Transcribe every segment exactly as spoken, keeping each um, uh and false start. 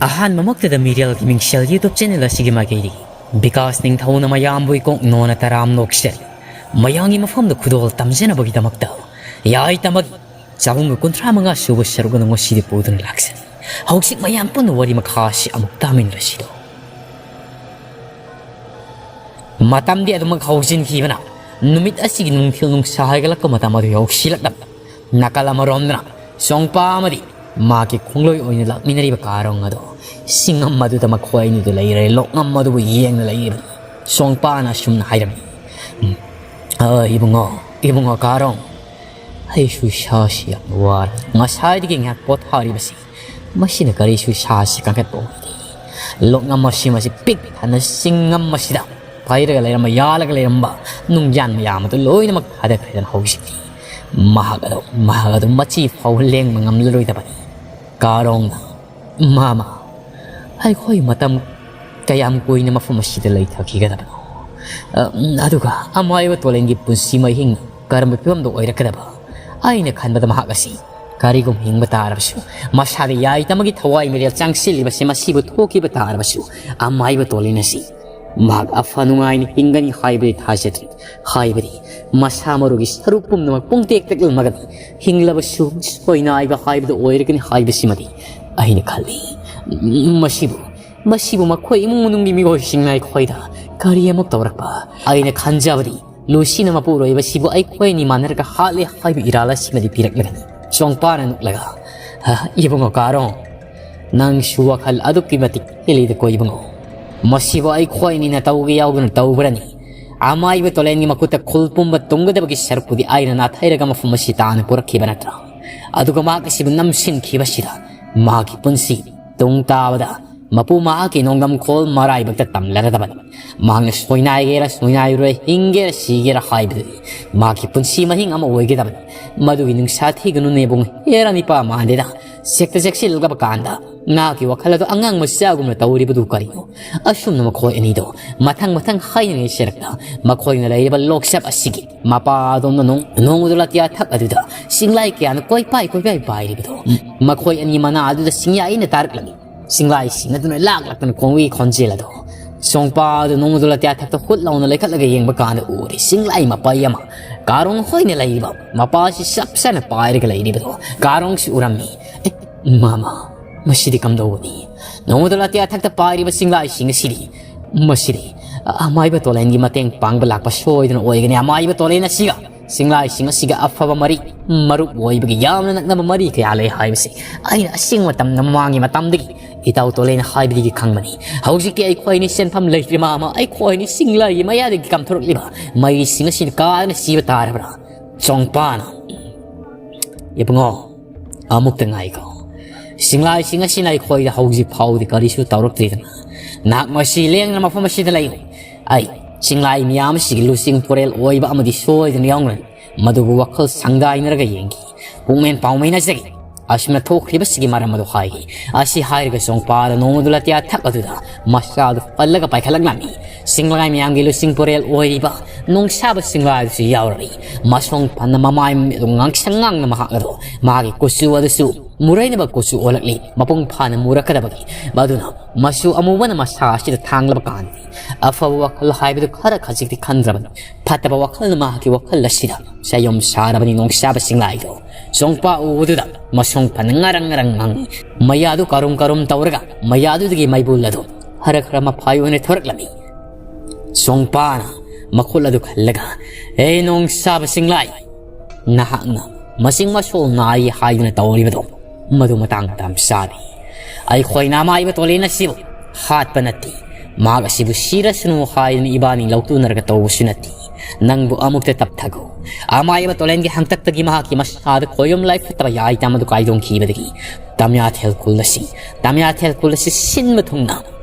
ꯑꯍꯥꯟꯕꯃꯛꯇꯗ ꯃꯤꯔꯦꯜꯒꯤ ꯃꯤꯡꯁꯦꯜ YouTube channel ꯑꯁꯤꯒꯤ ꯃꯥꯏꯀꯩꯗꯒꯤ ꯕꯤꯀꯥꯁ ꯅꯤꯡꯊꯧꯅ ꯃꯌꯥꯝꯕꯨ ꯏꯀꯣꯛ ꯅꯣꯟꯅ ꯇꯔꯥꯝ ꯅꯣꯛꯆꯔꯤ꯫ ꯃꯌꯥꯝꯒꯤ ꯃꯐꯝꯗ ꯈꯨꯗꯣꯜ ꯇꯝꯖꯅꯕꯒꯤꯗꯃꯛꯇ ꯌꯥꯏꯇꯃꯛ ꯆꯍꯨꯝꯒ ꯀꯨꯟꯊ꯭ꯔꯥ ꯃꯉꯥ ꯁꯨꯕ ꯁꯔꯨꯛ ꯑꯗꯨ ꯉꯁꯤꯗꯤ ꯄꯨꯗꯨꯅ ꯂꯥꯛꯆꯔꯤ꯫ ꯍꯧꯖꯤꯛ ꯃꯌꯥꯝ ꯄꯨꯟꯅ ꯋꯥꯔꯤ ꯃꯈꯥ ꯑꯁꯤ ꯑꯃꯨꯛ ꯇꯥꯃꯤꯟꯅꯔꯁꯤꯗꯣ꯫ ꯃꯇꯝꯗꯤ ꯑꯗꯨꯃꯛ ꯍꯧꯖꯤꯟꯈꯤꯕꯅ ꯅꯨꯃꯤꯠ ꯑꯁꯤꯒꯤ ꯅꯨꯡꯊꯤꯜ ꯅꯨꯡꯁꯥ ꯍꯥꯏꯒꯠꯂꯛꯄ ꯃꯇꯝ ꯑꯗꯨ ꯌꯧꯁꯤꯜꯂꯛꯂꯝꯃꯤ꯫ ꯅꯥꯀꯜ ꯑꯃꯔꯣꯝꯗꯅ ꯆꯣꯡꯄꯥ ꯑꯃꯗꯤ ꯃꯥꯒꯤ ꯈꯣꯡꯂꯣꯏ ꯑꯣꯏꯅ ꯂꯥꯛꯃꯤꯟꯅꯔꯤꯕ ꯀꯥꯔꯣꯡ ꯑꯗꯣ ꯆꯤꯡꯉꯝ ꯑꯗꯨꯗ ꯃꯈꯣꯏ ꯑꯅꯤꯗꯨ ꯂꯩꯔꯦ, ꯂꯣꯛꯉꯝ ꯑꯗꯨꯕꯨ ꯌꯦꯡꯅ ꯂꯩꯔꯤꯕꯅꯤ꯫ ꯆꯣꯡꯄꯥꯅ ꯑꯁꯨꯝꯅ ꯍꯥꯏꯔꯝꯃꯤ, "ꯎꯝ, ꯑ, ꯏꯕꯨꯡꯉꯣ, ꯏꯕꯨꯡꯉꯣ ꯀꯥꯔꯣꯡ, ꯑꯩꯁꯨ ꯏꯁꯥꯁꯤ ꯌꯥꯝꯅ ꯋꯥꯔꯦ꯫ ꯉꯁꯥꯏꯗꯒꯤ ꯉꯥꯏꯍꯥꯛ ꯄꯣꯊꯥꯔꯤꯕꯁꯤ, ꯃꯁꯤꯅ ꯀꯔꯤꯁꯨ ꯏꯁꯥꯁꯤ ꯀꯟꯈꯠꯄ ꯑꯣꯏꯗꯦ꯫ ꯂꯣꯛꯉꯝ ꯑꯁꯤꯃꯁꯤ ꯄꯤꯛ ꯊꯟꯅ ꯆꯤꯡꯉꯝ ꯑꯁꯤꯗ ꯄꯥꯏꯔꯒ ꯂꯩꯔꯝꯕ, ꯌꯥꯜꯂꯒ ꯂꯩꯔꯝꯕ ꯅꯨꯡꯌꯥꯟ ꯃꯌꯥꯝ ꯑꯗꯨ ꯂꯣꯏꯅꯃꯛ ꯊꯥꯗꯈ꯭ꯔꯦꯗꯅ ꯍꯧꯖꯤꯛꯇꯤ꯫ ꯃꯍꯥꯛ ꯑꯗꯨ, ꯃꯍꯥꯛ ꯑꯗꯨ ꯃꯆꯤ ꯐꯥꯎꯕ ꯂꯦꯡꯕ ꯉꯝꯂꯔꯣꯏꯗꯕꯅꯤ꯫" ꯀꯥꯔꯣꯡꯅ, "ꯃꯥꯃ, ꯑꯩꯈꯣꯏ ꯃꯇꯝ ꯀꯌꯥꯝ ꯀꯨꯏꯅ ꯃꯐꯝ ꯑꯁꯤꯗ ꯂꯩꯊꯈꯤꯒꯗꯕꯅꯣ? ꯑ, ꯑꯗꯨꯒ ꯑꯃꯥꯏꯕ ꯇꯣꯂꯦꯟꯒꯤ ꯄꯨꯟꯁꯤ ꯃꯍꯤꯡ ꯀꯔꯝꯕ ꯐꯤꯕꯝꯗ ꯑꯣꯏꯔꯛꯀꯗꯕ? ꯑꯩꯅ ꯈꯟꯕꯗ ꯃꯍꯥꯛ ꯑꯁꯤ ꯀꯔꯤꯒꯨꯝ ꯍꯤꯡꯕ ꯇꯥꯔꯕꯁꯨ, ꯃꯁꯥꯗ ꯌꯥꯏꯇꯃꯒꯤ ꯊꯋꯥꯏ ꯃꯤꯔꯦꯜ ꯆꯪꯁꯤꯜꯂꯤꯕꯁꯤ ꯃꯁꯤꯕꯨ ꯊꯣꯛꯈꯤꯕ ꯇꯥꯔꯕꯁꯨ, ꯑꯃꯥꯏꯕ ꯇꯣꯂꯦꯟ ꯑꯁꯤ ꯃꯍꯥꯛ ꯑꯐ ꯅꯨꯡꯉꯥꯏꯅ ꯍꯤꯡꯒꯅꯤ ꯍꯥꯏꯕꯗꯤ ꯊꯥꯖꯗ꯭ꯔꯤ꯫ ꯍꯥꯏꯕꯗꯤ ꯃꯁꯥ ꯃꯔꯨꯒꯤ ꯁꯔꯨ ꯄꯨꯝꯅꯃꯛ ꯄꯨꯡꯇꯦꯛ ꯇꯦꯛꯂꯝꯃꯒꯅꯤ, ꯍꯤꯡꯂꯕꯁꯨ ꯁꯣꯏꯅꯥꯏꯕ ꯍꯥꯏꯕꯗꯨ ꯑꯣꯏꯔꯒꯅꯤ ꯍꯥꯏꯕꯁꯤꯃꯗꯤ ꯑꯩꯅ ꯈꯜꯂꯤ꯫ ꯃꯁꯤꯕꯨ, ꯃꯁꯤꯕꯨ ꯃꯈꯣꯏ ꯏꯃꯨꯡ ꯃꯅꯨꯡꯒꯤ ꯃꯤꯑꯣꯏꯁꯤꯡꯅ ꯑꯩꯈꯣꯏꯗ ꯀꯔꯤ ꯑꯃꯨꯛ ꯇꯧꯔꯛꯄ? ꯑꯩꯅ ꯈꯟꯖꯕꯗꯤ ꯂꯨꯁꯤꯅ ꯃꯄꯨꯔꯣꯏꯕꯁꯤꯕꯨ ꯑꯩꯈꯣꯏ ꯑꯅꯤ ꯃꯥꯟꯅꯔꯒ ꯍꯥꯠꯂꯦ ꯍꯥꯏꯕ ꯏꯔꯥꯜ ꯑꯁꯤꯃꯗꯤ ꯄꯤꯔꯛꯂꯒꯅꯤ꯫" ꯆꯣꯡꯄꯥꯅ ꯅꯣꯛꯂꯒ, "ꯍ, ꯏꯕꯨꯡꯉꯣ ꯀꯥꯔꯣ, ꯅꯪꯁꯨ ꯋꯥꯈꯜ ꯑꯗꯨꯛꯀꯤ ꯃꯇꯤꯛ ꯍꯦꯜꯂꯤꯗꯀꯣ ꯏꯕꯨꯡꯉꯣ꯫ ꯃꯁꯤꯕꯨ ꯑꯩꯈꯣꯏ ꯑꯅꯤꯅ ꯇꯧꯒꯦ ꯌꯥꯎꯗꯨꯅ ꯇꯧꯕ꯭ꯔꯅꯤ? ꯑꯃꯥꯏꯕ ꯇꯣꯂꯦꯟꯒꯤ ꯃꯈꯨꯠꯇ ꯈꯨꯜ ꯄꯨꯝꯕ ꯇꯨꯡꯒꯗꯕꯒꯤ ꯁꯔꯨꯛꯄꯨꯗꯤ ꯑꯩꯅ ꯅꯥꯊꯩꯔꯒ ꯃꯐꯝ ꯑꯁꯤ ꯇꯥꯅ ꯄꯨꯔꯛꯈꯤꯕ ꯅꯠꯇ꯭ꯔꯥ? ꯑꯗꯨꯒ ꯃꯍꯥꯛ ꯑꯁꯤꯕꯨ ꯅꯝꯁꯤꯟꯈꯤꯕꯁꯤꯗ ꯃꯍꯥꯛꯀꯤ ꯄꯨꯟꯁꯤ ꯇꯨꯡ ꯇꯥꯕꯗ ꯃꯄꯨ ꯃꯍꯥꯛꯀꯤ ꯅꯣꯡꯗꯝꯈꯣꯜ ꯃꯔꯥꯏꯕꯛꯇ ꯇꯝꯂꯔꯗꯕꯅꯤ꯫ ꯃꯍꯥꯛꯅ ꯁꯣꯏꯅꯥꯏꯒꯦꯔꯥ ꯁꯣꯏꯅꯥꯏꯔꯣꯏ, ꯍꯤꯡꯒꯦꯔꯥ ꯁꯤꯒꯦꯔꯥ ꯍꯥꯏꯕꯗꯨꯗꯤ ꯃꯍꯥꯛꯀꯤ ꯄꯨꯟꯁꯤ ꯃꯍꯤꯡ ꯑꯃ ꯑꯣꯏꯒꯗꯕꯅꯤ꯫ ꯃꯗꯨꯒꯤ ꯅꯨꯡꯁꯥ ꯊꯤꯒꯅꯨꯅꯦ ꯏꯕꯨꯡ, ꯍꯦꯔꯥ ꯅꯤꯄꯥ ꯃꯥꯟꯗꯦꯗ꯫ ꯁꯦꯛꯇ ꯆꯦꯛꯁꯤꯜꯂꯒꯕ ꯀꯥꯟꯗ ꯅꯍꯥꯛꯀꯤ ꯋꯥꯈꯜ ꯑꯗꯨ ꯑꯉꯥꯡ ꯃꯆꯥꯒꯨꯝꯅ ꯇꯧꯔꯤꯕꯗꯨ ꯀꯔꯤꯅꯣ?" ꯑꯁꯨꯝꯅ ꯃꯈꯣꯏ ꯑꯅꯤꯗꯣ ꯃꯊꯪ ꯃꯊꯪ ꯍꯥꯏꯅꯉꯩ ꯁꯦꯔꯛꯇ ꯃꯈꯣꯏꯅ ꯂꯩꯔꯤꯕ ꯂꯣꯛꯆꯞ ꯑꯁꯤꯒꯤ ꯃꯄꯥ ꯑꯗꯣꯝꯅ ꯅꯣꯡ-, ꯅꯣꯡꯃꯗꯣ ꯂꯥꯇꯤꯌꯥ ꯊꯛ ꯑꯗꯨꯗ ꯆꯤꯡꯂꯥꯏ ꯀꯌꯥꯅ ꯀꯣꯏꯄꯥꯏ ꯀꯣꯏꯄꯥꯏ ꯄꯥꯏꯔꯤꯕꯗꯣ ꯃꯈꯣꯏ ꯑꯅꯤ ꯃꯅꯥ ꯑꯗꯨꯗ ꯆꯤꯡꯌꯥꯏꯅ ꯇꯥꯔꯛꯂꯝꯃꯤ꯫ ꯆꯤꯡꯂꯥꯏꯁꯤꯡ ꯑꯗꯨꯅ ꯂꯥꯛꯂꯛꯇꯅ ꯈꯣꯡꯕꯒꯤ ꯈꯣꯟꯖꯦꯜ ꯑꯗꯣ ꯆꯣꯡꯄꯥ ꯑꯗꯨ ꯅꯣꯡꯃꯗꯨ ꯂꯥꯇꯤꯌꯥ ꯊꯛꯇ ꯍꯨꯠ ꯂꯥꯎꯅ ꯂꯩꯈꯠꯂꯒ ꯌꯦꯡꯕ ꯀꯥꯟꯗ ꯎꯔꯦ꯫ ꯆꯤꯡꯂꯥꯏ ꯃꯄꯩ ꯑꯃ ꯀꯥꯔꯣꯡ ꯍꯣꯏꯅ ꯂꯩꯔꯤꯕ ꯃꯄꯥꯁꯤ ꯆꯞ ꯆꯥꯅ ꯄꯥꯏꯔꯒ ꯂꯩꯔꯤꯕꯗꯣ ꯀꯥꯔꯣꯡꯁꯤ ꯎꯔꯝꯃꯤ꯫ "ꯑꯦ, ꯃꯃꯥ, ꯃꯁꯤꯗꯤ ꯀꯝꯗꯧꯕꯅꯤ? ꯅꯣꯡꯃꯗꯨ ꯂꯥꯇꯤꯌꯥ ꯊꯛꯇ ꯄꯥꯏꯔꯤꯕ ꯆꯤꯡꯂꯥꯏꯁꯤꯡ ꯑꯁꯤꯗꯤ, ꯃꯁꯤꯗꯤ ꯑꯃꯥꯏꯕ ꯇꯣꯂꯦꯟꯒꯤ ꯃꯇꯦꯡ ꯄꯥꯡꯕ ꯂꯥꯛꯄ ꯁꯣꯏꯗꯅ ꯑꯣꯏꯒꯅꯤ꯫ ꯑꯃꯥꯏꯕ ꯇꯣꯂꯦꯟ ꯑꯁꯤꯒ ꯆꯤꯡꯂꯥꯏꯁꯤꯡ ꯑꯁꯤꯒ ꯑꯐꯕ ꯃꯔꯤ, ꯃꯔꯨꯞ ꯑꯣꯏꯕꯒꯤ ꯌꯥꯝꯅ ꯅꯛꯅꯕ ꯃꯔꯤ ꯀꯌꯥ ꯂꯩ ꯍꯥꯏꯕꯁꯤ ꯑꯩꯅ ꯑꯁꯦꯡꯕ ꯃꯇꯝꯗ ꯃꯃꯥꯡꯒꯤ ꯃꯇꯝꯗꯒꯤ ꯏꯇꯥꯎ ꯇꯣꯂꯦꯟ ꯍꯥꯏꯕꯗꯒꯤ ꯈꯪꯕꯅꯤ꯫ ꯍꯧꯖꯤꯛꯇꯤ ꯑꯩꯈꯣꯏꯅꯤ ꯁꯦꯟꯐꯝ ꯂꯩꯇ꯭ꯔꯦ ꯃꯃꯥ, ꯑꯩꯈꯣꯏꯅꯤ ꯆꯤꯡꯂꯥꯏꯒꯤ ꯃꯌꯥꯗꯒꯤ ꯀꯝꯊꯣꯔꯛꯂꯤꯕ ꯃꯩꯁꯤꯡ ꯑꯁꯤꯅ ꯀꯥꯗꯅ ꯁꯤꯕ ꯇꯥꯔꯕ꯭ꯔꯥ?" ꯆꯣꯡꯄꯥꯅ, "ꯏꯕꯨꯡꯉꯣ, ꯑꯃꯨꯛꯇ ꯉꯥꯏꯈꯣ꯫ ꯆꯤꯡꯂꯥꯏꯁꯤꯡ ꯑꯁꯤꯅ ꯑꯩꯈꯣꯏꯗ ꯍꯧꯖꯤꯛ ꯐꯥꯎꯕꯗꯤ ꯀꯔꯤꯁꯨ ꯇꯧꯔꯛꯇ꯭ꯔꯤꯗꯅ ꯅꯍꯥꯛ ꯃꯁꯤ ꯂꯦꯡꯗꯅ ꯃꯐꯝ ꯑꯁꯤꯗ ꯂꯩꯌꯨ꯫ ꯑꯩ ꯆꯤꯡꯂꯥꯏ ꯃꯤꯌꯥꯝ ꯑꯁꯤꯒꯤ ꯂꯨꯆꯤꯡ ꯄꯨꯔꯦꯜ ꯑꯣꯏꯕ ꯑꯃꯗꯤ ꯁꯣꯏꯗꯅ ꯌꯥꯎꯅꯔꯅꯤ꯫ ꯃꯗꯨꯕꯨ ꯋꯥꯈꯜ ꯁꯪꯗꯥꯏꯅꯔꯒ ꯌꯦꯡꯈꯤ꯫ ꯄꯨꯛꯃꯦꯟ ꯄꯥꯎꯃꯩꯅꯖꯒꯦ꯫ ꯑꯁꯨꯝꯅ ꯊꯣꯛꯈ꯭ꯔꯤꯕꯁꯤꯒꯤ ꯃꯔꯝ ꯑꯗꯨ ꯍꯥꯏꯈꯤ꯫ ꯑꯁꯤ ꯍꯥꯏꯔꯒ ꯆꯣꯡꯄꯥꯗ ꯅꯣꯡꯃꯗꯨ ꯂꯥꯇꯤꯌꯥ ꯊꯛ ꯑꯗꯨꯗ ꯃꯁꯥꯗꯨ ꯄꯜꯂꯒ ꯄꯥꯏꯈꯠꯂꯛꯂꯝꯃꯤ꯫ ꯆꯤꯡꯂꯥꯏ ꯃꯌꯥꯝꯒꯤ ꯂꯨꯆꯤꯡ ꯄꯨꯔꯦꯜ ꯑꯣꯏꯔꯤꯕ ꯅꯣꯡꯁꯥꯕ ꯆꯤꯡꯂꯥꯏ ꯑꯗꯨꯁꯨ ꯌꯥꯎꯔꯔꯤ꯫ ꯃꯁꯣꯡ ꯐꯅ ꯃꯃꯥꯏ ꯑꯗꯨ ꯉꯥꯡꯁꯪ ꯉꯥꯡꯅ ꯃꯍꯥꯛ ꯑꯗꯨ ꯃꯥꯒꯤ ꯀꯨꯆꯨ ꯑꯗꯨꯁꯨ ꯃꯨꯔꯩꯅꯕ ꯀꯨꯆꯨ ꯑꯣꯜꯂꯛꯂꯤ꯫ ꯃꯄꯨꯡ ꯐꯥꯅ ꯃꯨꯔꯛꯀꯗꯕꯒꯤ ꯃꯗꯨꯅ ꯃꯆꯨ ꯑꯃꯨꯕꯅ ꯃꯁꯥ ꯑꯁꯤꯗ ꯊꯥꯡꯂꯕ ꯀꯥꯟꯗꯗꯤ ꯑꯐꯕ ꯋꯥꯈꯜ ꯍꯥꯏꯕꯗꯨ ꯈꯔ ꯈꯖꯤꯛꯇꯤ ꯈꯟꯗ꯭ꯔꯕꯅꯤ꯫ ꯐꯠꯇꯕ ꯋꯥꯈꯜꯅ ꯃꯍꯥꯛꯀꯤ ꯋꯥꯈꯜ ꯑꯁꯤꯗ ꯆꯌꯣꯝ ꯁꯥꯔꯕꯅꯤ꯫ ꯅꯣꯡꯁꯥꯕ ꯆꯤꯡꯂꯥꯏꯗꯣ ꯆꯣꯡꯄꯥ ꯎꯕꯗꯨꯗ ꯃꯁꯣꯡ ꯐꯅ ꯉꯔꯪ ꯉꯔꯪ ꯉꯪꯏ꯫ ꯃꯌꯥꯗꯨ ꯀꯔꯨꯝ ꯀꯔꯨꯝ ꯇꯧꯔꯒ ꯃꯌꯥꯗꯨꯗꯒꯤ ꯃꯩꯕꯨꯜ ꯑꯗꯨ ꯈꯔ ꯈꯔ ꯃꯐꯥꯏ ꯑꯣꯏꯅ ꯊꯣꯔꯛꯂꯝꯃꯤ꯫ ꯆꯣꯡꯄꯥꯅ ꯃꯈꯨꯠ ꯑꯗꯨ ꯈꯜꯂꯒ, "ꯑꯦ ꯅꯣꯡꯁꯥꯕ ꯆꯤꯡꯂꯥꯏ, ꯅꯍꯥꯛꯅ ꯃꯆꯤꯡ ꯃꯁꯣꯜ ꯅꯥꯏ ꯍꯥꯏꯗꯨꯅ ꯇꯧꯔꯤꯕꯗꯣ ꯃꯗꯨ ꯃꯇꯥꯡ ꯃꯇꯝ ꯆꯥꯗꯦ꯫ ꯑꯩꯈꯣꯏꯅ ꯑꯃꯥꯏꯕ ꯇꯣꯂꯦꯟ ꯑꯁꯤꯕꯨ ꯍꯥꯠꯄ ꯅꯠꯇꯦ꯫ ꯃꯍꯥꯛ ꯑꯁꯤꯕꯨ ꯁꯤꯔꯁꯅꯨ ꯍꯥꯏꯗꯨꯅ ꯏꯕꯥꯅꯤ ꯂꯧꯇꯨꯅꯔꯒ ꯇꯧꯕꯁꯨ ꯅꯠꯇꯦ꯫ ꯅꯪꯕꯨ ꯑꯃꯨꯛꯇ ꯇꯞꯊꯈꯣ꯫ ꯑꯃꯥꯏꯕ ꯇꯣꯂꯦꯟꯒꯤ ꯍꯥꯡꯇꯛꯇꯒꯤ ꯃꯍꯥꯛꯀꯤ ꯃꯁꯥꯗ ꯈꯣꯌꯨꯝ ꯂꯥꯏꯐꯠꯇꯕ ꯌꯥꯏꯇ ꯑꯃꯗꯨ ꯀꯥꯏꯗꯣꯡꯈꯤꯕꯗꯒꯤ ꯇꯝꯌꯥꯊꯦꯜ ꯈꯨꯜ ꯑꯁꯤ, ꯇꯝꯌꯥꯊꯦꯜ ꯈꯨꯜ ꯑꯁꯤ ꯁꯤꯟꯕ ꯊꯨꯡꯅ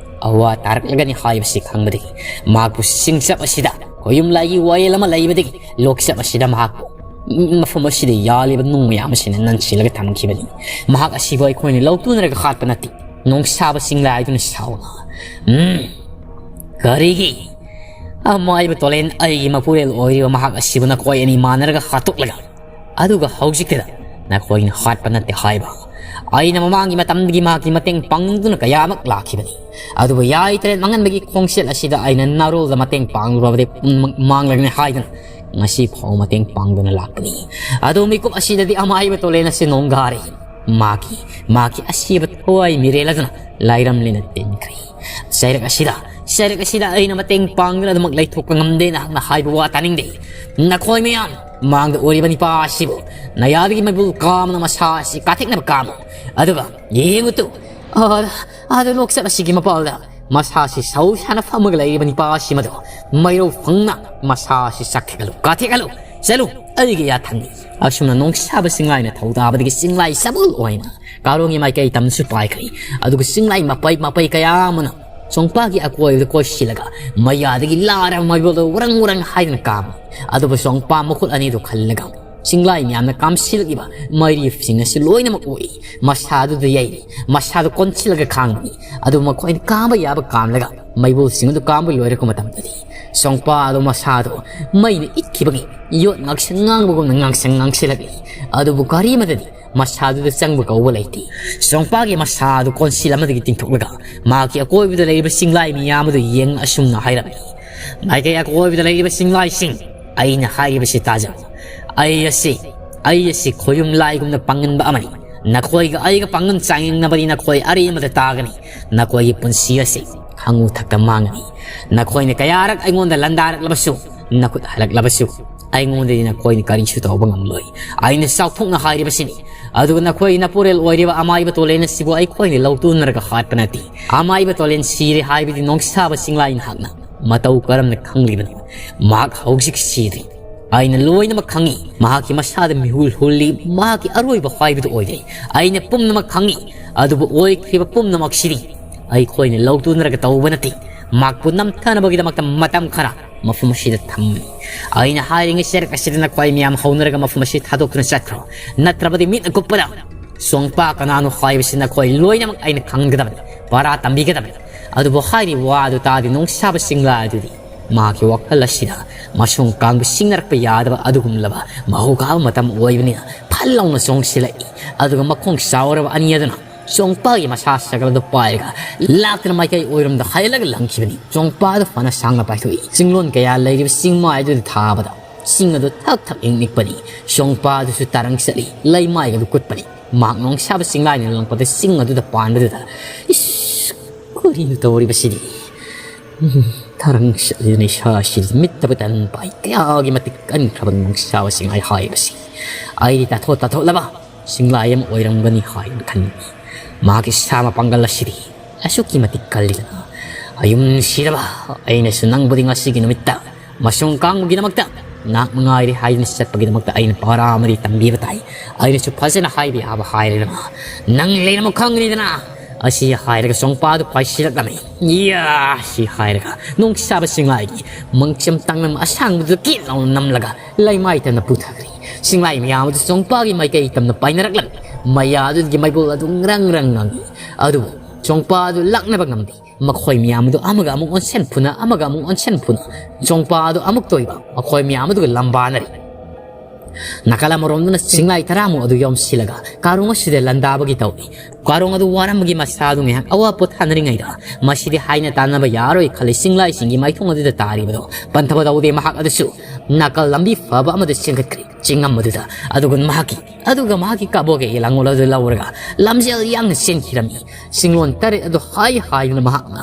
ꯑꯋꯥ ꯇꯥꯔꯛꯂꯒꯅꯤ ꯍꯥꯏꯕꯁꯤ ꯈꯪꯕꯗꯒꯤ ꯃꯍꯥꯛꯄꯨ ꯆꯤꯡꯆꯞ ꯑꯁꯤꯗ ꯈꯣꯌꯨꯝ ꯂꯥꯏꯒꯤ ꯋꯥꯌꯦꯜ ꯑꯃ ꯂꯩꯕꯗꯒꯤ ꯂꯣꯛꯆꯞ ꯑꯁꯤꯗ ꯃꯍꯥꯛꯄꯨ ꯃꯐꯝ ꯑꯁꯤꯗ ꯌꯥꯜꯂꯤꯕ ꯅꯨꯡ ꯃꯌꯥꯝ ꯑꯁꯤꯅ ꯅꯟꯁꯤꯜꯂꯒ ꯊꯝꯈꯤꯕꯅꯤ꯫ ꯃꯍꯥꯛ ꯑꯁꯤꯕꯨ ꯑꯩꯈꯣꯏꯅ ꯂꯧꯇꯨꯅꯔꯒ ꯍꯥꯠꯄ ꯅꯠꯇꯦ꯫" ꯅꯣꯡꯁꯥꯕ ꯆꯤꯡꯂꯥꯏꯗꯨꯅ ꯁꯥꯎꯅ, "ꯎꯝ, ꯀꯔꯤꯒꯤ? ꯑꯃꯥꯏꯕ ꯇꯣꯂꯦꯟ ꯑꯩꯒꯤ ꯃꯄꯨꯔꯦꯜ ꯑꯣꯏꯔꯤꯕ ꯃꯍꯥꯛ ꯑꯁꯤꯕꯨ ꯅꯈꯣꯏ ꯑꯅꯤ ꯃꯥꯟꯅꯔꯒ ꯍꯥꯠꯇꯣꯛꯂꯒ ꯑꯗꯨꯒ ꯍꯧꯖꯤꯛꯇꯗ ꯅꯈꯣꯏꯅ ꯍꯥꯠꯄ ꯅꯠꯇꯦ ꯍꯥꯏꯕ? ꯑꯩꯅ ꯃꯃꯥꯡꯒꯤ ꯃꯇꯝꯗꯒꯤ ꯃꯍꯥꯛꯀꯤ ꯃꯇꯦꯡ ꯄꯥꯡꯅꯤꯡꯗꯨꯅ ꯀꯌꯥꯃꯛ ꯂꯥꯛꯈꯤꯕꯅꯤ꯫ ꯑꯗꯨꯕꯨ ꯌꯥꯏ ꯇꯔꯦꯠ ꯃꯥꯡꯍꯟꯕꯒꯤ ꯈꯣꯡꯆꯦꯠ ꯑꯁꯤꯗ ꯑꯩꯅ ꯅꯥꯔꯣꯜꯗ ꯃꯇꯦꯡ ꯄꯥꯡꯂꯨꯔꯕꯗꯤ ꯃꯥꯡꯂꯒꯅꯤ ꯍꯥꯏꯗꯨꯅ ꯉꯁꯤ ꯐꯥꯎ ꯃꯇꯦꯡ ꯄꯥꯡꯗꯨꯅ ꯂꯥꯛꯄꯅꯤ꯫ ꯑꯗꯨ ꯃꯤꯀꯨꯞ ꯑꯁꯤꯗꯗꯤ ꯑꯃꯥꯏꯕ ꯇꯣꯂꯦꯟ ꯑꯁꯤ ꯅꯣꯡꯒꯥꯔꯦ꯫ ꯃꯥꯒꯤ, ꯃꯥꯒꯤ ꯑꯁꯤꯕ ꯊꯋꯥꯏ ꯃꯤꯔꯦꯜ ꯑꯗꯨꯅ ꯂꯥꯏꯔꯝꯂꯦꯅ ꯇꯤꯟꯈ꯭ꯔꯦ꯫ ꯆꯩꯔꯛ ꯑꯁꯤꯗ, ꯆꯩꯔꯛ ꯑꯁꯤꯗ ꯑꯩꯅ ꯃꯇꯦꯡ ꯄꯥꯡꯗꯨꯅ ꯑꯗꯨꯃꯛ ꯂꯩꯊꯣꯛꯄ ꯉꯝꯗꯦ꯫ ꯅꯍꯥꯛꯅ ꯍꯥꯏꯕ ꯋꯥ ꯇꯥꯅꯤꯡꯗꯦ꯫ ꯅꯈꯣꯏ ꯃꯌꯥꯝ ꯃꯥꯡꯗ ꯑꯣꯏꯔꯤꯕ ꯅꯤꯄꯥ ꯑꯁꯤꯕꯨ ꯅꯌꯥꯗꯒꯤ ꯃꯩꯕꯨꯜ ꯀꯥꯝꯅ ꯃꯁꯥ ꯑꯁꯤ ꯀꯥꯊꯦꯛꯅꯕ ꯀꯥꯝꯃꯨ꯫ ꯑꯗꯨꯒ ꯌꯦꯡꯉꯨ ꯇꯨ, ꯑꯥꯗ, ꯑꯥꯗ ꯂꯣꯛꯆꯠ ꯑꯁꯤꯒꯤ ꯃꯄꯥꯜꯗ ꯃꯁꯥ ꯑꯁꯤ ꯁꯧ ꯁꯥꯅ ꯐꯝꯃꯒ ꯂꯩꯔꯤꯕ ꯅꯤꯄꯥ ꯑꯁꯤꯃꯗꯨ ꯃꯩꯔꯧ ꯐꯪꯅ ꯃꯁꯥ ꯑꯁꯤ ꯆꯥꯊꯦꯛꯍꯜꯂꯨ, ꯀꯥꯊꯦꯛꯍꯜꯂꯨ꯫ ꯆꯠꯂꯨ, ꯑꯩꯒꯤ ꯌꯥꯊꯪꯅꯤ꯫ ꯑꯁꯨꯝꯅ ꯅꯣꯡꯁꯥꯕ ꯆꯤꯡꯂꯥꯏꯅ ꯊꯧꯗꯥꯕꯗꯒꯤ ꯆꯤꯡꯂꯥꯏ ꯁꯒꯣꯜ ꯑꯣꯏꯅ ꯀꯥꯔꯣꯡꯒꯤ ꯃꯥꯏꯀꯩ ꯇꯝꯁꯨ ꯄꯥꯏꯈ꯭ꯔꯤ꯫ ꯑꯗꯨꯒ ꯆꯤꯡꯂꯥꯏ ꯃꯄꯩ ꯃꯄꯩ ꯀꯌꯥ ꯑꯃꯅ ꯆꯣꯡꯄꯥꯒꯤ ꯑꯀꯣꯏꯕꯗ ꯀꯣꯏꯁꯤꯜꯂꯒ ꯃꯌꯥꯗꯒꯤ ꯂꯥꯔꯕ ꯃꯩꯕꯨꯜꯗ ꯎꯔꯪ ꯎꯔꯪ ꯍꯥꯏꯗꯨꯅ ꯀꯥꯝꯃꯤ꯫ ꯑꯗꯨꯕꯨ ꯆꯣꯡꯄꯥ ꯃꯈꯨꯠ ꯑꯅꯤꯗꯨ ꯈꯜꯂꯒ ꯆꯤꯡꯂꯥꯏ ꯃꯌꯥꯝꯅ ꯀꯥꯝꯁꯤꯜꯂꯛꯂꯤꯕ ꯃꯩꯔꯤꯁꯤꯡ ꯑꯁꯤ ꯂꯣꯏꯅꯃꯛ ꯎꯏ꯫ ꯃꯁꯥꯗꯨꯗ ꯌꯩꯔꯤ꯫ ꯃꯁꯥꯗꯨ ꯀꯣꯟꯁꯤꯜꯂꯒ ꯈꯥꯡꯕꯅꯤ꯫ ꯑꯗꯨꯕꯨ ꯃꯈꯣꯏꯅ ꯀꯥꯝꯕ ꯌꯥꯕ ꯀꯥꯝꯂꯒ ꯃꯩꯕꯨꯜꯁꯤꯡ ꯑꯗꯨ ꯀꯥꯝꯕ ꯂꯣꯏꯔꯛꯄ ꯃꯇꯝꯗꯗꯤ ꯆꯣꯡꯄꯥ ꯑꯗꯨ ꯃꯁꯥꯗꯨ ꯃꯩꯅ ꯏꯠꯈꯤꯕꯒꯤ ꯌꯣꯠ ꯉꯥꯡꯁꯪ ꯉꯥꯡꯕꯒꯨꯝꯅ ꯉꯥꯡꯁꯪ ꯉꯥꯡꯁꯤꯜꯂꯛꯂꯤ꯫ ꯑꯗꯨꯕꯨ ꯀꯔꯤꯃꯗꯗꯤ ꯃꯁꯥꯗꯨꯗ ꯆꯪꯕ ꯀꯧꯕ ꯂꯩꯇꯦ꯫ ꯆꯣꯡꯄꯥꯒꯤ ꯃꯁꯥ ꯑꯗꯨ ꯀꯣꯟꯁꯤꯜ ꯑꯃꯗꯒꯤ ꯇꯤꯡꯊꯣꯛꯂꯒ ꯃꯍꯥꯛꯀꯤ ꯑꯀꯣꯏꯕꯗ ꯂꯩꯔꯤꯕ ꯆꯤꯡꯂꯥꯏ ꯃꯤꯌꯥꯝ ꯑꯗꯨ ꯌꯦꯡ ꯑꯁꯨꯝꯅ ꯍꯥꯏꯔꯝꯃꯤ, "ꯃꯥꯏꯀꯩ ꯑꯀꯣꯏꯕꯗ ꯂꯩꯔꯤꯕ ꯆꯤꯡꯂꯥꯏꯁꯤꯡ, ꯑꯩꯅ ꯍꯥꯏꯔꯤꯕꯁꯤ ꯇꯥꯖꯧ꯫ ꯑꯩ ꯑꯁꯤ, ꯑꯩ ꯑꯁꯤ ꯈꯣꯌꯨꯝ ꯂꯥꯏꯒꯨꯝꯅ ꯄꯥꯡꯒꯟꯕ ꯑꯃꯅꯤ꯫ ꯅꯈꯣꯏꯒ ꯑꯩꯒ ꯄꯥꯡꯒꯟ ꯆꯥꯡꯌꯦꯡꯅꯕꯗꯤ ꯅꯈꯣꯏ ꯑꯔꯦꯝꯕꯗ ꯇꯥꯒꯅꯤ꯫ ꯅꯈꯣꯏꯒꯤ ꯄꯨꯟꯁꯤ ꯑꯁꯤ ꯈꯥꯉꯨ ꯊꯛꯇ ꯃꯥꯡꯒꯅꯤ꯫ ꯅꯈꯣꯏꯅ ꯀꯌꯥꯔꯛ ꯑꯩꯉꯣꯟꯗ ꯂꯥꯟꯗꯥꯔꯛꯂꯕꯁꯨ, ꯅꯈꯨꯠ ꯍꯜꯂꯛꯂꯕꯁꯨ, ꯑꯩꯉꯣꯟꯗꯗꯤ ꯅꯈꯣꯏꯅ ꯀꯔꯤꯁꯨ ꯇꯧꯕ ꯉꯝꯂꯣꯏ꯫ ꯑꯩꯅ ꯆꯥꯎꯊꯣꯛꯅ ꯍꯥꯏꯔꯤꯕꯁꯤꯅꯤ꯫ ꯑꯗꯨꯒ ꯅꯈꯣꯏꯒꯤ ꯅꯄꯨꯔꯦꯜ ꯑꯣꯏꯔꯤꯕ ꯑꯃꯥꯏꯕ ꯇꯣꯂꯦꯟ ꯑꯁꯤꯕꯨ ꯑꯩꯈꯣꯏꯅ ꯂꯧꯇꯨꯅꯔꯒ ꯍꯥꯠꯄ ꯅꯠꯇꯦ꯫ ꯑꯃꯥꯏꯕ ꯇꯣꯂꯦꯟ ꯁꯤꯔꯦ ꯍꯥꯏꯕꯗꯤ ꯅꯣꯡꯁꯥꯕ ꯆꯤꯡꯂꯥꯏ ꯅꯍꯥꯛꯅ ꯃꯇꯧ ꯀꯔꯝꯅ ꯈꯪꯂꯤꯕꯅꯣ? ꯃꯍꯥꯛ ꯍꯧꯖꯤꯛ ꯁꯤꯗ꯭ꯔꯤ꯫ ꯑꯩꯅ ꯂꯣꯏꯅꯃꯛ ꯈꯪꯏ꯫ ꯃꯍꯥꯛꯀꯤ ꯃꯁꯥꯗ ꯃꯤꯍꯨꯜ ꯍꯨꯜꯂꯤ꯫ ꯃꯍꯥꯛꯀꯤ ꯑꯔꯣꯏꯕ ꯍꯥꯏꯕꯗꯨ ꯑꯣꯏꯔꯦ꯫ ꯑꯩꯅ ꯄꯨꯝꯅꯃꯛ ꯈꯪꯏ꯫ ꯑꯗꯨꯕꯨ ꯑꯣꯏꯈ꯭ꯔꯤꯕ ꯄꯨꯝꯅꯃꯛꯁꯤꯗꯤ ꯑꯩꯈꯣꯏꯅ ꯂꯧꯇꯨꯅꯔꯒ ꯇꯧꯕ ꯅꯠꯇꯦ꯫ ꯃꯍꯥꯛꯄꯨ ꯅꯝꯊꯅꯕꯒꯤꯗꯃꯛꯇ ꯃꯇꯝ ꯈꯔ ꯃꯐꯝ ꯑꯁꯤꯗ ꯊꯝꯃꯤ꯫ ꯑꯩꯅ ꯍꯥꯏꯔꯤꯉꯩ ꯆꯩꯔꯛ ꯑꯁꯤꯗ ꯅꯈꯣꯏ ꯃꯌꯥꯝ ꯍꯧꯅꯔꯒ ꯃꯐꯝ ꯑꯁꯤ ꯊꯥꯗꯣꯛꯇꯨꯅ ꯆꯠꯈ꯭ꯔꯣ꯫ ꯅꯠꯇ꯭ꯔꯕꯗꯤ ꯃꯤꯠ ꯑꯀꯨꯞꯄꯗ ꯆꯣꯡꯄꯥ ꯀꯅꯥꯅꯣ ꯍꯥꯏꯕꯁꯤ ꯅꯈꯣꯏ ꯂꯣꯏꯅꯃꯛ ꯑꯩꯅ ꯈꯪꯒꯗꯕꯅꯤ, ꯄꯔꯥ ꯇꯝꯕꯤꯒꯗꯕꯅꯤ꯫ ꯑꯗꯨꯕꯨ ꯍꯥꯏꯔꯤꯕ ꯋꯥ ꯑꯗꯨ ꯇꯥꯗꯤ ꯅꯣꯡꯁꯥꯕ ꯆꯤꯡꯂꯥ ꯑꯗꯨꯗꯤ ꯃꯍꯥꯛꯀꯤ ꯋꯥꯈꯜ ꯑꯁꯤꯗ ꯃꯁꯨꯡ ꯀꯥꯡꯕꯨ ꯁꯤꯡꯅꯔꯛꯄ ꯌꯥꯗꯕ ꯑꯗꯨꯒꯨꯝꯂꯕ ꯃꯍꯧ ꯀꯥꯕ ꯃꯇꯝ ꯑꯣꯏꯕꯅꯤꯅ ꯐꯠ ꯂꯥꯎꯅ ꯆꯣꯡꯁꯤꯜꯂꯛꯏ꯫ ꯑꯗꯨꯒ ꯃꯈꯣꯡ ꯆꯥꯎꯔꯕ ꯑꯅꯤ ꯑꯗꯨꯅ ꯆꯣꯡꯄꯥꯒꯤ ꯃꯁꯥ ꯁꯒꯜ ꯑꯗꯨ ꯄꯥꯏꯔꯒ ꯂꯥꯛꯇꯅ ꯃꯥꯏꯀꯩ ꯑꯣꯏꯔꯣꯝꯗ ꯍꯥꯏꯍꯜꯂꯒ ꯂꯪꯈꯤꯕꯅꯤ꯫ ꯆꯣꯡꯄꯥ ꯑꯗꯨ ꯐꯅ ꯁꯥꯡꯅ ꯄꯥꯏꯊꯣꯛꯏ꯫ ꯆꯤꯡꯂꯣꯟ ꯀꯌꯥ ꯂꯩꯔꯤꯕ ꯆꯤꯡ ꯃꯥꯏ ꯑꯗꯨꯗ ꯊꯥꯕꯗ ꯆꯤꯡ ꯑꯗꯨ ꯊꯛ ꯊꯛ ꯏꯪ ꯅꯤꯛꯄꯅꯤ꯫ ꯆꯣꯡꯄꯥ ꯑꯗꯨꯁꯨ ꯇꯥꯔꯪ ꯆꯠꯂꯤ꯫ ꯂꯩꯃꯥꯏ ꯑꯗꯨ ꯀꯨꯠꯄꯅꯤ꯫ ꯃꯍꯥꯛ ꯅꯣꯡꯁꯥꯕ ꯆꯤꯡꯂꯥꯏꯅ ꯂꯪꯂꯛꯄꯗ ꯆꯤꯡ ꯑꯗꯨꯗ ꯄꯥꯟꯕꯗꯨꯗ, "ꯏꯁ! ꯀꯔꯤꯅꯣ ꯇꯧꯔꯤꯕꯁꯤꯗꯤ? ꯎꯝ, ꯇꯥꯔꯪ ꯆꯠꯂꯤꯗꯨꯅ ꯏꯁꯥꯁꯤ ꯃꯤꯠꯇꯕꯨ ꯇꯟ ꯄꯥꯏ꯫ ꯀꯌꯥꯒꯤ ꯃꯇꯤꯛ ꯀꯟꯈ꯭ꯔꯕ ꯅꯣꯡꯁꯥꯕ ꯆꯤꯡꯂꯥꯏ ꯍꯥꯏꯕꯁꯤ꯫ ꯑꯩꯗꯤ ꯇꯥꯊꯣꯛ ꯇꯥꯊꯣꯛꯂꯕ ꯆꯤꯡꯂꯥꯏ ꯑꯃ ꯑꯣꯏꯔꯝꯒꯅꯤ ꯍꯥꯏꯅ ꯈꯟꯕꯅꯤ꯫ ꯃꯍꯥꯛꯀꯤ ꯁꯥ ꯃꯄꯥꯡꯒꯜ ꯑꯁꯤꯗꯤ ꯑꯁꯨꯛꯀꯤ ꯃꯇꯤꯛ ꯀꯜꯂꯤꯗꯅ꯫ ꯑꯌꯨꯝ ꯅꯨꯡꯁꯤꯔꯕ, ꯑꯩꯅꯁꯨ ꯅꯪꯕꯨꯗꯤ ꯉꯁꯤꯒꯤ ꯅꯨꯃꯤꯠꯇ ꯃꯁꯨꯡ ꯀꯥꯡꯕꯨꯒꯤꯗꯃꯛꯇ ꯅꯍꯥꯛ ꯃꯉꯥꯏꯔꯦ ꯍꯥꯏꯗꯨꯅ ꯆꯠꯄꯒꯤꯗꯃꯛꯇ ꯑꯩꯅ ꯄꯥꯔꯥ ꯑꯃꯗꯤ ꯇꯝꯕꯤꯕ ꯇꯥꯏ꯫ ꯑꯩꯅꯁꯨ ꯐꯖꯅ ꯍꯥꯏꯕ ꯌꯥꯕ ꯍꯥꯏꯔꯦꯗꯅ꯫ ꯅꯪ ꯂꯩꯔꯝꯃꯨ ꯈꯪꯒꯅꯤꯗꯅ"꯫ ꯑꯁꯤ ꯍꯥꯏꯔꯒ ꯆꯣꯡꯄꯥꯗꯨ ꯄꯥꯏꯁꯤꯜꯂꯛꯂꯝꯃꯤ꯫ "ꯌꯥ!" ꯁꯤ ꯍꯥꯏꯔꯒ ꯅꯣꯡꯁꯥꯕ ꯆꯤꯡꯂꯥꯏꯒꯤ ꯃꯪꯆꯝ ꯇꯥꯡꯂꯝ ꯑꯁꯥꯡꯕꯗꯨ ꯀꯤꯠ ꯂꯥꯎꯅ ꯅꯝꯂꯒ ꯂꯩꯃꯥꯏ ꯇꯝꯅ ꯄꯨꯊꯈ꯭ꯔꯦ꯫ ꯆꯤꯡꯂꯥꯏ ꯃꯌꯥꯝ ꯑꯗꯨ ꯆꯣꯡꯄꯥꯒꯤ ꯃꯥꯏꯀꯩ ꯇꯝꯅ ꯄꯥꯏꯅꯔꯛꯂꯝꯃꯤ꯫ ꯃꯌꯥ ꯑꯗꯨꯒꯤ ꯃꯩꯕꯨꯜ ꯑꯗꯨ ꯉ꯭ꯔꯪ ꯉ꯭ꯔꯪ ꯉꯪꯉꯤ꯫ ꯑꯗꯨꯕꯨ ꯆꯣꯡꯄꯥ ꯑꯗꯨ ꯂꯥꯛꯅꯕ ꯉꯝꯗꯦ꯫ ꯃꯈꯣꯏ ꯃꯌꯥꯝ ꯑꯗꯨ ꯑꯃꯒ ꯑꯃꯨꯛ ꯑꯣꯟꯁꯤꯟ ꯐꯨꯅ, ꯑꯃꯒ ꯑꯃꯨꯛ ꯑꯣꯟꯁꯤꯟ ꯐꯨꯅ ꯆꯣꯡꯄꯥ ꯑꯗꯨ ꯑꯃꯨꯛꯇ ꯑꯣꯏꯕ ꯃꯈꯣꯏ ꯃꯌꯥꯝ ꯑꯗꯨꯒ ꯂꯝꯕꯥꯅꯔꯤ꯫ ꯅꯥꯀꯜ ꯑꯃꯔꯣꯝꯗꯅ ꯆꯤꯡꯂꯥꯏ ꯇꯔꯥꯃꯨꯛ ꯑꯗꯨ ꯌꯣꯝꯁꯤꯜꯂꯒ ꯀꯥꯔꯣꯡ ꯑꯁꯤꯗ ꯂꯥꯟꯗꯥꯕꯒꯤ ꯇꯧꯏ꯫ ꯀꯥꯔꯣꯡ ꯑꯗꯨ ꯋꯥꯔꯝꯕꯒꯤ ꯃꯁꯥꯗꯨ ꯉꯥꯏꯍꯥꯛ ꯑꯋꯥ ꯄꯣꯊꯥꯅꯔꯤꯉꯩꯗ, "ꯃꯁꯤꯗꯤ ꯍꯥꯏꯅ ꯇꯥꯟꯅꯕ ꯌꯥꯔꯣꯏ" ꯈꯜꯂꯤ꯫ ꯆꯤꯡꯂꯥꯏꯁꯤꯡꯒꯤ ꯃꯥꯏꯊꯣꯡ ꯑꯗꯨꯗ ꯇꯥꯔꯤꯕꯗꯣ ꯄꯟꯊꯕ ꯇꯧꯗꯦ꯫ ꯃꯍꯥꯛ ꯑꯗꯨꯁꯨ ꯅꯥꯀꯜ ꯂꯝꯕꯤ ꯐꯕ ꯑꯃꯗ ꯆꯦꯟꯈꯠꯈ꯭ꯔꯦ꯫ ꯆꯤꯡꯉꯝ ꯑꯗꯨꯗ ꯑꯗꯨꯒ ꯃꯍꯥꯛꯀꯤ, ꯑꯗꯨꯒ ꯃꯍꯥꯛꯀꯤ ꯀꯕꯣꯛꯀꯤ ꯂꯥꯡꯒꯣꯜ ꯑꯗꯨ ꯂꯧꯔꯒ ꯂꯝꯖꯦꯜ ꯌꯥꯡꯅ ꯆꯦꯟꯈꯤꯔꯝꯃꯤ꯫ ꯆꯤꯡꯂꯣꯟ ꯇꯔꯦꯠ ꯑꯗꯨ ꯍꯥꯏ ꯍꯥꯏꯗꯨꯅ ꯃꯍꯥꯛꯅ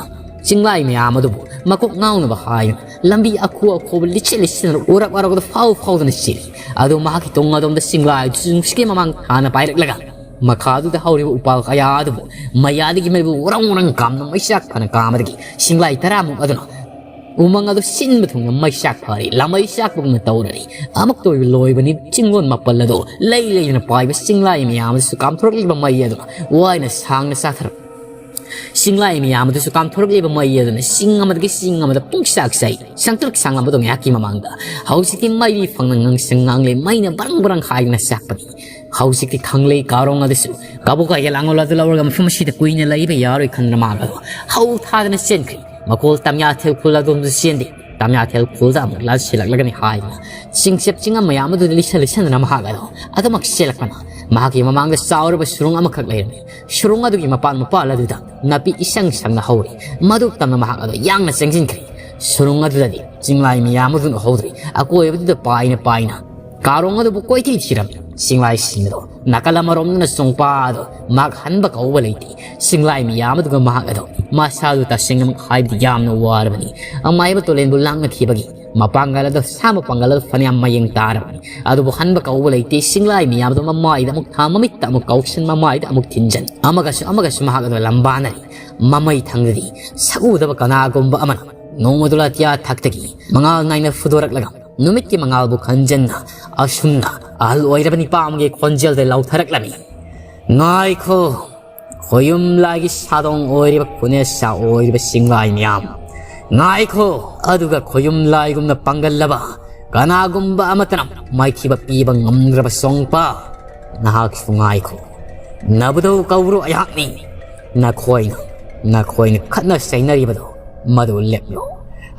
ꯆꯤꯡꯂꯥꯏ ꯃꯌꯥꯝ ꯑꯗꯨꯕꯨ ꯃꯀꯣꯛ ꯉꯥꯎꯅꯕ ꯍꯥꯏꯗꯨꯅ ꯂꯝꯕꯤ ꯑꯈꯨ ꯑꯈꯨꯕ ꯂꯤꯠꯁꯤꯟ ꯂꯤꯠꯁꯤꯟꯗꯨꯅ ꯎꯔꯛ ꯋꯥꯔꯛꯗ ꯐꯥꯎ ꯐꯥꯎꯗꯨꯅ ꯆꯦꯜꯂꯤ꯫ ꯑꯗꯨ ꯃꯍꯥꯛꯀꯤ ꯇꯨꯡ ꯑꯗꯣꯝꯗ ꯆꯤꯡꯂꯥꯏ ꯑꯗꯨꯁꯨ ꯅꯨꯡꯁꯤꯠꯀꯤ ꯃꯃꯥꯡ ꯊꯥꯅ ꯄꯥꯏꯔꯛꯂꯒ ꯃꯈꯥꯗꯨꯗ ꯍꯧꯔꯤꯕ ꯎꯄꯥꯜ ꯀꯌꯥ ꯑꯗꯨꯕꯨ ꯃꯌꯥꯗꯒꯤ ꯃꯩꯕꯨ ꯎꯔꯪ ꯎꯔꯪ ꯀꯥꯝꯅ ꯃꯩꯆꯥꯛ ꯐꯅ ꯀꯥꯝꯕꯗꯒꯤ ꯆꯤꯡꯂꯥꯏ ꯇꯔꯥꯃꯨꯛ ꯑꯗꯨꯅ ꯎꯃꯪ ꯑꯗꯨ ꯁꯤꯟꯕ ꯊꯨꯡꯅ ꯃꯩ ꯆꯥꯛ ꯐꯥꯔꯤ꯫ ꯂꯥꯃꯩ ꯆꯥꯛꯄꯒꯨꯝꯅ ꯇꯧꯔꯔꯤ꯫ ꯑꯃꯨꯛꯇ ꯑꯣꯏꯕ ꯂꯣꯏꯕꯅꯤ꯫ ꯆꯤꯡꯂꯣꯟ ꯃꯥꯄꯜ ꯑꯗꯨ ꯂꯩ ꯂꯩꯗꯨꯅ ꯄꯥꯏꯕ ꯆꯤꯡꯂꯥꯏ ꯃꯌꯥꯝ ꯑꯗꯨꯁꯨ ꯀꯥꯝꯊꯣꯔꯛꯂꯤꯕ ꯃꯩ ꯑꯗꯨꯅ ꯋꯥꯏꯅ ꯁꯥꯡꯅ ꯆꯥꯊꯔꯛ꯫ ꯆꯤꯡꯂꯥꯏ ꯃꯌꯥꯝ ꯑꯗꯨꯁꯨ ꯀꯥꯝꯊꯣꯔꯛꯂꯤꯕ ꯃꯩ ꯑꯗꯨꯅ ꯆꯤꯡ ꯑꯃꯗꯒꯤ ꯆꯤꯡ ꯑꯃꯗ ꯄꯨꯡꯆꯥꯛ ꯆꯥꯏ꯫ ꯁꯪꯇ꯭ꯔꯤꯛ ꯁꯪꯂꯝꯕꯗꯣ ꯉꯥꯏꯍꯥꯛꯀꯤ ꯃꯃꯥꯡꯗ ꯍꯧꯖꯤꯛꯇꯤ ꯃꯩ ꯐꯪꯅ ꯉꯥꯡꯁꯪ ꯉꯥꯡꯂꯦ꯫ ꯃꯩꯅ ꯕ꯭ꯔꯪ ꯕ꯭ꯔꯪ ꯍꯥꯏꯗꯨꯅ ꯆꯥꯛꯄꯅꯤ꯫ ꯍꯧꯖꯤꯛꯇꯤ ꯈꯪꯂꯦ ꯀꯥꯔꯣꯡ ꯑꯗꯨꯁꯨ ꯀꯕꯣꯛꯀꯥꯏꯒꯤ ꯂꯥꯡꯒꯣꯜ ꯑꯗꯨ ꯂꯧꯔꯒ ꯃꯐꯝ ꯑꯁꯤꯗ ꯀꯨꯏꯅ ꯂꯩꯕ ꯌꯥꯔꯣꯏ ꯈꯟꯗꯨꯅ ꯃꯥꯒ ꯍꯧ ꯊꯥꯗꯅ ꯆꯦꯟꯈ꯭ꯔꯦ꯫ ꯃꯀꯣꯜ ꯇꯝꯌꯥ ꯊꯦꯜ ꯈꯨꯜ ꯑꯗꯣꯝꯗ ꯆꯦꯟꯗꯦ꯫ ꯇꯝꯌꯥꯊꯦꯜ ꯈꯨꯜꯗ ꯑꯃꯨꯛ ꯂꯥꯟꯁꯤꯜꯂꯛꯂꯒꯅꯤ ꯍꯥꯏꯗꯨꯅ ꯆꯤꯡꯆꯞ ꯆꯤꯡꯉꯝ ꯃꯌꯥꯝ ꯑꯗꯨꯗ ꯂꯤꯁꯟ ꯂꯤꯁꯟꯗꯅ ꯃꯍꯥꯛ ꯑꯗꯣ ꯑꯗꯨꯃꯛ ꯆꯦꯜꯂꯛꯄꯅ ꯃꯍꯥꯛꯀꯤ ꯃꯃꯥꯡꯗ ꯆꯥꯎꯔꯕ ꯁꯨꯔꯨꯡ ꯑꯃꯈꯛ ꯂꯩꯔꯝꯃꯤ꯫ ꯁꯨꯔꯨꯡ ꯑꯗꯨꯒꯤ ꯃꯄꯥꯟ ꯃꯄꯥꯜ ꯑꯗꯨꯗ ꯅꯥꯄꯤ ꯏꯁꯪ ꯁꯪꯅ ꯍꯧꯔꯤ꯫ ꯃꯗꯨ ꯇꯝꯅ ꯃꯍꯥꯛ ꯑꯗꯣ ꯌꯥꯡꯅ ꯆꯪꯁꯤꯟꯈ꯭ꯔꯦ꯫ ꯁꯨꯔꯨꯡ ꯑꯗꯨꯗꯗꯤ ꯆꯤꯡꯂꯥꯏ ꯃꯌꯥꯝ ꯑꯗꯨꯅ ꯎꯍꯧꯗ꯭ꯔꯤ꯫ ꯑꯀꯣꯏꯕꯗꯨꯗ ꯄꯥꯏꯅ ꯄꯥꯏꯅ ꯀꯥꯔꯣꯡ ꯑꯗꯨꯕꯨ ꯀꯣꯏꯊꯤ ꯊꯤꯔꯝꯃꯤ꯫ ꯆꯤꯡꯂꯥꯏꯁꯤꯡ ꯑꯗꯣ ꯅꯥꯀꯜ ꯑꯃꯔꯣꯝꯗꯅ ꯆꯣꯡꯄꯥ ꯑꯗꯣ ꯃꯍꯥꯛ ꯍꯟꯕ ꯀꯧꯕ ꯂꯩꯇꯦ꯫ ꯆꯤꯡꯂꯥꯏ ꯃꯤꯌꯥꯝ ꯑꯗꯨꯒ ꯃꯍꯥꯛ ꯑꯗꯣ ꯃꯁꯥꯗꯨ ꯇꯁꯦꯡꯅꯃꯛ ꯍꯥꯏꯕꯗꯤ ꯌꯥꯝꯅ ꯋꯥꯔꯕꯅꯤ꯫ ꯑꯃꯥꯏꯕ ꯇꯨꯔꯦꯟꯕꯨ ꯂꯥꯡꯅꯈꯤꯕꯒꯤ ꯃꯄꯥꯡꯒꯜ ꯑꯗꯣ ꯁꯥ ꯃꯄꯥꯡꯒꯜ ꯑꯗꯣ ꯐꯅꯌꯥꯝ ꯃꯌꯦꯡ ꯇꯥꯔꯕꯅꯤ꯫ ꯑꯗꯨꯕꯨ ꯍꯟꯕ ꯀꯧꯕ ꯂꯩꯇꯦ꯫ ꯆꯤꯡꯂꯥꯏ ꯃꯤꯌꯥꯝ ꯑꯗꯣ ꯃꯃꯥꯏꯗ ꯑꯃꯨꯛ ꯊꯥ, ꯃꯃꯤꯠꯇ ꯑꯃꯨꯛ ꯀꯥꯎꯁꯟ, ꯃꯃꯥꯏꯗ ꯑꯃꯨꯛ ꯊꯤꯟꯖꯟ, ꯑꯃꯒꯁꯨ ꯑꯃꯒꯁꯨ ꯃꯍꯥꯛ ꯑꯗꯣ ꯂꯝꯕꯥꯅꯔꯤ꯫ ꯃꯃꯩ ꯊꯪꯗꯗꯤ ꯁꯛꯎꯗꯕ ꯀꯅꯥꯒꯨꯝꯕ ꯑꯃꯅ ꯅꯣꯡꯃꯗꯨ ꯑꯇꯤꯌꯥ ꯊꯛꯇꯒꯤ ꯃꯉꯥꯜ ꯅꯥꯏꯅ ꯐꯨꯗꯣꯔꯛꯂꯒ ꯅꯨꯃꯤꯠꯀꯤ ꯃꯉꯥꯜꯕꯨ ꯈꯟꯖꯟꯅ ꯑꯁꯨꯝꯅ ꯑꯍꯜ ꯑꯣꯏꯔꯕ ꯅꯤꯄꯥ ꯑꯃꯒꯤ ꯈꯣꯟꯖꯦꯜꯗ ꯂꯥꯎꯊꯔꯛꯂꯝꯃꯤ꯫ ꯉꯥꯏꯈꯣ, ꯈꯣꯌꯨꯝ ꯂꯥꯏꯒꯤ ꯁꯥꯗꯣꯡ ꯑꯣꯏꯔꯤꯕ ꯈꯨꯅꯦꯁꯥ ꯑꯣꯏꯔꯤꯕ ꯆꯤꯡꯂꯥꯏ ꯃꯤꯌꯥꯝ, ꯉꯥꯏꯈꯣ꯫ ꯑꯗꯨꯒ ꯈꯣꯌꯨꯝ ꯂꯥꯏꯒꯨꯝꯅ ꯄꯥꯡꯒꯜꯂꯕ ꯀꯅꯥꯒꯨꯝꯕ ꯑꯃꯠꯇꯅ ꯃꯥꯏꯊꯤꯕ ꯄꯤꯕ ꯉꯝꯗ꯭ꯔꯕ ꯁꯣꯡꯄ, ꯅꯍꯥꯛꯁꯨ ꯉꯥꯏꯈꯣ꯫ ꯅꯕꯨꯙꯧ ꯀꯧꯕ꯭ꯔꯨ ꯑꯩꯍꯥꯛꯅꯤ꯫ ꯅꯈꯣꯏꯅ, ꯅꯈꯣꯏꯅ ꯈꯠꯅ ꯆꯩꯅꯔꯤꯕꯗꯣ ꯃꯗꯨ ꯂꯦꯞꯂꯣ꯫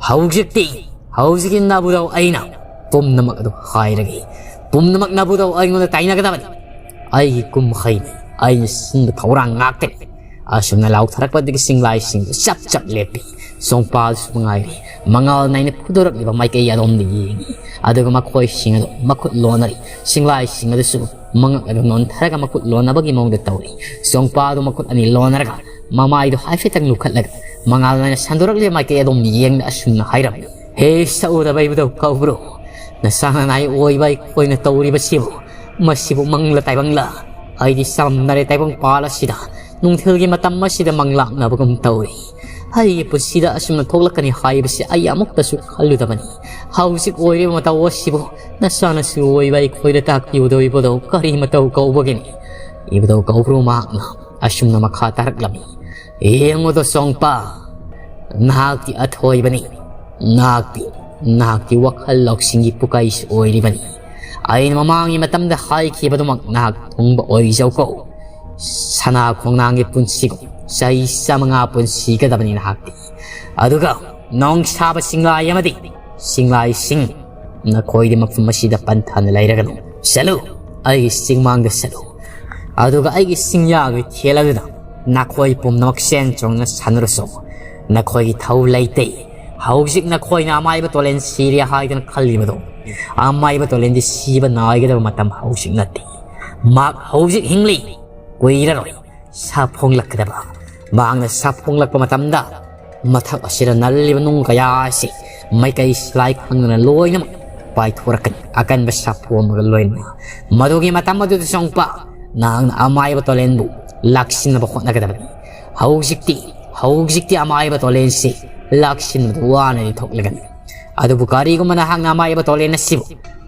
ꯍꯧꯖꯤꯛꯇꯤ, ꯍꯧꯖꯤꯛꯀꯤ ꯅꯕꯨꯙꯧ ꯑꯩꯅ ꯄꯨꯝꯅꯃꯛ ꯑꯗꯨ ꯍꯥꯏꯔꯒꯦ꯫ ꯄꯨꯝꯅꯃꯛ ꯅꯕꯨꯙꯧ ꯑꯩꯉꯣꯟꯗ ꯇꯥꯏꯅꯒꯗꯕꯅꯤ꯫ ꯑꯩꯒꯤ ꯀꯨꯝꯍꯩꯅꯤ, ꯑꯩꯅ ꯁꯤꯟꯕ ꯊꯧꯔꯥꯡ ꯉꯥꯛꯇꯅꯤ꯫ ꯑꯁꯨꯝꯅ ꯂꯥꯎꯊꯔꯛꯄꯗꯒꯤ ꯆꯤꯡꯂꯥꯏꯁꯤꯡꯗꯨ ꯆꯞ ꯆꯞ ꯂꯦꯞꯄꯤ꯫ ꯁꯣꯡꯄꯥꯜꯁꯨ ꯃꯉꯥꯏꯔꯦ, ꯃꯉꯥꯜ ꯅꯥꯏꯅ ꯐꯨꯗꯣꯔꯛꯂꯤꯕ ꯃꯥꯏꯀꯩ ꯑꯗꯣꯝꯗ ꯌꯦꯡꯉꯤ꯫ ꯑꯗꯨꯒ ꯃꯈꯣꯏꯁꯤꯡ ꯑꯗꯨ ꯃꯈꯨꯠ ꯂꯣꯟꯅꯔꯤ꯫ ꯆꯤꯡꯂꯥꯏꯁꯤꯡ ꯑꯗꯨꯁꯨ ꯃꯉꯛ ꯑꯗꯨ ꯅꯣꯟꯊꯔꯒ ꯃꯈꯨꯠ ꯂꯣꯟꯅꯕꯒꯤ ꯃꯑꯣꯡꯗ ꯇꯧꯔꯤ꯫ ꯁꯣꯡꯄꯥꯜꯗꯨ ꯃꯈꯨꯠ ꯑꯅꯤ ꯂꯣꯟꯅꯔꯒ ꯃꯃꯥꯏꯗꯨ ꯍꯥꯏꯐꯦꯠꯇꯪ ꯂꯨꯈꯠꯂꯒ ꯃꯉꯥꯜ ꯅꯥꯏꯅ ꯁꯟꯗꯣꯔꯛꯂꯤꯕ ꯃꯥꯏꯀꯩ ꯑꯗꯣꯝꯗ ꯌꯦꯡꯗꯨꯅ ꯑꯁꯨꯝꯅ ꯍꯥꯏꯔꯝꯃꯤ꯫ ꯍꯦ ꯁꯛꯎꯗꯕ ꯏꯕꯨꯙꯧ ꯀꯧꯕ꯭ꯔꯨ, ꯅꯆꯥ ꯅꯅꯥꯏ ꯑꯣꯏꯕ ꯑꯩꯈꯣꯏꯅ ꯇꯧꯔꯤꯕꯁꯤꯕꯨ ꯃꯁꯤꯕꯨ ꯃꯪꯂ ꯇꯥꯏꯕꯪꯂ? ꯑꯩꯗꯤ ꯆꯥꯝꯅꯔꯦ ꯇꯥꯏꯕꯪ ꯄꯥꯜ ꯑꯁꯤꯗ ꯅꯨꯡꯊꯤꯜꯒꯤ ꯃꯇꯝ ꯑꯁꯤꯗ ꯃꯪꯂꯥꯛꯅꯕꯒꯨꯝ ꯇꯧꯔꯤ꯫ ꯑꯩꯒꯤ ꯄꯨꯟꯁꯤꯗ ꯑꯁꯨꯝꯅ ꯊꯣꯛꯂꯛꯀꯅꯤ ꯍꯥꯏꯕꯁꯤ ꯑꯩ ꯑꯃꯨꯛꯇꯁꯨ ꯈꯜꯂꯨꯗꯕꯅꯤ꯫ ꯍꯧꯖꯤꯛ ꯑꯣꯏꯔꯤꯕ ꯃꯇꯧ ꯑꯁꯤꯕꯨ ꯅꯆꯥꯅꯁꯨ ꯑꯣꯏꯕ ꯑꯩꯈꯣꯏꯗ ꯇꯥꯛꯄꯤꯌꯨꯗꯣ ꯏꯕꯨꯙꯧ, ꯀꯔꯤ ꯃꯇꯧ ꯀꯧꯕꯒꯤꯅꯤ? ꯏꯕꯨꯙꯧ ꯀꯧꯕ꯭ꯔꯨ ꯃꯍꯥꯛꯅ ꯑꯁꯨꯝꯅ ꯃꯈꯥ ꯇꯥꯔꯛꯂꯝꯃꯤ꯫ ꯌꯦꯡꯉꯨꯗꯣ ꯁꯣꯡꯄꯥ, ꯅꯍꯥꯛꯇꯤ ꯑꯊꯣꯏꯕꯅꯤ꯫ ꯅꯍꯥꯛꯇꯤ, ꯅꯍꯥꯛꯇꯤ ꯋꯥꯈꯜ ꯂꯧꯁꯤꯡꯒꯤ ꯄꯨꯀꯩꯁꯨ ꯑꯣꯏꯔꯤꯕꯅꯤ꯫ ꯑꯩꯅ ꯃꯃꯥꯡꯒꯤ ꯃꯇꯝꯗ ꯍꯥꯏꯈꯤꯕꯗꯨꯃꯛ ꯅꯍꯥꯛ ꯊꯨꯡꯕ ꯑꯣꯏꯖꯧꯀꯣ꯫ ꯁꯅꯥ ꯈꯣꯡꯅꯥꯡꯒꯤ ꯄꯨꯟꯁꯤꯒꯨꯝ ꯆꯍꯤ ꯆꯥꯃꯉꯥ ꯄꯨꯟꯁꯤꯒꯗꯕꯅꯤ ꯅꯍꯥꯛꯇꯤ꯫ ꯑꯗꯨꯒ ꯅꯣꯡ ꯁꯥꯕ ꯆꯤꯡꯂꯥꯏ ꯑꯃꯗꯤ ꯆꯤꯡꯂꯥꯏꯁꯤꯡ, ꯅꯈꯣꯏꯗꯤ ꯃꯐꯝ ꯑꯁꯤꯗ ꯄꯟꯊꯥꯅ ꯂꯩꯔꯒꯅꯨ꯫ ꯆꯠꯂꯨ, ꯑꯩꯒꯤ ꯆꯤꯡꯃꯥꯡꯗ ꯆꯠꯂꯨ꯫ ꯑꯗꯨꯒ ꯑꯩꯒꯤ ꯆꯤꯡꯌꯥꯒꯤ ꯏꯊꯦꯜ ꯑꯗꯨꯗ ꯅꯈꯣꯏ ꯄꯨꯝꯅꯃꯛ ꯆꯦꯟ ꯆꯣꯡꯅ ꯁꯥꯟꯅꯔꯁꯨ, ꯅꯈꯣꯏꯒꯤ ꯊꯧ ꯂꯩꯇꯦ꯫ ꯍꯧꯖꯤꯛ ꯅꯈꯣꯏꯅ ꯑꯃꯥꯏꯕ ꯇꯣꯂꯦꯟ ꯁꯤꯔꯦ ꯍꯥꯏꯗꯅ ꯈꯜꯂꯤꯕꯗꯣ, ꯑꯃꯥꯏꯕ ꯇꯣꯂꯦꯟꯗꯤ ꯁꯤꯕ ꯅꯥꯏꯒꯗꯕ ꯃꯇꯝ ꯍꯧꯖꯤꯛ ꯅꯠꯇꯦ꯫ ꯃꯍꯥꯛ ꯍꯧꯖꯤꯛ ꯍꯤꯡꯂꯤ, ꯀꯨꯏꯔꯔꯣꯏ ꯁꯥꯐꯣꯡꯂꯛꯀꯗꯕ꯫ ꯃꯍꯥꯛꯅ ꯁꯥꯐꯣꯡꯂꯛꯄ ꯃꯇꯝꯗ ꯃꯊꯛ ꯑꯁꯤꯗ ꯅꯜꯂꯤꯕ ꯅꯨꯡ ꯀꯌꯥ ꯑꯁꯤ ꯃꯥꯏꯀꯩ ꯁꯤꯂꯥꯏ ꯈꯪꯗꯅ ꯂꯣꯏꯅꯃꯛ ꯄꯥꯏꯊꯣꯔꯛꯀꯅꯤ, ꯑꯀꯟꯕ ꯁꯥꯐꯨ ꯑꯃꯒ ꯂꯣꯏꯅꯅ꯫ ꯃꯗꯨꯒꯤ ꯃꯇꯝ ꯑꯗꯨꯗ ꯆꯣꯡꯄ ꯅꯍꯥꯛꯅ ꯑꯃꯥꯏꯕ ꯇꯣꯂꯦꯟꯕꯨ ꯂꯥꯛꯁꯤꯟꯅꯕ ꯍꯣꯠꯅꯒꯗꯕꯅꯤ꯫ ꯍꯧꯖꯤꯛꯇꯤ, ꯍꯧꯖꯤꯛꯇꯤ ꯑꯃꯥꯏꯕ ꯇꯣꯂꯦꯟꯁꯤ ꯂꯥꯛꯁꯤꯟꯕꯗ ꯋꯥꯅꯗꯤ ꯊꯣꯛꯂꯒꯅꯤ꯫ ꯑꯗꯨꯕꯨ ꯀꯔꯤꯒꯨꯝꯕ ꯅꯍꯥꯛꯅ ꯑꯃꯥꯏꯕ ꯇꯣꯂꯦꯟ ꯑꯁꯤꯕꯨ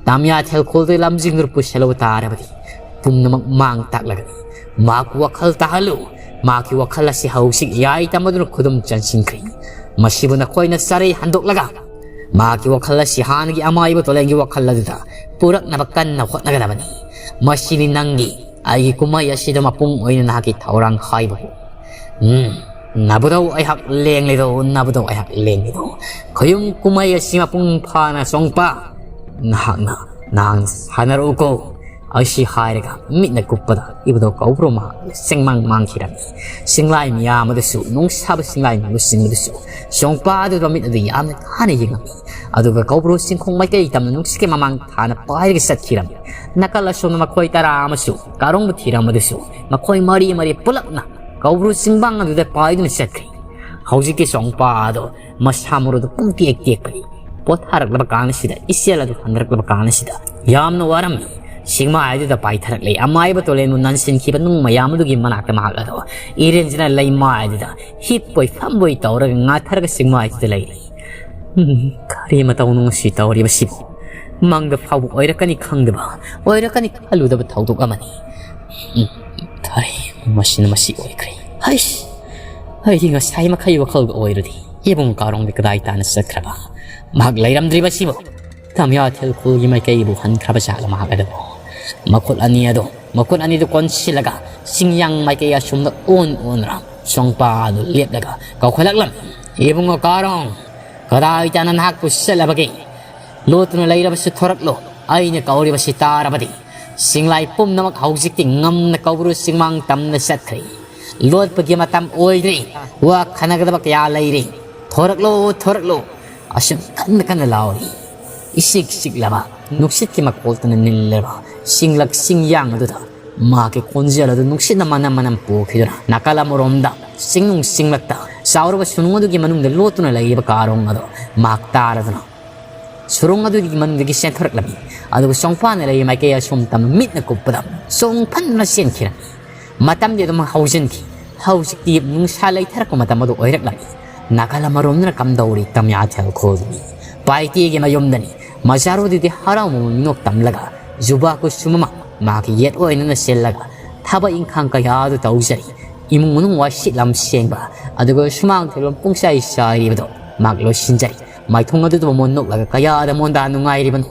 ꯇꯥꯃꯤꯌꯥ ꯊꯦꯜꯈꯣꯜꯗ ꯂꯝꯖꯤꯡꯗꯨꯅ ꯄꯨꯁꯤꯜꯂꯕ ꯇꯥꯔꯕꯗꯤ, ꯄꯨꯝꯅꯃꯛ ꯃꯥꯡ ꯇꯥꯛꯂꯒꯅꯤ꯫ ꯃꯍꯥꯛꯄꯨ ꯋꯥꯈꯜ ꯇꯥꯍꯜꯂꯨ꯫ ꯃꯍꯥꯛꯀꯤ ꯋꯥꯈꯜ ꯑꯁꯤ ꯍꯧꯖꯤꯛ ꯌꯥꯏ ꯇꯝꯕꯗꯨꯅ ꯈꯨꯗꯨꯝ ꯆꯟꯁꯤꯟꯈ꯭ꯔꯦ꯫ ꯃꯁꯤꯕꯨ ꯅꯈꯣꯏꯅ ꯆꯔꯩ ꯍꯟꯗꯣꯛꯂꯒ, ꯃꯍꯥꯛꯀꯤ ꯋꯥꯈꯜ ꯑꯁꯤ ꯍꯥꯟꯅꯒꯤ ꯑꯃꯥꯏꯕ ꯇꯣꯂꯦꯟꯒꯤ ꯋꯥꯈꯜ ꯑꯗꯨꯗ ꯄꯨꯔꯛꯅꯕ ꯀꯟꯅ ꯍꯣꯠꯅꯒꯗꯕꯅꯤ꯫ ꯃꯁꯤꯅꯤ ꯅꯪꯒꯤ, ꯑꯩꯒꯤ ꯀꯨꯝꯍꯩ ꯑꯁꯤꯗ ꯃꯄꯨꯡ ꯑꯣꯏꯅ ꯅꯍꯥꯛꯀꯤ ꯊꯧꯔꯥꯡ ꯍꯥꯏꯕꯕꯨ꯫ ꯎꯝ, ꯅꯕꯨꯗꯧ ꯑꯩꯍꯥꯛ ꯂꯦꯡꯂꯤꯗꯣ, ꯅꯕꯨꯗꯧ ꯑꯩꯍꯥꯛ ꯂꯦꯡꯂꯤꯗꯣ꯫ ꯈꯣꯌꯨꯝ ꯀꯨꯝꯍꯩ ꯑꯁꯤ ꯃꯄꯨꯡ ꯐꯥꯅ ꯆꯣꯡꯄ ꯅꯍꯥꯛꯅ, ꯅꯍꯥꯛꯅ ꯁꯥꯟꯅꯔꯛꯎꯀꯣ꯫ ꯑꯁꯤ ꯍꯥꯏꯔꯒ ꯃꯤꯠꯅ ꯀꯨꯞꯄꯗ ꯏꯕꯨꯗꯧ ꯀꯧꯕ꯭ꯔꯨ ꯃꯍꯥꯛ ꯆꯦꯡꯃꯥꯡ ꯃꯥꯡꯈꯤꯔꯝꯃꯤ꯫ ꯆꯤꯡꯂꯥꯏ ꯃꯤꯌꯥꯝ ꯑꯗꯨꯁꯨ, ꯅꯨꯡꯁꯥꯕ ꯆꯤꯡꯂꯥꯏ ꯂꯨꯆꯤꯡꯕꯗꯨꯁꯨ, ꯆꯣꯡꯄ ꯑꯗꯨꯗ ꯃꯤꯠ ꯑꯗꯨ ꯌꯥꯝꯅ ꯊꯥꯅ ꯌꯦꯡꯂꯝꯃꯤ꯫ ꯑꯗꯨꯒ ꯀꯧꯕ꯭ꯔꯨ ꯆꯤꯡꯈꯣꯡ ꯃꯥꯏꯀꯩ ꯇꯝꯅ ꯅꯨꯡꯁꯤꯠꯀꯤ ꯃꯃꯥꯡ ꯊꯥꯅ ꯄꯥꯏꯔꯒ ꯆꯠꯈꯤꯔꯝꯃꯤ꯫ ꯅꯥꯀꯜ ꯑꯁꯣꯝꯗ ꯃꯈꯣꯏ ꯇꯔꯥ ꯑꯃꯁꯨ ꯀꯥꯔꯣꯡꯕ ꯊꯤꯔꯝꯕꯗꯨꯁꯨ ꯃꯈꯣꯏ ꯃꯔꯤ ꯃꯔꯤ ꯄꯨꯂꯞꯅ ꯀꯧꯕ꯭ꯔꯨ ꯆꯤꯡꯕꯥꯡ ꯑꯗꯨꯗ ꯄꯥꯏꯗꯨꯅ ꯆꯠꯈ꯭ꯔꯤ꯫ ꯍꯧꯖꯤꯛꯇꯤ ꯆꯣꯡꯄ ꯑꯗꯣ ꯃꯁꯥ ꯃꯔꯨꯗ ꯄꯨꯡꯇꯦꯛ ꯇꯦꯛꯄꯅꯤ꯫ ꯄꯣꯊꯥꯔꯛꯂꯕ ꯀꯥꯟ ꯑꯁꯤꯗ, ꯏꯆꯦꯜ ꯑꯗꯨ ꯍꯟꯅꯔꯛꯂꯕ ꯀꯥꯟ ꯑꯁꯤꯗ, ꯌꯥꯝꯅ ꯋꯥꯔꯝꯃꯤ꯫ ꯆꯤꯡꯃꯥꯏ ꯑꯗꯨꯗ ꯄꯥꯏꯊꯔꯛꯂꯦ꯫ ꯑꯃꯥꯏꯕ ꯇꯣꯂꯦꯟꯕꯨ ꯅꯟꯁꯤꯟꯈꯤꯕ ꯅꯨꯡ ꯃꯌꯥꯝ ꯑꯗꯨꯒꯤ ꯃꯅꯥꯛꯇ ꯃꯍꯥꯛ ꯑꯗꯣ ꯏꯔꯦꯟꯖꯅ ꯂꯩꯃꯥꯏ ꯑꯗꯨꯗ ꯍꯤꯞꯄꯣꯏ ꯐꯝꯕꯣꯏ ꯇꯧꯔꯒ ꯉꯥꯊꯔꯒ ꯆꯤꯡꯃꯥꯏ ꯑꯗꯨꯗ ꯂꯩꯔꯤ꯫ ꯎꯝ, ꯀꯔꯤ ꯃꯇꯧꯅꯣ ꯉꯁꯤ ꯇꯧꯔꯤꯕꯁꯤꯕꯨ? ꯃꯪꯗ ꯐꯥꯎꯕ ꯑꯣꯏꯔꯛꯀꯅꯤ ꯈꯪꯗꯕ, ꯑꯣꯏꯔꯛꯀꯅꯤ ꯈꯜꯂꯨꯗꯕ ꯊꯧꯗꯣꯛ ꯑꯃꯅꯤ꯫ ꯎꯝ, ꯐꯔꯦ, ꯃꯁꯤꯅ ꯃꯁꯤ ꯑꯣꯏꯈ꯭ꯔꯦ꯫ ꯍꯩꯁ! ꯑꯩꯗꯤ ꯉꯁꯥꯏ ꯃꯈꯩ ꯋꯥꯈꯜꯒ ꯑꯣꯏꯔꯨꯗꯦ꯫ ꯏꯕꯨꯡ ꯀꯥꯔꯣꯡꯗꯤ ꯀꯗꯥꯏ ꯇꯥꯅ ꯆꯠꯈ꯭ꯔꯕ? ꯃꯍꯥꯛ ꯂꯩꯔꯝꯗ꯭ꯔꯤꯕꯁꯤꯕꯨ? ꯇꯝꯌꯥ ꯊꯦꯜꯈꯨꯜꯒꯤ ꯃꯥꯏꯀꯩꯕꯨ ꯍꯟꯈ꯭ꯔꯕ ꯖꯥꯠꯂ ꯃꯍꯥꯛ ꯑꯗꯨꯕꯨ? ꯃꯈꯨꯠ ꯑꯅꯤ ꯑꯗꯨ, ꯃꯈꯨꯠ ꯑꯅꯤꯗꯨ ꯀꯣꯟꯁꯤꯜꯂꯒ ꯆꯤꯡꯌꯥꯡ ꯃꯥꯏꯀꯩ ꯑꯁꯣꯝꯗ ꯑꯣꯟ ꯑꯣꯟꯗꯨꯅ ꯆꯣꯡꯄ ꯑꯗꯨ ꯂꯦꯞꯂꯒ ꯀꯧꯈꯠꯂꯛꯂꯝꯃꯤ꯫ ꯏꯕꯨꯡꯉꯣ ꯀꯥꯔꯣꯡ! ꯀꯗꯥꯏꯗ ꯅꯍꯥꯛꯄꯨ ꯆꯠꯂꯕꯒꯦ? ꯂꯣꯠꯇꯨꯅ ꯂꯩꯔꯕꯁꯨ ꯊꯣꯔꯛꯂꯣ, ꯑꯩꯅ ꯀꯧꯔꯤꯕꯁꯤ ꯇꯥꯔꯕꯗꯤ꯫ ꯆꯤꯡꯂꯥꯏ ꯄꯨꯝꯅꯃꯛ ꯍꯧꯖꯤꯛꯇꯤ ꯉꯝꯅ ꯀꯧꯕ꯭ꯔꯨ ꯆꯤꯡꯃꯥꯡ ꯇꯝꯅ ꯆꯠꯈ꯭ꯔꯦ꯫ ꯂꯣꯠꯄꯒꯤ ꯃꯇꯝ ꯑꯣꯏꯗ꯭ꯔꯦ꯫ ꯋꯥ ꯈꯟꯅꯒꯗꯕ ꯀꯌꯥ ꯂꯩꯔꯦ꯫ ꯊꯣꯔꯛꯂꯣ, ꯊꯣꯔꯛꯂꯣ꯫ ꯑꯁꯨꯝ ꯀꯟꯅ ꯀꯟꯅ ꯂꯥꯎꯔꯤ꯫ ꯏꯆꯤꯛ ꯆꯤꯛꯂꯕ ꯅꯨꯡꯁꯤꯠꯀꯤ ꯃꯈꯣꯜꯇꯅ ꯅꯤꯜꯂꯕ ꯆꯤꯡꯂꯛ ꯆꯤꯡꯌꯥꯡ ꯑꯗꯨꯗ ꯃꯍꯥꯛꯀꯤ ꯈꯣꯟꯖꯦꯜ ꯑꯗꯨ ꯅꯨꯡꯁꯤꯠꯅ ꯃꯅꯝ ꯃꯅꯝ ꯄꯨꯈꯤꯗꯨꯅ ꯅꯥꯀꯜ ꯑꯃꯔꯣꯝꯗ ꯆꯤꯡꯅꯨꯡ ꯆꯤꯡꯂꯛꯇ ꯆꯥꯎꯔꯕ ꯁꯨꯅꯨꯡ ꯑꯗꯨꯒꯤ ꯃꯅꯨꯡꯗ ꯂꯣꯠꯇꯨꯅ ꯂꯩꯔꯤꯕ ꯀꯥꯔꯣꯡ ꯑꯗꯨ ꯃꯍꯥꯛ ꯇꯥꯔꯗꯨꯅ ꯁꯨꯔꯨꯡ ꯑꯗꯨꯒꯤ ꯃꯅꯨꯡꯗꯒꯤ ꯆꯦꯟꯊꯣꯔꯛꯂꯝꯃꯤ꯫ ꯑꯗꯨꯒ ꯆꯣꯡꯄꯥꯟꯅ ꯂꯩꯔꯤ ꯃꯥꯏꯀꯩ ꯑꯁꯣꯝ ꯇꯝꯅ ꯃꯤꯠꯅ ꯀꯨꯞꯄꯗ ꯆꯣꯡꯐꯟꯗꯨꯅ ꯆꯦꯟꯈꯤꯔꯝꯃꯤ꯫ ꯃꯇꯝꯗꯤ ꯑꯗꯨꯝ ꯍꯧꯖꯤꯟꯈꯤ꯫ ꯍꯧꯖꯤꯛꯇꯤ ꯅꯨꯡꯁꯥ ꯂꯩꯊꯔꯛꯄ ꯃꯇꯝ ꯑꯗꯨ ꯑꯣꯏꯔꯛꯂꯝꯃꯤ꯫ ꯅꯥꯀꯜ ꯑꯃꯔꯣꯝꯗꯅ ꯀꯝꯗꯧꯔꯤ ꯇꯝꯌꯥꯊꯦꯜ ꯈꯣꯜꯗꯨꯅꯤ꯫ ꯄꯥꯏꯇꯦꯒꯤ ꯃꯌꯨꯝꯗꯅꯤ꯫ ꯃꯆꯥꯔꯨꯗꯨꯗꯤ ꯍꯔꯥꯎꯕ ꯃꯤꯅꯣꯛ ꯇꯝꯂꯒ ꯖꯨꯕꯥ ꯀꯨꯁꯨꯝ ꯑꯃ ꯃꯍꯥꯛꯀꯤ ꯌꯦꯠ ꯑꯣꯏꯅꯅ ꯆꯦꯜꯂꯒ ꯊꯕꯛ ꯏꯪꯈꯥꯡ ꯀꯌꯥ ꯑꯗꯨ ꯇꯧꯖꯔꯤ꯫ ꯏꯃꯨꯡ ꯃꯅꯨꯡ ꯋꯥꯏꯁꯤꯠ ꯂꯝ ꯁꯦꯡꯕ ꯑꯗꯨꯒ ꯁꯨꯃꯥꯡ ꯊꯦꯂꯣꯝ ꯄꯨꯡꯆꯥꯏ ꯆꯥꯏꯔꯤꯕꯗꯣ ꯃꯍꯥꯛ ꯂꯣꯏꯁꯤꯟꯖꯔꯤ꯫ ꯃꯥꯏꯊꯣꯡ ꯑꯗꯨꯗ ꯃꯣꯟ ꯅꯣꯛꯂꯒ ꯀꯌꯥꯗ ꯃꯣꯟꯗꯥ ꯅꯨꯡꯉꯥꯏꯔꯤꯕꯅꯣ꯫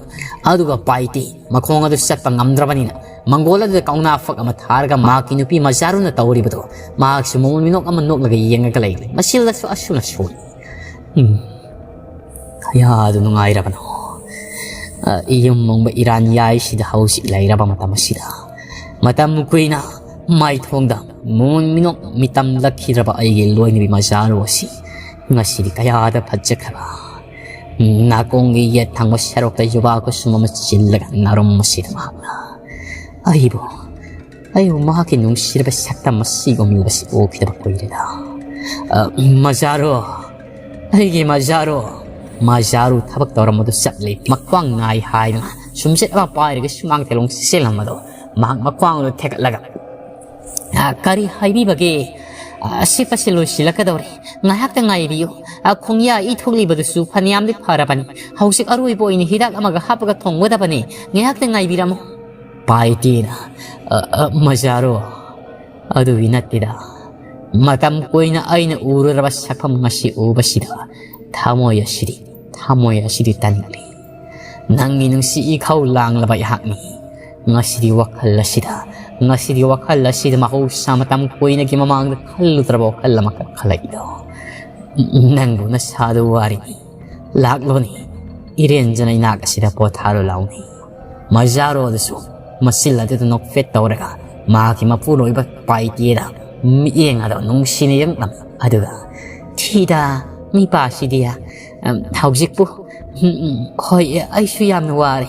ꯑꯗꯨꯒ ꯄꯥꯏꯇꯦ ꯃꯈꯣꯡ ꯑꯗꯨ ꯆꯠꯄ ꯉꯝꯗ꯭ꯔꯕꯅꯤꯅ ꯃꯪꯒꯣꯜ ꯑꯗꯨꯗ ꯀꯧꯅꯥ ꯐꯛ ꯑꯃ ꯊꯥꯔꯒ ꯃꯍꯥꯛꯀꯤ ꯅꯨꯄꯤ ꯃꯆꯥꯔꯨꯅ ꯇꯧꯔꯤꯕꯗꯣ ꯃꯍꯥꯛꯁꯨ ꯃꯃꯣꯟ ꯃꯤꯅꯣꯛ ꯑꯃ ꯅꯣꯛꯂꯒ ꯌꯦꯡꯉꯒ ꯂꯩꯔꯤ꯫ ꯃꯁꯤꯗꯁꯨ ꯑꯁꯨꯝꯅ ꯁꯣꯜꯂꯤ꯫ ꯎꯝ, ꯀꯌꯥꯗ ꯅꯨꯡꯉꯥꯏꯔꯕꯅꯣ꯫ ꯑ, ꯌꯨꯝ ꯃꯪꯕ ꯏꯔꯥꯟ ꯌꯥꯏꯁꯤꯗ ꯍꯧꯖꯤꯛ ꯂꯩꯔꯕ ꯃꯇꯝ ꯑꯁꯤꯗ ꯃꯇꯝ ꯀꯨꯏꯅ ꯃꯥꯏꯊꯣꯡꯗ ꯃꯃꯣꯟ ꯃꯤꯅꯣꯛ ꯃꯤꯇꯝꯂꯛꯈꯤꯗ꯭ꯔꯕ ꯑꯩꯒꯤ ꯂꯣꯏꯅꯕꯤ ꯃꯆꯥꯔꯨ ꯑꯁꯤ ꯉꯁꯤꯗꯤ ꯀꯌꯥꯗ ꯐꯖꯈ꯭ꯔꯕ꯫ ꯅꯥꯀꯣꯡꯒꯤ ꯌꯦꯠ ꯊꯪꯕ ꯁꯔꯨꯛꯇ ꯌꯨꯕꯥ ꯀꯨꯁꯨꯝ ꯑꯃ ꯆꯤꯜꯂꯒ ꯅꯥꯔꯨꯝ ꯑꯁꯤꯗ ꯃꯍꯥꯛꯅ ꯑꯩꯕꯨ, ꯑꯩꯕꯨ ꯃꯍꯥꯛꯀꯤ ꯅꯨꯡꯁꯤꯔꯕ ꯁꯛꯇꯝ ꯑꯁꯤꯒꯨꯝꯂꯕꯁꯤ ꯎꯈꯤꯗꯕ ꯀꯨꯏꯔꯦꯗ꯫ ꯑ, ꯃꯖꯥꯔꯣ, ꯑꯩꯒꯤ ꯃꯖꯥꯔꯣ꯫ ꯃꯖꯥꯔꯨ ꯊꯕꯛ ꯇꯧꯔꯝꯕꯗꯨ ꯆꯞ ꯂꯦꯞꯄꯤ꯫ ꯃꯈ꯭ꯋꯥꯡ ꯅꯥꯏ ꯍꯥꯏꯗꯨꯅ ꯁꯨꯝꯆꯦꯠ ꯑꯃ ꯄꯥꯏꯔꯒ ꯁꯨꯃꯥꯡ ꯊꯦꯂꯣꯡ ꯆꯦꯜꯂꯝꯕꯗꯣ ꯃꯍꯥꯛ ꯃꯈ꯭ꯋꯥꯡ ꯑꯗꯨ ꯊꯦꯛꯀꯠꯂꯒ, "ꯑ, ꯀꯔꯤ ꯍꯥꯏꯕꯤꯕꯒꯦ? ꯑ, ꯑꯁꯤꯠꯄꯁꯤ ꯂꯣꯏꯁꯤꯜꯂꯛꯀꯗꯧꯔꯦ꯫ ꯉꯥꯏꯍꯥꯛꯇ ꯉꯥꯏꯕꯤꯌꯨ꯫ ꯑ, ꯈꯣꯡꯌꯥ ꯏ ꯊꯣꯛꯂꯤꯕꯗꯨꯁꯨ ꯐꯅꯌꯥꯝꯗꯤ ꯐꯔꯕꯅꯤ꯫ ꯍꯧꯖꯤꯛ ꯑꯔꯣꯏꯕ ꯑꯣꯏꯅ ꯍꯤꯗꯥꯛ ꯑꯃꯒ ꯍꯥꯞꯄꯒ ꯊꯣꯡꯒꯗꯕꯅꯤ꯫ ꯉꯥꯏꯍꯥꯛꯇ ꯉꯥꯏꯕꯤꯔꯝꯃꯨ꯫" ꯄꯥꯏꯇꯦꯅ, "ꯑ, ꯑ, ꯃꯖꯥꯔꯣ, ꯑꯗꯨꯒꯤ ꯅꯠꯇꯦꯗ꯫ ꯃꯇꯝ ꯀꯨꯏꯅ ꯑꯩꯅ ꯎꯔꯨꯔꯕ ꯁꯛꯐꯝ ꯉꯁꯤ ꯎꯕꯁꯤꯗ ꯊꯃꯣꯏ ꯑꯁꯤꯗꯤ, ꯊꯃꯣꯏ ꯑꯁꯤꯗꯤ ꯇꯅꯤꯡꯂꯤ꯫ ꯅꯪꯒꯤ ꯅꯨꯡꯁꯤ ꯏꯈꯧ ꯂꯥꯡꯂꯕ ꯑꯩꯍꯥꯛꯅꯤ꯫ ꯉꯁꯤꯗꯤ ꯋꯥꯈꯜ ꯑꯁꯤꯗ, ꯉꯁꯤꯗꯤ ꯋꯥꯈꯜ ꯑꯁꯤꯗ ꯃꯍꯧꯁꯥ ꯃꯇꯝ ꯀꯨꯏꯅꯒꯤ ꯃꯃꯥꯡꯗ ꯈꯜꯂꯨꯗ꯭ꯔꯕ ꯋꯥꯈꯜ ꯑꯃꯈꯛ ꯈꯜꯂꯛꯏꯗꯣ꯫ ꯅꯪꯕꯨ ꯅꯁꯥꯗꯨ ꯋꯥꯔꯤꯅꯤ꯫ "ꯂꯥꯛꯂꯣꯅꯦ, ꯏꯔꯦꯟꯖꯅ ꯏꯅꯥꯛ ꯑꯁꯤꯗ ꯄꯣꯊꯥꯔꯣ ꯂꯥꯎꯅꯦ"꯫ ꯃꯖꯥꯔꯣ ꯑꯗꯨꯁꯨ ꯃꯆꯤꯜ ꯑꯗꯨꯗ ꯅꯣꯛꯐꯦꯠ ꯇꯧꯔꯒ ꯃꯍꯥꯛꯀꯤ ꯃꯄꯨꯔꯣꯏꯕ ꯄꯥꯏꯇꯦꯗ ꯃꯤꯠꯌꯦꯡ ꯑꯗꯣ ꯅꯨꯡꯁꯤꯅ ꯌꯦꯡꯂꯝꯃꯤ꯫ ꯑꯗꯨꯒ, "ꯊꯤꯗ, ꯃꯤꯄꯥꯁꯤꯗꯤ, ꯑꯝ, ꯍꯧꯖꯤꯛꯄꯨ, ꯎꯝ, ꯎꯝ, ꯍꯣꯏ, ꯑꯩꯁꯨ ꯌꯥꯝꯅ ꯋꯥꯔꯦ꯫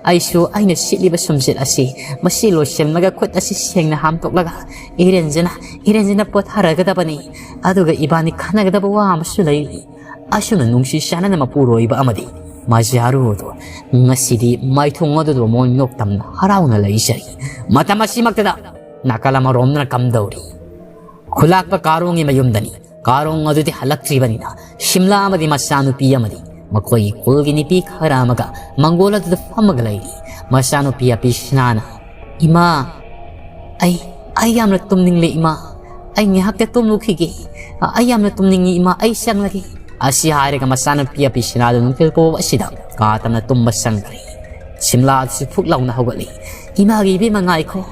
ꯑꯩꯁꯨ ꯑꯩꯅ ꯁꯦꯠꯂꯤꯕ ꯁꯨꯝꯖꯤꯠ ꯑꯁꯤ, ꯃꯁꯤ ꯂꯣꯏꯁꯤꯜꯂꯒ ꯈꯨꯠ ꯑꯁꯤ ꯁꯦꯡꯅ ꯍꯥꯝꯗꯣꯛꯂꯒ ꯏꯔꯦꯟꯖꯅ, ꯏꯔꯦꯟꯖꯅ ꯄꯣꯊꯥꯔꯒꯗꯕꯅꯤ꯫ ꯑꯗꯨꯒ ꯏꯕꯥꯅꯤ ꯈꯟꯅꯒꯗꯕ ꯋꯥ ꯑꯃꯁꯨ ꯂꯩꯔꯤ"꯫ ꯑꯁꯨꯝꯅ ꯅꯨꯡꯁꯤ ꯆꯥꯟꯅꯅ ꯃꯄꯨꯔꯣꯏꯕ ꯑꯃꯗꯤ ꯃꯖꯥꯔꯨ ꯑꯗꯨ ꯉꯁꯤꯗꯤ ꯃꯥꯏꯊꯣꯡ ꯑꯗꯨꯗ ꯃꯣꯏ ꯅꯣꯛꯇꯝꯅ ꯍꯔꯥꯎꯅ ꯂꯩꯖꯔꯤ꯫ ꯃꯇꯝ ꯑꯁꯤꯃꯛꯇꯗ ꯅꯥꯀꯜ ꯑꯃꯔꯣꯝꯗꯅ ꯀꯝꯗꯧꯔꯤ? ꯈꯨꯂꯥꯛꯄ ꯀꯥꯔꯣꯡꯒꯤ ꯃꯌꯨꯝꯗꯅꯤ꯫ ꯀꯥꯔꯣꯡ ꯑꯗꯨꯗꯤ ꯍꯜꯂꯛꯇ꯭ꯔꯤꯕꯅꯤꯅ ꯁꯤꯝꯂꯥ ꯑꯃꯗꯤ ꯃꯆꯥꯅꯨꯄꯤ ꯑꯃꯗꯤ ꯃꯈꯣꯏꯒꯤ ꯈꯨꯜꯒꯤ ꯅꯨꯄꯤ ꯈꯔ ꯑꯃꯒ ꯃꯪꯒꯣꯜ ꯑꯗꯨꯗ ꯐꯝꯃꯒ ꯂꯩꯔꯤ꯫ ꯃꯆꯥꯅꯨꯄꯤ ꯑꯄꯤꯁꯤꯅꯥꯅ, "ꯏꯃꯥ, ꯑꯩ, ꯑꯩ ꯌꯥꯝꯅ ꯇꯨꯝꯅꯤꯡꯂꯦ ꯏꯃꯥ꯫ ꯑꯩ ꯉꯥꯏꯍꯥꯛꯇ ꯇꯨꯝꯂꯨꯈꯤꯒꯦ꯫ ꯑ, ꯑꯩ ꯌꯥꯝꯅ ꯇꯨꯝꯅꯤꯡꯉꯤ ꯏꯃꯥ, ꯑꯩ ꯆꯪꯂꯒꯦ"꯫ ꯑꯁꯤ ꯍꯥꯏꯔꯒ ꯃꯆꯥꯅꯨꯄꯤ ꯑꯄꯤꯁꯤꯅꯥꯗꯨ ꯅꯨꯡꯊꯤꯜ ꯄꯣꯕ ꯑꯁꯤꯗ ꯀꯥ ꯇꯝꯅ ꯇꯨꯝꯕ ꯆꯪꯈ꯭ꯔꯦ꯫ ꯁꯤꯝꯂꯥ ꯑꯗꯨꯁꯨ ꯐꯨꯛ ꯂꯥꯎꯅ ꯍꯧꯒꯠꯂꯤ꯫ "ꯏꯃꯥꯒꯤ ꯏꯕꯦꯝꯃ ꯉꯥꯏꯈꯣ꯫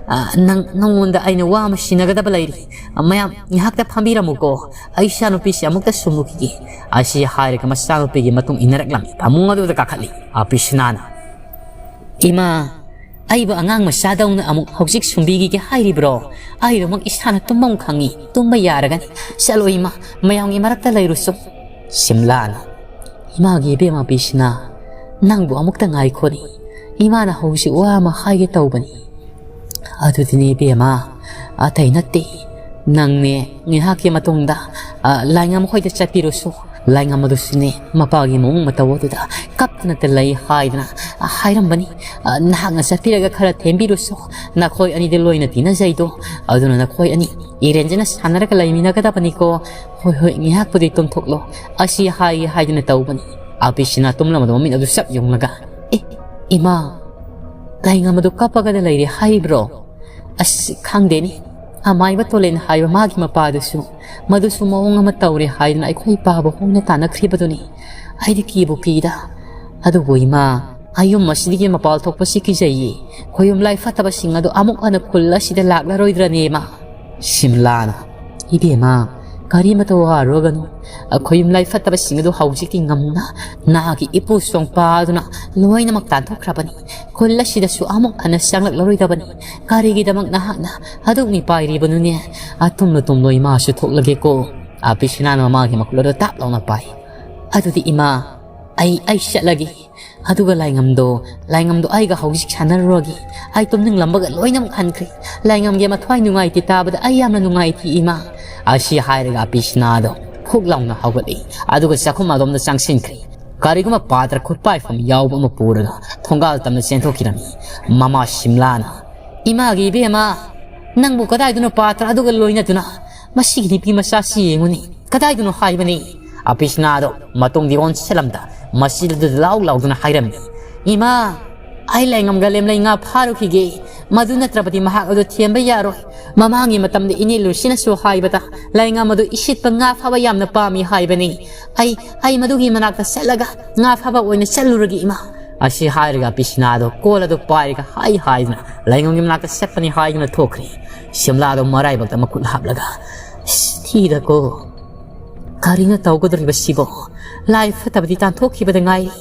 ꯑ, ꯅꯪ, ꯅꯉꯣꯟꯗ ꯑꯩꯅ ꯋꯥ ꯑꯃ ꯁꯤꯟꯅꯒꯗꯕ ꯂꯩꯔꯤ꯫ ꯑ, ꯃꯌꯥꯝ ꯉꯥꯏꯍꯥꯛꯇ ꯐꯝꯕꯤꯔꯝꯃꯨꯀꯣ꯫ ꯑꯩ ꯏꯆꯥꯅꯨꯄꯤꯁꯤ ꯑꯃꯨꯛꯇ ꯁꯨꯝꯂꯨꯈꯤꯒꯦ"꯫ ꯑꯁꯤ ꯍꯥꯏꯔꯒ ꯃꯆꯥꯅꯨꯄꯤꯒꯤ ꯃꯇꯨꯡ ꯏꯟꯅꯔꯛꯂꯝꯃꯤ꯫ ꯐꯃꯨꯡ ꯑꯗꯨꯗ ꯀꯥꯈꯠꯂꯤ ꯑꯄꯤꯁꯤꯅꯥꯅ꯫ "ꯏꯃꯥ, ꯑꯩꯕꯨ ꯑꯉꯥꯡ ꯃꯆꯥꯗꯧꯅ ꯑꯃꯨꯛ ꯍꯧꯖꯤꯛ ꯁꯨꯝꯕꯤꯈꯤꯒꯦ ꯍꯥꯏꯔꯤꯕ꯭ꯔꯣ? ꯑꯩꯗꯃꯛ ꯏꯁꯥꯅ ꯇꯨꯝꯐꯝ ꯈꯪꯉꯤ, ꯇꯨꯝꯕ ꯌꯥꯔꯒꯅꯤ꯫ ꯆꯠꯂꯣ ꯏꯃꯥ, ꯃꯌꯥꯝꯒꯤ ꯃꯔꯛꯇ ꯂꯩꯔꯨꯆꯣ"꯫ ꯁꯤꯝꯂꯥꯅ, "ꯏꯃꯥꯒꯤ ꯏꯕꯦꯝꯃ ꯄꯤꯁꯤꯅꯥ, ꯅꯪꯕꯨ ꯑꯃꯨꯛꯇ ꯉꯥꯏꯈꯣꯅꯦ꯫ ꯏꯃꯥꯅ ꯍꯧꯖꯤꯛ ꯋꯥ ꯑꯃ ꯍꯥꯏꯒꯦ ꯇꯧꯕꯅꯤ"꯫ "ꯑꯗꯨꯗꯤꯅꯦ ꯏꯕꯦꯝꯃ, ꯑꯇꯩ ꯅꯠꯇꯦ, ꯅꯪꯅꯦ ꯉꯥꯏꯍꯥꯛꯀꯤ ꯃꯇꯨꯡꯗ, ꯑ, ꯂꯥꯏꯉꯝ ꯈꯣꯏꯗ ꯆꯠꯄꯤꯔꯨꯆꯣ꯫ ꯂꯥꯏꯉꯝ ꯑꯗꯨꯁꯨꯅꯦ ꯃꯄꯥꯒꯤ ꯃꯑꯣꯡ ꯃꯇꯧ ꯑꯗꯨꯗ ꯀꯞꯇꯅꯇ ꯂꯩ ꯍꯥꯏꯗꯅ, ꯑ, ꯍꯥꯏꯔꯝꯕꯅꯤ꯫ ꯑ, ꯅꯍꯥꯛꯅ ꯆꯠꯄꯤꯔꯒ ꯈꯔ ꯊꯦꯝꯕꯤꯔꯨꯆꯣ꯫ ꯅꯈꯣꯏ ꯑꯅꯤꯗꯤ ꯂꯣꯏꯅ ꯇꯤꯟꯅꯖꯩꯗꯣ꯫ ꯑꯗꯨꯅ ꯅꯈꯣꯏ ꯑꯅꯤ ꯏꯔꯦꯟꯖꯅ ꯁꯥꯟꯅꯔꯒ ꯂꯩꯃꯤꯟꯅꯒꯗꯕꯅꯤꯀꯣ꯫ ꯍꯣꯏ, ꯍꯣꯏ, ꯉꯥꯏꯍꯥꯛꯄꯨꯗꯤ ꯇꯨꯝꯊꯣꯛꯂꯣ"꯫ ꯑꯁꯤ ꯍꯥꯏꯒꯦ ꯍꯥꯏꯗꯨꯅ ꯇꯧꯕꯅꯤ꯫ ꯑꯄꯤꯁꯤꯅ ꯇꯨꯝꯂꯝꯕꯗ ꯃꯃꯤꯠ ꯑꯗꯨ ꯆꯞ ꯌꯨꯡꯂꯒ, "ꯑꯦ, ꯏꯃꯥ, ꯂꯥꯏꯉꯝ ꯑꯗꯨ ꯀꯞꯄꯒꯗ ꯂꯩꯔꯦ ꯍꯥꯏꯔꯤꯕ꯭ꯔꯣ? ꯑꯁ, ꯈꯪꯗꯦꯅꯦ꯫ ꯑꯃꯥꯏꯕ ꯇꯣꯂꯦꯟ ꯍꯥꯏꯕ ꯃꯥꯒꯤ ꯃꯄꯥꯗꯨꯁꯨ, ꯃꯗꯨꯁꯨ ꯃꯑꯣꯡ ꯑꯃ ꯇꯧꯔꯦ ꯍꯥꯏꯗꯅ ꯑꯩꯈꯣꯏ ꯄꯥꯕ ꯍꯣꯏꯅ ꯇꯥꯟꯅꯈ꯭ꯔꯤꯕꯗꯨꯅꯤ꯫ ꯑꯩꯗꯤ ꯀꯤꯕꯨ ꯀꯤꯗ꯫ ꯑꯗꯨꯕꯨ ꯏꯃꯥ, ꯑꯌꯨꯝ ꯑꯁꯤꯗꯒꯤ ꯃꯄꯥꯜ ꯊꯣꯛꯄꯁꯤ ꯀꯤꯖꯩꯌꯦ꯫ ꯈꯣꯌꯨꯝ ꯂꯥꯏ ꯐꯠꯇꯕꯁꯤꯡ ꯑꯗꯨ ꯑꯃꯨꯛ ꯍꯟꯅ ꯈꯨꯜ ꯑꯁꯤꯗ ꯂꯥꯛꯂꯔꯣꯏꯗ꯭ꯔꯅꯦ, ꯏꯃꯥ?" ꯁꯤꯝꯂꯥꯅ, "ꯏꯕꯦꯝꯃ, ꯀꯔꯤꯃꯇ ꯋꯥꯔꯨꯔꯒꯅꯨ꯫ ꯑꯩꯈꯣꯏ ꯌꯨꯝꯂꯥꯏ ꯐꯠꯇꯕꯁꯤꯡ ꯑꯗꯨ ꯍꯧꯖꯤꯛꯇꯤ ꯉꯝꯅ ꯅꯍꯥꯛꯀꯤ ꯏꯄꯨ ꯆꯣꯡꯄꯥꯗꯨꯅ ꯂꯣꯏꯅꯃꯛ ꯇꯥꯟꯊꯣꯛꯈ꯭ꯔꯕꯅꯤ꯫ ꯈꯨꯜ ꯑꯁꯤꯗꯁꯨ ꯑꯃꯨꯛ ꯍꯟꯅ ꯆꯪꯂꯛꯂꯔꯣꯏꯗꯕꯅꯤ꯫ ꯀꯔꯤꯒꯤꯗꯃꯛ ꯅꯍꯥꯛꯅ ꯑꯗꯨꯛ ꯃꯤꯄꯥꯏꯔꯤꯕꯅꯣꯅꯦ? ꯑꯇꯨꯝꯂꯨ ꯇꯨꯝꯂꯨ, ꯏꯃꯥꯁꯨ ꯊꯣꯛꯂꯒꯦꯀꯣ꯫ ꯑꯄꯤꯁꯤꯅꯥꯅ ꯃꯃꯥꯒꯤ ꯃꯈꯨꯠ ꯑꯗꯨ ꯇꯥꯞ ꯂꯥꯎꯅ ꯄꯥꯏ꯫ ꯑꯗꯨꯗꯤ ꯏꯃꯥ, ꯑꯩ, ꯑꯩ ꯆꯠꯂꯒꯦ꯫ ꯑꯗꯨꯒ ꯂꯥꯏꯉꯝꯗꯣ, ꯂꯥꯏꯉꯝꯗꯣ ꯑꯩꯒ ꯍꯧꯖꯤꯛ ꯁꯥꯟꯅꯔꯨꯔꯒꯦ꯫ ꯑꯩ ꯇꯨꯝꯅꯤꯡꯂꯝꯕꯒ ꯂꯣꯏꯅꯃꯛ ꯍꯟꯈ꯭ꯔꯦ꯫ ꯂꯥꯏꯉꯝꯒꯤ ꯃꯊ꯭ꯋꯥꯏ ꯅꯨꯡꯉꯥꯏꯇꯦ ꯇꯥꯕꯗ ꯑꯩ ꯌꯥꯝꯅ ꯅꯨꯡꯉꯥꯏꯇꯦ ꯏꯃꯥ꯫ ꯑꯁꯤ ꯍꯥꯏꯔꯒ ꯑꯄꯤꯁꯤꯅꯥꯗꯣ ꯐꯨꯛ ꯂꯥꯎꯅ ꯍꯧꯒꯠꯂꯤ꯫ ꯑꯗꯨꯒ ꯆꯥꯛꯈꯨꯝ ꯑꯗꯣꯝꯗ ꯆꯪꯁꯤꯟꯈ꯭ꯔꯦ꯫ ꯀꯔꯤꯒꯨꯝꯕ ꯄꯥꯇ꯭ꯔ ꯈꯨꯠꯄꯥꯏꯐꯝ ꯌꯥꯎꯕ ꯑꯃ ꯄꯨꯔꯒ ꯊꯣꯡꯒꯥꯜ ꯇꯝꯅ ꯆꯦꯟꯊꯣꯛꯈꯤꯔꯝꯃꯤ꯫ ꯃꯃꯥ ꯁꯤꯝꯂꯥꯅ, "ꯏꯃꯥꯒꯤ ꯏꯕꯦꯝꯃ, ꯅꯪꯕꯨ ꯀꯗꯥꯏꯗꯅꯣ ꯄꯥꯇ꯭ꯔ ꯑꯗꯨꯒ ꯂꯣꯏꯅꯗꯨꯅ? ꯃꯁꯤꯒꯤ ꯅꯨꯄꯤ ꯃꯆꯥꯁꯤ ꯌꯦꯡꯉꯨꯅꯦ, ꯀꯗꯥꯏꯗꯅꯣ ꯍꯥꯏꯕꯅꯤ?" ꯑꯄꯤꯁꯅꯥꯗꯣ ꯃꯇꯨꯡꯗꯤ ꯑꯣꯟꯁꯤꯜꯂꯝꯗ ꯃꯁꯤꯗ ꯂꯥꯎ ꯂꯥꯎꯗꯨꯅ ꯍꯥꯏꯔꯝꯃꯤ, "ꯏꯃꯥ, ꯑꯩ ꯂꯥꯏꯉꯝꯒ ꯂꯦꯝꯂꯩ ꯉꯥ ꯐꯥꯔꯨꯈꯤꯒꯦ꯫ ꯃꯗꯨ ꯅꯠꯇ꯭ꯔꯕꯗꯤ ꯃꯍꯥꯛ ꯑꯗꯨ ꯊꯦꯝꯕ ꯌꯥꯔꯣꯏ꯫ ꯃꯃꯥꯡꯒꯤ ꯃꯇꯝꯗ ꯏꯅꯦ ꯂꯨꯁꯤꯅꯁꯨ ꯍꯥꯏꯕꯗ ꯂꯥꯏꯉꯝ ꯑꯗꯨ ꯏꯁꯤꯠꯄ ꯉꯥ ꯐꯥꯕ ꯌꯥꯝꯅ ꯄꯥꯝꯃꯤ ꯍꯥꯏꯕꯅꯤ꯫ ꯑꯩ, ꯑꯩ ꯃꯗꯨꯒꯤ ꯃꯅꯥꯛꯇ ꯆꯠꯂꯒ ꯉꯥ ꯐꯥꯕ ꯑꯣꯏꯅ ꯆꯠꯂꯨꯔꯒꯦ ꯏꯃꯥ꯫" ꯑꯁꯤ ꯍꯥꯏꯔꯒ ꯄꯤꯁꯤꯅꯥꯗꯣ ꯀꯣꯜ ꯑꯗꯨ ꯄꯥꯏꯔꯒ ꯍꯥꯏ ꯍꯥꯏꯗꯨꯅ ꯂꯥꯏꯉꯝꯒꯤ ꯃꯅꯥꯛꯇ ꯆꯠꯄꯅꯤ ꯍꯥꯏꯗꯨꯅ ꯊꯣꯛꯈ꯭ꯔꯦ꯫ ꯁꯤꯝꯂꯥꯗꯣ ꯃꯔꯥꯏꯕꯛꯇ ꯃꯈꯨꯠ ꯍꯥꯞꯂꯒ, "ꯏꯁ, ꯊꯤꯗꯀꯣ꯫ ꯀꯔꯤꯅꯣ ꯇꯧꯒꯗꯧꯔꯤꯕꯁꯤꯕꯣ? ꯂꯥꯏ ꯐꯠꯇꯕꯗꯤ ꯇꯥꯟꯊꯣꯛꯈꯤꯕꯗ ꯉꯥꯏꯔꯤ꯫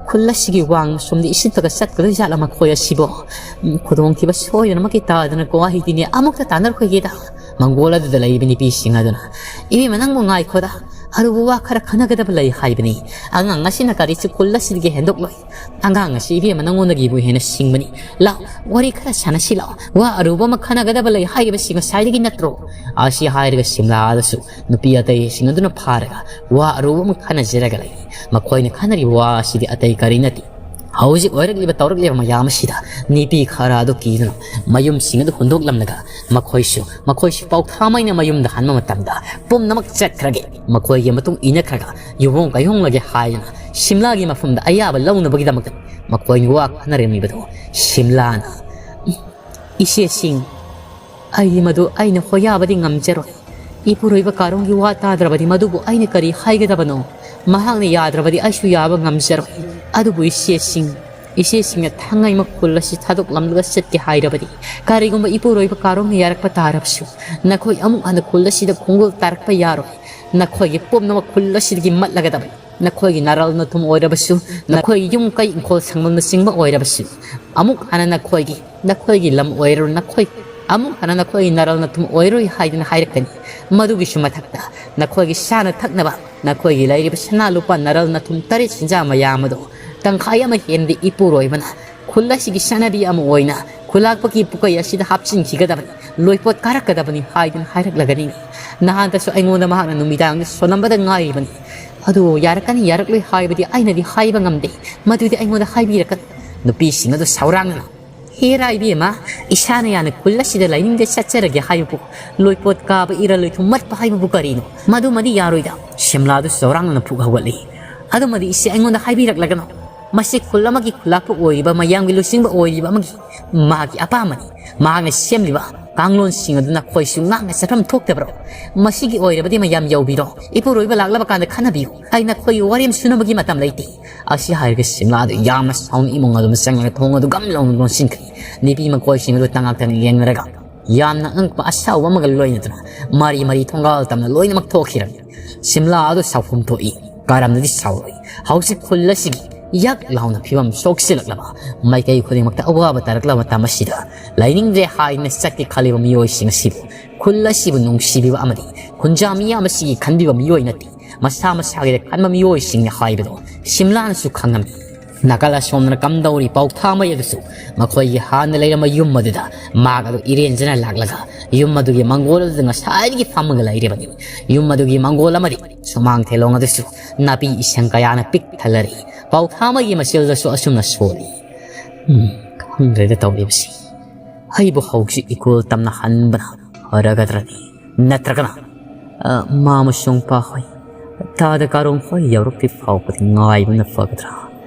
ꯈꯨꯜ ꯑꯁꯤꯒꯤ ꯋꯥꯡꯃ ꯁꯣꯝꯗ ꯏꯁꯤꯠꯇꯒ ꯆꯠꯀꯗꯣꯏ ꯖꯥꯠꯂ ꯃꯈꯣꯏ ꯑꯁꯤꯕꯣ? ꯎꯝ, ꯈꯨꯗꯣꯡꯊꯤꯕ ꯁꯣꯏꯗꯅꯃꯛꯀꯤ ꯇꯥꯗꯅꯀꯣ ꯑꯩꯗꯤꯅꯦ ꯑꯃꯨꯛꯇ ꯇꯥꯟꯅꯔꯣꯏꯒꯦꯗ꯫" ꯃꯪꯒꯣꯜ ꯑꯗꯨꯗ ꯂꯩꯔꯤꯕ ꯅꯨꯄꯤꯁꯤꯡ ꯑꯗꯨꯅ, "ꯏꯕꯦꯝꯃ, ꯅꯪꯕꯨ ꯉꯥꯏꯈꯣꯗ, ꯑꯔꯨꯕ ꯋꯥ ꯈꯔ ꯈꯟꯅꯒꯗꯕ ꯂꯩ ꯍꯥꯏꯕꯅꯤ꯫ ꯑꯉꯥꯡ ꯑꯁꯤꯅ ꯀꯔꯤꯁꯨ ꯈꯨꯜ ꯑꯁꯤꯗꯒꯤ ꯍꯦꯟꯗꯣꯛꯂꯣꯏ꯫ ꯑꯉꯥꯡ ꯑꯁꯤ ꯏꯕꯦꯝꯃ ꯅꯪꯉꯣꯟꯗꯒꯤꯕꯨ ꯍꯦꯟꯅ ꯁꯤꯡꯕꯅꯤ꯫ ꯂꯥꯛ, ꯋꯥꯔꯤ ꯈꯔ ꯁꯥꯟꯅꯁꯤ ꯂꯥꯛꯑꯣ꯫ ꯋꯥ ꯑꯔꯨꯕ ꯑꯃ ꯈꯟꯅꯒꯗꯕ ꯂꯩ ꯍꯥꯏꯔꯤꯕꯁꯤ ꯉꯁꯥꯏꯗꯒꯤ ꯅꯠꯇ꯭ꯔꯣ?" ꯑꯁꯤ ꯍꯥꯏꯔꯒ ꯁꯤꯝꯂꯥꯗꯁꯨ ꯅꯨꯄꯤ ꯑꯇꯩꯁꯤꯡ ꯑꯗꯨꯅ ꯐꯥꯔꯒ ꯋꯥ ꯑꯔꯨꯕ ꯑꯃ ꯈꯟꯅꯖꯔꯒ ꯂꯩ꯫ ꯃꯈꯣꯏꯅ ꯈꯟꯅꯔꯤꯕ ꯋꯥ ꯑꯁꯤꯗꯤ ꯑꯇꯩ ꯀꯔꯤ ꯅꯠꯇꯦ꯫ ꯍꯧꯖꯤꯛ ꯑꯣꯏꯔꯛꯂꯤꯕ ꯇꯧꯔꯛꯂꯤꯕ ꯃꯌꯥꯝ ꯑꯁꯤꯗ ꯅꯨꯄꯤ ꯈꯔ ꯑꯗꯨ ꯀꯤꯗꯨꯅ ꯃꯌꯨꯝꯁꯤꯡ ꯑꯗꯨ ꯍꯨꯟꯗꯣꯛꯂꯝꯂꯒ ꯃꯈꯣꯏꯁꯨ, ꯃꯈꯣꯏꯁꯨ ꯄꯥꯎꯊꯥꯃꯩꯅ ꯃꯌꯨꯝꯗ ꯍꯟꯕ ꯃꯇꯝꯗ ꯄꯨꯝꯅꯃꯛ ꯆꯠꯈ꯭ꯔꯒꯦ꯫ ꯃꯈꯣꯏꯒꯤ ꯃꯇꯨꯡ ꯏꯟꯅꯈ꯭ꯔꯒ ꯌꯨꯍꯣꯡ ꯀꯩꯍꯣꯡꯂꯒꯦ ꯍꯥꯏꯗꯨꯅ ꯁꯤꯝꯂꯥꯒꯤ ꯃꯐꯝꯗ ꯑꯌꯥꯕ ꯂꯧꯅꯕꯒꯤꯗꯃꯛꯇ ꯃꯈꯣꯏꯅ ꯋꯥ ꯈꯟꯅꯔꯝꯃꯤꯕꯗꯨ ꯁꯤꯝꯂꯥꯅ, "ꯏꯆꯦꯁꯤꯡ, ꯑꯩꯗꯤ ꯃꯗꯨ ꯑꯩꯅ ꯍꯣꯌꯥꯕꯗꯤ ꯉꯝꯖꯔꯣꯏ꯫ ꯏꯄꯨꯔꯣꯏꯕ ꯀꯥꯔꯣꯡꯒꯤ ꯋꯥ ꯇꯥꯗ꯭ꯔꯕꯗꯤ ꯃꯗꯨꯕꯨ ꯑꯩꯅ ꯀꯔꯤ ꯍꯥꯏꯒꯗꯕꯅꯣ? ꯃꯍꯥꯛꯅ ꯌꯥꯗ꯭ꯔꯕꯗꯤ ꯑꯩꯁꯨ ꯌꯥꯕ ꯉꯝꯖꯔꯣꯏ꯫ ꯑꯗꯨꯕꯨ ꯏꯆꯦꯁꯤꯡ, ꯏꯆꯦꯁꯤꯡꯅ ꯊꯥꯡꯉꯩꯃꯛ ꯈꯨꯜ ꯑꯁꯤ ꯊꯥꯗꯣꯛꯂꯝꯂꯒ ꯆꯠꯀꯦ ꯍꯥꯏꯔꯕꯗꯤ, ꯀꯔꯤꯒꯨꯝꯕ ꯏꯄꯨꯔꯣꯏꯕ ꯀꯥꯔꯣꯡꯅ ꯌꯥꯔꯛꯄ ꯇꯥꯔꯕꯁꯨ, ꯅꯈꯣꯏ ꯑꯃꯨꯛ ꯍꯟꯅ ꯈꯨꯜ ꯑꯁꯤꯗ ꯈꯣꯡꯒꯨꯜ ꯇꯥꯔꯛꯄ ꯌꯥꯔꯣꯏ꯫ ꯅꯈꯣꯏꯒꯤ ꯄꯨꯝꯅꯃꯛ ꯈꯨꯜ ꯑꯁꯤꯗꯒꯤ ꯃꯠꯂꯒꯗꯕꯅꯤ꯫ ꯅꯈꯣꯏꯒꯤ ꯅꯔꯜ ꯅꯊꯨꯝ ꯑꯣꯏꯔꯕꯁꯨ, ꯅꯈꯣꯏꯒꯤ ꯌꯨꯝ ꯀꯩ ꯏꯪꯈꯣꯜ ꯁꯪꯕꯝꯅꯆꯤꯡꯕ ꯑꯣꯏꯔꯕꯁꯨ, ꯑꯃꯨꯛ ꯍꯟꯅ ꯅꯈꯣꯏꯒꯤ, ꯅꯈꯣꯏꯒꯤ ꯂꯝ ꯑꯣꯏꯔꯣ, ꯅꯈꯣꯏ, ꯑꯃꯨꯛ ꯍꯟꯅ ꯅꯈꯣꯏꯒꯤ ꯅꯔꯜ ꯅꯊꯨꯝ ꯑꯣꯏꯔꯣꯏ ꯍꯥꯏꯗꯨꯅ ꯍꯥꯏꯔꯛꯀꯅꯤ꯫ ꯃꯗꯨꯒꯤꯁꯨ ꯃꯊꯛꯇ ꯅꯈꯣꯏꯒꯤ ꯆꯥꯅ ꯊꯛꯅꯕ, ꯅꯈꯣꯏꯒꯤ ꯂꯩꯔꯤꯕ ꯁꯅꯥ ꯂꯨꯄꯥ ꯅꯔꯜ ꯅꯊꯨꯝ ꯇꯔꯦꯠ ꯆꯤꯟꯖꯥ ꯃꯌꯥꯝ ꯑꯗꯨ ꯇꯪꯈꯥꯏ ꯑꯃ ꯍꯦꯟꯗꯤ ꯏꯄꯨꯔꯣꯏꯕꯅ ꯈꯨꯜ ꯑꯁꯤꯒꯤ ꯆꯠꯅꯕꯤ ꯑꯃ ꯑꯣꯏꯅ ꯈꯨꯂꯥꯛꯄꯒꯤ ꯄꯨꯀꯩ ꯑꯁꯤꯗ ꯍꯥꯞꯆꯤꯟꯈꯤꯒꯗꯕꯅꯤ, ꯂꯣꯏꯄꯣꯠ ꯀꯥꯔꯛꯀꯗꯕꯅꯤ ꯍꯥꯏꯗꯨꯅ ꯍꯥꯏꯔꯛꯂꯒꯅꯤ꯫ ꯅꯍꯥꯟꯇꯁꯨ ꯑꯩꯉꯣꯟꯗ ꯃꯍꯥꯛꯅ ꯅꯨꯃꯤꯗꯥꯡꯗ ꯁꯣꯜꯂꯝꯕꯗ ꯉꯥꯏꯔꯤꯕꯅꯤ꯫ ꯑꯗꯨ ꯌꯥꯔꯛꯀꯅꯤ ꯌꯥꯔꯛꯂꯣꯏ ꯍꯥꯏꯕꯗꯤ ꯑꯩꯅꯗꯤ ꯍꯥꯏꯕ ꯉꯝꯗꯦ, ꯃꯗꯨꯗꯤ ꯑꯩꯉꯣꯟꯗ ꯍꯥꯏꯕꯤꯔꯛꯀꯅꯨ꯫ ꯅꯨꯄꯤꯁꯤꯡ ꯑꯗꯨ ꯁꯧꯔꯥꯡꯅꯅ, "ꯍꯦꯔꯥ ꯏꯕꯦꯝꯃ, ꯏꯁꯥꯅ ꯌꯥꯅ ꯈꯨꯜ ꯑꯁꯤꯗ ꯂꯥꯏꯅꯤꯡꯗ ꯆꯠꯆꯔꯒꯦ ꯍꯥꯏꯕꯕꯨ, ꯂꯣꯏꯄꯣꯠ ꯀꯥꯕ ꯏꯔ ꯂꯣꯏꯊꯨꯝ ꯃꯠꯄ ꯍꯥꯏꯕꯕꯨ ꯀꯔꯤꯅꯣ? ꯃꯗꯨꯃꯗꯤ ꯌꯥꯔꯣꯏꯗ꯫" ꯁꯤꯝꯂꯥꯗꯨ ꯆꯧꯔꯥꯡꯅꯅ ꯐꯨꯛ ꯍꯧꯒꯠꯂꯤ꯫ "ꯑꯗꯨꯃꯗꯤ ꯏꯆꯦ ꯑꯩꯉꯣꯟꯗ ꯍꯥꯏꯕꯤꯔꯛꯂꯒꯅꯨ꯫ ꯃꯁꯤ ꯈꯨꯜ ꯑꯃꯒꯤ ꯈꯨꯂꯥꯛꯄ ꯑꯣꯏꯔꯤꯕ, ꯃꯌꯥꯝꯒꯤ ꯂꯨꯆꯤꯡꯕ ꯑꯣꯏꯔꯤꯕ ꯑꯃꯒꯤ ꯃꯥꯒꯤ ꯑꯄꯥꯝꯕꯅꯤ꯫ ꯃꯍꯥꯛꯅ ꯁꯦꯝꯂꯤꯕ ꯀꯥꯡꯂꯣꯟꯁꯤꯡ ꯑꯗꯨ ꯅꯈꯣꯏꯁꯨ ꯉꯥꯛꯅ ꯆꯠꯐꯝ ꯊꯣꯛꯇꯕ꯭ꯔꯣ? ꯃꯁꯤꯒꯤ ꯑꯣꯏꯔꯕꯗꯤ ꯃꯌꯥꯝ ꯌꯧꯕꯤꯔꯣ꯫ ꯏꯄꯨꯔꯣꯏꯕ ꯂꯥꯛꯂꯕ ꯀꯥꯟꯗ ꯈꯟꯅꯕꯤꯌꯨ꯫ ꯑꯩ ꯅꯈꯣꯏꯒꯤ ꯋꯥꯔꯦꯝ ꯁꯨꯅꯕꯒꯤ ꯃꯇꯝ ꯂꯩꯇꯦ꯫" ꯑꯁꯤ ꯍꯥꯏꯔꯒ ꯁꯤꯝꯂꯥꯗꯨ ꯌꯥꯝꯅ ꯁꯥꯎꯅ ꯏꯃꯨꯡ ꯑꯗꯨ ꯆꯪꯂꯒ ꯊꯣꯡ ꯑꯗꯨ ꯒꯝ ꯂꯥꯎꯅ ꯂꯣꯟꯁꯤꯟꯈ꯭ꯔꯦ꯫ ꯅꯨꯄꯤ ꯃꯈꯣꯏꯁꯤꯡ ꯑꯗꯨ ꯇꯉꯥꯛꯇꯅ ꯌꯦꯡꯅꯔꯒ ꯌꯥꯝꯅ ꯑꯉꯛꯄ ꯑꯁꯥꯎꯕ ꯑꯃꯒ ꯂꯣꯏꯅꯗꯨꯅ ꯃꯔꯤ ꯃꯔꯤ ꯊꯣꯡꯒꯥꯜ ꯇꯝꯅ ꯂꯣꯏꯅꯃꯛ ꯊꯣꯛꯈꯤꯔꯝꯃꯤ꯫ ꯁꯤꯝꯂꯥ ꯑꯗꯨ ꯁꯥꯎꯐꯝ ꯊꯣꯛꯏ꯫ ꯀꯔꯝꯅꯗꯤ ꯁꯥꯎꯔꯣꯏ? ꯍꯧꯖꯤꯛ ꯈꯨꯜ ꯑꯁꯤꯒꯤ ꯌꯛ ꯂꯥꯎꯅ ꯐꯤꯕꯝ ꯁꯣꯛꯆꯤꯜꯂꯛꯂꯕ, ꯃꯥꯏꯀꯩ ꯈꯨꯗꯤꯡꯃꯛꯇ ꯑꯋꯥꯕ ꯇꯥꯔꯛꯂꯕ ꯃꯇꯝ ꯑꯁꯤꯗ, ꯂꯩꯅꯤꯡꯗ꯭ꯔꯦ ꯍꯥꯏꯗꯨꯅ ꯆꯠꯀꯦ ꯈꯜꯂꯤꯕ ꯃꯤꯑꯣꯏꯁꯤꯡ ꯑꯁꯤꯕꯨ, ꯈꯨꯜ ꯑꯁꯤꯕꯨ ꯅꯨꯡꯁꯤꯕꯤꯕ ꯑꯃꯗꯤ ꯈꯨꯟꯖꯥ ꯃꯤꯌꯥꯝ ꯑꯁꯤꯒꯤ ꯈꯟꯕꯤꯕ ꯃꯤꯑꯣꯏ ꯅꯠꯇꯦ꯫ ꯃꯁꯥ ꯃꯁꯥꯒꯤꯗ ꯈꯟꯕ ꯃꯤꯑꯣꯏꯁꯤꯡꯅꯤ ꯍꯥꯏꯕꯗꯨ ꯁꯤꯝꯂꯥꯅꯁꯨ ꯈꯪꯉꯝꯃꯤ꯫ ꯅꯥꯀꯜ ꯑꯁꯣꯝꯗꯅ ꯀꯝꯗꯧꯔꯤ ꯄꯥꯎꯊꯥꯃꯩ ꯑꯗꯨꯁꯨ ꯃꯈꯣꯏꯒꯤ ꯍꯥꯟꯅ ꯂꯩꯔꯝꯕ ꯌꯨꯝ ꯑꯗꯨꯗ ꯃꯍꯥꯛ ꯑꯗꯨ ꯏꯔꯦꯟꯖꯅ ꯂꯥꯛꯂꯒ ꯌꯨꯝ ꯑꯗꯨꯒꯤ ꯃꯪꯒꯣꯜ ꯑꯗꯨꯗ ꯉꯁꯥꯏꯗꯒꯤ ꯐꯝꯃꯒ ꯂꯩꯔꯤꯕꯅꯤ꯫ ꯌꯨꯝ ꯑꯗꯨꯒꯤ ꯃꯪꯒꯣꯜ ꯑꯃꯗꯤ ꯁꯨꯃꯥꯡ ꯊꯦꯂꯣꯡ ꯑꯗꯨꯁꯨ ꯅꯥꯄꯤ ꯏꯁꯪ ꯀꯌꯥꯅ ꯄꯤꯛ ꯊꯜꯂꯔꯤ꯫ ꯄꯥꯎꯊꯥꯃꯩꯒꯤ ꯃꯆꯤꯜꯗꯁꯨ ꯑꯁꯨꯝꯅ ꯁꯣꯜꯂꯤ꯫ ꯎꯝ, ꯈꯪꯗ꯭ꯔꯦꯗ ꯇꯧꯔꯤꯕꯁꯤ꯫ ꯑꯩꯕꯨ ꯍꯧꯖꯤꯛ ꯏꯀꯣꯜ ꯇꯝꯅ ꯍꯟꯕꯅ ꯐꯔꯒꯗ꯭ꯔꯅꯤ? ꯅꯠꯇ꯭ꯔꯒꯅ, ꯑ, ꯃꯥ ꯑꯃꯁꯨꯡ ꯄꯥ ꯍꯣꯏ, ꯇꯥꯗ ꯀꯥꯔꯣꯡ ꯍꯣꯏ ꯌꯧꯔꯛꯇ꯭ꯔꯤ ꯐꯥꯎꯕꯗꯤ ꯉꯥꯏꯕꯅ ꯐꯒꯗ꯭ꯔꯥ?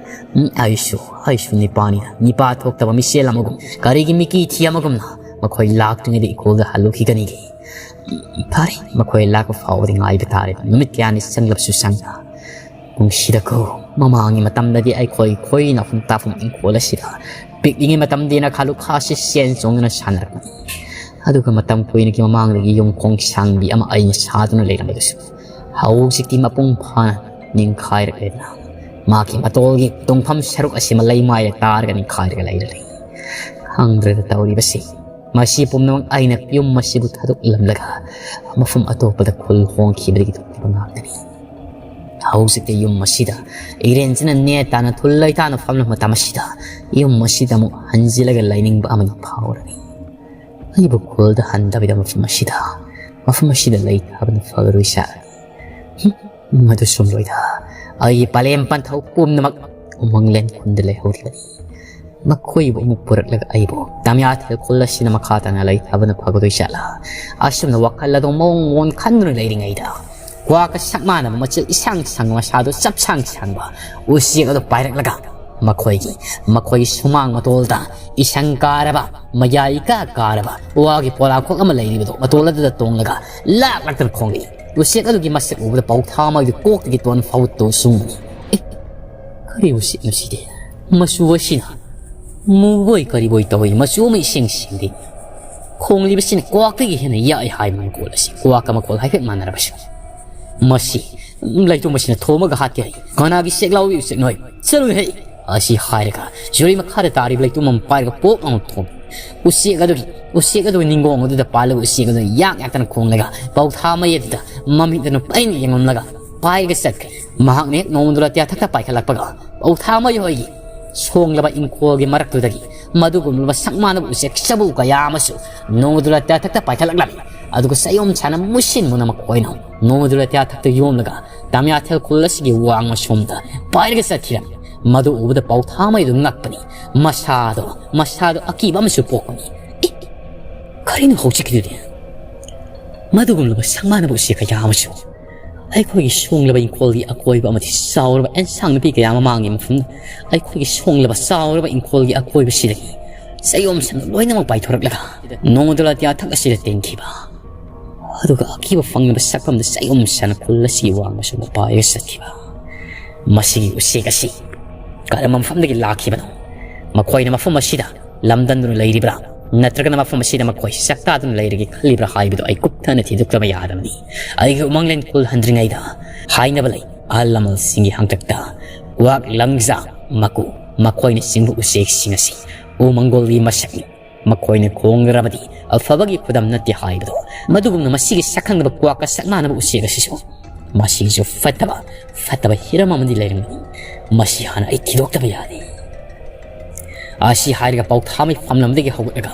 ꯎꯝ, ꯑꯩꯁꯨ, ꯑꯩꯁꯨ ꯅꯤꯄꯥꯅꯤꯅ, ꯅꯤꯄꯥ ꯊꯣꯛꯇꯕ ꯃꯤꯁꯦꯜ ꯑꯃꯒꯨꯝ, ꯀꯔꯤꯒꯤ ꯃꯤꯀꯤ ꯊꯤ ꯑꯃꯒꯨꯝꯅ ꯃꯈꯣꯏ ꯂꯥꯛꯇ꯭ꯔꯤꯉꯩꯗ ꯏꯀꯣꯜꯗ ꯍꯜꯂꯨꯈꯤꯒꯅꯤꯒꯦ? ꯎꯝ, ꯐꯔꯦ, ꯃꯈꯣꯏ ꯂꯥꯛꯄ ꯐꯥꯎꯕꯗꯤ ꯉꯥꯏꯕ ꯇꯥꯔꯦ꯫ ꯅꯨꯃꯤꯠ ꯀꯌꯥꯅꯤ ꯆꯪꯂꯕꯁꯨ ꯆꯪꯅ꯫ ꯅꯨꯡꯁꯤꯗꯀꯣ, ꯃꯃꯥꯡꯒꯤ ꯃꯇꯝꯗꯗꯤ ꯑꯩꯈꯣꯏ ꯈꯣꯏꯅ ꯍꯨꯝꯇꯥꯐꯝ ꯏꯪꯈꯣꯜ ꯑꯁꯤꯗ ꯄꯤꯛꯂꯤꯉꯩ ꯃꯇꯝꯗꯤ ꯅꯈꯥ ꯂꯨꯈꯥꯁꯤ ꯁꯦꯟ ꯆꯣꯡꯗꯨꯅ ꯁꯥꯟꯅꯔꯛꯄꯅꯤ꯫ ꯑꯗꯨꯒ ꯃꯇꯝ ꯀꯨꯏꯅꯒꯤ ꯃꯃꯥꯡꯗꯒꯤ ꯌꯨꯝ ꯈꯣꯡ ꯁꯥꯡꯕꯤ ꯑꯃ ꯑꯩꯅ ꯁꯥꯗꯨꯅ ꯂꯩꯔꯝꯕꯗꯨꯁꯨ ꯍꯧꯖꯤꯛꯇꯤ ꯃꯄꯨꯡ ꯐꯥꯅ ꯅꯤꯡꯈꯥꯏꯔꯛꯂꯦꯗꯅ꯫ ꯃꯥꯒꯤ ꯃꯇꯣꯜꯒꯤ ꯇꯣꯡꯐꯝ ꯁꯔꯨꯛ ꯑꯁꯤꯃ ꯂꯩꯃꯥꯏꯗ ꯇꯥꯔꯒ ꯅꯤꯡꯈꯥꯏꯔꯒ ꯂꯩꯔ ꯂꯩ꯫ ꯈꯪꯗ꯭ꯔꯦꯗ ꯇꯧꯔꯤꯕꯁꯤ꯫ ꯃꯁꯤ ꯄꯨꯝꯅꯃꯛ ꯑꯩꯅ ꯌꯨꯝ ꯑꯁꯤꯕꯨ ꯊꯥꯗꯣꯛꯂꯝꯂꯒ ꯃꯐꯝ ꯑꯇꯣꯞꯄꯗ ꯈꯨꯜ ꯍꯣꯡꯈꯤꯕꯗꯒꯤ ꯊꯣꯛꯈꯤꯕ ꯉꯥꯛꯇꯅꯤ꯫ ꯍꯧꯖꯤꯛꯇꯤ ꯌꯨꯝ ꯑꯁꯤꯗ ꯏꯔꯦꯟꯁꯤꯅ ꯅꯦ ꯇꯥꯅ ꯊꯨꯜ ꯂꯩꯇꯥꯅ ꯐꯝꯂꯕ ꯃꯇꯝ ꯑꯁꯤꯗ ꯌꯨꯝ ꯑꯁꯤꯗ ꯑꯃꯨꯛ ꯍꯟꯖꯤꯜꯂꯒ ꯂꯩꯅꯤꯡꯕ ꯑꯃꯗꯤ ꯐꯥꯎꯔꯅꯤ꯫ ꯑꯩꯕꯨ ꯈꯨꯜꯗ ꯍꯟꯗꯕꯤꯗ ꯃꯐꯝ ꯑꯁꯤꯗ, ꯃꯐꯝ ꯑꯁꯤꯗ ꯂꯩꯊꯕꯅ ꯐꯒꯗꯣꯏ ꯁꯥꯔꯅꯤ꯫ ꯍꯨꯝ, ꯃꯗꯨ ꯆꯨꯝꯂꯣꯏꯗ꯫ ꯑꯩꯒꯤ ꯄꯂꯦꯝ ꯄꯟꯊꯧ ꯄꯨꯝꯅꯃꯛ ꯎꯃꯪꯂꯦꯟ ꯈꯨꯟꯗ ꯂꯩꯍꯧꯔꯤꯕꯅꯤ꯫ ꯃꯈꯣꯏꯕꯨ ꯑꯃꯨꯛ ꯄꯨꯔꯛꯂꯒ ꯑꯩꯕꯨ ꯇꯝꯌꯥꯊꯦꯜ ꯈꯨꯜ ꯑꯁꯤꯅ ꯃꯈꯥ ꯇꯥꯅ ꯂꯩꯊꯕꯅ ꯐꯒꯗꯣꯏ ꯖꯥꯠꯂꯥ? ꯑꯁꯨꯝꯅ ꯋꯥꯈꯜ ꯑꯗꯨ ꯃꯑꯣꯡ ꯃꯑꯣꯡ ꯈꯟꯗꯨꯅ ꯂꯩꯔꯤꯉꯩꯗ, ꯀ꯭ꯋꯥꯛꯀ ꯁꯛ ꯃꯥꯟꯅꯕ ꯃꯆꯤꯜ ꯏꯁꯥꯡ ꯁꯥꯡꯕ ꯃꯁꯥꯗꯨ ꯆꯞ ꯁꯥꯡ ꯁꯥꯡꯕ ꯎꯆꯦꯛ ꯑꯗꯨ ꯄꯥꯏꯔꯛꯂꯒ ꯃꯈꯣꯏꯒꯤ, ꯃꯈꯣꯏꯒꯤ ꯁꯨꯃꯥꯡ ꯃꯇꯣꯜꯗ ꯏꯁꯪ ꯀꯥꯔꯕ, ꯃꯌꯥꯏ ꯏꯀꯥ ꯀꯥꯔꯕ ꯋꯥꯒꯤ ꯄꯣꯂꯥꯡꯈꯣꯛ ꯑꯃ ꯂꯩꯔꯤꯕꯗꯨ, ꯃꯇꯣꯜ ꯑꯗꯨꯗ ꯇꯣꯡꯂꯒ ꯂꯥꯛ ꯂꯥꯛꯇꯅ ꯈꯣꯡꯂꯤ꯫ ꯎꯆꯦꯛ ꯑꯗꯨꯒꯤ ꯃꯁꯛ ꯎꯕꯗ ꯄꯧꯊꯥ ꯑꯃꯒꯤ ꯀꯣꯛꯇꯒꯤ ꯇꯣꯟ ꯐꯥꯎ ꯇꯨ ꯁꯨꯡꯕꯅꯤ꯫ ꯑꯦ, ꯀꯔꯤ ꯎꯆꯦꯛꯅꯣ ꯁꯤꯗꯤ? ꯃꯆꯨ ꯑꯁꯤꯅ ꯃꯨꯕꯣꯏ ꯀꯔꯤꯕꯣꯏ ꯇꯧꯏ, ꯃꯆꯨ ꯑꯃ ꯏꯁꯦꯡ ꯁꯦꯡꯗꯦ꯫ ꯈꯣꯡꯂꯤꯕꯁꯤꯅ ꯀ꯭ꯋꯥꯛꯇꯒꯤ ꯍꯦꯟꯅ ꯌꯥꯛꯏ ꯍꯥꯏꯕ ꯃꯈꯣꯜ ꯑꯁꯤ, ꯀ꯭ꯋꯥꯛꯀ ꯃꯈꯣꯜ ꯍꯥꯏꯐꯦꯠ ꯃꯥꯟꯅꯔꯕꯁꯨ꯫ ꯃꯁꯤ ꯂꯩꯇꯣꯝ ꯑꯁꯤꯅ ꯊꯣꯝꯃꯒ ꯍꯥꯠꯀꯦ ꯍꯥꯏ꯫ ꯀꯅꯥꯒꯤ ꯁꯦꯛꯂꯥꯎꯕꯤ ꯎꯆꯦꯛꯅꯣꯏ? ꯆꯠꯂꯨꯍꯦ! ꯑꯁꯤ ꯍꯥꯏꯔꯒ ꯖꯨꯔꯤ ꯃꯈꯥꯗ ꯇꯥꯔꯤꯕ ꯂꯩꯇꯣꯝ ꯑꯃ ꯄꯥꯏꯔꯒ ꯄꯣꯞ ꯂꯥꯎꯅ ꯊꯣꯝꯃꯤ꯫ ꯎꯆꯦꯛ ꯑꯗꯨꯒꯤ, ꯎꯆꯦꯛ ꯑꯗꯨꯒꯤ ꯅꯤꯡꯒꯣꯡ ꯑꯗꯨꯗ ꯄꯥꯜꯂꯒ ꯎꯆꯦꯛ ꯑꯗꯨꯅ ꯌꯥꯛ ꯌꯥꯛꯇꯅ ꯈꯣꯡꯂꯒ ꯄꯧꯊꯥ ꯃꯩ ꯑꯗꯨꯗ ꯃꯃꯤꯠ ꯑꯗꯨꯅ ꯄꯩꯅ ꯌꯦꯡꯂꯝꯂꯒ ꯄꯥꯏꯔꯒ ꯆꯠꯈ꯭ꯔꯦ꯫ ꯃꯍꯥꯛꯅ ꯍꯦꯛ ꯅꯣꯡꯃꯗꯨ ꯂꯥꯇꯤꯌꯥ ꯊꯛꯇ ꯄꯥꯏꯈꯠꯂꯛꯄꯒ ꯄꯧꯊꯥ ꯃꯩ ꯍꯣꯏꯒꯤ ꯁꯣꯡꯂꯕ ꯏꯪꯈꯣꯜꯒꯤ ꯃꯔꯛꯇꯨꯗꯒꯤ ꯃꯗꯨꯒꯨꯝꯂꯕ ꯁꯛ ꯃꯥꯟꯅꯕ ꯎꯆꯦꯛ ꯆꯕꯨ ꯀꯌꯥ ꯑꯃꯁꯨ ꯅꯣꯡꯃꯗꯨ ꯂꯥꯇꯤꯌꯥ ꯊꯛꯇ ꯄꯥꯏꯈꯠꯂꯛꯂꯝꯃꯤ꯫ ꯑꯗꯨꯒ ꯆꯌꯣꯝ ꯁꯥꯅ ꯃꯨꯁꯤꯟ ꯃꯨꯅ ꯃꯈꯣꯏꯅ ꯅꯣꯡꯃꯗꯨ ꯂꯥꯇꯤꯌꯥ ꯊꯛꯇ ꯌꯣꯝꯂꯒ ꯇꯝꯌꯥꯊꯦꯜ ꯈꯨꯜ ꯑꯁꯤꯒꯤ ꯋꯥꯡꯃ ꯁꯣꯝꯗ ꯄꯥꯏꯔꯒ ꯆꯠꯈꯤꯔꯝꯃꯤ꯫ ꯃꯗꯨ ꯎꯕꯗ ꯄꯧꯊꯥ ꯃꯩꯗꯨ ꯉꯛꯄꯅꯤ꯫ ꯃꯁꯥꯗꯣ, ꯃꯁꯥꯗꯣ ꯑꯀꯤꯕ ꯑꯃꯁꯨ ꯄꯣꯛꯄꯅꯤ꯫ "ꯑꯦ, ꯀꯔꯤꯅꯣ ꯍꯧꯖꯤꯛꯀꯤꯗꯨꯗꯤ? ꯃꯗꯨꯒꯨꯝꯂꯕ ꯁꯛ ꯃꯥꯟꯅꯕ ꯎꯆꯦꯛ ꯀꯌꯥ ꯑꯃꯁꯨ ꯑꯩꯈꯣꯏꯒꯤ ꯁꯣꯡꯂꯕ ꯏꯪꯈꯣꯜꯒꯤ ꯑꯀꯣꯏꯕ ꯑꯃꯗꯤ ꯆꯥꯎꯔꯕ ꯑꯦꯟꯁꯥꯡ ꯅꯥꯄꯤ ꯀꯌꯥ ꯑꯃ ꯃꯥꯡꯉꯤ ꯃꯐꯝꯗ ꯑꯩꯈꯣꯏꯒꯤ ꯁꯣꯡꯂꯕ ꯆꯥꯎꯔꯕ ꯏꯪꯈꯣꯜꯒꯤ ꯑꯀꯣꯏꯕꯁꯤꯗꯒꯤ ꯆꯌꯣꯝꯁꯤꯡ ꯂꯣꯏꯅꯃꯛ ꯄꯥꯏꯊꯣꯔꯛꯂꯒ ꯅꯣꯡꯃꯗꯨ ꯂꯥꯇꯤꯌꯥ ꯊꯛ ꯑꯁꯤꯗ ꯇꯦꯟꯈꯤꯕ꯫ ꯑꯗꯨꯒ ꯑꯀꯤꯕ ꯐꯪꯂꯕ ꯁꯛꯐꯝꯗ ꯆꯌꯣꯝꯁꯤꯡ ꯈꯨꯜ ꯑꯁꯤꯒꯤ ꯋꯥꯡꯃ ꯁꯣꯝꯗ ꯄꯥꯏꯔꯒ ꯆꯠꯈꯤꯕ"꯫ ꯃꯁꯤꯒꯤ ꯎꯆꯦꯛ ꯑꯁꯤ ꯀꯔꯝꯕ ꯃꯐꯝꯗꯒꯤ ꯂꯥꯛꯈꯤꯕꯅꯣ? ꯃꯈꯣꯏꯅ ꯃꯐꯝ ꯑꯁꯤꯗ ꯂꯝꯗꯝꯗꯨꯅ ꯂꯩꯔꯤꯕ꯭ꯔꯥ? ꯅꯠꯇ꯭ꯔꯒꯅ ꯃꯐꯝ ꯑꯁꯤꯗ ꯃꯈꯣꯏ ꯆꯥꯛꯇꯥꯗꯨꯅ ꯂꯩꯔꯒꯦ ꯈꯜꯂꯤꯕ꯭ꯔꯥ ꯍꯥꯏꯕꯗꯨ ꯑꯩ ꯀꯨꯞꯊꯅ ꯊꯤꯗꯣꯛꯇꯕ ꯌꯥꯗꯕꯅꯤ꯫ ꯑꯩꯒꯤ ꯎꯃꯪꯂꯦꯟ ꯈꯨꯜꯍꯟꯗ꯭ꯔꯤꯉꯩꯗ ꯍꯥꯏꯅꯕ ꯂꯩ, ꯑꯍꯜ ꯂꯃꯟꯁꯤꯡꯒꯤ ꯍꯥꯡꯇꯛꯇ ꯀ꯭ꯋꯥꯛ, ꯂꯪꯖꯥ, ꯃꯀꯨ, ꯃꯈꯣꯏꯅꯆꯤꯡꯕ ꯎꯆꯦꯛꯁꯤꯡ ꯑꯁꯤ ꯎꯃꯪꯒꯣꯜꯒꯤ ꯃꯁꯛꯅꯤ꯫ ꯃꯈꯣꯏꯅ ꯈꯣꯡꯗ꯭ꯔꯕꯗꯤ ꯑꯐꯕꯒꯤ ꯈꯨꯗꯝ ꯅꯠꯇꯦ ꯍꯥꯏꯕꯗꯣ꯫ ꯃꯗꯨꯒꯨꯝꯅ ꯃꯁꯤꯒꯤ ꯁꯛꯈꯪꯗꯕ ꯀ꯭ꯋꯥꯛꯀ ꯁꯛ ꯃꯥꯟꯅꯕ ꯎꯆꯦꯛ ꯑꯁꯤꯁꯨ ꯃꯁꯤꯒꯤꯁꯨ ꯐꯠꯇꯕ, ꯐꯠꯇꯕ ꯍꯤꯔꯝ ꯑꯃꯗꯤ ꯂꯩꯔꯝꯒꯅꯤ꯫ ꯃꯁꯤ ꯍꯥꯟꯅ ꯑꯩ ꯊꯤꯗꯣꯛꯇꯕ ꯌꯥꯗꯦ꯫ ꯑꯁꯤ ꯍꯥꯏꯔꯒ ꯄꯥꯎꯊꯥꯃꯩ ꯐꯝꯂꯝꯗꯒꯤ ꯍꯧꯒꯠꯂꯒ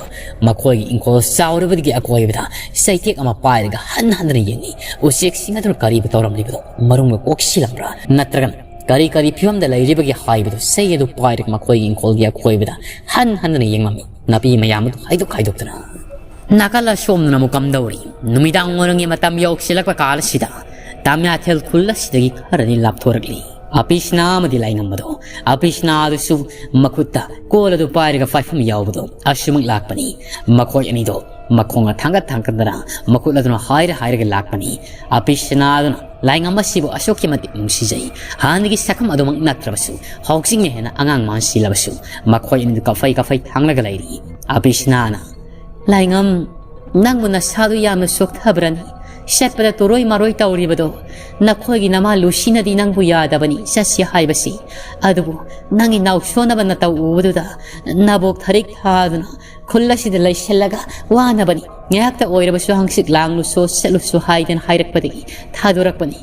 ꯃꯈꯣꯏꯒꯤ ꯏꯪꯈꯣꯜ ꯆꯥꯎꯔꯕꯗꯒꯤ ꯑꯀꯣꯏꯕꯗ ꯆꯩꯇꯦꯛ ꯑꯃ ꯄꯥꯏꯔꯒ ꯍꯟ ꯍꯟꯗꯨꯅ ꯌꯦꯡꯏ꯫ ꯎꯆꯦꯛꯁꯤꯡ ꯑꯗꯨꯅ ꯀꯔꯤꯕꯨ ꯇꯧꯔꯝꯂꯤꯕꯅꯣ? ꯃꯔꯨꯝꯒ ꯀꯣꯛꯁꯤꯜꯂꯝꯕ꯭ꯔꯥ? ꯅꯠꯇ꯭ꯔꯒꯅ ꯀꯔꯤ ꯀꯔꯤ ꯐꯤꯕꯝꯗ ꯂꯩꯔꯤꯕꯒꯦ ꯍꯥꯏꯕꯗꯨ ꯆꯩ ꯑꯗꯨ ꯄꯥꯏꯔꯒ ꯃꯈꯣꯏꯒꯤ ꯏꯪꯈꯣꯜꯒꯤ ꯑꯀꯣꯏꯕꯗ ꯍꯟ ꯍꯟꯗꯨꯅ ꯌꯦꯡꯂꯝꯃꯤ꯫ ꯅꯥꯄꯤ ꯃꯌꯥꯝ ꯑꯗꯨ ꯍꯥꯏꯗꯣꯛ ꯍꯥꯏꯗꯣꯛꯇꯨꯅ꯫ ꯅꯥꯀꯜ ꯑꯁꯣꯝꯗꯅ ꯑꯃꯨꯛ ꯀꯝꯗꯧꯔꯤ? ꯅꯨꯃꯤꯗꯥꯡ ꯋꯥꯏꯔꯝꯒꯤ ꯃꯇꯝ ꯌꯧꯁꯤꯜꯂꯛꯄ ꯀꯥꯜ ꯑꯁꯤꯗ ꯇꯥꯃꯤꯌꯥꯊꯦꯜ ꯈꯨꯜ ꯑꯁꯤꯗꯒꯤ ꯈꯔꯅꯤ ꯂꯥꯞꯊꯣꯔꯛꯂꯤ꯫ ꯑꯄꯤꯁꯅꯥ ꯑꯃꯗꯤ ꯂꯥꯏꯉꯝꯕꯗꯣ, ꯑꯄꯤꯁꯅꯥ ꯑꯗꯨꯁꯨ ꯃꯈꯨꯠꯇ ꯀꯣꯜ ꯑꯗꯨ ꯄꯥꯏꯔꯒ ꯄꯥꯏꯐꯝ ꯌꯥꯎꯕꯗꯣ ꯑꯁꯨꯃꯛ ꯂꯥꯛꯄꯅꯤ꯫ ꯃꯈꯣꯏ ꯑꯅꯤꯗꯣ ꯃꯈꯣꯡꯅ ꯊꯥꯡꯒꯠ ꯊꯥꯡꯒꯠꯇꯅ ꯃꯈꯨꯠ ꯑꯗꯨꯅ ꯍꯥꯏꯔ ꯍꯥꯏꯔꯒ ꯂꯥꯛꯄꯅꯤ꯫ ꯑꯄꯤꯁꯅꯥ ꯑꯗꯨꯅ ꯂꯥꯏꯉꯝꯕꯁꯤꯕꯨ ꯑꯁꯨꯛꯀꯤ ꯃꯇꯤꯛ ꯅꯨꯡꯁꯤꯖꯩ꯫ ꯍꯥꯟꯅꯒꯤ ꯁꯛꯐꯝ ꯑꯗꯨꯃꯛ ꯅꯠꯇ꯭ꯔꯕꯁꯨ ꯍꯧꯖꯤꯛꯅ ꯍꯦꯟꯅ ꯑꯉꯥꯡ ꯃꯥꯟꯁꯤꯜꯂꯕꯁꯨ ꯃꯈꯣꯏ ꯑꯅꯤꯗꯨ ꯀꯐꯩ ꯀꯐꯩ ꯊꯥꯡꯂꯒ ꯂꯩꯔꯤ꯫ ꯑꯄꯤꯁꯅꯥꯅ, "ꯂꯥꯏꯉꯝ, ꯅꯪꯕꯨ ꯅꯁꯥꯗꯨ ꯌꯥꯝꯅ ꯁꯣꯛꯊꯕ꯭ꯔꯅꯤ? ꯆꯠꯄꯗ ꯇꯣꯔꯣꯏ ꯃꯔꯣꯏ ꯇꯧꯔꯤꯕꯗꯣ? ꯅꯈꯣꯏꯒꯤ ꯅꯃꯥ ꯂꯨꯁꯤꯅꯗꯤ ꯅꯪꯕꯨ ꯌꯥꯗꯕꯅꯤ ꯆꯠꯁꯤ ꯍꯥꯏꯕꯁꯤ꯫ ꯑꯗꯨꯕꯨ ꯅꯪꯒꯤ ꯅꯥꯎꯁꯣꯟꯅꯕ ꯅꯇꯧ ꯎꯕꯗꯨꯗ ꯅꯕꯣꯛ ꯊꯔꯤꯛ ꯊꯥꯗꯨꯅ ꯈꯨꯜ ꯑꯁꯤꯗ ꯂꯩꯁꯤꯜꯂꯒ ꯋꯥꯅꯕꯅꯤ꯫ ꯉꯥꯏꯍꯥꯛꯇ ꯑꯣꯏꯔꯕꯁꯨ ꯍꯪꯆꯤꯠ ꯂꯥꯡꯂꯨꯁꯣ, ꯆꯠꯂꯨꯁꯣ ꯍꯥꯏꯗꯅ ꯍꯥꯏꯔꯛꯄꯗꯒꯤ ꯊꯥꯗꯣꯔꯛꯄꯅꯤ꯫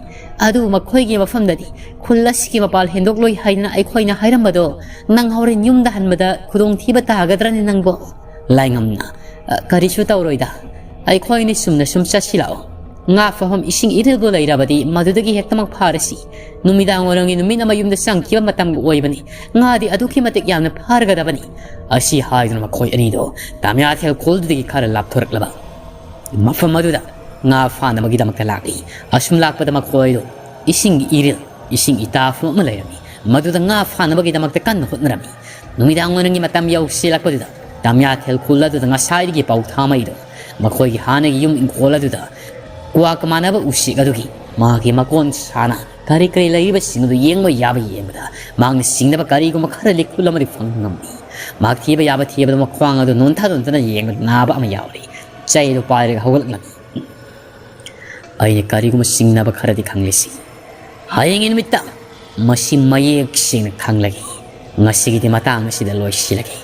ꯑꯗꯨꯕꯨ ꯃꯈꯣꯏꯒꯤ ꯃꯐꯝꯗꯗꯤ ꯈꯨꯜ ꯑꯁꯤꯒꯤ ꯃꯄꯥꯜ ꯍꯦꯟꯗꯣꯛꯂꯣꯏ ꯍꯥꯏꯗꯅ ꯑꯩꯈꯣꯏꯅ ꯍꯥꯏꯔꯝꯕꯗꯣ ꯅꯪ ꯍꯣꯔꯦꯟ ꯌꯨꯝꯗ ꯍꯟꯕꯗ ꯈꯨꯗꯣꯡꯊꯤꯕ ꯇꯥꯒꯗ꯭ꯔꯅꯤ ꯅꯪꯕꯣ?" ꯂꯥꯏꯉꯝꯅ, "ꯑ, ꯀꯔꯤꯁꯨ ꯇꯧꯔꯣꯏꯗ꯫ ꯑꯩꯈꯣꯏꯅꯤ ꯆꯨꯝꯅ ꯁꯨꯝ ꯆꯠꯁꯤ ꯂꯥꯛꯑꯣ꯫ ꯉꯥ ꯐꯥꯐꯝ ꯏꯁꯤꯡ ꯏꯔꯤꯜꯕꯨ ꯂꯩꯔꯕꯗꯤ ꯃꯗꯨꯗꯒꯤ ꯍꯦꯛꯇꯃꯛ ꯐꯥꯔꯁꯤ꯫ ꯅꯨꯃꯤꯗꯥꯡ ꯋꯥꯏꯔꯝꯒꯤ ꯅꯨꯃꯤꯠꯅ ꯃꯌꯨꯝꯗ ꯆꯪꯈꯤꯕ ꯃꯇꯝꯒ ꯑꯣꯏꯕꯅꯤ꯫ ꯉꯥꯗꯤ ꯑꯗꯨꯛꯀꯤ ꯃꯇꯤꯛ ꯌꯥꯝꯅ ꯐꯥꯔꯒꯗꯕꯅꯤ꯫" ꯑꯁꯤ ꯍꯥꯏꯗꯨꯅ ꯃꯈꯣꯏ ꯑꯅꯤꯗꯣ ꯇꯥꯃꯤꯌꯥꯊꯦꯜ ꯈꯨꯜꯗꯨꯗꯒꯤ ꯈꯔ ꯂꯥꯞꯊꯣꯔꯛꯂꯕ ꯃꯐꯝ ꯑꯗꯨꯗ ꯉꯥ ꯐꯥꯅꯕꯒꯤꯗꯃꯛꯇ ꯂꯥꯛꯂꯤ꯫ ꯑꯁꯨꯝ ꯂꯥꯛꯄꯗ ꯃꯈꯣꯏꯗꯣ ꯏꯁꯤꯡꯒꯤ ꯏꯔꯤꯜ, ꯏꯁꯤꯡ ꯏꯇꯥꯐꯝ ꯑꯃ ꯂꯩꯔꯝꯃꯤ꯫ ꯃꯗꯨꯗ ꯉꯥ ꯐꯥꯅꯕꯒꯤꯗꯃꯛꯇ ꯀꯟꯅ ꯍꯣꯠꯅꯔꯝꯃꯤ꯫ ꯅꯨꯃꯤꯗꯥꯡ ꯋꯥꯏꯔꯝꯒꯤ ꯃꯇꯝ ꯌꯧꯁꯤꯜꯂꯛꯄꯗꯨꯗ ꯇꯥꯃꯤꯌꯥꯊꯦꯜ ꯈꯨꯜ ꯑꯗꯨꯗ ꯉꯁꯥꯏꯗꯒꯤ ꯄꯥꯎꯊꯥꯃꯩꯗꯣ ꯃꯈꯣꯏꯒꯤ ꯍꯥꯟꯅꯒꯤ ꯌꯨꯝ ꯏꯪꯈꯣꯜ ꯑꯗꯨꯗ ꯀ꯭ꯋꯥꯛꯀ ꯃꯥꯟꯅꯕ ꯎꯆꯦꯛ ꯑꯗꯨꯒꯤ ꯃꯥꯒꯤ ꯃꯀꯣꯟ ꯁꯥꯅ ꯀꯔꯤ ꯀꯔꯤ ꯂꯩꯔꯤꯕꯁꯤꯡ ꯑꯗꯨ ꯌꯦꯡꯕ ꯌꯥꯕ ꯌꯦꯡꯕꯗ ꯃꯍꯥꯛꯅ ꯁꯤꯡꯅꯕ ꯀꯔꯤꯒꯨꯝꯕ ꯈꯔ ꯂꯤꯛꯈꯨꯜ ꯑꯃꯗꯤ ꯐꯪꯕ ꯉꯝꯃꯤ꯫ ꯃꯍꯥꯛ ꯊꯤꯕ ꯌꯥꯕ ꯊꯤꯕꯗ ꯃꯈ꯭ꯋꯥꯡ ꯑꯗꯨ ꯅꯣꯟꯊ ꯅꯣꯟꯊꯅ ꯌꯦꯡꯕꯗ ꯅꯥꯕ ꯑꯃ ꯌꯥꯎꯔꯤ꯫ ꯆꯩ ꯑꯗꯨ ꯄꯥꯏꯔꯒ ꯍꯧꯒꯠꯂꯛꯂꯝꯃꯤ꯫ ꯑꯩꯅ ꯀꯔꯤꯒꯨꯝꯕ ꯁꯤꯡꯅꯕ ꯈꯔꯗꯤ ꯈꯪꯂꯤꯁꯤ꯫ ꯍꯌꯦꯡꯒꯤ ꯅꯨꯃꯤꯠꯇ ꯃꯁꯤ ꯃꯌꯦꯛ ꯁꯦꯡꯅ ꯈꯪꯂꯒꯦ꯫ ꯉꯁꯤꯒꯤꯗꯤ ꯃꯇꯥꯡ ꯑꯁꯤꯗ ꯂꯣꯏꯁꯤꯜꯂꯒꯦ꯫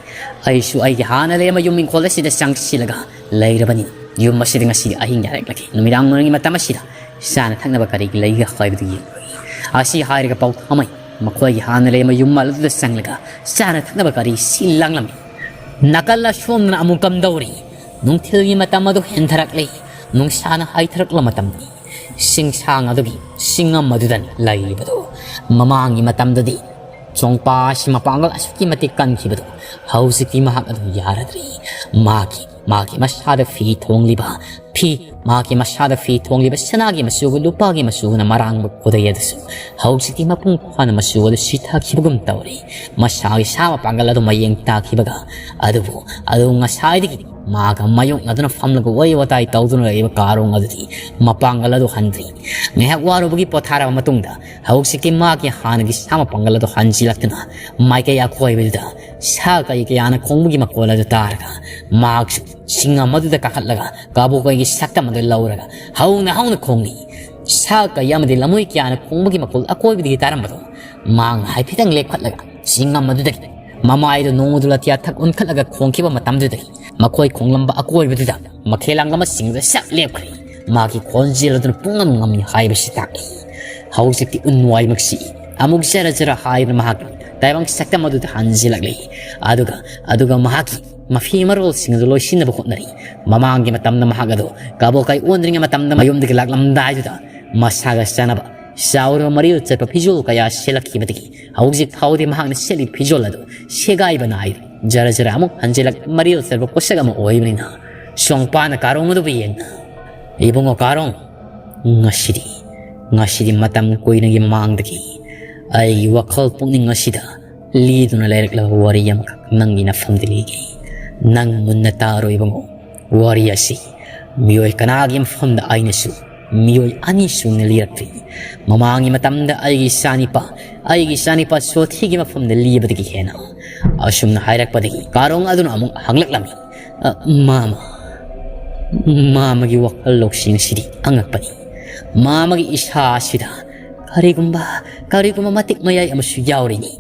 ꯑꯩꯁꯨ ꯑꯩꯒꯤ ꯍꯥꯟꯅ ꯂꯩꯔꯝꯕ ꯌꯨꯝ ꯏꯪꯈꯣꯜ ꯑꯁꯤꯗ ꯆꯪꯁꯤꯜꯂꯒ ꯂꯩꯔꯕꯅꯤ꯫ ꯌꯨꯝ ꯑꯁꯤꯗ ꯉꯁꯤꯗꯤ ꯑꯍꯤꯡ ꯌꯥꯔꯛꯂꯒꯦ꯫ ꯅꯨꯃꯤꯗꯥꯡ ꯋꯥꯏꯔꯝꯒꯤ ꯃꯇꯝ ꯑꯁꯤꯗ ꯆꯥꯅ ꯊꯛꯅꯕ ꯀꯔꯤ ꯂꯩꯒꯦ ꯍꯥꯏꯕꯗꯨ ꯌꯦꯡꯂꯨꯏ꯫ ꯑꯁꯤ ꯍꯥꯏꯔꯒ ꯄꯥꯎꯊꯥꯃꯩ ꯃꯈꯣꯏꯒꯤ ꯍꯥꯟꯅ ꯂꯩꯔꯝꯕ ꯌꯨꯝ ꯑꯗꯨꯗ ꯆꯪꯂꯒ ꯆꯥꯅ ꯊꯛꯅꯕ ꯀꯔꯤ ꯁꯤꯜꯂꯛꯂꯝꯃꯤ꯫ ꯅꯥꯀꯜ ꯑꯁꯣꯝꯗꯅ ꯑꯃꯨꯛ ꯀꯝꯗꯧꯔꯤ? ꯅꯨꯡꯊꯤꯜꯒꯤ ꯃꯇꯝ ꯑꯗꯨ ꯍꯦꯟꯊꯔꯛꯂꯤ꯫ ꯅꯨꯡꯁꯥꯅ ꯍꯥꯏꯊꯔꯛꯂ ꯃꯇꯝꯅꯤ꯫ ꯁꯤꯡꯁꯥꯡ ꯑꯗꯨꯒꯤ ꯁꯤꯡꯉꯝ ꯑꯗꯨꯗ ꯂꯩꯔꯤꯕꯗꯨ ꯃꯃꯥꯡꯒꯤ ꯃꯇꯝꯗꯗꯤ ꯆꯣꯡꯄꯥ ꯑꯁꯤ ꯃꯄꯥꯡꯒꯜ ꯑꯁꯨꯛꯀꯤ ꯃꯇꯤꯛ ꯀꯟꯈꯤꯕꯗꯨ ꯍꯧꯖꯤꯛꯇꯤ ꯃꯍꯥꯛ ꯑꯗꯨ ꯌꯥꯔꯗ꯭ꯔꯤ꯫ ꯃꯥꯒꯤ, ꯃꯥꯒꯤ ꯃꯁꯥꯗ ꯐꯤ ꯊꯣꯡꯂꯤꯕ, ꯐꯤ, ꯃꯥꯒꯤ ꯃꯁꯥꯗ ꯐꯤ ꯊꯣꯡꯂꯤꯕ ꯁꯅꯥꯒꯤ ꯃꯆꯨꯒ ꯂꯨꯄꯥꯒꯤ ꯃꯆꯨꯒꯅ ꯃꯔꯥꯡꯕ ꯈꯨꯗꯩ ꯑꯗꯨꯁꯨ ꯍꯧꯖꯤꯛꯇꯤ ꯃꯄꯨꯡ ꯐꯥꯅ ꯃꯆꯨ ꯑꯗꯨ ꯁꯤꯊꯈꯤꯕꯒꯨꯝ ꯇꯧꯔꯤ꯫ ꯃꯁꯥꯒꯤ ꯁꯥ ꯃꯄꯥꯡꯒꯜ ꯑꯗꯨ ꯃꯌꯦꯡ ꯇꯥꯈꯤꯕꯒ ꯑꯗꯨꯕꯨ ꯑꯗꯨ ꯉꯁꯥꯏꯗꯒꯤ ꯃꯥꯒ ꯃꯥꯌꯣꯛꯅꯗꯨꯅ ꯐꯝꯂꯒ ꯋꯥꯔꯤ ꯋꯥꯇꯥꯏ ꯇꯧꯗꯨꯅ ꯂꯩꯔꯤꯕ ꯀꯥꯔꯣꯡ ꯑꯗꯨꯗꯤ ꯃꯄꯥꯡꯒꯜ ꯑꯗꯨ ꯍꯟꯗ꯭ꯔꯤ꯫ ꯉꯥꯏꯍꯥꯛ ꯋꯥꯔꯨꯕꯒꯤ ꯄꯣꯊꯥꯔꯕ ꯃꯇꯨꯡꯗ ꯍꯧꯖꯤꯛꯇꯤ ꯃꯥꯒꯤ ꯍꯥꯟꯅꯒꯤ ꯁꯥ ꯃꯄꯥꯡꯒꯜ ꯑꯗꯨ ꯍꯟꯖꯤꯜꯂꯛꯇꯨꯅ ꯃꯥꯏꯀꯩ ꯑꯀꯣꯏꯕꯗꯨꯗ ꯁꯥ ꯀꯩ ꯀꯌꯥꯅ ꯈꯣꯡꯕꯒꯤ ꯃꯈꯣꯜ ꯑꯗꯨ ꯇꯥꯔꯒ ꯃꯍꯥꯛꯁꯨ ꯁꯤꯡꯉꯝ ꯑꯗꯨꯗ ꯀꯥꯈꯠꯂꯒ ꯀꯥꯕꯣꯀꯩꯒꯤ ꯁꯛꯇꯝ ꯑꯗꯨ ꯂꯧꯔꯒ ꯍꯧꯅ ꯍꯧꯅ ꯈꯣꯡꯂꯤ꯫ ꯁꯥ ꯀꯩ ꯑꯃꯗꯤ ꯂꯃꯣꯏ ꯀꯌꯥꯅ ꯈꯣꯡꯕꯒꯤ ꯃꯈꯣꯜ ꯑꯀꯣꯏꯕꯗꯒꯤ ꯇꯥꯔꯝꯕꯗꯣ ꯃꯍꯥꯛꯅ ꯍꯥꯏꯐꯦꯠꯇꯪ ꯂꯦꯞꯈꯠꯂꯒ ꯁꯤꯡꯉꯝ ꯑꯗꯨꯗꯒꯤ ꯃꯃꯥꯏꯗꯨ ꯅꯣꯡꯃꯗꯨ ꯂꯥꯊꯤꯌꯥ ꯊꯛ ꯑꯣꯟꯈꯠꯂꯒ ꯈꯣꯡꯈꯤꯕ ꯃꯇꯝꯗꯨꯗꯒꯤ ꯃꯈꯣꯏ ꯈꯣꯡꯂꯝꯕ ꯑꯀꯣꯏꯕꯗꯨꯗ ꯃꯈꯦꯜ ꯂꯥꯡꯂꯝꯕꯁꯤꯡꯗꯨ ꯁꯛ ꯂꯦꯞꯈ꯭ꯔꯦ꯫ ꯃꯍꯥꯛꯀꯤ ꯈꯣꯟꯖꯦꯜ ꯑꯗꯨꯅ ꯄꯨꯡꯉꯝ ꯉꯝꯃꯤ ꯍꯥꯏꯕꯁꯤ ꯇꯥꯛꯂꯤ꯫ ꯍꯧꯖꯤꯛꯇꯤ ꯎꯟ ꯋꯥꯏꯃꯛꯁꯤ ꯑꯃꯨꯛ ꯖꯔ ꯖꯔ ꯍꯥꯏꯗꯨꯅ ꯃꯍꯥꯛꯀꯤ ꯇꯥꯏꯕꯪ ꯁꯛꯇꯝ ꯑꯗꯨꯗ ꯍꯟꯖꯤꯜꯂꯛꯂꯤ꯫ ꯑꯗꯨꯒ, ꯑꯗꯨꯒ ꯃꯍꯥꯛꯀꯤ ꯃꯐꯤ ꯃꯔꯣꯜꯁꯤꯡ ꯑꯗꯨ ꯂꯣꯏꯁꯤꯟꯅꯕ ꯍꯣꯠꯅꯔꯤ꯫ ꯃꯃꯥꯡꯒꯤ ꯃꯇꯝꯗ ꯃꯍꯥꯛ ꯑꯗꯨ ꯀꯥꯕꯣꯀꯥꯏ ꯑꯣꯟꯗ꯭ꯔꯤꯉꯩ ꯃꯇꯝꯗ ꯃꯌꯨꯝꯗꯒꯤ ꯂꯥꯛꯂꯝꯗꯥꯏꯗꯨꯗ ꯃꯁꯥꯒ ꯆꯥꯟꯅꯕ ꯆꯥꯎꯔꯕ ꯃꯔꯤꯜ ꯆꯠꯄ ꯐꯤꯖꯣꯜ ꯀꯌꯥ ꯁꯦꯠꯂꯛꯈꯤꯕꯗꯒꯤ ꯍꯧꯖꯤꯛ ꯐꯥꯎꯗꯤ ꯃꯍꯥꯛꯅ ꯁꯦꯠꯂꯤꯕ ꯐꯤꯖꯣꯜ ꯑꯗꯨ ꯁꯦꯒꯥꯏꯕ ꯅꯥꯏꯗꯦ꯫ ꯖꯔ ꯖꯔ ꯑꯃꯨꯛ ꯍꯟꯖꯤꯜꯂꯛ ꯃꯔꯤꯜ ꯆꯠꯄ ꯄꯣꯠꯁꯛ ꯑꯃ ꯑꯣꯏꯕꯅꯤꯅ ꯁꯣꯡꯄꯥꯅ ꯀꯥꯔꯣꯡ ꯑꯗꯨꯕꯨ ꯌꯦꯡꯅ, "ꯏꯕꯨꯡꯉꯣ ꯀꯥꯔꯣꯡ, ꯉꯁꯤꯗꯤ, ꯉꯁꯤꯗꯤ ꯃꯇꯝ ꯀꯨꯏꯅꯒꯤ ꯃꯃꯥꯡꯗꯒꯤ ꯑꯩꯒꯤ ꯋꯥꯈꯜ ꯄꯨꯛꯅꯤꯡ ꯑꯁꯤꯗ ꯂꯤꯗꯨꯅ ꯂꯩꯔꯛꯂꯕ ꯋꯥꯔꯤ ꯑꯃꯈꯛ ꯅꯪꯒꯤ ꯅꯐꯝꯗ ꯂꯤꯒꯦ꯫ ꯅꯪ ꯃꯨꯟꯅ ꯇꯥꯔꯣ ꯏꯕꯨꯡꯉꯣ꯫ ꯋꯥꯔꯤ ꯑꯁꯤ ꯃꯤꯑꯣꯏ ꯀꯅꯥꯒꯤ ꯃꯐꯝꯗ ꯑꯩꯅꯁꯨ ꯃꯤꯑꯣꯏ ꯑꯅꯤ ꯁꯨꯅ ꯂꯤꯔꯛꯈꯤ꯫ ꯃꯃꯥꯡꯒꯤ ꯃꯇꯝꯗ ꯑꯩꯒꯤ ꯏꯆꯥꯅꯤꯄꯥ, ꯑꯩꯒꯤ ꯏꯆꯥꯅꯤꯄꯥ ꯁꯣꯊꯤꯒꯤ ꯃꯐꯝꯗ ꯂꯤꯕꯗꯒꯤ ꯍꯦꯟꯅ꯫ ꯑꯁꯨꯝꯅ ꯍꯥꯏꯔꯛꯄꯗꯒꯤ ꯀꯥꯔꯣꯡ ꯑꯗꯨꯅ ꯑꯃꯨꯛ ꯍꯪꯂꯛꯂꯝꯃꯤ, "ꯑ, ꯃꯥꯃ, ꯃꯥꯃꯒꯤ ꯋꯥꯈꯜ ꯂꯧꯁꯤꯡ ꯑꯁꯤꯗꯤ ꯑꯉꯛꯄꯅꯤ꯫ ꯃꯥꯃꯒꯤ ꯏꯁꯥ ꯑꯁꯤꯗ ꯀꯔꯤꯒꯨꯝꯕ, ꯀꯔꯤꯒꯨꯝꯕ ꯃꯇꯤꯛ ꯃꯌꯥꯏ ꯑꯃꯁꯨ ꯌꯥꯎꯔꯤꯅꯤ꯫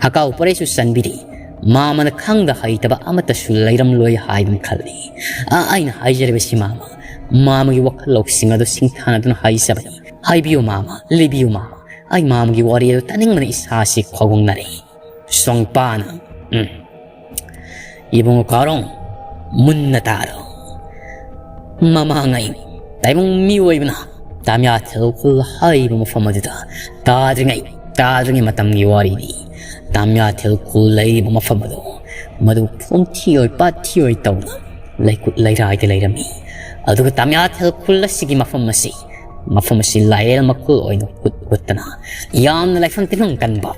ꯑꯀꯥꯎ ꯄꯔꯩꯁꯨ ꯆꯟꯕꯤꯔꯤ꯫ ꯃꯥꯃꯅ ꯈꯪꯗ ꯍꯩꯇꯕ ꯑꯃꯠꯇꯁꯨ ꯂꯩꯔꯝꯂꯣꯏ ꯍꯥꯏꯗꯨꯅ ꯈꯜꯂꯤ꯫ ꯑ, ꯑꯩꯅ ꯍꯥꯏꯖꯔꯤꯕꯁꯤ ꯃꯥꯃ, ꯃꯥꯃꯒꯤ ꯋꯥꯈꯜ ꯂꯧꯁꯤꯡ ꯑꯗꯨ ꯁꯤꯡꯊꯥꯅꯗꯨꯅ ꯍꯥꯏꯖꯕꯅꯤ꯫ ꯍꯥꯏꯕꯤꯌꯨ ꯃꯥꯃ, ꯂꯤꯕꯤꯌꯨ ꯃꯥꯃ꯫ ꯑꯩ ꯃꯥꯃꯒꯤ ꯋꯥꯔꯤ ꯑꯗꯨ ꯇꯥꯅꯤꯡꯕꯅ ꯏꯁꯥꯁꯤ ꯈꯧꯒꯪꯅꯔꯦ꯫" ꯁꯣꯡꯄꯥꯅ, "ꯎꯝ, ꯏꯕꯨꯡꯉꯣ ꯀꯥꯔꯣꯡ, ꯃꯨꯟꯅ ꯇꯥꯔꯣ꯫ ꯃꯃꯥꯡꯉꯩ ꯇꯥꯏꯕꯪ ꯃꯤꯑꯣꯏꯕꯅ ꯇꯥꯃꯤꯌꯥꯊꯦꯜ ꯈꯨꯜ ꯍꯥꯏꯔꯤꯕ ꯃꯐꯝ ꯑꯗꯨꯗ ꯇꯥꯗ꯭ꯔꯤꯉꯩ, ꯇꯥꯗ꯭ꯔꯤꯉꯩ ꯃꯇꯝꯒꯤ ꯋꯥꯔꯤꯅꯤ꯫ ꯇꯥꯃꯤꯌꯥꯊꯦꯜ ꯈꯨꯜ ꯂꯩꯔꯤꯕ ꯃꯐꯝ ꯑꯗꯨ, ꯃꯗꯨ ꯐꯨꯝꯊꯤ ꯑꯣꯏ ꯄꯥꯠꯊꯤ ꯑꯣꯏ ꯇꯧꯅ ꯂꯩꯀꯨꯠ ꯂꯩꯔꯥꯏꯗ ꯂꯩꯔꯝꯃꯤ꯫ ꯑꯗꯨꯒ ꯇꯥꯃꯤꯌꯥꯊꯦꯜ ꯈꯨꯜ ꯑꯁꯤꯒꯤ ꯃꯐꯝ ꯑꯁꯤ, ꯃꯐꯝ ꯑꯁꯤ ꯂꯥꯏꯔꯦꯜ ꯃꯈꯨꯜ ꯑꯣꯏꯅ ꯍꯨꯠ ꯍꯨꯠꯇꯅ ꯌꯥꯝꯅ ꯂꯥꯏꯐꯝ ꯇꯤꯟꯐꯝ ꯀꯟꯕ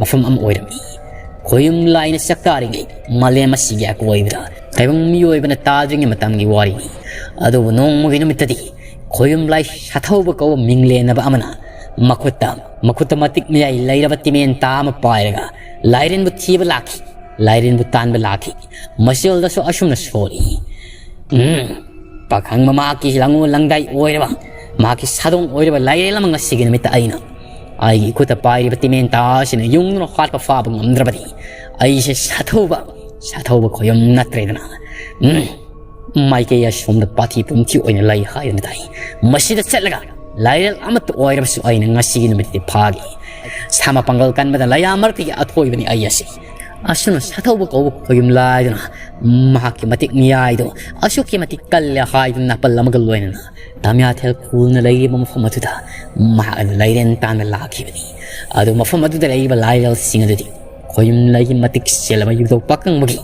ꯃꯐꯝ ꯑꯃ ꯑꯣꯏꯔꯝꯃꯤ꯫ ꯈꯣꯌꯨꯝ ꯂꯥꯏꯅ ꯆꯥꯛꯇꯥꯔꯤꯉꯩ ꯃꯥꯂꯦꯝ ꯑꯁꯤꯒꯤ ꯑꯀꯣꯏꯕꯗ ꯇꯥꯏꯕꯪ ꯃꯤꯑꯣꯏꯕꯅ ꯇꯥꯗ꯭ꯔꯤꯉꯩ ꯃꯇꯝꯒꯤ ꯋꯥꯔꯤꯅꯤ꯫ ꯑꯗꯨꯕꯨ ꯅꯣꯡꯃꯒꯤ ꯅꯨꯃꯤꯠꯇꯗꯤ ꯈꯣꯌꯨꯝ ꯂꯥꯏ ꯁꯥꯊꯧꯕ ꯀꯧꯕ ꯃꯤꯡꯂꯦꯟꯅꯕ ꯑꯃꯅ ꯃꯈꯨꯠꯇ, ꯃꯈꯨꯠꯇ ꯃꯇꯤꯛ ꯃꯌꯥꯏ ꯂꯩꯔꯕ ꯇꯤꯃꯦꯟ ꯇꯥ ꯑꯃ ꯄꯥꯏꯔꯒ ꯂꯥꯏꯔꯦꯟꯕꯨ ꯊꯤꯕ ꯂꯥꯛꯈꯤ, ꯂꯥꯏꯔꯦꯟꯕꯨ ꯇꯥꯟꯕ ꯂꯥꯛꯈꯤ꯫ ꯃꯆꯤꯜꯗꯁꯨ ꯑꯁꯨꯝꯅ ꯁꯣꯜꯂꯤ, "ꯎꯝ, ꯄꯥꯈꯪꯕ ꯃꯍꯥꯛꯀꯤ ꯂꯥꯡꯉꯣꯜ ꯂꯥꯡꯗꯥꯏ ꯑꯣꯏꯔꯕ, ꯃꯍꯥꯛꯀꯤ ꯁꯥꯗꯣꯡ ꯑꯣꯏꯔꯕ ꯂꯥꯏꯔꯦꯜ ꯑꯃ ꯉꯁꯤꯒꯤ ꯅꯨꯃꯤꯠꯇ ꯑꯩꯅ ꯑꯩꯒꯤ ꯏꯈꯨꯠꯇ ꯄꯥꯏꯔꯤꯕ ꯇꯤꯃꯦꯟ ꯇꯥ ꯑꯁꯤꯅ ꯌꯨꯡꯗꯨꯅ ꯍꯥꯠꯄ ꯐꯥꯕ ꯉꯝꯗ꯭ꯔꯕꯗꯤ ꯑꯩꯁꯦ ꯁꯥꯊꯧꯕ, ꯁꯥꯊꯧꯕ ꯈꯣꯌꯨꯝ ꯅꯠꯇ꯭ꯔꯦꯗꯅ꯫ ꯎꯝ, ꯃꯥꯏꯀꯩ ꯑꯁꯣꯝꯗ ꯄꯥꯊꯤ ꯄꯨꯝꯊꯤ ꯑꯣꯏꯅ ꯂꯩ ꯍꯥꯏꯗꯨꯅ ꯇꯥꯏ꯫ ꯃꯁꯤꯗ ꯆꯠꯂꯒ ꯂꯥꯏꯔꯦꯜ ꯑꯃꯠꯇ ꯑꯣꯏꯔꯕꯁꯨ ꯑꯩꯅ ꯉꯁꯤꯒꯤ ꯅꯨꯃꯤꯠꯇꯤ ꯐꯥꯒꯦ꯫ ꯁꯥ ꯃꯄꯥꯡꯒꯜ ꯀꯟꯕꯗ ꯂꯩꯌꯥ ꯃꯔꯛꯇꯒꯤ ꯑꯊꯣꯏꯕꯅꯤ ꯑꯩ ꯑꯁꯤ꯫" ꯑꯁꯨꯝꯅ ꯁꯥꯊꯧꯕ ꯀꯧꯕ ꯈꯣꯌꯨꯝ ꯂꯥꯏꯗꯨꯅ ꯃꯍꯥꯛꯀꯤ ꯃꯇꯤꯛ ꯃꯌꯥꯏꯗꯣ ꯑꯁꯨꯛꯀꯤ ꯃꯇꯤꯛ ꯀꯜꯂꯦ ꯍꯥꯏꯗꯨꯅ ꯅꯥꯄꯜ ꯑꯃꯒ ꯂꯣꯏꯅꯅ ꯇꯥꯃꯤꯌꯥꯊꯦꯜ ꯈꯨꯜꯅ ꯂꯩꯔꯤꯕ ꯃꯐꯝ ꯑꯗꯨꯗ ꯃꯍꯥꯛ ꯑꯗꯨ ꯂꯥꯏꯔꯦꯟ ꯇꯥꯟꯕ ꯂꯥꯛꯈꯤꯕꯅꯤ꯫ ꯑꯗꯨ ꯃꯐꯝ ꯑꯗꯨꯗ ꯂꯩꯔꯤꯕ ꯂꯥꯏꯔꯦꯜꯁꯤꯡ ꯑꯗꯨꯗꯤ ꯈꯣꯌꯨꯝ ꯂꯩꯒꯤ ꯃꯇꯤꯛ ꯆꯦꯜꯂꯕ ꯌꯨꯝꯊꯧ ꯄꯥꯈꯪꯕꯒꯤ,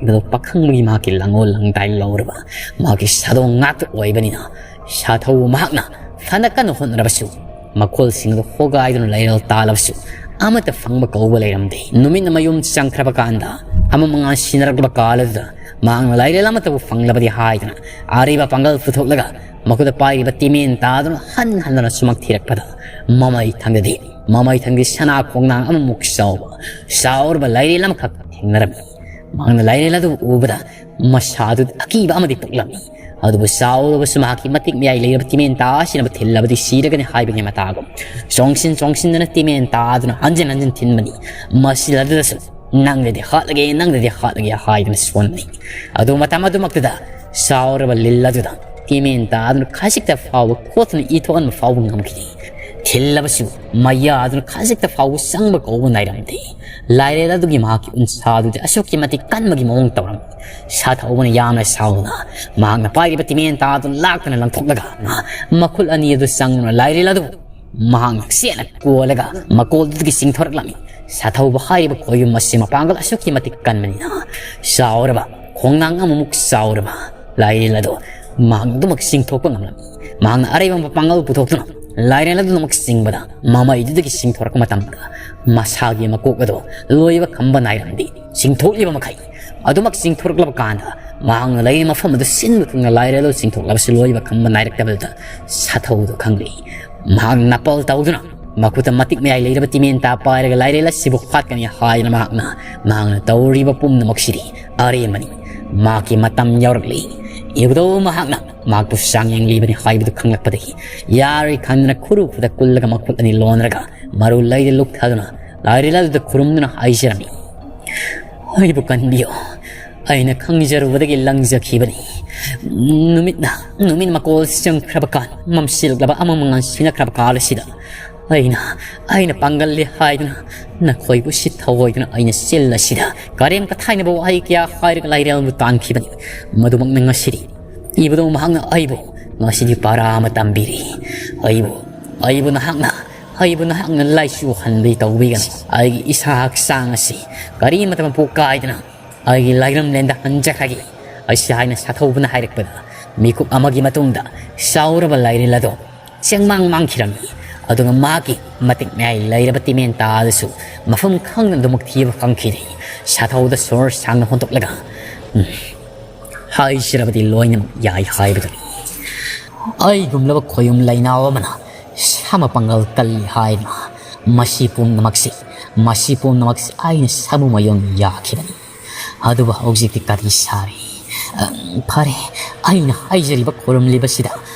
ꯌꯨꯝꯊꯧ ꯄꯥꯈꯪꯕꯒꯤ ꯃꯍꯥꯛꯀꯤ ꯂꯥꯡꯒꯣꯜ ꯂꯥꯡꯗꯥꯏ ꯂꯧꯔꯕ ꯃꯍꯥꯛꯀꯤ ꯁꯥꯗꯣꯡ ꯉꯥꯛꯇ ꯑꯣꯏꯕꯅꯤꯅ, ꯁꯥꯊꯧꯕ ꯃꯍꯥꯛꯅ ꯐꯅ ꯀꯟꯅ ꯍꯣꯠꯅꯔꯕꯁꯨ, ꯃꯈꯣꯜꯁꯤꯡ ꯑꯗꯨ ꯍꯣꯒꯥꯏꯗꯨꯅ ꯂꯩꯔꯦꯜ ꯇꯥꯜꯂꯕꯁꯨ, ꯑꯃꯠꯇ ꯐꯪꯕ ꯀꯧꯕ ꯂꯩꯔꯝꯗꯦ꯫ ꯅꯨꯃꯤꯠꯅ ꯃꯌꯨꯝ ꯆꯪꯈ꯭ꯔꯕ ꯀꯥꯟꯗ, ꯑꯃ ꯃꯉꯥꯜ ꯁꯤꯟꯅꯔꯛꯂꯕ ꯀꯥꯜ ꯑꯗꯨꯗ, ꯃꯍꯥꯛꯅ ꯂꯥꯏꯔꯦꯜ ꯑꯃꯠꯇꯕꯨ ꯐꯪꯂꯕꯗꯤ ꯍꯥꯏꯗꯨꯅ ꯑꯔꯤꯕ ꯄꯥꯡꯒꯜ ꯄꯨꯊꯣꯛꯂꯒ ꯃꯈꯨꯠꯇ ꯄꯥꯏꯔꯤꯕ ꯇꯤꯃꯦꯟ ꯇꯥꯗꯨꯅ ꯍꯟ ꯍꯟꯗꯨꯅ ꯁꯨꯃꯛ ꯊꯤꯔꯛꯄꯗ, ꯃꯃꯩ ꯊꯪꯗꯗꯤ, ꯃꯃꯩ ꯊꯪꯗꯤ ꯁꯅꯥ ꯈꯣꯡꯅꯥꯡ ꯑꯃꯃꯨꯛ ꯆꯥꯎꯕ, ꯆꯥꯎꯔꯕ ꯂꯥꯏꯔꯦꯜ ꯑꯃꯈꯛ ꯊꯦꯡꯅꯔꯝꯃꯤ꯫ ꯃꯍꯥꯛꯅ ꯂꯥꯏꯔꯦꯜ ꯑꯗꯨ ꯎꯕꯗ ꯃꯁꯥꯗꯨ ꯑꯀꯤꯕ ꯑꯃꯗꯤ ꯄꯣꯛꯂꯝꯃꯤ꯫ ꯑꯗꯨꯕꯨ ꯆꯥꯎꯔꯕꯁꯨ ꯃꯍꯥꯛꯀꯤ ꯃꯇꯤꯛ ꯃꯌꯥꯏ ꯂꯩꯔꯕ ꯇꯤꯃꯦꯟ ꯇꯥ ꯑꯁꯤꯅꯕꯨ ꯊꯤꯜꯂꯕꯗꯤ ꯁꯤꯔꯒꯅꯤ ꯍꯥꯏꯕꯒꯤ ꯃꯇꯥꯒꯨꯝ ꯆꯣꯡꯁꯤꯟ ꯆꯣꯡꯁꯤꯟꯗꯨꯅ ꯇꯤꯃꯦꯟ ꯇꯥꯗꯨꯅ ꯍꯟꯖꯤꯟ ꯍꯟꯖꯤꯟ ꯊꯤꯟꯕꯅꯤ꯫ ꯃꯁꯤꯜ ꯑꯗꯨꯗꯁꯨ "ꯅꯪꯗꯗꯤ ꯍꯥꯠꯂꯒꯦ, ꯅꯪꯗꯗꯤ ꯍꯥꯠꯂꯒꯦ" ꯍꯥꯏꯗꯨꯅ ꯁꯣꯟꯕꯅꯤ꯫ ꯑꯗꯨ ꯃꯇꯝ ꯑꯗꯨꯃꯛꯇꯨꯗ ꯆꯥꯎꯔꯕ ꯂꯤꯜ ꯑꯗꯨꯗ ꯇꯤꯃꯦꯟ ꯇꯥꯗꯨꯅ ꯈꯖꯤꯛꯇ ꯐꯥꯎꯕ ꯈꯣꯠꯇꯨꯅ ꯏ ꯊꯣꯛꯍꯟꯕ ꯐꯥꯎꯕ ꯉꯝꯈꯤꯗꯦ꯫ ꯊꯤꯜꯂꯕꯁꯨ ꯃꯌꯥꯗꯨꯅ ꯈꯖꯤꯛꯇ ꯐꯥꯎꯕ ꯆꯪꯕ ꯀꯧꯕ ꯅꯥꯏꯔꯝꯗꯦ꯫ ꯂꯥꯏꯔꯦꯜ ꯑꯗꯨꯒꯤ ꯃꯍꯥꯛꯀꯤ ꯎꯟꯁꯥꯗꯨꯗꯤ ꯑꯁꯨꯛꯀꯤ ꯃꯇꯤꯛ ꯀꯟꯕꯒꯤ ꯃꯑꯣꯡ ꯇꯧꯔꯝꯃꯤ꯫ ꯁꯥꯊꯧꯕꯅ ꯌꯥꯝꯅ ꯁꯥꯎꯗꯨꯅ ꯃꯍꯥꯛꯅ ꯄꯥꯏꯔꯤꯕ ꯇꯤꯃꯦꯟ ꯇꯥꯗꯨ ꯂꯥꯛꯇꯅ ꯂꯪꯊꯣꯛꯂꯒ ꯃꯈꯨꯠ ꯑꯅꯤ ꯑꯗꯨ ꯆꯪꯗꯨꯅ ꯂꯥꯏꯔꯦꯜ ꯑꯗꯨ ꯃꯍꯥꯛꯅ ꯆꯦꯠꯅ ꯀꯣꯜꯂꯒ ꯃꯀꯣꯜꯗꯨꯗꯒꯤ ꯆꯤꯡꯊꯣꯔꯛꯂꯝꯃꯤ꯫ ꯁꯥꯊꯧꯕ ꯍꯥꯏꯔꯤꯕ ꯈꯣꯏꯌꯨꯝ ꯑꯁꯤ ꯃꯄꯥꯡꯒꯜ ꯑꯁꯨꯛꯀꯤ ꯃꯇꯤꯛ ꯀꯟꯕꯅꯤꯅ ꯆꯥꯎꯔꯕ ꯈꯣꯡꯅꯥꯡ ꯑꯃꯃꯨꯛ ꯆꯥꯎꯔꯕ ꯂꯥꯏꯔꯦꯜ ꯑꯗꯨ ꯃꯍꯥꯛꯅ ꯑꯗꯨꯃꯛ ꯆꯤꯡꯊꯣꯛꯄ ꯉꯝꯂꯝꯃꯤ꯫ ꯃꯍꯥꯛꯅ ꯑꯔꯩꯕ ꯃꯄꯥꯡꯒꯜ ꯄꯨꯊꯣꯛꯇꯨꯅ ꯂꯥꯏꯔꯦꯜ ꯑꯗꯨꯃꯛ ꯆꯤꯡꯕꯗ ꯃꯃꯩꯗꯨꯗꯒꯤ ꯆꯤꯡꯊꯣꯔꯛꯄ ꯃꯇꯝꯗ ꯃꯁꯥꯒꯤ ꯃꯀꯣꯛ ꯑꯗꯨ ꯂꯣꯏꯕ ꯈꯝꯕ ꯅꯥꯏꯔꯝꯗꯦ꯫ ꯆꯤꯡꯊꯣꯛꯂꯤꯕ ꯃꯈꯩ ꯑꯗꯨꯃꯛ ꯆꯤꯡꯊꯣꯔꯛꯂꯕ ꯀꯥꯟꯗ ꯃꯍꯥꯛꯅ ꯂꯩꯔꯤꯕ ꯃꯐꯝ ꯑꯗꯨ ꯁꯤꯟꯕ ꯊꯨꯡꯅ ꯂꯥꯏꯔꯦꯜ ꯑꯗꯨ ꯆꯤꯡꯊꯣꯛꯂꯕꯁꯨ ꯂꯣꯏꯕ ꯈꯝꯕ ꯅꯥꯏꯔꯛꯇꯕꯗꯨꯗ ꯁꯥꯊꯧꯗꯨ ꯈꯪꯂꯦ꯫ ꯃꯍꯥꯛ ꯅꯥꯄꯜ ꯇꯧꯗꯨꯅ ꯃꯈꯨꯠꯇ ꯃꯇꯤꯛ ꯃꯌꯥꯏ ꯂꯩꯔꯕ ꯇꯤꯃꯦꯟ ꯇꯥ ꯄꯥꯏꯔꯒ ꯂꯥꯏꯔꯦꯜ ꯑꯁꯤꯕꯨ ꯍꯥꯠꯀꯅꯤ ꯍꯥꯏꯗꯨꯅ ꯃꯍꯥꯛꯅ, ꯃꯍꯥꯛꯅ ꯇꯧꯔꯤꯕ ꯄꯨꯝꯅꯃꯛꯁꯤꯗꯤ ꯑꯔꯦꯝꯕꯅꯤ꯫ ꯃꯍꯥꯛꯀꯤ ꯃꯇꯝ ꯌꯧꯔꯛꯂꯤ꯫ ꯏꯕꯨꯙꯧ ꯃꯍꯥꯛꯅ ꯃꯍꯥꯛꯄꯨ ꯆꯥꯡꯌꯦꯡꯂꯤꯕꯅꯤ ꯍꯥꯏꯕꯗꯨ ꯈꯪꯂꯛꯄꯗꯒꯤ ꯌꯥꯔꯤ ꯈꯟꯗꯨꯅ ꯈꯨꯔꯨ ꯈꯨꯗ ꯀꯨꯜꯂꯒ ꯃꯈꯨꯠ ꯑꯅꯤ ꯂꯣꯟꯅꯔꯒ ꯃꯔꯨ ꯂꯩꯗ ꯂꯨꯞꯊꯗꯨꯅ ꯂꯥꯏꯔꯦꯜ ꯑꯗꯨꯗ ꯈꯨꯔꯨꯝꯗꯨꯅ ꯍꯥꯏꯖꯔꯝꯃꯤ꯫ "ꯑꯩꯕꯨ ꯀꯟꯕꯤꯌꯨ꯫ ꯑꯩꯅ ꯈꯪꯖꯔꯨꯕꯗꯒꯤ ꯂꯪꯖꯈꯤꯕꯅꯤ꯫ ꯅꯨꯃꯤꯠꯅ, ꯅꯨꯃꯤꯠ ꯃꯀꯣꯜ ꯆꯪꯈ꯭ꯔꯕ ꯀꯥꯟ, ꯃꯝꯁꯤꯜꯂꯛꯂꯕ ꯑꯃꯃ ꯉꯥꯟꯁꯤꯟꯅꯈ꯭ꯔꯕ ꯀꯥꯜ ꯑꯁꯤꯗ ꯑꯩꯅ, ꯑꯩꯅ ꯄꯥꯡꯒꯜꯂꯤ ꯍꯥꯏꯗꯨꯅ ꯅꯈꯣꯏꯕꯨ ꯁꯤꯠꯊꯧꯑꯣꯏꯗꯨꯅ ꯑꯩꯅ ꯆꯤꯜ ꯑꯁꯤꯗ ꯀꯔꯦꯝ ꯀꯊꯥꯏꯅꯕ ꯋꯥꯍꯩ ꯀꯌꯥ ꯍꯥꯏꯔꯒ ꯂꯥꯏꯔꯦꯜꯕꯨ ꯇꯥꯟꯈꯤꯕꯅꯤ꯫ ꯃꯗꯨꯃꯛꯅ ꯉꯁꯤꯗꯤ ꯏꯕꯨꯙꯧ ꯃꯍꯥꯛꯅ ꯑꯩꯕꯨ ꯉꯁꯤꯗꯤ ꯄꯔꯥ ꯑꯃ ꯇꯝꯕꯤꯔꯤ꯫ ꯑꯩꯕꯨ, ꯑꯩꯕꯨ ꯅꯍꯥꯛꯅ, ꯑꯩꯕꯨ ꯅꯍꯥꯛꯅ ꯂꯥꯏꯆꯨꯍꯟꯕꯗꯤ ꯇꯧꯕꯤꯒꯅꯨ꯫ ꯑꯩꯒꯤ ꯏꯁꯥ ꯍꯛꯆꯥꯡ ꯑꯁꯤ ꯀꯔꯤꯃꯇ ꯃꯄꯨ ꯀꯥꯏꯗꯅ ꯑꯩꯒꯤ ꯂꯥꯏꯔꯝꯂꯦꯟꯗ ꯍꯟꯖꯈ꯭ꯔꯒꯦ" ꯑꯁꯤ ꯍꯥꯏꯅ ꯁꯥꯊꯧꯕꯅ ꯍꯥꯏꯔꯛꯄꯗ ꯃꯤꯀꯨꯞ ꯑꯃꯒꯤ ꯃꯇꯨꯡꯗ ꯆꯥꯎꯔꯕ ꯂꯥꯏꯔꯦꯜ ꯑꯗꯨ ꯆꯦꯡꯃꯥꯡ ꯃꯥꯡꯈꯤꯔꯝꯃꯤ꯫ ꯑꯗꯨꯒ ꯃꯍꯥꯛꯀꯤ ꯃꯇꯤꯛ ꯃꯌꯥꯏ ꯂꯩꯔꯕ ꯇꯤꯃꯦꯟ ꯇꯥ ꯑꯗꯨꯁꯨ ꯃꯐꯝ ꯈꯪꯗꯅ ꯑꯗꯨꯃꯛ ꯊꯤꯕ ꯐꯪꯈꯤꯗꯦ꯫ ꯁꯥꯊꯧꯗ ꯁꯣꯔ ꯁꯥꯡꯅ ꯍꯣꯟꯗꯣꯛꯂꯒ ꯍꯥꯏꯖꯔꯕꯗꯤ ꯂꯣꯏꯅꯃꯛ ꯌꯥꯏ ꯍꯥꯏꯕꯗꯨꯅꯤ꯫ ꯑꯩꯒꯨꯝꯂꯕ ꯈꯣꯌꯨꯝ ꯂꯩꯅꯥꯎ ꯑꯃꯅ ꯁꯥꯃꯨ ꯄꯥꯡꯒꯜ ꯀꯜꯂꯤ ꯍꯥꯏꯗꯨꯅ ꯃꯁꯤ ꯄꯨꯝꯅꯃꯛꯁꯤ, ꯃꯁꯤ ꯄꯨꯝꯅꯃꯛꯁꯤ ꯑꯩꯅ ꯁꯥꯃꯨ ꯃꯌꯣꯟ ꯌꯥꯈꯤꯕꯅꯤ꯫ ꯑꯗꯨꯕꯨ ꯍꯧꯖꯤꯛꯇꯤ ꯀꯔꯤ ꯁꯥꯔꯤ? ꯑ, ꯐꯔꯦ, ꯑꯩꯅ ꯍꯥꯏꯖꯔꯤꯕ ꯈꯣꯏꯔꯝꯂꯤꯕꯁꯤꯗ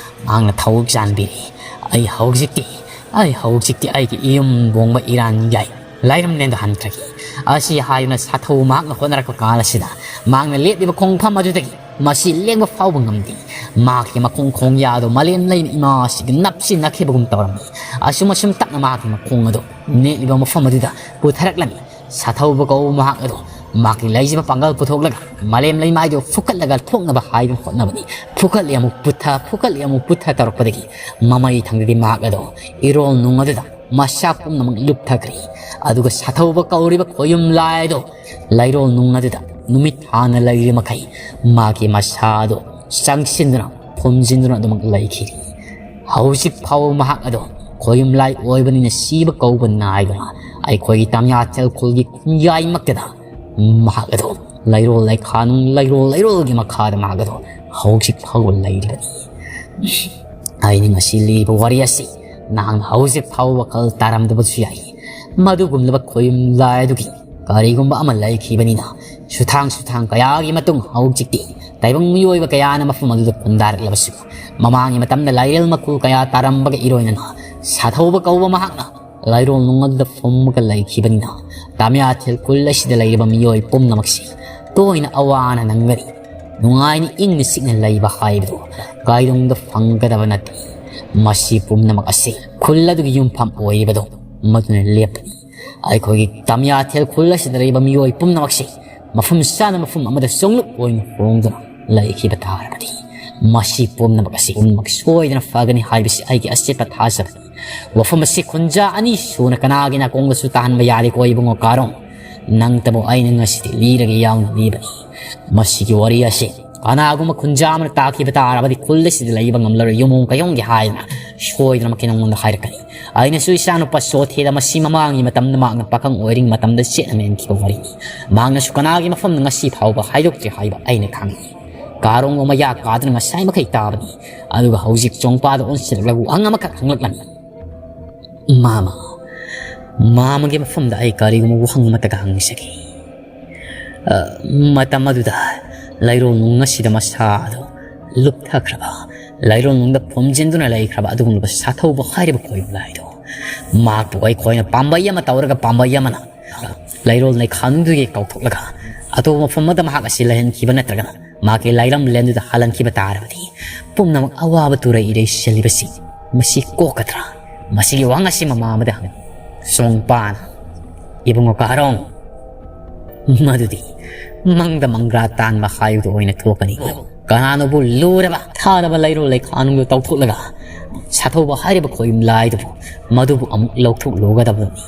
ꯃꯍꯥꯛꯅ ꯊꯧ ꯆꯥꯟꯕꯤꯔꯤ꯫ ꯑꯩ ꯍꯧꯖꯤꯛꯇꯤ, ꯑꯩ ꯍꯧꯖꯤꯛꯇꯤ ꯑꯩꯒꯤ ꯏꯌꯨꯝ ꯕꯣꯡꯕ ꯏꯔꯥꯟ ꯌꯥꯏ ꯂꯥꯏꯔꯝꯂꯦꯟꯗ ꯍꯟꯈ꯭ꯔꯒꯦ꯫ ꯑꯁꯤ ꯍꯥꯏꯗꯨꯅ ꯁꯥꯊꯧ ꯃꯍꯥꯛꯅ ꯍꯣꯠꯅꯔꯛꯄ ꯀꯥꯟ ꯑꯁꯤꯗ ꯃꯍꯥꯛꯅ ꯂꯦꯞꯂꯤꯕ ꯈꯣꯡꯐꯝ ꯑꯗꯨꯗꯒꯤ ꯃꯁꯤ ꯂꯦꯡꯕ ꯐꯥꯎꯕ ꯉꯝꯗꯦ꯫ ꯃꯍꯥꯛꯀꯤ ꯃꯈꯣꯡ ꯈꯣꯡꯌꯥ ꯑꯗꯨ ꯃꯥꯂꯦꯝ ꯂꯩꯃ ꯏꯃꯥꯁꯤꯒ ꯅꯞꯁꯤꯟꯅꯈꯤꯕꯒꯨꯝ ꯇꯧꯔꯝꯃꯤ꯫ ꯑꯁꯨꯝ ꯑꯁꯨꯝ ꯇꯞꯅ ꯃꯍꯥꯛꯀꯤ ꯃꯈꯣꯡ ꯑꯗꯨ ꯅꯦꯠꯂꯤꯕ ꯃꯐꯝ ꯑꯗꯨꯗ ꯄꯨꯊꯔꯛꯂꯝꯃꯤ꯫ ꯁꯥꯊꯧꯕ ꯀꯧꯕ ꯃꯍꯥꯛ ꯑꯗꯨ ꯃꯍꯥꯛꯀꯤ ꯂꯩꯖꯕ ꯄꯥꯡꯒꯜ ꯄꯨꯊꯣꯛꯂꯒ ꯃꯥꯂꯦꯝ ꯂꯩꯃꯥꯏꯗꯨ ꯐꯨꯀꯠꯂꯒ ꯊꯣꯛꯅꯕ ꯍꯥꯏꯗꯨꯅ ꯍꯣꯠꯅꯕꯅꯤ꯫ ꯐꯨꯀꯠꯂꯤ ꯑꯃꯨꯛ ꯄꯨꯊ, ꯐꯨꯀꯠꯂꯤ ꯑꯃꯨꯛ ꯄꯨꯊ ꯇꯧꯔꯛꯄꯗꯒꯤ ꯃꯃꯩ ꯊꯪꯗꯗꯤ ꯃꯍꯥꯛ ꯑꯗꯨ ꯏꯔꯣꯜ ꯅꯨꯡ ꯑꯗꯨꯗ ꯃꯁꯥ ꯄꯨꯝꯅꯃꯛ ꯂꯨꯞꯊꯈ꯭ꯔꯦ꯫ ꯑꯗꯨꯒ ꯁꯥꯊꯧꯕ ꯀꯧꯔꯤꯕ ꯈꯣꯌꯨꯝ ꯂꯥꯏ ꯑꯗꯨ ꯂꯩꯔꯣꯜ ꯅꯨꯡ ꯑꯗꯨꯗ ꯅꯨꯃꯤꯠ ꯍꯥꯟꯅ ꯂꯩꯔꯤ ꯃꯈꯩ ꯃꯥꯒꯤ ꯃꯁꯥ ꯑꯗꯨ ꯆꯪꯁꯤꯟꯗꯨꯅ ꯐꯨꯝꯖꯤꯟꯗꯨꯅ ꯑꯗꯨꯃꯛ ꯂꯩꯈꯤꯔꯤ꯫ ꯍꯧꯖꯤꯛ ꯐꯥꯎꯕ ꯃꯍꯥꯛ ꯑꯗꯣ ꯈꯣꯌꯨꯝ ꯂꯥꯏ ꯑꯣꯏꯕꯅꯤꯅ ꯁꯤꯕ ꯀꯧꯕ ꯅꯥꯏꯗꯨꯅ ꯑꯩꯈꯣꯏꯒꯤ ꯇꯥꯃꯤꯌꯥꯊꯦꯜ ꯈꯨꯜꯒꯤ ꯈꯨꯟꯌꯥꯏꯃꯛꯇꯗ ꯃꯍꯥꯛ ꯑꯗꯣ ꯂꯩꯔꯣꯜ ꯂꯩꯈꯥ ꯅꯨꯡ ꯂꯩꯔꯣꯜ ꯂꯩꯔꯣꯜꯒꯤ ꯃꯈꯥꯗ ꯃꯍꯥꯛ ꯑꯗꯣ ꯍꯧꯖꯤꯛ ꯐꯥꯎꯕ ꯂꯩꯔꯤꯕꯅꯤ꯫ ꯑꯩꯅ ꯉꯁꯤ ꯂꯤꯔꯤꯕ ꯋꯥꯔꯤ ꯑꯁꯤ ꯅꯍꯥꯛꯅ ꯍꯧꯖꯤꯛ ꯐꯥꯎꯕ ꯋꯥꯈꯜ ꯇꯥꯔꯝꯗꯕꯁꯨ ꯌꯥꯏ꯫ ꯃꯗꯨꯒꯨꯝꯂꯕ ꯈꯣꯌꯨꯝ ꯂꯥꯏ ꯑꯗꯨꯒꯤ ꯀꯔꯤꯒꯨꯝꯕ ꯑꯃ ꯂꯩꯈꯤꯕꯅꯤꯅ ꯁꯨꯊꯥꯡ ꯁꯨꯊꯥꯡ ꯀꯌꯥꯒꯤ ꯃꯇꯨꯡ ꯍꯧꯖꯤꯛꯇꯤ ꯇꯥꯏꯕꯪ ꯃꯤꯑꯣꯏꯕ ꯀꯌꯥꯅ ꯃꯐꯝ ꯑꯗꯨꯗ ꯈꯨꯟꯗꯥꯔꯛꯂꯕꯁꯨ, ꯃꯃꯥꯡꯒꯤ ꯃꯇꯝꯗ ꯂꯥꯏꯔꯦꯜ ꯃꯀꯨ ꯀꯌꯥ ꯇꯥꯔꯝꯕꯒ ꯏꯔꯣꯏꯅꯅ ꯁꯥꯊꯧꯕ ꯀꯧꯕ ꯃꯍꯥꯛꯅ ꯂꯩꯔꯣꯜ ꯅꯨꯡ ꯑꯗꯨꯗ ꯐꯨꯝꯃꯒ ꯂꯩꯈꯤꯕꯅꯤꯅ ꯇꯥꯃꯤꯌꯥꯊꯦꯜ ꯈꯨꯜ ꯑꯁꯤꯗ ꯂꯩꯔꯤꯕ ꯃꯤꯑꯣꯏ ꯄꯨꯝꯅꯃꯛꯁꯤ ꯇꯣꯏꯅ ꯑꯋꯥ ꯑꯅꯥ ꯅꯪꯒꯅꯤ꯫ ꯅꯨꯡꯉꯥꯏꯅ ꯏꯪꯅ ꯆꯤꯛꯅ ꯂꯩꯕ ꯍꯥꯏꯕꯗꯨ ꯀꯥꯏꯗꯣꯡꯗ ꯐꯪꯒꯗꯕ ꯅꯠꯇꯦ꯫ ꯃꯁꯤ ꯄꯨꯝꯅꯃꯛ ꯑꯁꯤ ꯈꯨꯜ ꯑꯗꯨꯒꯤ ꯌꯨꯝꯐꯝ ꯑꯣꯏꯔꯤꯕꯗꯣ ꯃꯗꯨꯅ ꯂꯦꯞꯄꯅꯤ꯫ ꯑꯩꯈꯣꯏꯒꯤ ꯇꯥꯃꯤꯌꯥꯊꯦꯜ ꯈꯨꯜ ꯑꯁꯤꯗ ꯂꯩꯔꯤꯕ ꯃꯤꯑꯣꯏ ꯄꯨꯝꯅꯃꯛꯁꯤ ꯃꯐꯝ ꯆꯥꯅ ꯃꯐꯝ ꯑꯃꯗ ꯆꯣꯡꯂꯨꯞ ꯑꯣꯏꯅ ꯍꯣꯡꯗꯨꯅ ꯂꯩꯈꯤꯕ ꯇꯥꯔꯕꯗꯤ ꯃꯁꯤ ꯄꯨꯝꯅꯃꯛ ꯑꯁꯤ ꯄꯨꯝꯅꯃꯛ ꯁꯣꯏꯗꯅ ꯐꯒꯅꯤ ꯍꯥꯏꯕꯁꯤ ꯑꯩꯒꯤ ꯑꯆꯦꯠꯄ ꯊꯥꯖꯕꯅꯤ꯫ ꯋꯥꯐꯝ ꯑꯁꯤ ꯈꯨꯟꯖꯥ ꯑꯅꯤ ꯁꯨꯅ ꯀꯅꯥꯒꯤ ꯅꯥꯀꯣꯡꯗꯁꯨ ꯇꯥꯍꯟꯕ ꯌꯥꯗꯦꯀꯣ ꯏꯕꯨꯡꯉꯣ ꯀꯥꯔꯣꯡ꯫ ꯅꯪꯇꯕꯨ ꯑꯩꯅ ꯉꯁꯤꯗꯤ ꯂꯤꯔꯒ ꯌꯥꯎꯅ ꯂꯤꯕꯅꯤ꯫ ꯃꯁꯤꯒꯤ ꯋꯥꯔꯤ ꯑꯁꯤ ꯀꯅꯥꯒꯨꯝꯕ ꯈꯨꯟꯖꯥ ꯑꯃꯅ ꯇꯥꯈꯤꯕ ꯇꯥꯔꯕꯗꯤ ꯈꯨꯜ ꯑꯁꯤꯗ ꯂꯩꯕ ꯉꯝꯂꯔꯣꯏ꯫ ꯌꯨꯝꯑꯣꯡ ꯀꯩꯌꯣꯡꯒꯦ ꯍꯥꯏꯗꯅ ꯁꯣꯏꯗꯅꯃꯛꯀꯤ ꯅꯉꯣꯟꯗ ꯍꯥꯏꯔꯛꯀꯅꯤ꯫ ꯑꯩꯅꯁꯨ ꯏꯆꯥꯅꯨꯄꯥ ꯁꯣꯊꯦꯗ ꯃꯁꯤ ꯃꯃꯥꯡꯒꯤ ꯃꯇꯝꯗ ꯃꯍꯥꯛꯅ ꯄꯥꯈꯪ ꯑꯣꯏꯔꯤꯉꯩ ꯃꯇꯝꯗ ꯆꯦꯠꯅ ꯃꯦꯟꯈꯤꯕ ꯋꯥꯔꯤꯅꯤ꯫ ꯃꯍꯥꯛꯅꯁꯨ ꯀꯅꯥꯒꯤ ꯃꯐꯝꯗ ꯉꯁꯤ ꯐꯥꯎꯕ ꯍꯥꯏꯗꯣꯛꯇ꯭ꯔꯤ ꯍꯥꯏꯕ ꯑꯩꯅ ꯈꯪꯏ꯫ ꯀꯥꯔꯣꯡꯕꯨ ꯃꯌꯥ ꯀꯥꯗꯨꯅ ꯉꯁꯥꯏ ꯃꯈꯩ ꯇꯥꯕꯅꯤ꯫ ꯑꯗꯨꯒ ꯍꯧꯖꯤꯛ ꯆꯣꯡꯄꯥꯗ ꯑꯣꯟꯁꯤꯜꯂꯛꯂꯒ ꯋꯥꯍꯪ ꯑꯃꯈꯛ ꯍꯪꯂꯛꯂꯝꯃꯤ꯫ "ꯃꯥꯃ, ꯃꯥꯃꯒꯤ ꯃꯐꯝꯗ ꯑꯩ ꯀꯔꯤꯒꯨꯝꯕ ꯋꯥꯍꯪ ꯑꯃꯠꯇꯒ ꯍꯪꯖꯒꯦ꯫ ꯑ, ꯃꯇꯝ ꯑꯗꯨꯗ ꯂꯩꯔꯣꯜ ꯅꯨꯡ ꯑꯁꯤꯗ ꯃꯁꯥꯗꯣ ꯂꯨꯞꯊꯈ꯭ꯔꯕ, ꯂꯩꯔꯣꯜ ꯅꯨꯡꯗ ꯐꯨꯝꯖꯤꯟꯗꯨꯅ ꯂꯩꯈ꯭ꯔꯕ ꯑꯗꯨꯒꯨꯝꯂꯕ ꯁꯥꯊꯧꯕ ꯍꯥꯏꯔꯤꯕ ꯈꯣꯏꯕꯨ ꯂꯥꯏꯗꯣ, ꯃꯍꯥꯛꯄꯨ ꯑꯩꯈꯣꯏꯅ ꯄꯥꯝꯕꯩ ꯑꯃ ꯇꯧꯔꯒ ꯄꯥꯝꯕꯩ ꯑꯃꯅ ꯂꯩꯔꯣꯜ ꯂꯩꯈꯥꯗꯨꯒꯤ ꯀꯧꯊꯣꯛꯂꯒ ꯑꯇꯣꯞꯄ ꯃꯐꯝ ꯑꯃꯗ ꯃꯍꯥꯛ ꯑꯁꯤ ꯂꯩꯍꯟꯈꯤꯕ ꯅꯠꯇ꯭ꯔꯒꯅ ꯃꯍꯥꯛꯀꯤ ꯂꯥꯏꯔꯝ ꯂꯦꯟꯗꯨꯗ ꯍꯥꯜꯍꯟꯈꯤꯕ ꯇꯥꯔꯕꯗꯤ ꯄꯨꯝꯅꯃꯛ ꯑꯋꯥꯕ ꯇꯨꯔꯩ ꯏꯔꯩ ꯁꯤꯜꯂꯤꯕꯁꯤ ꯃꯁꯤ ꯀꯣꯛꯀꯗ꯭ꯔꯥ?" ꯃꯁꯤꯒꯤ ꯋꯥꯍꯪ ꯑꯁꯤ ꯃꯃꯥ ꯑꯃꯗ ꯍꯪꯉꯤ꯫ ꯆꯣꯡꯄꯥꯅ, "ꯏꯕꯨꯡꯉꯣ ꯀꯥꯔꯣꯡ, ꯃꯗꯨꯗꯤ ꯃꯪꯗ ꯃꯪꯒ꯭ꯔꯥ ꯇꯥꯟꯕ ꯍꯥꯏꯕꯗꯨ ꯑꯣꯏꯅ ꯊꯣꯛꯀꯅꯤ꯫ ꯀꯅꯥꯅꯣꯕꯨ ꯂꯨꯔꯕ ꯊꯥꯔꯕ ꯂꯩꯔꯣꯜ ꯂꯩꯈꯥꯅꯨꯡꯗꯨ ꯇꯧꯊꯣꯛꯂꯒ ꯁꯥꯊꯧꯕ ꯍꯥꯏꯔꯤꯕ ꯈꯣꯏꯌꯨꯝ ꯂꯥꯏꯗꯨꯕꯨ ꯃꯗꯨꯕꯨ ꯑꯃꯨꯛ ꯂꯧꯊꯣꯛꯂꯨꯒꯗꯕꯅꯤ꯫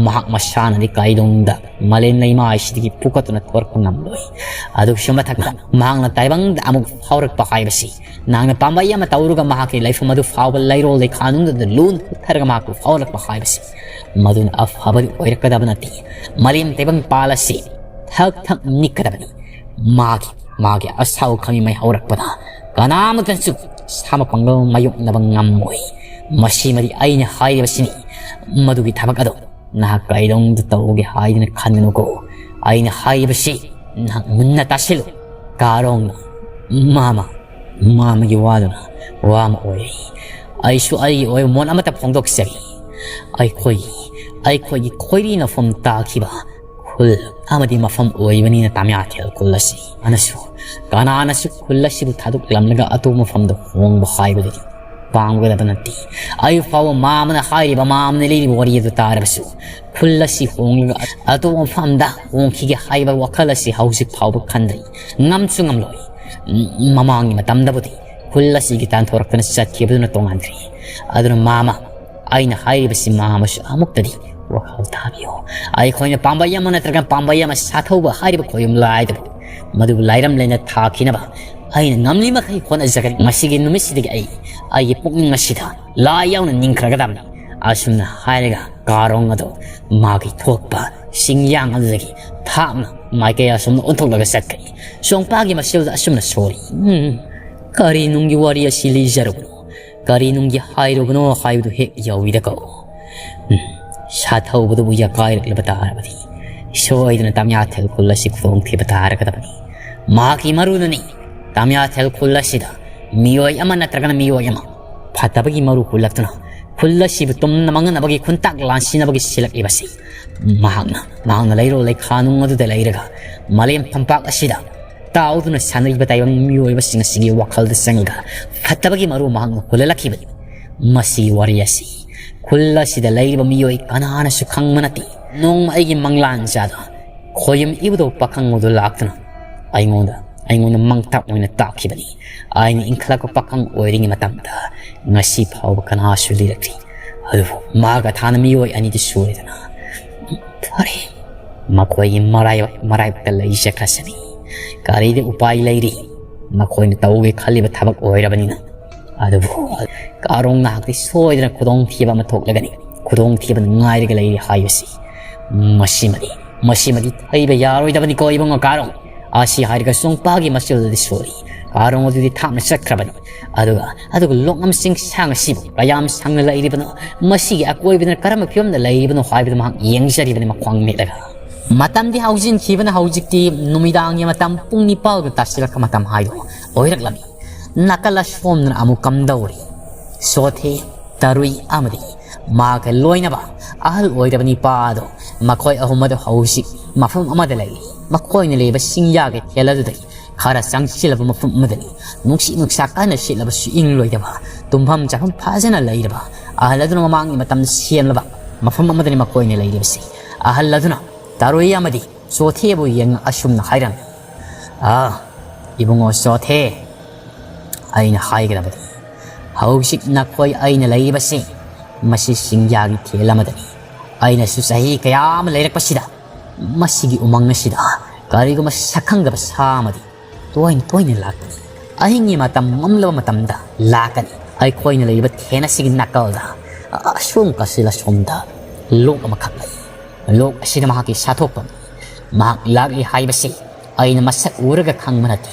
ꯃꯍꯥꯛ ꯃꯁꯥꯅꯗꯤ ꯀꯥꯏꯗꯣꯡꯗ ꯃꯥꯂꯦꯝ ꯂꯩꯃꯥꯏꯁꯤꯗꯒꯤ ꯐꯨꯀꯠꯇꯨꯅ ꯊꯣꯔꯛꯄ ꯉꯝꯂꯣꯏ꯫ ꯑꯗꯨꯒꯤꯁꯨ ꯃꯊꯛꯇ ꯃꯍꯥꯛꯅ ꯇꯥꯏꯕꯪꯗ ꯑꯃꯨꯛ ꯐꯥꯎꯔꯛꯄ ꯍꯥꯏꯕꯁꯤ, ꯅꯍꯥꯛꯅ ꯄꯥꯝꯕꯩ ꯑꯃ ꯇꯧꯔꯒ ꯃꯍꯥꯛꯀꯤ ꯂꯩꯐꯝ ꯑꯗꯨ ꯐꯥꯎꯕ ꯂꯩꯔꯣꯜ ꯂꯩꯈꯥꯅꯨꯡꯗꯨꯗ ꯂꯨꯅ ꯍꯨꯠꯊꯔꯒ ꯃꯍꯥꯛꯄꯨ ꯐꯥꯎꯔꯛꯄ ꯍꯥꯏꯕꯁꯤ, ꯃꯗꯨꯅ ꯑꯐꯕꯗꯤ ꯑꯣꯏꯔꯛꯀꯗꯕ ꯅꯠꯇꯦ꯫ ꯃꯥꯂꯦꯝ ꯇꯥꯏꯕꯪ ꯄꯥꯜ ꯑꯁꯤ ꯊꯛ ꯊꯛ ꯅꯤꯛꯀꯗꯕꯅꯤ꯫ ꯃꯥꯒꯤ, ꯃꯥꯒꯤ ꯑꯁꯥꯎ ꯈꯥꯃꯤ ꯃꯩ ꯍꯧꯔꯛꯄꯗ ꯀꯅꯥꯃꯠꯇꯅꯁꯨ ꯁꯥꯃ ꯄꯥꯡꯒꯜ ꯃꯥꯌꯣꯛꯅꯕ ꯉꯝꯃꯣꯏ꯫ ꯃꯁꯤꯃꯗꯤ ꯑꯩꯅ ꯍꯥꯏꯔꯤꯕꯁꯤꯅꯤ꯫ ꯃꯗꯨꯒꯤ ꯊꯕꯛ ꯑꯗꯨ ꯅꯍꯥꯛ ꯀꯩꯗꯧꯅꯨꯡꯗ ꯇꯧꯒꯦ ꯍꯥꯏꯗꯅ ꯈꯟꯒꯅꯨꯀꯣ꯫ ꯑꯩꯅ ꯍꯥꯏꯔꯤꯕꯁꯤ ꯅꯍꯥꯛ ꯃꯨꯟꯅ ꯇꯥꯁꯤꯜꯂꯨ꯫ ꯀꯥꯔꯣꯡꯅ, ꯃꯥꯃ, ꯃꯥꯃꯒꯤ ꯋꯥꯗꯨꯅ ꯋꯥ ꯑꯃ ꯑꯣꯏꯔꯤ꯫ ꯑꯩꯁꯨ ꯑꯩꯒꯤ ꯑꯣꯏꯕ ꯃꯣꯠ ꯑꯃꯠꯇ ꯐꯣꯡꯗꯣꯛꯆꯔꯤ꯫ ꯑꯩꯈꯣꯏꯒꯤ, ꯑꯩꯈꯣꯏꯒꯤ ꯈꯣꯏꯔꯤ ꯅꯐꯝ ꯇꯥꯈꯤꯕ ꯈꯨꯜ ꯑꯃꯗꯤ ꯃꯐꯝ ꯑꯣꯏꯕꯅꯤꯅ ꯇꯥꯃꯤꯌꯥꯊꯦꯜ ꯈꯨꯜ ꯑꯁꯤ ꯀꯅꯥꯅꯁꯨ, ꯀꯅꯥꯅꯁꯨ ꯈꯨꯜ ꯑꯁꯤꯕꯨ ꯊꯥꯗꯣꯛꯂꯝꯂꯒ ꯑꯇꯣꯞꯄ ꯃꯐꯝꯗ ꯍꯣꯡꯕ ꯍꯥꯏꯕꯗꯨꯗꯤ ꯄꯥꯝꯒꯗꯕ ꯅꯠꯇꯦ꯫ ꯑꯩ ꯐꯥꯎꯕ ꯃꯥꯃꯅ ꯍꯥꯏꯔꯤꯕ, ꯃꯥꯃꯅ ꯂꯤꯔꯤꯕ ꯋꯥꯔꯤ ꯑꯗꯨ ꯇꯥꯔꯕꯁꯨ ꯈꯨꯜ ꯑꯁꯤ ꯍꯣꯡꯂꯒ ꯑꯇꯣꯞꯄ ꯃꯐꯝꯗ ꯍꯣꯡꯈꯤꯒꯦ ꯍꯥꯏꯕ ꯋꯥꯈꯜ ꯑꯁꯤ ꯍꯧꯖꯤꯛ ꯐꯥꯎꯕ ꯈꯟꯗ꯭ꯔꯤ꯫ ꯉꯝꯁꯨ ꯉꯝꯂꯣꯏ꯫ ꯃꯃꯥꯡꯒꯤ ꯃꯇꯝꯗꯕꯨꯗꯤ ꯈꯨꯜ ꯑꯁꯤꯒꯤ ꯇꯥꯟꯊꯣꯔꯛꯇꯅ ꯆꯠꯈꯤꯕꯗꯨꯅ ꯇꯣꯉꯥꯟꯈ꯭ꯔꯦ꯫ ꯑꯗꯨꯅ ꯃꯥꯃ, ꯑꯩꯅ ꯍꯥꯏꯔꯤꯕꯁꯤ ꯃꯥꯃꯁꯨ ꯑꯃꯨꯛꯇꯗꯤ ꯋꯥꯈꯜ ꯊꯥꯕꯤꯌꯨ꯫ ꯑꯩꯈꯣꯏꯅ ꯄꯥꯝꯕꯩ ꯑꯃ ꯅꯠꯇ꯭ꯔꯒ ꯄꯥꯝꯕꯩ ꯑꯃ ꯁꯥꯊꯧꯕ ꯍꯥꯏꯔꯤꯕ ꯈꯣꯏꯌꯨꯝ ꯂꯥꯏꯗꯨꯕꯨ, ꯃꯗꯨꯕꯨ ꯂꯥꯏꯔꯝ ꯂꯩꯅ ꯊꯥꯈꯤꯅꯕ ꯑꯩꯅ ꯉꯝꯂꯤ ꯃꯈꯩ ꯍꯣꯠꯅꯖꯒꯅꯤ꯫ ꯉꯁꯤꯒꯤ ꯅꯨꯃꯤꯠꯁꯤꯗꯒꯤ ꯑꯩ ꯑꯩꯒꯤ ꯄꯨꯛꯅꯤꯡ ꯑꯁꯤꯗ ꯂꯥꯏ ꯌꯥꯎꯅ ꯅꯤꯡꯈ꯭ꯔꯒꯗꯕꯅꯤ꯫ ꯑꯁꯨꯝꯅ ꯍꯥꯏꯔꯒ ꯀꯥꯔꯣꯡ ꯑꯗꯨ ꯃꯥꯒꯤ ꯊꯣꯛꯄ ꯁꯤꯡꯌꯥꯡ ꯑꯗꯨꯗꯒꯤ ꯊꯥꯞꯅ ꯃꯥꯏꯀꯩ ꯑꯁꯨꯝꯅ ꯑꯣꯟꯊꯣꯛꯂꯒ ꯆꯠꯈ꯭ꯔꯦ꯫ ꯁꯣꯡꯄꯥꯒꯤ ꯃꯁꯦꯜꯗ ꯑꯁꯨꯝꯅ ꯁꯣꯜꯂꯤ꯫ ꯎꯝ, ꯀꯔꯤ ꯅꯨꯡꯒꯤ ꯋꯥꯔꯤ ꯑꯁꯤ ꯂꯤꯖꯔꯨꯕꯅꯣ? ꯀꯔꯤ ꯅꯨꯡꯒꯤ ꯍꯥꯏꯔꯨꯕꯅꯣ ꯍꯥꯏꯕꯗꯨ ꯍꯦꯛ ꯌꯧꯏꯗꯀꯣ꯫ ꯎꯝ, ꯁꯥꯊꯧꯕꯗꯨꯕꯨ ꯌꯀꯥꯏꯔꯛꯂꯕ ꯇꯥꯔꯕꯗꯤ ꯁꯣꯏꯗꯅ ꯇꯥꯃꯤꯌꯥꯊꯦꯜ ꯈꯨꯜ ꯑꯁꯤ ꯈꯨꯗꯣꯡꯊꯤꯕ ꯇꯥꯔꯒꯗꯕꯅꯤ꯫ ꯃꯍꯥꯛꯀꯤ ꯃꯔꯨꯗꯨꯅꯤ꯫ ꯇꯥꯃꯤꯌꯥꯊꯦꯜ ꯈꯨꯜ ꯑꯁꯤꯗ ꯃꯤꯑꯣꯏ ꯑꯃ ꯅꯠꯇ꯭ꯔꯒꯅ ꯃꯤꯑꯣꯏ ꯑꯃ ꯐꯠꯇꯕꯒꯤ ꯃꯔꯨ ꯍꯨꯜꯂꯛꯇꯨꯅ ꯈꯨꯜ ꯑꯁꯤꯕꯨ ꯇꯨꯝꯅ ꯃꯥꯡꯍꯟꯅꯕꯒꯤ ꯈꯨꯟꯇꯥꯛ ꯂꯥꯟꯁꯤꯟꯅꯕꯒꯤ ꯁꯤꯜꯂꯛꯂꯤꯕꯁꯤ ꯃꯍꯥꯛꯅ, ꯃꯍꯥꯛꯅ ꯂꯩꯔꯣꯜ ꯂꯩꯈꯥꯅꯨꯡ ꯑꯗꯨꯗ ꯂꯩꯔꯒ ꯃꯥꯂꯦꯝ ꯐꯝꯄꯥꯛ ꯑꯁꯤꯗ ꯇꯥꯎꯗꯨꯅ ꯁꯥꯟꯅꯔꯤꯕ ꯇꯥꯏꯕꯪ ꯃꯤꯑꯣꯏꯕꯁꯤꯡ ꯑꯁꯤꯒꯤ ꯋꯥꯈꯜꯗ ꯆꯪꯂꯒ ꯐꯠꯇꯕꯒꯤ ꯃꯔꯨ ꯃꯍꯥꯛꯅ ꯍꯨꯜꯂꯛꯈꯤꯕꯅꯤ꯫ ꯃꯁꯤꯒꯤ ꯋꯥꯔꯤ ꯑꯁꯤ ꯈꯨꯜ ꯑꯁꯤꯗ ꯂꯩꯔꯤꯕ ꯃꯤꯑꯣꯏ ꯀꯅꯥꯅꯁꯨ ꯈꯪꯕ ꯅꯠꯇꯦ꯫ ꯅꯣꯡꯃ ꯑꯩꯒꯤ ꯃꯪꯂꯥꯟꯖꯥꯗ ꯈꯣꯌꯨꯝ ꯏꯕꯨꯙꯧ ꯄꯥꯈꯪ ꯑꯗꯨ ꯂꯥꯛꯇꯨꯅ ꯑꯩꯉꯣꯟꯗ, ꯑꯩꯉꯣꯟꯗ ꯃꯥꯡꯇꯥꯛ ꯑꯣꯏꯅ ꯇꯥꯛꯈꯤꯕꯅꯤ꯫ ꯑꯩꯅ ꯏꯟꯈꯠꯂꯛꯄ ꯄꯥꯈꯪ ꯑꯣꯏꯔꯤꯉꯩ ꯃꯇꯝꯗ ꯉꯁꯤ ꯐꯥꯎꯕ ꯀꯅꯥꯁꯨ ꯂꯤꯔꯛꯇ꯭ꯔꯤ꯫ ꯑꯗꯨꯕꯨ ꯃꯥꯒ ꯊꯥꯅ ꯃꯤꯑꯣꯏ ꯑꯅꯤꯗꯤ ꯁꯣꯏꯗꯅ ꯐꯔꯦ꯫ ꯃꯈꯣꯏꯒꯤ ꯃꯔꯥꯏ-, ꯃꯔꯥꯏꯕꯛꯇ ꯂꯩꯖꯈ꯭ꯔꯁꯅꯤ꯫ ꯀꯔꯤꯗꯤ ꯎꯄꯥꯏ ꯂꯩꯔꯤ? ꯃꯈꯣꯏꯅ ꯇꯧꯒꯦ ꯈꯜꯂꯤꯕ ꯊꯕꯛ ꯑꯣꯏꯔꯕꯅꯤꯅ꯫ ꯑꯗꯨꯕꯨ ꯀꯥꯔꯣꯡ ꯅꯍꯥꯛꯇꯤ ꯁꯣꯏꯗꯅ ꯈꯨꯗꯣꯡꯊꯤꯕ ꯑꯃ ꯊꯣꯛꯂꯒꯅꯤ꯫ ꯈꯨꯗꯣꯡꯊꯤꯕꯅ ꯉꯥꯏꯔꯒ ꯂꯩꯔꯤ ꯍꯥꯏꯕꯁꯤ ꯃꯁꯤꯃꯗꯤ, ꯃꯁꯤꯃꯗꯤ ꯊꯩꯕ ꯌꯥꯔꯣꯏꯗꯕꯅꯤꯀꯣ ꯏꯕꯨꯡꯉꯣ ꯀꯥꯔꯣꯡ꯫ ꯑꯁꯤ ꯍꯥꯏꯔꯒ ꯁꯣꯡꯄꯥꯒꯤ ꯃꯆꯤꯜꯗꯗꯤ ꯁꯣꯜꯂꯤ꯫ ꯀꯥꯔꯣꯡ ꯑꯗꯨꯗꯤ ꯊꯥꯞꯅ ꯆꯠꯈ꯭ꯔꯕꯅꯤ꯫ ꯑꯗꯨꯒ, ꯑꯗꯨꯒ ꯂꯣꯛꯉꯝ ꯆꯤꯡꯁꯥꯡ ꯑꯁꯤꯕꯨ ꯀꯌꯥꯝ ꯁꯥꯡꯅ ꯂꯩꯔꯤꯕꯅꯣ, ꯃꯁꯤꯒꯤ ꯑꯀꯣꯏꯕꯗꯅ ꯀꯔꯝꯕ ꯐꯤꯕꯝꯗ ꯂꯩꯔꯤꯕꯅꯣ ꯍꯥꯏꯕꯗꯨ ꯃꯍꯥꯛ ꯌꯦꯡꯖꯔꯤꯕꯅꯤ ꯃꯈ꯭ꯋꯥꯡ ꯃꯦꯠꯂꯒ꯫ ꯃꯇꯝꯗꯤ ꯍꯧꯖꯤꯟꯈꯤꯕꯅ ꯍꯧꯖꯤꯛꯇꯤ ꯅꯨꯃꯤꯗꯥꯡꯒꯤ ꯃꯇꯝ ꯄꯨꯡ ꯅꯤꯄꯥꯜꯒ ꯇꯥꯁꯤꯜꯂꯛꯄ ꯃꯇꯝ ꯍꯥꯏꯗꯣ ꯑꯣꯏꯔꯛꯂꯝꯃꯤ꯫ ꯅꯥꯀꯜ ꯑꯁꯣꯝꯗꯅ ꯑꯃꯨꯛ ꯀꯝꯗꯧꯔꯤ? ꯁꯣꯊꯦ, ꯇꯔꯨꯏ ꯑꯃꯗꯤ ꯃꯥꯒ ꯂꯣꯏꯅꯕ ꯑꯍꯜ ꯑꯣꯏꯔꯕ ꯅꯤꯄꯥ ꯑꯗꯣ ꯃꯈꯣꯏ ꯑꯍꯨꯝ ꯑꯗꯨ ꯍꯧꯖꯤꯛ ꯃꯐꯝ ꯑꯃꯗ ꯂꯩꯔꯤ꯫ ꯃꯈꯣꯏꯅ ꯂꯩꯕ ꯁꯤꯡꯌꯥꯒꯤ ꯊꯦꯜ ꯑꯗꯨꯗꯒꯤ ꯈꯔ ꯆꯪꯁꯤꯜꯂꯕ ꯃꯐꯝ ꯑꯃꯗꯅꯤ꯫ ꯅꯨꯡꯁꯤꯠ ꯅꯨꯡꯁꯥ ꯀꯟꯅ ꯁꯤꯠꯂꯕꯁꯨ ꯏꯪꯂꯣꯏꯗꯕ, ꯇꯨꯝꯐꯝ ꯆꯥꯐꯝ ꯐꯖꯅ ꯂꯩꯔꯕ, ꯑꯍꯜ ꯑꯗꯨꯅ ꯃꯃꯥꯡꯒꯤ ꯃꯇꯝꯗ ꯁꯦꯝꯂꯕ ꯃꯐꯝ ꯑꯃꯗꯅꯤ ꯃꯈꯣꯏꯅ ꯂꯩꯔꯤꯕꯁꯤ꯫ ꯑꯍꯜ ꯑꯗꯨꯅ ꯇꯔꯣꯏ ꯑꯃꯗꯤ ꯆꯣꯊꯦꯕꯨ ꯌꯦꯡꯅ ꯑꯁꯨꯝꯅ ꯍꯥꯏꯔꯝꯃꯤ, "ꯑꯥ, ꯏꯕꯨꯡꯉꯣ ꯆꯣꯊꯦ, ꯑꯩꯅ ꯍꯥꯏꯒꯗꯕꯗꯤ ꯍꯧꯖꯤꯛ ꯅꯈꯣꯏ ꯑꯩꯅ ꯂꯩꯔꯤꯕꯁꯤ ꯃꯁꯤ ꯁꯤꯡꯌꯥꯒꯤ ꯊꯦꯜ ꯑꯃꯗꯅꯤ꯫ ꯑꯩꯅꯁꯨ ꯆꯍꯤ ꯀꯌꯥ ꯑꯃ ꯂꯩꯔꯛꯄꯁꯤꯗ ꯃꯁꯤꯒꯤ ꯎꯃꯪ ꯑꯁꯤꯗ ꯀꯔꯤꯒꯨꯝꯕ ꯁꯛꯈꯪꯗꯕ ꯁꯥ ꯑꯃꯗꯤ ꯇꯣꯏꯅ ꯇꯣꯏꯅ ꯂꯥꯛꯀꯅꯤ꯫ ꯑꯍꯤꯡꯒꯤ ꯃꯇꯝ ꯃꯝꯂꯕ ꯃꯇꯝꯗ ꯂꯥꯛꯀꯅꯤ꯫ ꯑꯩꯈꯣꯏꯅ ꯂꯩꯔꯤꯕ ꯊꯦꯟ ꯑꯁꯤꯒꯤ ꯅꯥꯀꯜꯗ, ꯑꯁꯣꯝ ꯀꯥꯆꯤꯜ ꯑꯁꯣꯝꯗ ꯂꯣꯛ ꯑꯃꯈꯛ ꯂꯩ꯫ ꯂꯣꯛ ꯑꯁꯤꯗ ꯃꯍꯥꯛꯀꯤ ꯁꯥꯊꯣꯛꯐꯝꯅꯤ꯫ ꯃꯍꯥꯛ ꯂꯥꯛꯂꯤ ꯍꯥꯏꯕꯁꯤ ꯑꯩꯅ ꯃꯁꯛ ꯎꯔꯒ ꯈꯪꯕ ꯅꯠꯇꯦ꯫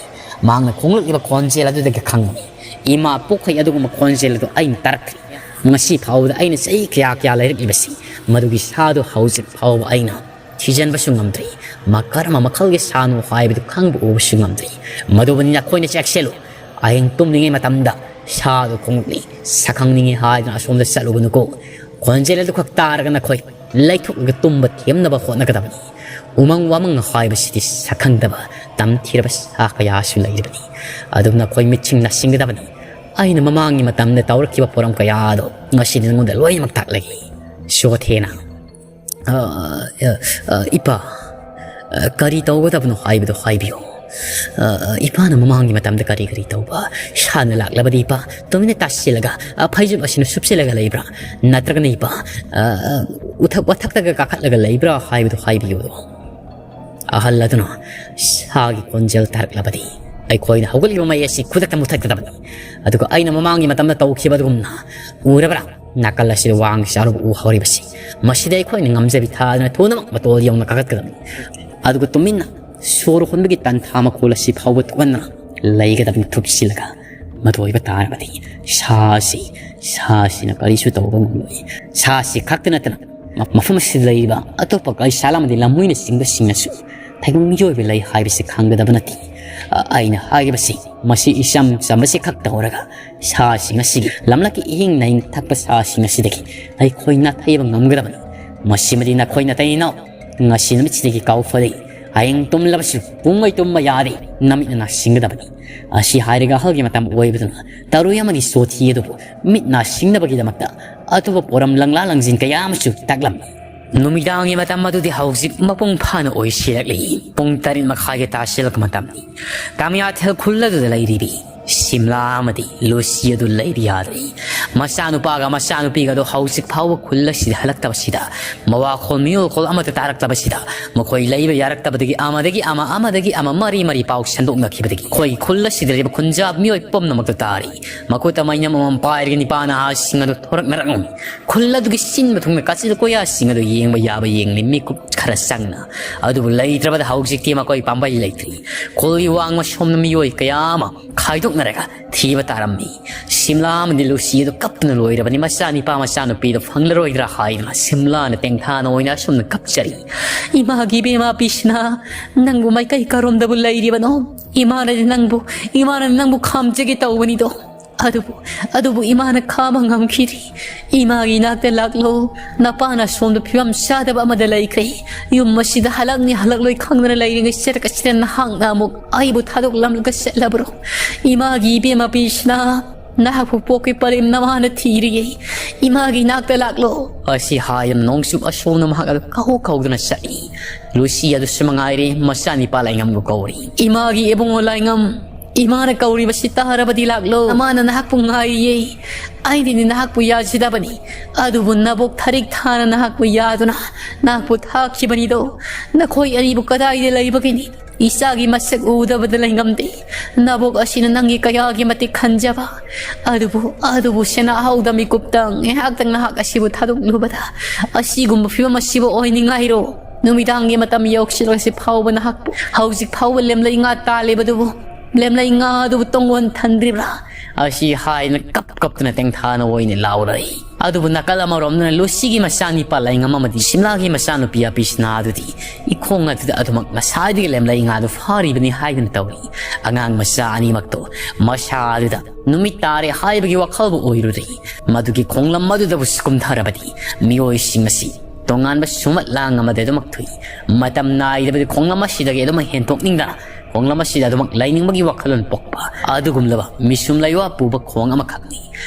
ꯃꯍꯥꯛꯅ ꯈꯣꯡꯂꯛꯂꯤꯕ ꯈꯣꯟꯖꯦꯜ ꯑꯗꯨꯗꯒꯤ ꯈꯪꯕꯅꯤ꯫ ꯏꯃꯥ ꯄꯣꯛꯈꯩ ꯑꯗꯨꯒꯨꯝꯕ ꯈꯣꯟꯖꯦꯜ ꯑꯗꯨ ꯑꯩꯅ ꯇꯥꯔꯛꯇ꯭ꯔꯤ꯫ ꯉꯁꯤ ꯐꯥꯎꯕꯗ ꯑꯩꯅ ꯆꯍꯤ ꯀꯌꯥ ꯀꯌꯥ ꯂꯩꯔꯛꯂꯤꯕꯁꯤ, ꯃꯗꯨꯒꯤ ꯁꯥꯗꯨ ꯍꯧꯖꯤꯛ ꯐꯥꯎꯕ ꯑꯩꯅ ꯊꯤꯖꯤꯟꯕꯁꯨ ꯉꯝꯗ꯭ꯔꯤ꯫ ꯃꯥ ꯀꯔꯝꯕ ꯃꯈꯜꯒꯤ ꯁꯥꯅꯣ ꯍꯥꯏꯕꯗꯨ ꯈꯪꯕ ꯎꯕꯁꯨ ꯉꯝꯗ꯭ꯔꯤ꯫ ꯃꯗꯨꯕꯨꯅꯤ ꯅꯈꯣꯏꯅ ꯆꯦꯛꯁꯤꯜꯂꯨ꯫ ꯑꯍꯤꯡ ꯇꯨꯝꯂꯤꯉꯩ ꯃꯇꯝꯗ ꯁꯥꯗꯨ ꯈꯣꯡꯂꯛꯂꯤ, ꯁꯛꯈꯪꯅꯤꯡꯉꯤ ꯍꯥꯏꯗꯨꯅ ꯑꯁꯣꯝꯗ ꯆꯠꯂꯨꯒꯅꯨꯀꯣ꯫ ꯈꯣꯟꯖꯦꯜ ꯑꯗꯨ ꯈꯛ ꯇꯥꯔꯒ ꯅꯈꯣꯏ ꯂꯩꯊꯣꯛꯂꯒ ꯇꯨꯝꯕ ꯊꯦꯝꯅꯕ ꯍꯣꯠꯅꯒꯗꯕꯅꯤ꯫ ꯎꯃꯪ ꯋꯥꯃꯪ ꯍꯥꯏꯕꯁꯤꯗꯤ ꯁꯛꯈꯪꯗꯕ ꯇꯝꯊꯤꯔꯕ ꯁꯥ ꯀꯌꯥꯁꯨ ꯂꯩꯔꯤꯕꯅꯤ꯫ ꯑꯗꯨꯝ ꯅꯈꯣꯏ ꯃꯤꯠꯁꯤꯡ ꯅꯥꯁꯤꯡꯒꯗꯕꯅꯤ꯫ ꯑꯩꯅ ꯃꯃꯥꯡꯒꯤ ꯃꯇꯝꯗ ꯇꯧꯔꯛꯈꯤꯕ ꯄꯣꯔꯝ ꯀꯌꯥꯗꯣ ꯉꯁꯤꯗꯤ ꯅꯉꯣꯟꯗ ꯂꯣꯏꯅꯃꯛ ꯇꯥꯛꯂꯒꯦ꯫ ꯁꯣꯊꯦꯅ, "ꯑ, ꯑ, ꯑ, ꯏꯄꯥ, ꯑ, ꯀꯔꯤ ꯇꯧꯒꯗꯕꯅꯣ ꯍꯥꯏꯕꯗꯣ ꯍꯥꯏꯕꯤꯌꯨ꯫ ꯑ, ꯑ, ꯏꯄꯥꯅ ꯃꯃꯥꯡꯒꯤ ꯃꯇꯝꯗ ꯀꯔꯤ ꯀꯔꯤ ꯇꯧꯕ? ꯁꯥꯅ ꯂꯥꯛꯂꯕꯗꯤ ꯏꯄꯥ ꯇꯨꯃꯤꯟꯅ ꯇꯥꯁꯤꯜꯂꯒ, ꯑ, ꯐꯩꯖꯨꯞ ꯑꯁꯤꯅ ꯁꯨꯞꯆꯤꯜꯂꯒ ꯂꯩꯕ꯭ꯔꯥ? ꯅꯠꯇ꯭ꯔꯒꯅ ꯏꯄꯥ, ꯑ, ꯑ, ꯎꯊꯛ ꯋꯥꯊꯛꯇꯒ ꯀꯥꯈꯠꯂꯒ ꯂꯩꯕ꯭ꯔꯥ ꯍꯥꯏꯕꯗꯣ ꯍꯥꯏꯕꯤꯌꯨ"꯫ ꯑꯍꯜ ꯑꯗꯨꯅ ꯁꯥꯒꯤ ꯈꯣꯟꯖꯦꯜ ꯇꯥꯔꯛꯂꯕꯗꯤ ꯑꯩꯈꯣꯏꯅ ꯍꯧꯒꯠꯂꯤꯕ ꯃꯩ ꯑꯁꯤ ꯈꯨꯗꯛꯇ ꯃꯨꯊꯠꯀꯗꯕꯅꯤ꯫ ꯑꯗꯨꯒ ꯑꯩꯅ ꯃꯃꯥꯡꯒꯤ ꯃꯇꯝꯗ ꯇꯧꯈꯤꯕ ꯑꯗꯨꯒꯨꯝꯅ, ꯎꯔꯕ꯭ꯔꯥ? ꯅꯥꯀꯜ ꯑꯁꯤꯗ ꯋꯥꯡ ꯆꯥꯎꯔꯕ ꯎ ꯍꯧꯔꯤꯕꯁꯤ, ꯃꯁꯤꯗ ꯑꯩꯈꯣꯏꯅ ꯉꯝꯖꯕꯤ ꯊꯥꯗꯨꯅ ꯊꯨꯅꯃꯛ ꯃꯇꯣꯜ ꯌꯧꯅ ꯀꯥꯈꯠꯀꯗꯕꯅꯤ꯫ ꯑꯗꯨꯒ ꯇꯨꯃꯤꯟꯅ ꯁꯣꯔ ꯍꯣꯟꯕꯒꯤ ꯇꯟꯊꯥ ꯃꯈꯣꯜ ꯑꯁꯤ ꯐꯥꯎꯕ ꯊꯣꯛꯍꯟꯗꯅ ꯂꯩꯒꯗꯕꯅꯤ ꯊꯨꯞꯁꯤꯜꯂꯒ꯫ ꯃꯗꯨ ꯑꯣꯏꯕ ꯇꯥꯔꯕꯗꯤ ꯁꯥꯁꯤ, ꯁꯥꯁꯤꯅ ꯀꯔꯤꯁꯨ ꯇꯧꯕ ꯉꯝꯂꯣꯏ꯫ ꯁꯥꯁꯤ ꯈꯛꯇ ꯅꯠꯇꯅ ꯃ-, ꯃꯐꯝ ꯑꯁꯤꯗ ꯂꯩꯔꯤꯕ ꯑꯇꯣꯞꯄ ꯀꯩꯁꯥꯜ ꯑꯃꯗꯤ ꯂꯝꯍꯨꯏꯅꯆꯤꯡꯕꯁꯤꯡꯅꯁꯨ ꯇꯥꯏꯕꯪ ꯃꯤꯑꯣꯏꯕ ꯂꯩ ꯍꯥꯏꯕꯁꯤ ꯈꯪꯒꯗꯕ ꯅꯠꯇꯦ꯫ ꯑ-, ꯑꯩꯅ ꯍꯥꯏꯔꯤꯕꯁꯤ ꯃꯁꯤ ꯏꯆꯝ ꯆꯝꯕꯁꯤ ꯈꯛ ꯇꯧꯔꯒ ꯁꯥꯁꯤꯡ ꯑꯁꯤꯒꯤ ꯂꯝꯂꯛꯀꯤ ꯏꯍꯤꯡ ꯅꯍꯤꯡ ꯊꯛꯄ ꯁꯥꯁꯤꯡ ꯑꯁꯤꯗꯒꯤ ꯑꯩꯈꯣꯏ ꯅꯥꯊꯩꯕ ꯉꯝꯒꯗꯕꯅꯤ꯫ ꯃꯁꯤꯃꯗꯤ ꯅꯈꯣꯏ ꯅꯥꯊꯩꯅꯧ꯫ ꯉꯁꯤ ꯅꯨꯃꯤꯠꯁꯤꯗꯒꯤ ꯀꯥꯎ ꯐꯗꯦ꯫ ꯍꯌꯦꯡ ꯇꯨꯝꯂꯕꯁꯨ ꯄꯨꯡꯉꯩ ꯇꯨꯝꯕ ꯌꯥꯗꯦ꯫ ꯅꯃꯤꯠꯅ ꯅꯥꯁꯤꯡꯒꯗꯕꯅꯤ꯫ ꯑꯁꯤ ꯍꯥꯏꯔꯒ ꯑꯍꯜꯒꯤ ꯃꯇꯝ ꯑꯣꯏꯕꯗꯨꯅ ꯇꯔꯨꯏ ꯑꯃꯒꯤ ꯁꯣꯊꯤ ꯑꯗꯨꯕꯨ ꯃꯤꯠ ꯅꯥꯁꯤꯡꯅꯕꯒꯤꯗꯃꯛꯇ ꯑꯇꯣꯞꯄ ꯄꯣꯔꯝ ꯂꯪꯂꯥ ꯂꯪꯖꯤꯟ ꯀꯌꯥ ꯑꯃꯁꯨ ꯇꯥꯛꯂꯝꯃꯤ꯫ ꯅꯨꯃꯤꯗꯥꯡꯒꯤ ꯃꯇꯝ ꯑꯗꯨꯗꯤ ꯍꯧꯖꯤꯛ ꯃꯄꯨꯡ ꯐꯥꯅ ꯑꯣꯏꯁꯤꯜꯂꯛꯂꯤ꯫ ꯄꯨꯡ ꯇꯔꯦꯠ ꯃꯈꯥꯏꯒꯤ ꯇꯥꯁꯤꯜꯂꯛꯄ ꯃꯇꯝꯅꯤ꯫ ꯀꯥꯃꯤꯌꯥꯊꯦꯜ ꯈꯨꯜ ꯑꯗꯨꯗ ꯂꯩꯔꯤꯕꯤ ꯁꯤꯝꯂꯥ ꯑꯃꯗꯤ ꯂꯨꯁꯤ ꯑꯗꯨ ꯂꯩꯕ ꯌꯥꯗ꯭ꯔꯦ꯫ ꯃꯆꯥꯅꯨꯄꯥꯒ ꯃꯆꯥꯅꯨꯄꯤꯒ ꯑꯗꯨ ꯍꯧꯖꯤꯛ ꯐꯥꯎꯕ ꯈꯨꯜ ꯑꯁꯤꯗ ꯍꯜꯂꯛꯇꯕꯁꯤꯗ, ꯃꯋꯥꯈꯣꯜ ꯃꯤꯔꯣꯜꯈꯣꯜ ꯑꯃꯠꯇ ꯇꯥꯔꯛꯇꯕꯁꯤꯗ, ꯃꯈꯣꯏ ꯂꯩꯕ ꯌꯥꯔꯛꯇꯕꯗꯒꯤ ꯑꯃꯗꯒꯤ ꯑꯃ, ꯑꯃꯗꯒꯤ ꯑꯃ ꯃꯔꯤ ꯃꯔꯤ ꯄꯥꯎ ꯁꯟꯗꯣꯛꯅꯈꯤꯕꯗꯒꯤ ꯑꯩꯈꯣꯏ ꯈꯨꯜ ꯑꯁꯤꯗ ꯂꯩꯔꯤꯕ ꯈꯨꯟꯖꯥ ꯃꯤꯑꯣꯏ ꯄꯨꯝꯅꯃꯛꯇ ꯇꯥꯔꯤ꯫ ꯃꯈꯨꯠꯇ ꯃꯩꯅꯝ ꯑꯃꯃꯝ ꯄꯥꯏꯔꯒ ꯅꯤꯄꯥ ꯅꯍꯥꯁꯤꯡ ꯑꯗꯨ ꯊꯣꯔꯛꯅꯔꯛꯂꯝꯃꯤ꯫ ꯈꯨꯜ ꯑꯗꯨꯒꯤ ꯁꯤꯟꯕ ꯊꯨꯡꯅ ꯀꯥꯆꯤꯟ ꯀꯣꯌꯥꯁꯤꯡ ꯑꯗꯨ ꯌꯦꯡꯕ ꯌꯥꯕ ꯌꯦꯡꯂꯤ ꯃꯤꯀꯨꯞ ꯈꯔ ꯆꯪꯅ꯫ ꯑꯗꯨꯕꯨ ꯂꯩꯇ꯭ꯔꯕꯗ ꯍꯧꯖꯤꯛꯇꯤ ꯃꯈꯣꯏ ꯄꯥꯝꯕꯩ ꯂꯩꯇ꯭ꯔꯤ꯫ ꯈꯨꯜꯒꯤ ꯋꯥꯡꯃ ꯁꯣꯝꯅ ꯃꯤꯑꯣꯏ ꯀꯌꯥ ꯑꯃ ꯈꯥꯏꯗꯣꯛꯅꯔꯒ ꯊꯤꯕ ꯇꯥꯔꯝꯃꯤ꯫ ꯁꯤꯝꯂꯥ ꯑꯃꯗꯤ ꯂꯨꯁꯤ ꯑꯗꯨ ꯀꯞꯇꯨꯅ ꯂꯣꯏꯔꯕꯅꯤ꯫ ꯃꯆꯥꯅꯤꯄꯥ ꯃꯆꯥꯅꯨꯄꯤꯗꯨ ꯐꯪꯂꯔꯣꯏꯗ꯭ꯔꯥ ꯍꯥꯏꯗꯨꯅ ꯁꯤꯝꯂꯥꯅ ꯇꯦꯡꯊꯥꯅ ꯑꯣꯏꯅ ꯑꯁꯨꯝꯅ ꯀꯞꯆꯔꯤ꯫ "ꯏꯃꯥꯒꯤ ꯏꯕꯦꯝꯃ ꯄꯤꯁꯅꯥ, ꯅꯪꯕꯨ ꯃꯥꯏꯀꯩ ꯀꯔꯣꯝꯗꯕꯨ ꯂꯩꯔꯤꯕꯅꯣ? ꯏꯃꯥꯅꯗꯤ ꯅꯪꯕꯨ, ꯏꯃꯥꯅꯗꯤ ꯅꯪꯕꯨ ꯈꯥꯝꯖꯒꯦ ꯇꯧꯕꯅꯤꯗꯣ꯫ ꯑꯗꯨꯕꯨ, ꯑꯗꯨꯕꯨ ꯏꯃꯥꯅ ꯈꯥꯝꯕ ꯉꯝꯈꯤꯗ꯭ꯔꯤ꯫ ꯏꯃꯥꯒꯤ ꯏꯅꯥꯛꯇ ꯂꯥꯛꯂꯣ꯫ ꯅꯄꯥꯅ ꯁꯣꯝꯗ ꯐꯤꯕꯝ ꯆꯥꯗꯕ ꯑꯃꯗ ꯂꯩꯈ꯭ꯔꯦ꯫ ꯌꯨꯝ ꯑꯁꯤꯗ ꯍꯜꯂꯛꯅꯤ ꯍꯜꯂꯛꯂꯣꯏ ꯈꯪꯗꯅ ꯂꯩꯔꯤꯉꯩ ꯆꯠꯀ ꯆꯠꯇ ꯅꯍꯥꯛꯅ ꯑꯃꯨꯛ ꯑꯩꯕꯨ ꯊꯥꯗꯣꯛꯂꯝꯂꯒ ꯆꯠꯂꯕ꯭ꯔꯣ? ꯏꯃꯥꯒꯤ ꯏꯕꯦꯝꯃ ꯄꯤꯁꯅꯥ, ꯅꯍꯥꯛꯄꯨ ꯄꯣꯛꯀꯤ ꯄꯔꯦꯝ ꯅꯃꯥꯅ ꯊꯤꯔꯤꯌꯦ꯫ ꯏꯃꯥꯒꯤ ꯏꯅꯥꯛꯇ ꯂꯥꯛꯂꯣ꯫" ꯑꯁꯤ ꯍꯥꯏꯗꯨꯅ ꯅꯣꯡꯆꯨꯞ ꯑꯁꯣꯝꯅ ꯃꯍꯥꯛ ꯑꯗꯨ ꯀꯧ ꯀꯧꯗꯨꯅ ꯆꯠꯂꯤ꯫ ꯂꯨꯁꯤ ꯑꯗꯨꯁꯨ ꯃꯉꯥꯏꯔꯦ, ꯃꯆꯥꯅꯤꯄꯥ ꯂꯥꯏꯉꯝꯕꯨ ꯀꯧꯔꯤ꯫ "ꯏꯃꯥꯒꯤ ꯏꯕꯨꯡꯉꯣ ꯂꯥꯏꯉꯝ, ꯏꯃꯥꯅ ꯀꯧꯔꯤꯕꯁꯤ ꯇꯥꯔꯕꯗꯤ ꯂꯥꯛꯂꯣ꯫ ꯃꯥꯅ ꯅꯍꯥꯛꯄꯨ ꯉꯥꯏꯔꯤꯌꯦ꯫ ꯑꯩꯅꯗꯤ ꯅꯍꯥꯛꯄꯨ ꯌꯥꯖꯗꯕꯅꯤ, ꯑꯗꯨꯕꯨ ꯅꯕꯣꯛ ꯊꯔꯤꯛ ꯊꯥꯅ ꯅꯍꯥꯛꯄꯨ ꯌꯥꯗꯨꯅ ꯅꯍꯥꯛꯄꯨ ꯊꯥꯈꯤꯕꯅꯤꯗꯣ꯫ ꯅꯈꯣꯏ ꯑꯅꯤꯕꯨ ꯀꯗꯥꯏꯗ ꯂꯩꯕꯒꯤꯅꯤ? ꯏꯆꯥꯒꯤ ꯃꯁꯛ ꯎꯗꯕꯗ ꯂꯩꯉꯝꯗꯦ꯫ ꯅꯕꯣꯛ ꯑꯁꯤꯅ ꯅꯪꯒꯤ ꯀꯌꯥꯒꯤ ꯃꯇꯤꯛ ꯈꯟꯖꯕ꯫ ꯑꯗꯨꯕꯨ, ꯑꯗꯨꯕꯨ ꯁꯦꯅꯥꯍꯧꯗ ꯃꯤꯀꯨꯞꯇꯪ ꯉꯥꯏꯍꯥꯛꯇꯪ ꯅꯍꯥꯛ ꯑꯁꯤꯕꯨ ꯊꯥꯗꯣꯛꯂꯨꯕꯗ ꯑꯁꯤꯒꯨꯝꯕ ꯐꯤꯕꯝ ꯑꯁꯤꯕꯨ ꯑꯣꯏꯅꯤꯡꯉꯥꯏꯔꯣ? ꯅꯨꯃꯤꯗꯥꯡꯒꯤ ꯃꯇꯝ ꯌꯧꯁꯤꯜꯂꯛꯂꯁꯤ ꯐꯥꯎꯕ ꯅꯍꯥꯛꯄꯨ ꯍꯧꯖꯤꯛ ꯐꯥꯎꯕ ꯂꯦꯝꯂꯩ ꯉꯥ ꯇꯥꯜꯂꯤꯕꯗꯨꯕꯨ, ꯂꯦꯝꯂꯩ ꯉꯥ ꯑꯗꯨꯕꯨ ꯇꯣꯡꯒꯣꯟ ꯊꯟꯗ꯭ꯔꯤꯕ꯭ꯔꯥ?" ꯑꯁꯤ ꯍꯥꯏꯅ ꯀꯞ ꯀꯞꯇꯨꯅ ꯇꯦꯡꯊꯥꯅ ꯑꯣꯏꯅ ꯂꯥꯎꯔꯛꯏ꯫ ꯑꯗꯨꯕꯨ ꯅꯥꯀꯜ ꯑꯃꯔꯣꯝꯗꯅ ꯂꯨꯁꯤꯒꯤ ꯃꯆꯥꯅꯤꯄꯥ ꯂꯥꯏꯉꯝ ꯑꯃꯗꯤ ꯁꯤꯝꯂꯥꯒꯤ ꯃꯆꯥꯅꯨꯄꯤ ꯑꯄꯤꯁꯅꯥ ꯑꯗꯨꯗꯤ ꯏꯈꯣꯡ ꯑꯗꯨꯗ ꯑꯗꯨꯃꯛ ꯉꯁꯥꯏꯗꯒꯤ ꯂꯦꯝꯂꯩ ꯉꯥꯗꯨ ꯐꯥꯔꯤꯕꯅꯤ ꯍꯥꯏꯗꯨꯅ ꯇꯧꯔꯤ꯫ ꯑꯉꯥꯡ ꯃꯆꯥ ꯑꯅꯤꯃꯛꯇꯣ ꯃꯁꯥ ꯑꯗꯨꯗ ꯅꯨꯃꯤꯠ ꯇꯥꯔꯦ ꯍꯥꯏꯕꯒꯤ ꯋꯥꯈꯜꯕꯨ ꯑꯣꯏꯔꯨꯔꯦ꯫ ꯃꯗꯨꯒꯤ ꯈꯣꯡꯂꯝ ꯑꯗꯨꯗꯕꯨ ꯀꯨꯝꯊꯔꯕꯗꯤ ꯃꯤꯑꯣꯏꯁꯤꯡ ꯑꯁꯤ ꯇꯣꯉꯥꯟꯕ ꯁꯨꯃꯠ ꯂꯥꯡ ꯑꯃꯗ ꯑꯗꯨꯃꯛ ꯊꯨꯏ꯫ ꯃꯇꯝ ꯅꯥꯏꯗꯕꯗꯤ ꯈꯣꯡꯂꯝ ꯑꯁꯤꯗꯒꯤ ꯑꯗꯨꯃꯛ ꯍꯦꯟꯗꯣꯛꯅꯤꯡꯗꯅ ꯈꯣꯡꯂꯝ ꯑꯁꯤꯗ ꯑꯗꯨꯃꯛ ꯂꯩꯅꯤꯡꯕꯒꯤ ꯋꯥꯈꯜꯂꯣꯟ ꯄꯣꯛꯄ ꯑꯗꯨꯒꯨꯝꯂꯕ ꯃꯤꯁꯨꯝ ꯂꯩꯋꯥ ꯄꯨꯕ ꯈꯣꯡ ꯑꯃꯈꯛꯅꯤ꯫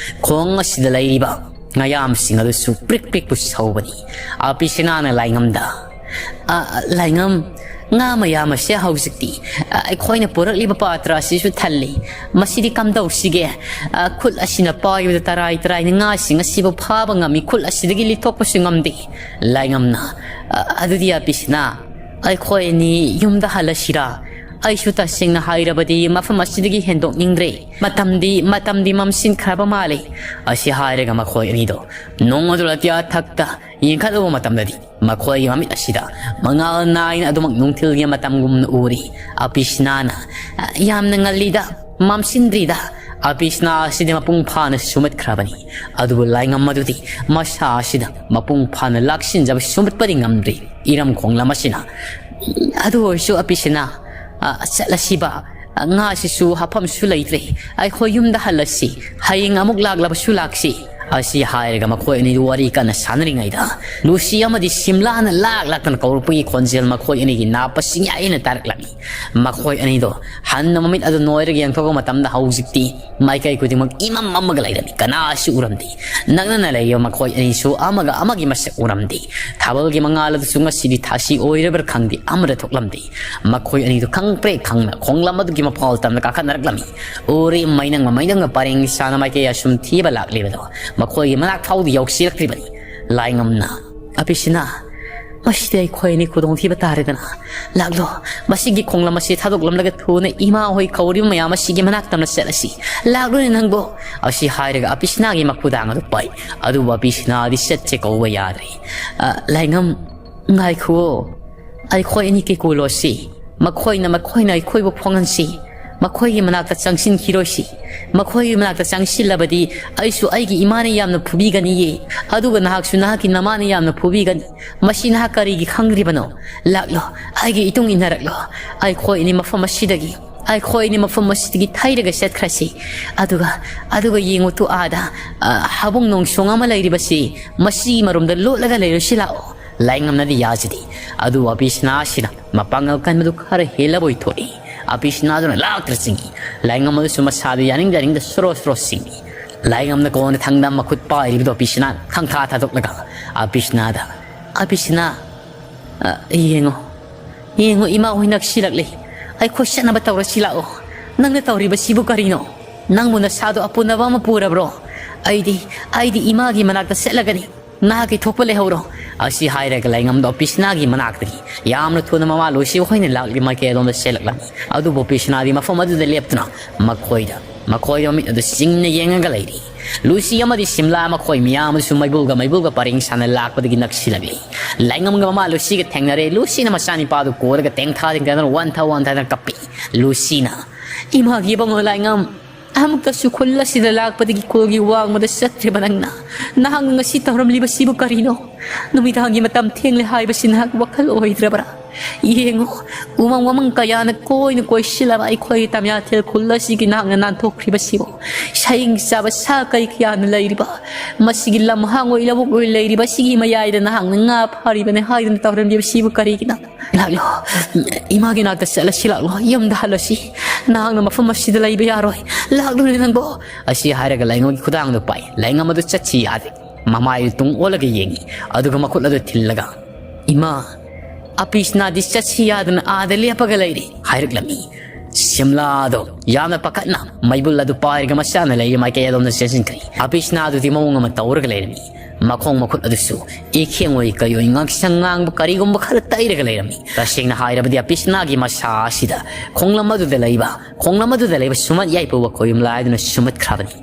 ꯈꯣꯡ ꯑꯁꯤꯗ ꯂꯩꯔꯤꯕ ꯃꯌꯥꯝꯁꯤꯡ ꯑꯗꯨꯁꯨ ꯄ꯭ꯔꯤꯛ ꯄ꯭ꯔꯤꯛꯄꯨ ꯁꯧꯕꯅꯤ꯫ ꯑꯄꯤꯁꯅꯥꯅ ꯂꯥꯏꯉꯝꯗ, "ꯑ, ꯂꯥꯏꯉꯝ, ꯉꯥ ꯃꯌꯥꯝ ꯑꯁꯦ ꯍꯧꯖꯤꯛꯇꯤ, ꯑ, ꯑꯩꯈꯣꯏꯅ ꯄꯨꯔꯛꯂꯤꯕ ꯄꯥꯇ꯭ꯔ ꯑꯁꯤꯁꯨ ꯊꯜꯂꯤ꯫ ꯃꯁꯤꯗꯤ ꯀꯝꯗꯧꯁꯤꯒꯦ? ꯑ, ꯈꯨꯠ ꯑꯁꯤꯅ ꯄꯥꯏꯕꯗ ꯇꯔꯥꯏ ꯇꯔꯥꯏꯅ ꯉꯥꯁꯤꯡ ꯑꯁꯤꯕꯨ ꯐꯥꯕ ꯉꯝꯃꯤ, ꯈꯨꯠ ꯑꯁꯤꯗꯒꯤ ꯂꯤꯊꯣꯛꯄꯁꯨ ꯉꯝꯗꯦ꯫ ꯂꯥꯏꯉꯝꯅ, "ꯑ, ꯑꯗꯨꯗꯤ ꯑꯄꯤꯁꯤꯅ, ꯑꯩꯈꯣꯏ ꯑꯅꯤ ꯌꯨꯝꯗ ꯍꯜꯂꯁꯤꯔꯥ? ꯑꯩꯁꯨ ꯇꯁꯦꯡꯅ ꯍꯥꯏꯔꯕꯗꯤ ꯃꯐꯝ ꯑꯁꯤꯗꯒꯤ ꯍꯦꯟꯗꯣꯛꯅꯤꯡꯗ꯭ꯔꯦ꯫ ꯃꯇꯝꯗꯤ, ꯃꯇꯝꯗꯤ ꯃꯝꯁꯤꯟꯈ꯭ꯔꯕ ꯃꯥꯜꯂꯦ"꯫ ꯑꯁꯤ ꯍꯥꯏꯔꯒ ꯃꯈꯣꯏ ꯑꯅꯤꯗꯣ ꯅꯣꯡ ꯑꯗꯨ ꯑꯇꯤꯌꯥ ꯊꯛꯇ ꯌꯦꯡꯈꯠꯂꯨꯕ ꯃꯇꯝꯗꯗꯤ ꯃꯈꯣꯏꯒꯤ ꯃꯃꯤꯠ ꯑꯁꯤꯗ ꯃꯉꯥꯜ ꯅꯥꯏꯅ ꯑꯗꯨꯃꯛ ꯅꯨꯡꯊꯤꯜꯒꯤ ꯃꯇꯝꯒꯨꯝꯅ ꯎꯔꯤ꯫ ꯑꯄꯤꯁꯅꯥꯅ, "ꯌꯥꯝꯅ ꯉꯜꯂꯤꯗ, ꯃꯝꯁꯤꯟꯗ꯭ꯔꯤꯗ"꯫ ꯑꯄꯤꯁꯅꯥ ꯑꯁꯤꯗꯤ ꯃꯄꯨꯡ ꯐꯥꯅ ꯁꯨꯝꯍꯠꯈ꯭ꯔꯕꯅꯤ꯫ ꯑꯗꯨꯕꯨ ꯂꯥꯏꯉꯝ ꯑꯗꯨꯗꯤ ꯃꯁꯥ ꯑꯁꯤꯗ ꯃꯄꯨꯡ ꯐꯥꯅ ꯂꯥꯛꯁꯤꯟꯖꯕ ꯁꯨꯝꯍꯠꯄꯗꯤ ꯉꯝꯗ꯭ꯔꯤ꯫ ꯏꯔꯝ ꯈꯣꯡꯂꯝ ꯑꯁꯤꯅ, "ꯑꯗꯨ ꯑꯣꯏꯔꯁꯨ ꯑꯄꯤꯁꯅꯥ, ꯑ, ꯆꯠꯂꯁꯤꯕ꯫ ꯑ, ꯉꯥꯁꯤꯁꯨ ꯍꯥꯐꯝꯁꯨ ꯂꯩꯇ꯭ꯔꯦ꯫ ꯑꯩꯈꯣꯏ ꯌꯨꯝꯗ ꯍꯜꯂꯁꯤ꯫ ꯍꯌꯦꯡ ꯑꯃꯨꯛ ꯂꯥꯛꯂꯕꯁꯨ ꯂꯥꯛꯁꯤ"꯫ ꯑꯁꯤ ꯍꯥꯏꯔꯒ ꯃꯈꯣꯏ ꯑꯅꯤꯗꯨ ꯋꯥꯔꯤ ꯀꯟꯅ ꯁꯥꯟꯅꯔꯤꯉꯩꯗ ꯂꯨꯁꯤ ꯑꯃꯗꯤ ꯁꯤꯝꯂꯥꯅ ꯂꯥꯛ ꯂꯥꯛꯇꯅ ꯀꯧꯔꯛꯄꯒꯤ ꯈꯣꯟꯖꯦꯜ ꯃꯈꯣꯏ ꯑꯅꯤꯒꯤ ꯅꯥꯞꯄ ꯁꯤꯡꯌꯥꯏꯅ ꯇꯥꯔꯛꯂꯝꯃꯤ꯫ ꯃꯈꯣꯏ ꯑꯅꯤꯗꯣ ꯍꯟꯅ ꯃꯃꯤꯠ ꯑꯗꯨ ꯅꯣꯏꯔꯒ ꯌꯦꯡꯊꯣꯛꯄ ꯃꯇꯝꯗ ꯍꯧꯖꯤꯛꯇꯤ ꯃꯥꯏꯀꯩ ꯈꯨꯗꯤꯡꯃꯛ ꯏꯃꯝ ꯃꯝꯃꯒ ꯂꯩꯔꯝꯃꯤ꯫ ꯀꯅꯥꯁꯨ ꯎꯔꯝꯗꯦ꯫ ꯅꯛꯅꯅ ꯂꯩꯔꯤꯕ ꯃꯈꯣꯏ ꯑꯅꯤꯁꯨ ꯑꯃꯒ ꯑꯃꯒꯤ ꯃꯁꯛ ꯎꯔꯝꯗꯦ꯫ ꯊꯥꯕꯜꯒꯤ ꯃꯉꯥꯜ ꯑꯗꯨꯁꯨ ꯉꯁꯤꯗꯤ ꯊꯥꯁꯤ ꯑꯣꯏꯔꯕ꯭ꯔꯥ ꯈꯪꯗꯦ, ꯑꯃꯠꯇ ꯊꯣꯛꯂꯝꯗꯦ꯫ ꯃꯈꯣꯏ ꯑꯅꯤꯗꯨ ꯈꯪꯄ꯭ꯔꯦꯛ ꯈꯪꯅ ꯈꯣꯡꯂꯝ ꯑꯗꯨꯒꯤ ꯃꯄꯥꯜ ꯇꯝꯅ ꯀꯥꯈꯠꯅꯔꯛꯂꯝꯃꯤ꯫ ꯎꯔꯤ ꯃꯩꯅꯪ ꯃꯩꯅꯪꯅ ꯄꯔꯦꯡ ꯁꯥꯅ ꯃꯥꯏꯀꯩ ꯑꯁꯨꯝ ꯊꯤꯕ ꯂꯥꯛꯂꯤꯕꯗꯣ ꯃꯈꯣꯏꯒꯤ ꯃꯅꯥꯛ ꯐꯥꯎꯗ ꯌꯧꯁꯤꯜꯂꯛꯂꯤꯕꯅꯤ꯫ ꯂꯥꯏꯉꯝꯅ, "ꯑꯄꯤꯁꯤꯅ, ꯃꯁꯤꯗꯤ ꯑꯩꯈꯣꯏ ꯑꯅꯤ ꯈꯨꯗꯣꯡꯊꯤꯕ ꯇꯥꯔꯦꯗꯅ꯫ ꯂꯥꯛꯂꯣ, ꯃꯁꯤꯒꯤ ꯈꯣꯡꯂꯝ ꯑꯁꯤ ꯊꯥꯗꯣꯛꯂꯝꯂꯒ ꯊꯨꯅ ꯏꯃꯥ ꯍꯣꯏ ꯀꯧꯔꯤꯕ ꯃꯌꯥꯝ ꯑꯁꯤꯒꯤ ꯃꯅꯥꯛ ꯇꯝꯅ ꯆꯠꯂꯁꯤ꯫ ꯂꯥꯛꯂꯣꯅꯦ ꯅꯪꯕꯣ"꯫ ꯑꯁꯤ ꯍꯥꯏꯔꯒ ꯑꯄꯤꯁꯤꯅꯥꯒꯤ ꯃꯈꯨꯗꯥꯡ ꯑꯗꯨ ꯄꯥꯏ꯫ ꯑꯗꯨꯕꯨ ꯑꯄꯤꯁꯤꯅꯥꯗꯤ ꯆꯠꯁꯦ ꯀꯧꯕ ꯌꯥꯗ꯭ꯔꯦ꯫ "ꯑ, ꯂꯥꯏꯉꯝ, ꯉꯥꯏꯈꯨꯑꯣ꯫ ꯑꯩꯈꯣꯏ ꯑꯅꯤ ꯀꯩꯀꯨ ꯂꯣꯠꯁꯤ꯫ ꯃꯈꯣꯏꯅ, ꯃꯈꯣꯏꯅ ꯑꯩꯈꯣꯏꯕꯨ ꯐꯣꯡꯍꯟꯁꯤ꯫ ꯃꯈꯣꯏꯒꯤ ꯃꯅꯥꯛꯇ ꯆꯪꯁꯤꯟꯈꯤꯔꯣꯏꯁꯤ꯫ ꯃꯈꯣꯏꯒꯤ ꯃꯅꯥꯛꯇ ꯆꯪꯁꯤꯜꯂꯕꯗꯤ ꯑꯩꯁꯨ ꯑꯩꯒꯤ ꯏꯃꯥꯅ ꯌꯥꯝꯅ ꯐꯨꯕꯤꯒꯅꯤꯌꯦ꯫ ꯑꯗꯨꯒ ꯅꯍꯥꯛꯁꯨ ꯅꯍꯥꯛꯀꯤ ꯅꯃꯥꯅ ꯌꯥꯝꯅ ꯐꯨꯕꯤꯒꯅꯤ꯫ ꯃꯁꯤ ꯅꯍꯥꯛ ꯀꯔꯤꯒꯤ ꯈꯪꯗ꯭ꯔꯤꯕꯅꯣ? ꯂꯥꯛꯂꯣ, ꯑꯩꯒꯤ ꯏꯇꯨꯡ ꯏꯟꯅꯔꯛꯂꯣ꯫ ꯑꯩꯈꯣꯏ ꯑꯅꯤ ꯃꯐꯝ ꯑꯁꯤꯗꯒꯤ, ꯑꯩꯈꯣꯏ ꯑꯅꯤ ꯃꯐꯝ ꯑꯁꯤꯗꯒꯤ ꯊꯩꯔꯒ ꯆꯠꯈ꯭ꯔꯁꯤ꯫ ꯑꯗꯨꯒ, ꯑꯗꯨꯒ ꯌꯦꯡꯉꯨ ꯇꯨ ꯑꯥꯗ, ꯑ, ꯍꯥꯕꯨꯡ ꯅꯣꯡꯁꯣꯡ ꯑꯃ ꯂꯩꯔꯤꯕꯁꯤ, ꯃꯁꯤꯒꯤ ꯃꯔꯨꯝꯗ ꯂꯣꯠꯂꯒ ꯂꯩꯔꯨꯁꯤ ꯂꯥꯛꯑꯣ"꯫ ꯂꯥꯏꯉꯝꯅꯗꯤ ꯌꯥꯖꯗꯦ꯫ ꯑꯗꯨꯕꯨ ꯑꯄꯤꯁꯅꯥꯁꯤꯅ ꯃꯄꯥꯡꯒꯜ ꯀꯟꯕꯗꯨ ꯈꯔ ꯍꯦꯜꯂꯕꯣꯏ ꯊꯣꯛꯏ꯫ ꯑꯄꯤꯁꯅꯥꯗꯨꯅ ꯂꯥꯛꯇ꯭ꯔ ꯆꯤꯡꯏ꯫ ꯂꯥꯏꯉꯝ ꯑꯗꯨꯁꯨ ꯃꯁꯥꯗꯨ ꯌꯥꯅꯤꯡ ꯌꯥꯅꯤꯡꯗ ꯁꯣꯔꯣ ꯁꯣꯔꯣ ꯆꯤꯡꯏ꯫ ꯂꯥꯏꯉꯝꯅ ꯀꯣꯟꯅ ꯊꯪꯗ ꯃꯈꯨꯠ ꯄꯥꯏꯔꯤꯕꯗꯨ ꯑꯄꯤꯁꯅꯥꯅ ꯈꯪꯊꯥ ꯊꯥꯗꯣꯛꯂꯒ, "ꯑꯄꯤꯁꯅꯥꯗ, ꯑꯄꯤꯁꯅꯥ, ꯑ, ꯌꯦꯡꯉꯣ, "ꯌꯦꯡꯉꯨ, ꯏꯃꯥ ꯍꯣꯏ ꯅꯛꯁꯤꯜꯂꯛꯂꯦ꯫ ꯑꯩꯈꯣꯏ ꯆꯠꯅꯕ ꯇꯧꯔꯁꯤ ꯂꯥꯛꯑꯣ꯫ ꯅꯪꯅ ꯇꯧꯔꯤꯕꯁꯤꯕꯨ ꯀꯔꯤꯅꯣ? ꯅꯪꯕꯨ ꯅꯁꯥꯗꯣ ꯑꯄꯨꯅꯕ ꯑꯃ ꯄꯨꯔꯕ꯭ꯔꯣ? ꯑꯩꯗꯤ, ꯑꯩꯗꯤ ꯏꯃꯥꯒꯤ ꯃꯅꯥꯛꯇ ꯆꯠꯂꯒꯅꯤ꯫ ꯅꯍꯥꯛꯀꯤ ꯊꯣꯛꯄ ꯂꯩꯍꯧꯔꯣ"꯫ ꯑꯁꯤ ꯍꯥꯏꯔꯒ ꯂꯥꯏꯉꯝꯗꯣ ꯄꯤꯁꯅꯥꯒꯤ ꯃꯅꯥꯛꯇꯒꯤ ꯌꯥꯝꯅ ꯊꯨꯅ ꯃꯃꯥ ꯂꯨꯁꯤ ꯍꯣꯏꯅ ꯂꯥꯛꯂꯤ ꯃꯥꯏꯀꯩ ꯑꯗꯣꯝꯗ ꯆꯦꯜꯂꯛꯂꯝꯃꯤ꯫ ꯑꯗꯨꯕꯨ ꯄꯤꯁꯅꯥꯗꯤ ꯃꯐꯝ ꯑꯗꯨꯗ ꯂꯦꯞꯇꯨꯅ ꯃꯈꯣꯏꯗ, ꯃꯈꯣꯏꯗ ꯃꯃꯤꯠ ꯑꯗꯨ ꯆꯤꯡꯅ ꯌꯦꯡꯉꯒ ꯂꯩꯔꯤ꯫ ꯂꯨꯁꯤ ꯑꯃꯗꯤ ꯁꯤꯝꯂꯥ ꯃꯈꯣꯏ ꯃꯌꯥꯝ ꯑꯗꯨꯁꯨ ꯃꯩꯕꯨꯜꯒ ꯃꯩꯕꯨꯜꯒ ꯄꯔꯦꯡ ꯁꯥꯟꯅ ꯂꯥꯛꯄꯗꯒꯤ ꯅꯛꯁꯤꯜꯂꯛꯂꯤ꯫ ꯂꯥꯏꯉꯝꯒ ꯃꯃꯥ ꯂꯨꯁꯤꯒ ꯊꯦꯡꯅꯔꯦ꯫ ꯂꯨꯁꯤꯅ ꯃꯆꯥꯅꯤꯄꯥꯗꯨ ꯀꯣꯜꯂꯒ ꯇꯦꯡꯊꯥ ꯇꯦꯡꯊꯥꯗꯅ ꯋꯥꯟꯊ ꯋꯥꯟꯊꯗꯅ ꯀꯞꯄꯤ꯫ ꯂꯨꯁꯤꯅ, "ꯏꯃꯥꯒꯤ ꯏꯕꯨꯡꯉꯣ ꯂꯥꯏꯉꯝ, ꯑꯃꯨꯛꯇꯁꯨ ꯈꯨꯜ ꯑꯁꯤꯗ ꯂꯥꯛꯄꯗꯒꯤ ꯈꯨꯜꯒꯤ ꯋꯥꯡꯃꯗ ꯆꯠꯇ꯭ꯔꯤꯕ ꯅꯪꯅ, ꯅꯍꯥꯛꯅ ꯉꯁꯤ ꯇꯧꯔꯝꯂꯤꯕꯁꯤꯕꯨ ꯀꯔꯤꯅꯣ? ꯅꯨꯃꯤꯗꯥꯡꯒꯤ ꯃꯇꯝ ꯊꯦꯡꯂꯦ ꯍꯥꯏꯕꯁꯤ ꯅꯍꯥꯛ ꯋꯥꯈꯜ ꯑꯣꯏꯗ꯭ꯔꯕ꯭ꯔꯥ? ꯌꯦꯡꯉꯨ, ꯎꯃꯪ ꯋꯥꯃꯪ ꯀꯌꯥꯅ ꯀꯣꯏꯅ ꯀꯣꯏꯁꯤꯜꯂꯕ ꯑꯩꯈꯣꯏꯒꯤ ꯇꯝꯌꯥꯊꯦꯜ ꯈꯨꯜ ꯑꯁꯤꯒꯤ ꯅꯍꯥꯛꯅ ꯅꯥꯟꯊꯣꯛꯈ꯭ꯔꯤꯕꯁꯤꯕꯨ, ꯁꯥꯌꯦꯡ ꯆꯥꯕ ꯁꯥ ꯀꯩ ꯀꯌꯥꯅ ꯂꯩꯔꯤꯕ, ꯃꯁꯤꯒꯤ ꯂꯝ ꯍꯥꯡ ꯑꯣꯏ ꯂꯧꯕꯨꯛ ꯑꯣꯏ ꯂꯩꯔꯤꯕ ꯁꯤꯒꯤ ꯃꯌꯥꯏꯗ ꯅꯍꯥꯛꯅ ꯉꯥ ꯐꯥꯔꯤꯕꯅꯤ ꯍꯥꯏꯗꯨꯅ ꯇꯧꯔꯝꯂꯤꯕꯁꯤꯕꯨ ꯀꯔꯤꯒꯤꯅꯣ? ꯂꯥꯛꯂꯣ, ꯏꯃꯥꯒꯤ ꯅꯥꯛꯇ ꯆꯠꯂꯁꯤ ꯂꯥꯛꯂꯣ, ꯌꯨꯝꯗ ꯍꯜꯂꯁꯤ꯫ ꯅꯍꯥꯛꯅ ꯃꯐꯝ ꯑꯁꯤꯗ ꯂꯩꯕ ꯌꯥꯔꯣꯏ꯫ ꯂꯥꯛꯂꯨꯅꯦ ꯅꯪꯕꯣ"꯫ ꯑꯁꯤ ꯍꯥꯏꯔꯒ ꯂꯥꯏꯉꯝꯒꯤ ꯈꯨꯗꯥꯡꯗꯨ ꯄꯥꯏ꯫ ꯂꯥꯏꯉꯝ ꯑꯗꯨ ꯆꯠꯁꯤ ꯌꯥꯗꯦ꯫ ꯃꯃꯥꯏꯗꯨ ꯇꯨꯡ ꯑꯣꯜꯂꯒ ꯌꯦꯡꯉꯤ꯫ ꯑꯗꯨꯒ ꯃꯈꯨꯠ ꯑꯗꯨ ꯊꯤꯜꯂꯒ, "ꯏꯃꯥ, ꯑꯄꯤꯁꯅꯥꯗꯤ ꯆꯠꯁꯤ ꯌꯥꯗꯅ ꯑꯥꯗ ꯂꯦꯞꯄꯒ ꯂꯩꯔꯤ" ꯍꯥꯏꯔꯛꯂꯝꯃꯤ꯫ ꯁꯤꯝꯂꯥꯗꯣ ꯌꯥꯝꯅ ꯄꯥꯈꯠꯅ ꯃꯩꯕꯨꯜ ꯑꯗꯨ ꯄꯥꯏꯔꯒ ꯃꯆꯥꯅ ꯂꯩꯔꯤ ꯃꯥꯏꯀꯩ ꯑꯗꯣꯝꯗ ꯆꯦꯟꯁꯤꯟꯈ꯭ꯔꯦ꯫ ꯑꯄꯤꯁꯅꯥꯗꯨꯗꯤ ꯃꯑꯣꯡ ꯑꯃ ꯇꯧꯔꯒ ꯂꯩꯔꯝꯃꯤ꯫ ꯃꯈꯣꯡ ꯃꯈꯨꯠ ꯑꯗꯨꯁꯨ ꯏꯈꯦꯡ ꯑꯣꯏ ꯀꯩ ꯑꯣꯏ ꯉꯥꯡꯁꯪ ꯉꯥꯡꯕ ꯀꯔꯤꯒꯨꯝꯕ ꯈꯔ ꯇꯩꯔꯒ ꯂꯩꯔꯝꯃꯤ꯫ ꯇꯁꯦꯡꯅ ꯍꯥꯏꯔꯕꯗꯤ ꯑꯄꯤꯁꯅꯥꯒꯤ ꯃꯁꯥ ꯑꯁꯤꯗ ꯈꯣꯡꯂꯝ ꯑꯗꯨꯗ ꯂꯩꯕ, ꯈꯣꯡꯂꯝ ꯑꯗꯨꯗ ꯂꯩꯕ ꯁꯨꯃꯠ ꯌꯥꯏꯐꯧꯕ ꯈꯣꯌꯨꯝ ꯂꯥꯏꯗꯨꯅ ꯁꯨꯃꯠꯈ꯭ꯔꯕꯅꯤ꯫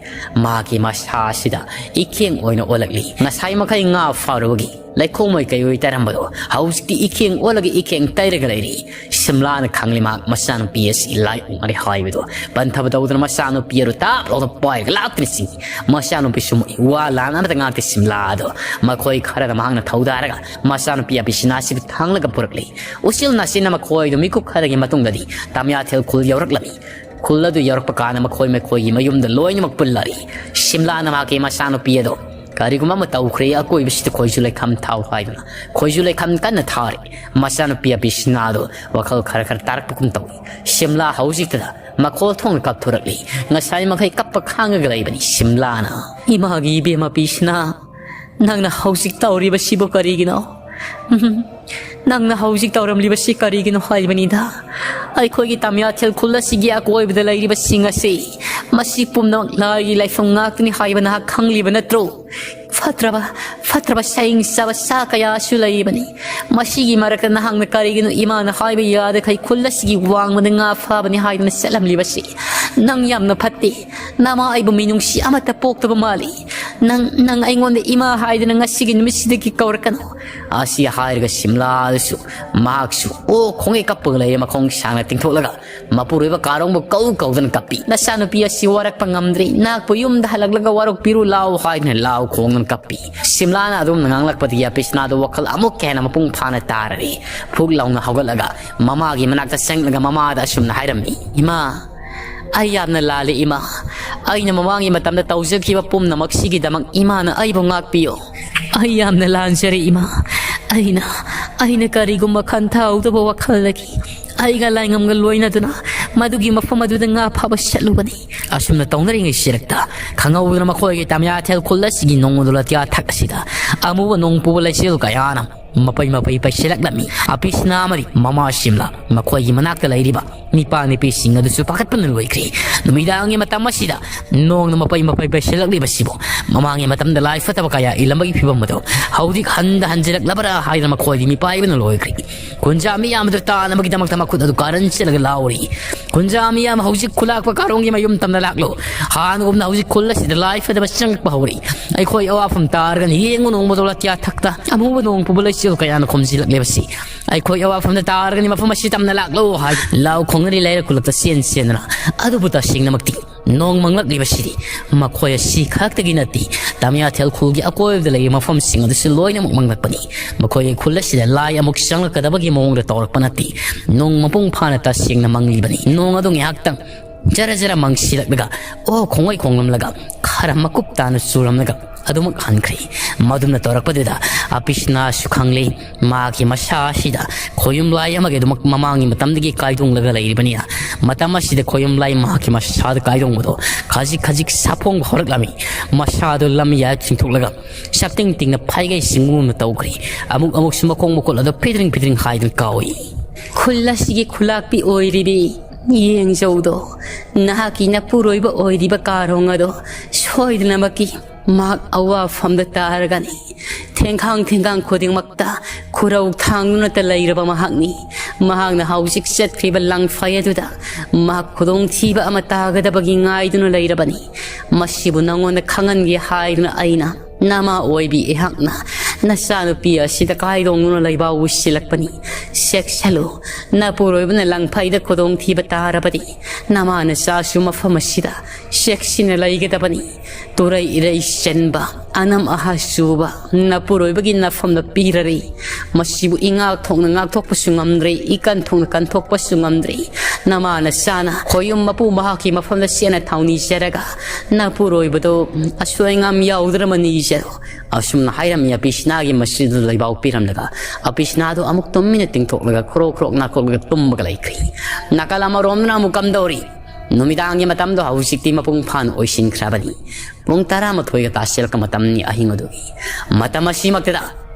ꯃꯍꯥꯛꯀꯤ ꯃꯁꯥ ꯑꯁꯤꯗ ꯏꯈꯦꯡ ꯑꯣꯏꯅ ꯑꯣꯜꯂꯛꯂꯤ꯫ ꯉꯁꯥꯏ ꯃꯈꯩ ꯉꯥ ꯐꯥꯔꯨꯕꯒꯤ ꯂꯩꯈꯣꯝ ꯑꯣꯏ ꯀꯩ ꯑꯣꯏ ꯇꯩꯔꯝꯕꯗꯣ ꯍꯧꯖꯤꯛꯇꯤ ꯏꯈꯦꯡ ꯑꯣꯜꯂꯒ ꯏꯈꯦꯡ ꯇꯩꯔꯒ ꯂꯩꯔꯤ꯫ ꯁꯤꯝꯂꯥꯅ ꯈꯪꯂꯤ ꯃꯍꯥꯛ ꯃꯆꯥꯅꯨꯄꯤ ꯑꯁꯤ ꯂꯥꯏ ꯑꯣꯛꯅꯔꯦ ꯍꯥꯏꯕꯗꯣ꯫ ꯄꯟꯊꯕ ꯇꯧꯗꯅ ꯃꯆꯥꯅꯨꯄꯤ ꯑꯗꯨ ꯇꯥꯞ ꯂꯥꯎꯅ ꯄꯥꯏꯔꯒ ꯂꯥꯛꯇꯨꯅ ꯆꯤꯡꯏ꯫ ꯃꯆꯥꯅꯨꯄꯤꯁꯨ ꯃꯣꯏ ꯋꯥ ꯂꯥꯟꯅꯕꯗ ꯉꯥꯛꯇ ꯁꯤꯝꯂꯥ ꯑꯗꯣ ꯃꯈꯣꯏ ꯈꯔꯅ ꯃꯍꯥꯛꯅ ꯊꯧꯗꯥꯔꯒ ꯃꯆꯥꯅꯨꯄꯤ ꯑꯄꯤꯁꯤꯅꯥ ꯑꯁꯤꯕꯨ ꯊꯥꯡꯂꯒ ꯄꯨꯔꯛꯂꯤ꯫ ꯎꯆꯤꯜ ꯅꯥꯆꯤꯟꯅ ꯃꯈꯣꯏꯗꯨ ꯃꯤꯀꯨꯞ ꯈꯔꯒꯤ ꯃꯇꯨꯡꯗꯗꯤ ꯇꯝꯌꯥꯊꯦꯜ ꯈꯨꯜ ꯌꯧꯔꯛꯂꯝꯃꯤ꯫ ꯈꯨꯜ ꯑꯗꯨ ꯌꯧꯔꯛꯄ ꯀꯥꯟꯗ ꯃꯈꯣꯏ ꯃꯈꯣꯏꯒꯤ ꯃꯌꯨꯝꯗ ꯂꯣꯏꯅꯃꯛ ꯄꯨꯜꯂꯔꯤ꯫ ꯁꯤꯝꯂꯥꯅ ꯃꯍꯥꯛꯀꯤ ꯃꯆꯥꯅꯨꯄꯤ ꯑꯗꯣ ꯀꯔꯤꯒꯨꯝꯕ ꯑꯃ ꯇꯧꯈ꯭ꯔꯦ, ꯑꯀꯣꯏꯕꯁꯤꯗ ꯈꯣꯏꯖꯨ ꯂꯩꯈꯥꯝ ꯊꯥꯎ ꯍꯥꯏꯗꯨꯅ ꯈꯣꯏꯖꯨ ꯂꯩꯈꯥꯝ ꯀꯟꯅ ꯊꯥꯔꯤ꯫ ꯃꯆꯥꯅꯨꯄꯤ ꯑꯄꯤꯁꯤꯅꯥꯗꯣ ꯋꯥꯈꯜ ꯈꯔ ꯈꯔ ꯇꯥꯔꯛꯄꯒꯨꯝ ꯇꯧꯏ꯫ ꯁꯤꯝꯂꯥ ꯍꯧꯖꯤꯛꯇꯗ ꯃꯈꯣꯜ ꯊꯣꯛꯅ ꯀꯞꯊꯣꯔꯛꯂꯤ꯫ ꯉꯁꯥꯏ ꯃꯈꯩ ꯀꯞꯄ ꯈꯥꯡꯉꯒ ꯂꯩꯕꯅꯤ ꯁꯤꯝꯂꯥꯅ꯫ "ꯏꯃꯥꯒꯤ ꯏꯕꯦꯝꯃ ꯄꯤꯁꯤꯅꯥ, ꯅꯪꯅ ꯍꯧꯖꯤꯛ ꯇꯧꯔꯤꯕꯁꯤꯕꯨ ꯀꯔꯤꯒꯤꯅꯣ? ꯎꯝ, ꯅꯪꯅ ꯍꯧꯖꯤꯛ ꯇꯧꯔꯝꯂꯤꯕꯁꯤ ꯀꯔꯤꯒꯤꯅꯣ ꯍꯥꯏꯕꯅꯤꯗ? ꯑꯩꯈꯣꯏꯒꯤ ꯇꯥꯃꯤꯌꯥꯊꯦꯜ ꯈꯨꯜ ꯑꯁꯤꯒꯤ ꯑꯀꯣꯏꯕꯗ ꯂꯩꯔꯤꯕꯁꯤꯡ ꯑꯁꯤ, ꯃꯁꯤ ꯄꯨꯝꯅꯃꯛ ꯂꯥꯏꯒꯤ ꯂꯥꯏꯐꯝ ꯉꯥꯛꯇꯅꯤ ꯍꯥꯏꯕ ꯅꯍꯥꯛ ꯈꯪꯂꯤꯕ ꯅꯠꯇ꯭ꯔꯣ? ꯐꯠꯇ꯭ꯔꯕ, ꯐꯠꯇ꯭ꯔꯕ ꯁꯥꯍꯤꯡ ꯆꯥꯕ ꯁꯥ ꯀꯌꯥꯁꯨ ꯂꯩꯔꯤꯕꯅꯤ꯫ ꯃꯁꯤꯒꯤ ꯃꯔꯛꯇ ꯅꯍꯥꯛꯅ ꯀꯔꯤꯒꯤꯅꯣ ꯏꯃꯥꯅ ꯍꯥꯏꯕ ꯌꯥꯗꯈꯩ ꯈꯨꯜ ꯑꯁꯤꯒꯤ ꯋꯥꯡꯃꯗ ꯉꯥ ꯐꯥꯕꯅꯤ ꯍꯥꯏꯗꯨꯅ ꯆꯠꯂꯝꯂꯤꯕꯁꯤ? ꯅꯪ ꯌꯥꯝꯅ ꯐꯠꯇꯦ꯫ ꯅꯃꯥ ꯑꯩꯕꯨ ꯃꯤꯅꯨꯡꯁꯤ ꯑꯃꯠꯇ ꯄꯣꯛꯇꯕ ꯃꯥꯜꯂꯤ꯫ ꯅꯪ, ꯅꯪ ꯑꯩꯉꯣꯟꯗ ꯏꯃꯥ ꯍꯥꯏꯗꯨꯅ ꯉꯁꯤꯒꯤ ꯅꯨꯃꯤꯠꯁꯤꯗꯒꯤ ꯀꯧꯔꯛꯀꯅꯨ꯫ ꯑꯁꯤ ꯍꯥꯏꯔꯒ ꯁꯤꯝꯂꯥꯗꯁꯨ ꯃꯍꯥꯛꯁꯨ ꯑꯣ ꯈꯣꯡꯉꯩ ꯀꯞꯄꯒ ꯂꯩꯔꯦ, ꯃꯈꯣꯡ ꯁꯥꯡꯅ ꯇꯤꯡꯊꯣꯛꯂꯒ꯫ ꯃꯄꯨꯔꯣꯏꯕ ꯀꯥꯔꯣꯡꯕꯨ ꯀꯧ ꯀꯧꯗꯅ ꯀꯞꯄꯤ꯫ "ꯅꯆꯥꯅꯨꯄꯤ ꯑꯁꯤ ꯋꯥꯔꯛꯄ ꯉꯝꯗ꯭ꯔꯤ, ꯅꯍꯥꯛꯄꯨ ꯌꯨꯝꯗ ꯍꯜꯂꯛꯂꯒ ꯋꯥꯔꯣꯛꯄꯤꯔꯨ ꯂꯥꯎ" ꯍꯥꯏꯗꯨꯅ ꯂꯥꯎ ꯈꯣꯡꯗꯨꯅ ꯀꯞꯄꯤ꯫ ꯁꯤꯝꯂꯥꯅ ꯑꯗꯨꯝꯅ ꯉꯥꯡꯂꯛꯄꯗꯒꯤ ꯑꯄꯤꯁꯅꯥꯗꯨ ꯋꯥꯈꯜ ꯑꯃꯨꯛꯀ ꯍꯦꯟꯅ ꯃꯄꯨꯡ ꯐꯥꯅ ꯇꯥꯔꯔꯤ꯫ ꯐꯨꯛ ꯂꯥꯎꯅ ꯍꯧꯒꯠꯂꯒ ꯃꯃꯥꯒꯤ ꯃꯅꯥꯛꯇ ꯆꯪꯂꯒ ꯃꯃꯥꯗ ꯑꯁꯨꯝꯅ ꯍꯥꯏꯔꯝꯃꯤ, "ꯏꯃꯥ, ꯑꯩ ꯌꯥꯝꯅ ꯂꯥꯜꯂꯤ ꯏꯃꯥ꯫ ꯑꯩꯅ ꯃꯃꯥꯡꯒꯤ ꯃꯇꯝꯗ ꯇꯧꯖꯈꯤꯕ ꯄꯨꯝꯅꯃꯛꯁꯤꯒꯤꯗꯃꯛ ꯏꯃꯥꯅ ꯑꯩꯕꯨ ꯉꯥꯛꯄꯤꯌꯨ꯫ ꯑꯩ ꯌꯥꯝꯅ ꯂꯥꯟꯖꯔꯦ ꯏꯃꯥ꯫ ꯑꯩꯅ, ꯑꯩꯅ ꯀꯔꯤꯒꯨꯝꯕ ꯈꯟꯊꯍꯧꯗꯕ ꯋꯥꯈꯜꯗꯒꯤ ꯑꯩꯒ ꯂꯥꯏꯉꯝꯒ ꯂꯣꯏꯅꯗꯨꯅ ꯃꯗꯨꯒꯤ ꯃꯐꯝ ꯑꯗꯨꯗ ꯉꯥ ꯐꯥꯕ ꯆꯠꯂꯨꯕꯅꯤ"꯫ ꯑꯁꯨꯝꯅ ꯇꯧꯅꯔꯤꯉꯩ ꯁꯤꯔꯛꯇ ꯈꯪꯍꯧꯗꯅ ꯃꯈꯣꯏꯒꯤ ꯇꯥꯃꯤꯌꯥꯊꯦꯜ ꯈꯨꯜ ꯑꯁꯤꯒꯤ ꯅꯣꯡꯃꯗꯣ ꯂꯇꯤꯌꯥ ꯊꯛ ꯑꯁꯤꯗ ꯑꯃꯨꯕ ꯅꯣꯡ ꯄꯨꯕ ꯂꯩꯆꯤꯜ ꯀꯌꯥꯅ ꯃꯄꯩ ꯃꯄꯩ ꯄꯩꯁꯤꯜꯂꯛꯂꯝꯃꯤ꯫ ꯑꯄꯤꯁꯅꯥ ꯑꯃꯗꯤ ꯃꯃꯥ ꯁꯤꯝꯂꯥ ꯃꯈꯣꯏꯒꯤ ꯃꯅꯥꯛꯇ ꯂꯩꯔꯤꯕ ꯅꯤꯄꯥ ꯅꯤꯄꯤꯁꯤꯡ ꯑꯗꯨꯁꯨ ꯄꯥꯈꯠꯄꯅ ꯂꯣꯏꯈ꯭ꯔꯦ꯫ ꯅꯨꯃꯤꯗꯥꯡꯒꯤ ꯃꯇꯝ ꯑꯁꯤꯗ ꯅꯣꯡꯅ ꯃꯄꯩ ꯃꯄꯩ ꯄꯩꯁꯤꯜꯂꯛꯂꯤꯕꯁꯤꯕꯨ, ꯃꯃꯥꯡꯒꯤ ꯃꯇꯝꯗ ꯂꯥꯏ ꯐꯠꯇꯕ ꯀꯌꯥ ꯏꯜꯂꯝꯕꯒꯤ ꯐꯤꯕꯝ ꯑꯗꯨ ꯍꯧꯖꯤꯛ ꯍꯟꯗ ꯍꯟꯖꯤꯜꯂꯛꯂꯕ꯭ꯔꯥ ꯍꯥꯏꯗꯅ ꯃꯈꯣꯏꯗꯤ ꯃꯤꯄꯥꯏꯕꯅ ꯂꯣꯏꯈ꯭ꯔꯦ꯫ ꯀꯨꯟꯖꯥ ꯃꯤꯌꯥꯝ ꯑꯗꯨ ꯇꯥꯅꯕꯒꯤꯗꯃꯛꯇ ꯃꯈꯨꯠ ꯑꯗꯨ ꯀꯥꯔꯟ ꯆꯦꯜꯂꯒ ꯂꯥꯎꯔꯤ꯫ "ꯀꯨꯟꯖꯥ ꯃꯤꯌꯥꯝ, ꯍꯧꯖꯤꯛ ꯈꯨꯂꯥꯛꯄ ꯀꯥꯔꯣꯡꯒꯤ ꯃꯌꯨꯝ ꯇꯝꯅ ꯂꯥꯛꯂꯣ꯫ ꯍꯥꯟꯅꯒꯨꯝꯅ ꯍꯧꯖꯤꯛ ꯈꯨꯜ ꯑꯁꯤꯗ ꯂꯥꯏ ꯐꯠꯇꯕ ꯆꯪꯂꯛꯄ ꯍꯧꯔꯛꯏ꯫ ꯑꯩꯈꯣꯏ ꯑꯋꯥꯐꯝ ꯇꯥꯔꯒꯅꯤ꯫ ꯌꯦꯡꯉꯨ, ꯅꯣꯡꯃꯗꯣ ꯂꯇꯤꯌꯥ ꯊꯛꯇ ꯑꯃꯨꯕ ꯅꯣꯡ ꯄꯨꯕ ꯂꯩꯆꯤꯜ ꯀꯌꯥꯅ ꯈꯣꯝꯖꯤꯜꯂꯛꯂꯤꯕꯁꯤ꯫ ꯑꯩꯈꯣꯏ ꯑꯋꯥꯐꯝꯗ ꯇꯥꯔꯒꯅꯤ, ꯃꯐꯝ ꯑꯁꯤ ꯇꯝꯅ ꯂꯥꯛꯂꯣ" ꯍꯥꯏ ꯂꯥꯎ ꯈꯣꯡꯅꯔꯤ ꯂꯩꯔꯛ ꯈꯨꯜꯂꯛꯇ ꯆꯦꯟ ꯆꯦꯟꯗꯅ꯫ ꯑꯗꯨꯕꯨ ꯇꯁꯦꯡꯅꯃꯛꯇꯤ ꯅꯣꯡ ꯃꯪꯂꯛꯂꯤꯕꯁꯤꯗꯤ ꯃꯈꯣꯏ ꯑꯁꯤ ꯈꯛꯇꯒꯤ ꯅꯠꯇꯦ, ꯇꯥꯃꯤꯌꯥꯊꯦꯜ ꯈꯨꯜꯒꯤ ꯑꯀꯣꯏꯕꯗ ꯂꯩꯔꯤꯕ ꯃꯐꯝꯁꯤꯡ ꯑꯗꯨꯁꯨ ꯂꯣꯏꯅꯃꯛ ꯃꯪꯂꯛꯄꯅꯤ꯫ ꯃꯈꯣꯏꯒꯤ ꯈꯨꯜ ꯑꯁꯤꯗ ꯂꯥꯏ ꯑꯃꯨꯛ ꯆꯪꯂꯛꯀꯗꯕꯒꯤ ꯃꯑꯣꯡꯗ ꯇꯧꯔꯛꯄ ꯅꯠꯇꯦ꯫ ꯅꯣꯡ ꯃꯄꯨꯡ ꯐꯥꯅ ꯇꯁꯦꯡꯅ ꯃꯪꯂꯤꯕꯅꯤ꯫ ꯅꯣꯡ ꯑꯗꯨ ꯉꯥꯏꯍꯥꯛꯇꯪ ꯖꯔ ꯖꯔ ꯃꯪꯁꯤꯜꯂꯛꯂꯒ, ꯑꯣ ꯈꯣꯡꯉꯩ ꯈꯣꯡꯂꯝꯂꯒ, ꯈꯔ ꯃꯀꯨꯞ ꯇꯥꯅ ꯆꯨꯔꯝꯂꯒ, ꯑꯗꯨꯃꯛ ꯍꯟꯈ꯭ꯔꯦ꯫ ꯃꯗꯨꯝꯅ ꯇꯧꯔꯛꯄꯗꯨꯗ ꯑꯄꯤꯁꯅꯥꯁꯨ ꯈꯪꯂꯦ, ꯃꯍꯥꯛꯀꯤ ꯃꯁꯥ ꯑꯁꯤꯗ ꯈꯣꯌꯨꯝ ꯂꯥꯏ ꯑꯃꯒꯤꯗꯃꯛ ꯃꯃꯥꯡꯒꯤ ꯃꯇꯝꯗꯒꯤ ꯀꯥꯏꯗꯣꯡꯂꯒ ꯂꯩꯔꯤꯕꯅꯤꯅ, ꯃꯇꯝ ꯑꯁꯤꯗ ꯈꯣꯌꯨꯝ ꯂꯥꯏ ꯃꯍꯥꯛꯀꯤ ꯃꯁꯥꯗ ꯀꯥꯏꯗꯣꯡꯕꯗꯣ ꯈꯖꯤꯛ ꯈꯖꯤꯛ ꯁꯥꯐꯣꯡꯕ ꯍꯧꯔꯛꯂꯝꯃꯤ꯫ ꯃꯁꯥꯗꯨ ꯂꯝ ꯌꯥ ꯆꯤꯡꯊꯣꯛꯂꯒ ꯁꯛꯇꯤꯡ ꯇꯤꯡꯅ ꯐꯩꯒꯩ ꯆꯤꯡꯕꯒꯨꯝꯅ ꯇꯧꯈ꯭ꯔꯦ꯫ ꯑꯃꯨꯛ ꯑꯃꯨꯛꯁꯨ ꯃꯈꯣꯡ ꯃꯈꯨꯠ ꯑꯗꯨ ꯐꯤꯗ꯭ꯔꯤꯡ ꯐꯤꯗ꯭ꯔꯤꯡ ꯍꯥꯏꯗꯨꯅ ꯀꯥꯎꯏ꯫ ꯈꯨꯜ ꯑꯁꯤꯒꯤ ꯈꯨꯂꯥꯛꯄꯤ ꯑꯣꯏꯔꯤꯕꯤ ꯌꯦꯡꯖꯧꯗꯣ, ꯅꯍꯥꯛꯀꯤ ꯅꯄꯨꯔꯣꯏꯕ ꯑꯣꯏꯔꯤꯕ ꯀꯥꯔꯣꯡ ꯑꯗꯣ ꯁꯣꯏꯗꯅꯃꯛꯀꯤ ꯃꯍꯥꯛ ꯑꯋꯥꯐꯝꯗ ꯇꯥꯔꯒꯅꯤ꯫ ꯊꯦꯡꯈꯥꯡ ꯊꯦꯡꯈꯥꯡ ꯈꯨꯗꯤꯡꯃꯛꯇ ꯈꯨꯔꯧ ꯊꯥꯡꯗꯨꯅꯇ ꯂꯩꯔꯕ ꯃꯍꯥꯛꯅꯤ꯫ ꯃꯍꯥꯛꯅ ꯍꯧꯖꯤꯛ ꯆꯠꯈ꯭ꯔꯤꯕ ꯂꯪꯐꯩ ꯑꯗꯨꯗ ꯃꯍꯥꯛ ꯈꯨꯗꯣꯡꯊꯤꯕ ꯑꯃ ꯇꯥꯒꯗꯕꯒꯤ ꯉꯥꯏꯗꯨꯅ ꯂꯩꯔꯕꯅꯤ꯫ ꯃꯁꯤꯕꯨ ꯅꯉꯣꯟꯗ ꯈꯪꯍꯟꯒꯦ ꯍꯥꯏꯗꯨꯅ ꯑꯩꯅ ꯅꯃꯥ ꯑꯣꯏꯕꯤ ꯑꯩꯍꯥꯛꯅ ꯅꯆꯥꯅꯨꯄꯤ ꯑꯁꯤꯗ ꯀꯥꯏꯗꯣꯡꯗꯨꯅ ꯂꯩꯕꯥꯎ ꯎꯁꯤꯜꯂꯛꯄꯅꯤ꯫ ꯆꯦꯛꯁꯤꯜꯂꯨ, ꯅꯄꯨꯔꯣꯏꯕꯅ ꯂꯪꯐꯩꯗ ꯈꯨꯗꯣꯡꯊꯤꯕ ꯇꯥꯔꯕꯗꯤ ꯅꯃꯥ ꯅꯆꯥꯁꯨ ꯃꯐꯝ ꯑꯁꯤꯗ ꯆꯦꯛꯁꯤꯟꯅ ꯂꯩꯒꯗꯕꯅꯤ꯫ ꯇꯨꯔꯩ ꯏꯔꯩ ꯆꯦꯟꯕ, ꯑꯅꯝ ꯑꯍꯥ ꯆꯨꯕ ꯅꯄꯨꯔꯣꯏꯕꯒꯤ ꯅꯐꯝꯗ ꯄꯤꯔꯔꯤ꯫ ꯃꯁꯤꯕꯨ ꯏꯉꯥꯛ ꯊꯣꯛꯅ ꯉꯥꯛꯊꯣꯛꯄꯁꯨ ꯉꯝꯗ꯭ꯔꯦ, ꯏꯀꯟ ꯊꯣꯛꯅ ꯀꯟꯊꯣꯛꯄꯁꯨ ꯉꯝꯗ꯭ꯔꯦ꯫ ꯅꯃꯥ ꯅꯆꯥꯅ ꯈꯣꯌꯨꯝ ꯃꯄꯨ ꯃꯍꯥꯛꯀꯤ ꯃꯐꯝꯗ ꯆꯦꯟꯅ ꯊꯧꯅꯤꯖꯔꯒ ꯅꯄꯨꯔꯣꯏꯕꯗꯣ ꯑꯁꯣꯏ ꯑꯉꯥꯝ ꯌꯥꯎꯗ꯭ꯔꯃ ꯅꯤꯖꯔꯣ꯫ ꯑꯁꯨꯝꯅ ꯍꯥꯏꯔꯝꯃꯤ ꯑꯄꯤꯁꯅꯥꯒꯤ ꯃꯁꯤꯗ ꯂꯩꯕꯥꯎ ꯄꯤꯔꯝꯂꯒ ꯑꯄꯤꯁꯅꯥꯗꯣ ꯑꯃꯨꯛ ꯇꯨꯃꯤꯟꯅ ꯇꯤꯡꯊꯣꯛꯂꯒ ꯈ꯭ꯔꯣꯛ ꯈ꯭ꯔꯣꯛ ꯅꯥꯈꯣꯛꯂꯒ ꯇꯨꯝꯕꯒ ꯂꯩꯈ꯭ꯔꯦ꯫ ꯅꯥꯀꯜ ꯑꯃꯔꯣꯝꯗꯅ ꯑꯃꯨꯛ ꯀꯝꯗꯧꯔꯤ? ꯅꯨꯃꯤꯗꯥꯡꯒꯤ ꯃꯇꯝꯗꯣ ꯍꯧꯖꯤꯛꯇꯤ ꯃꯄꯨꯡ ꯐꯥꯅ ꯑꯣꯏꯁꯤꯟꯈ꯭ꯔꯕꯅꯤ꯫ ꯄꯨꯡ ꯇꯔꯥꯃꯥꯊꯣꯏꯒ ꯇꯥꯁꯤꯜꯂꯛꯄ ꯃꯇꯝꯅꯤ ꯑꯍꯤꯡ ꯑꯗꯨꯒꯤ꯫ ꯃꯇꯝ ꯑꯁꯤꯃꯛꯇꯗ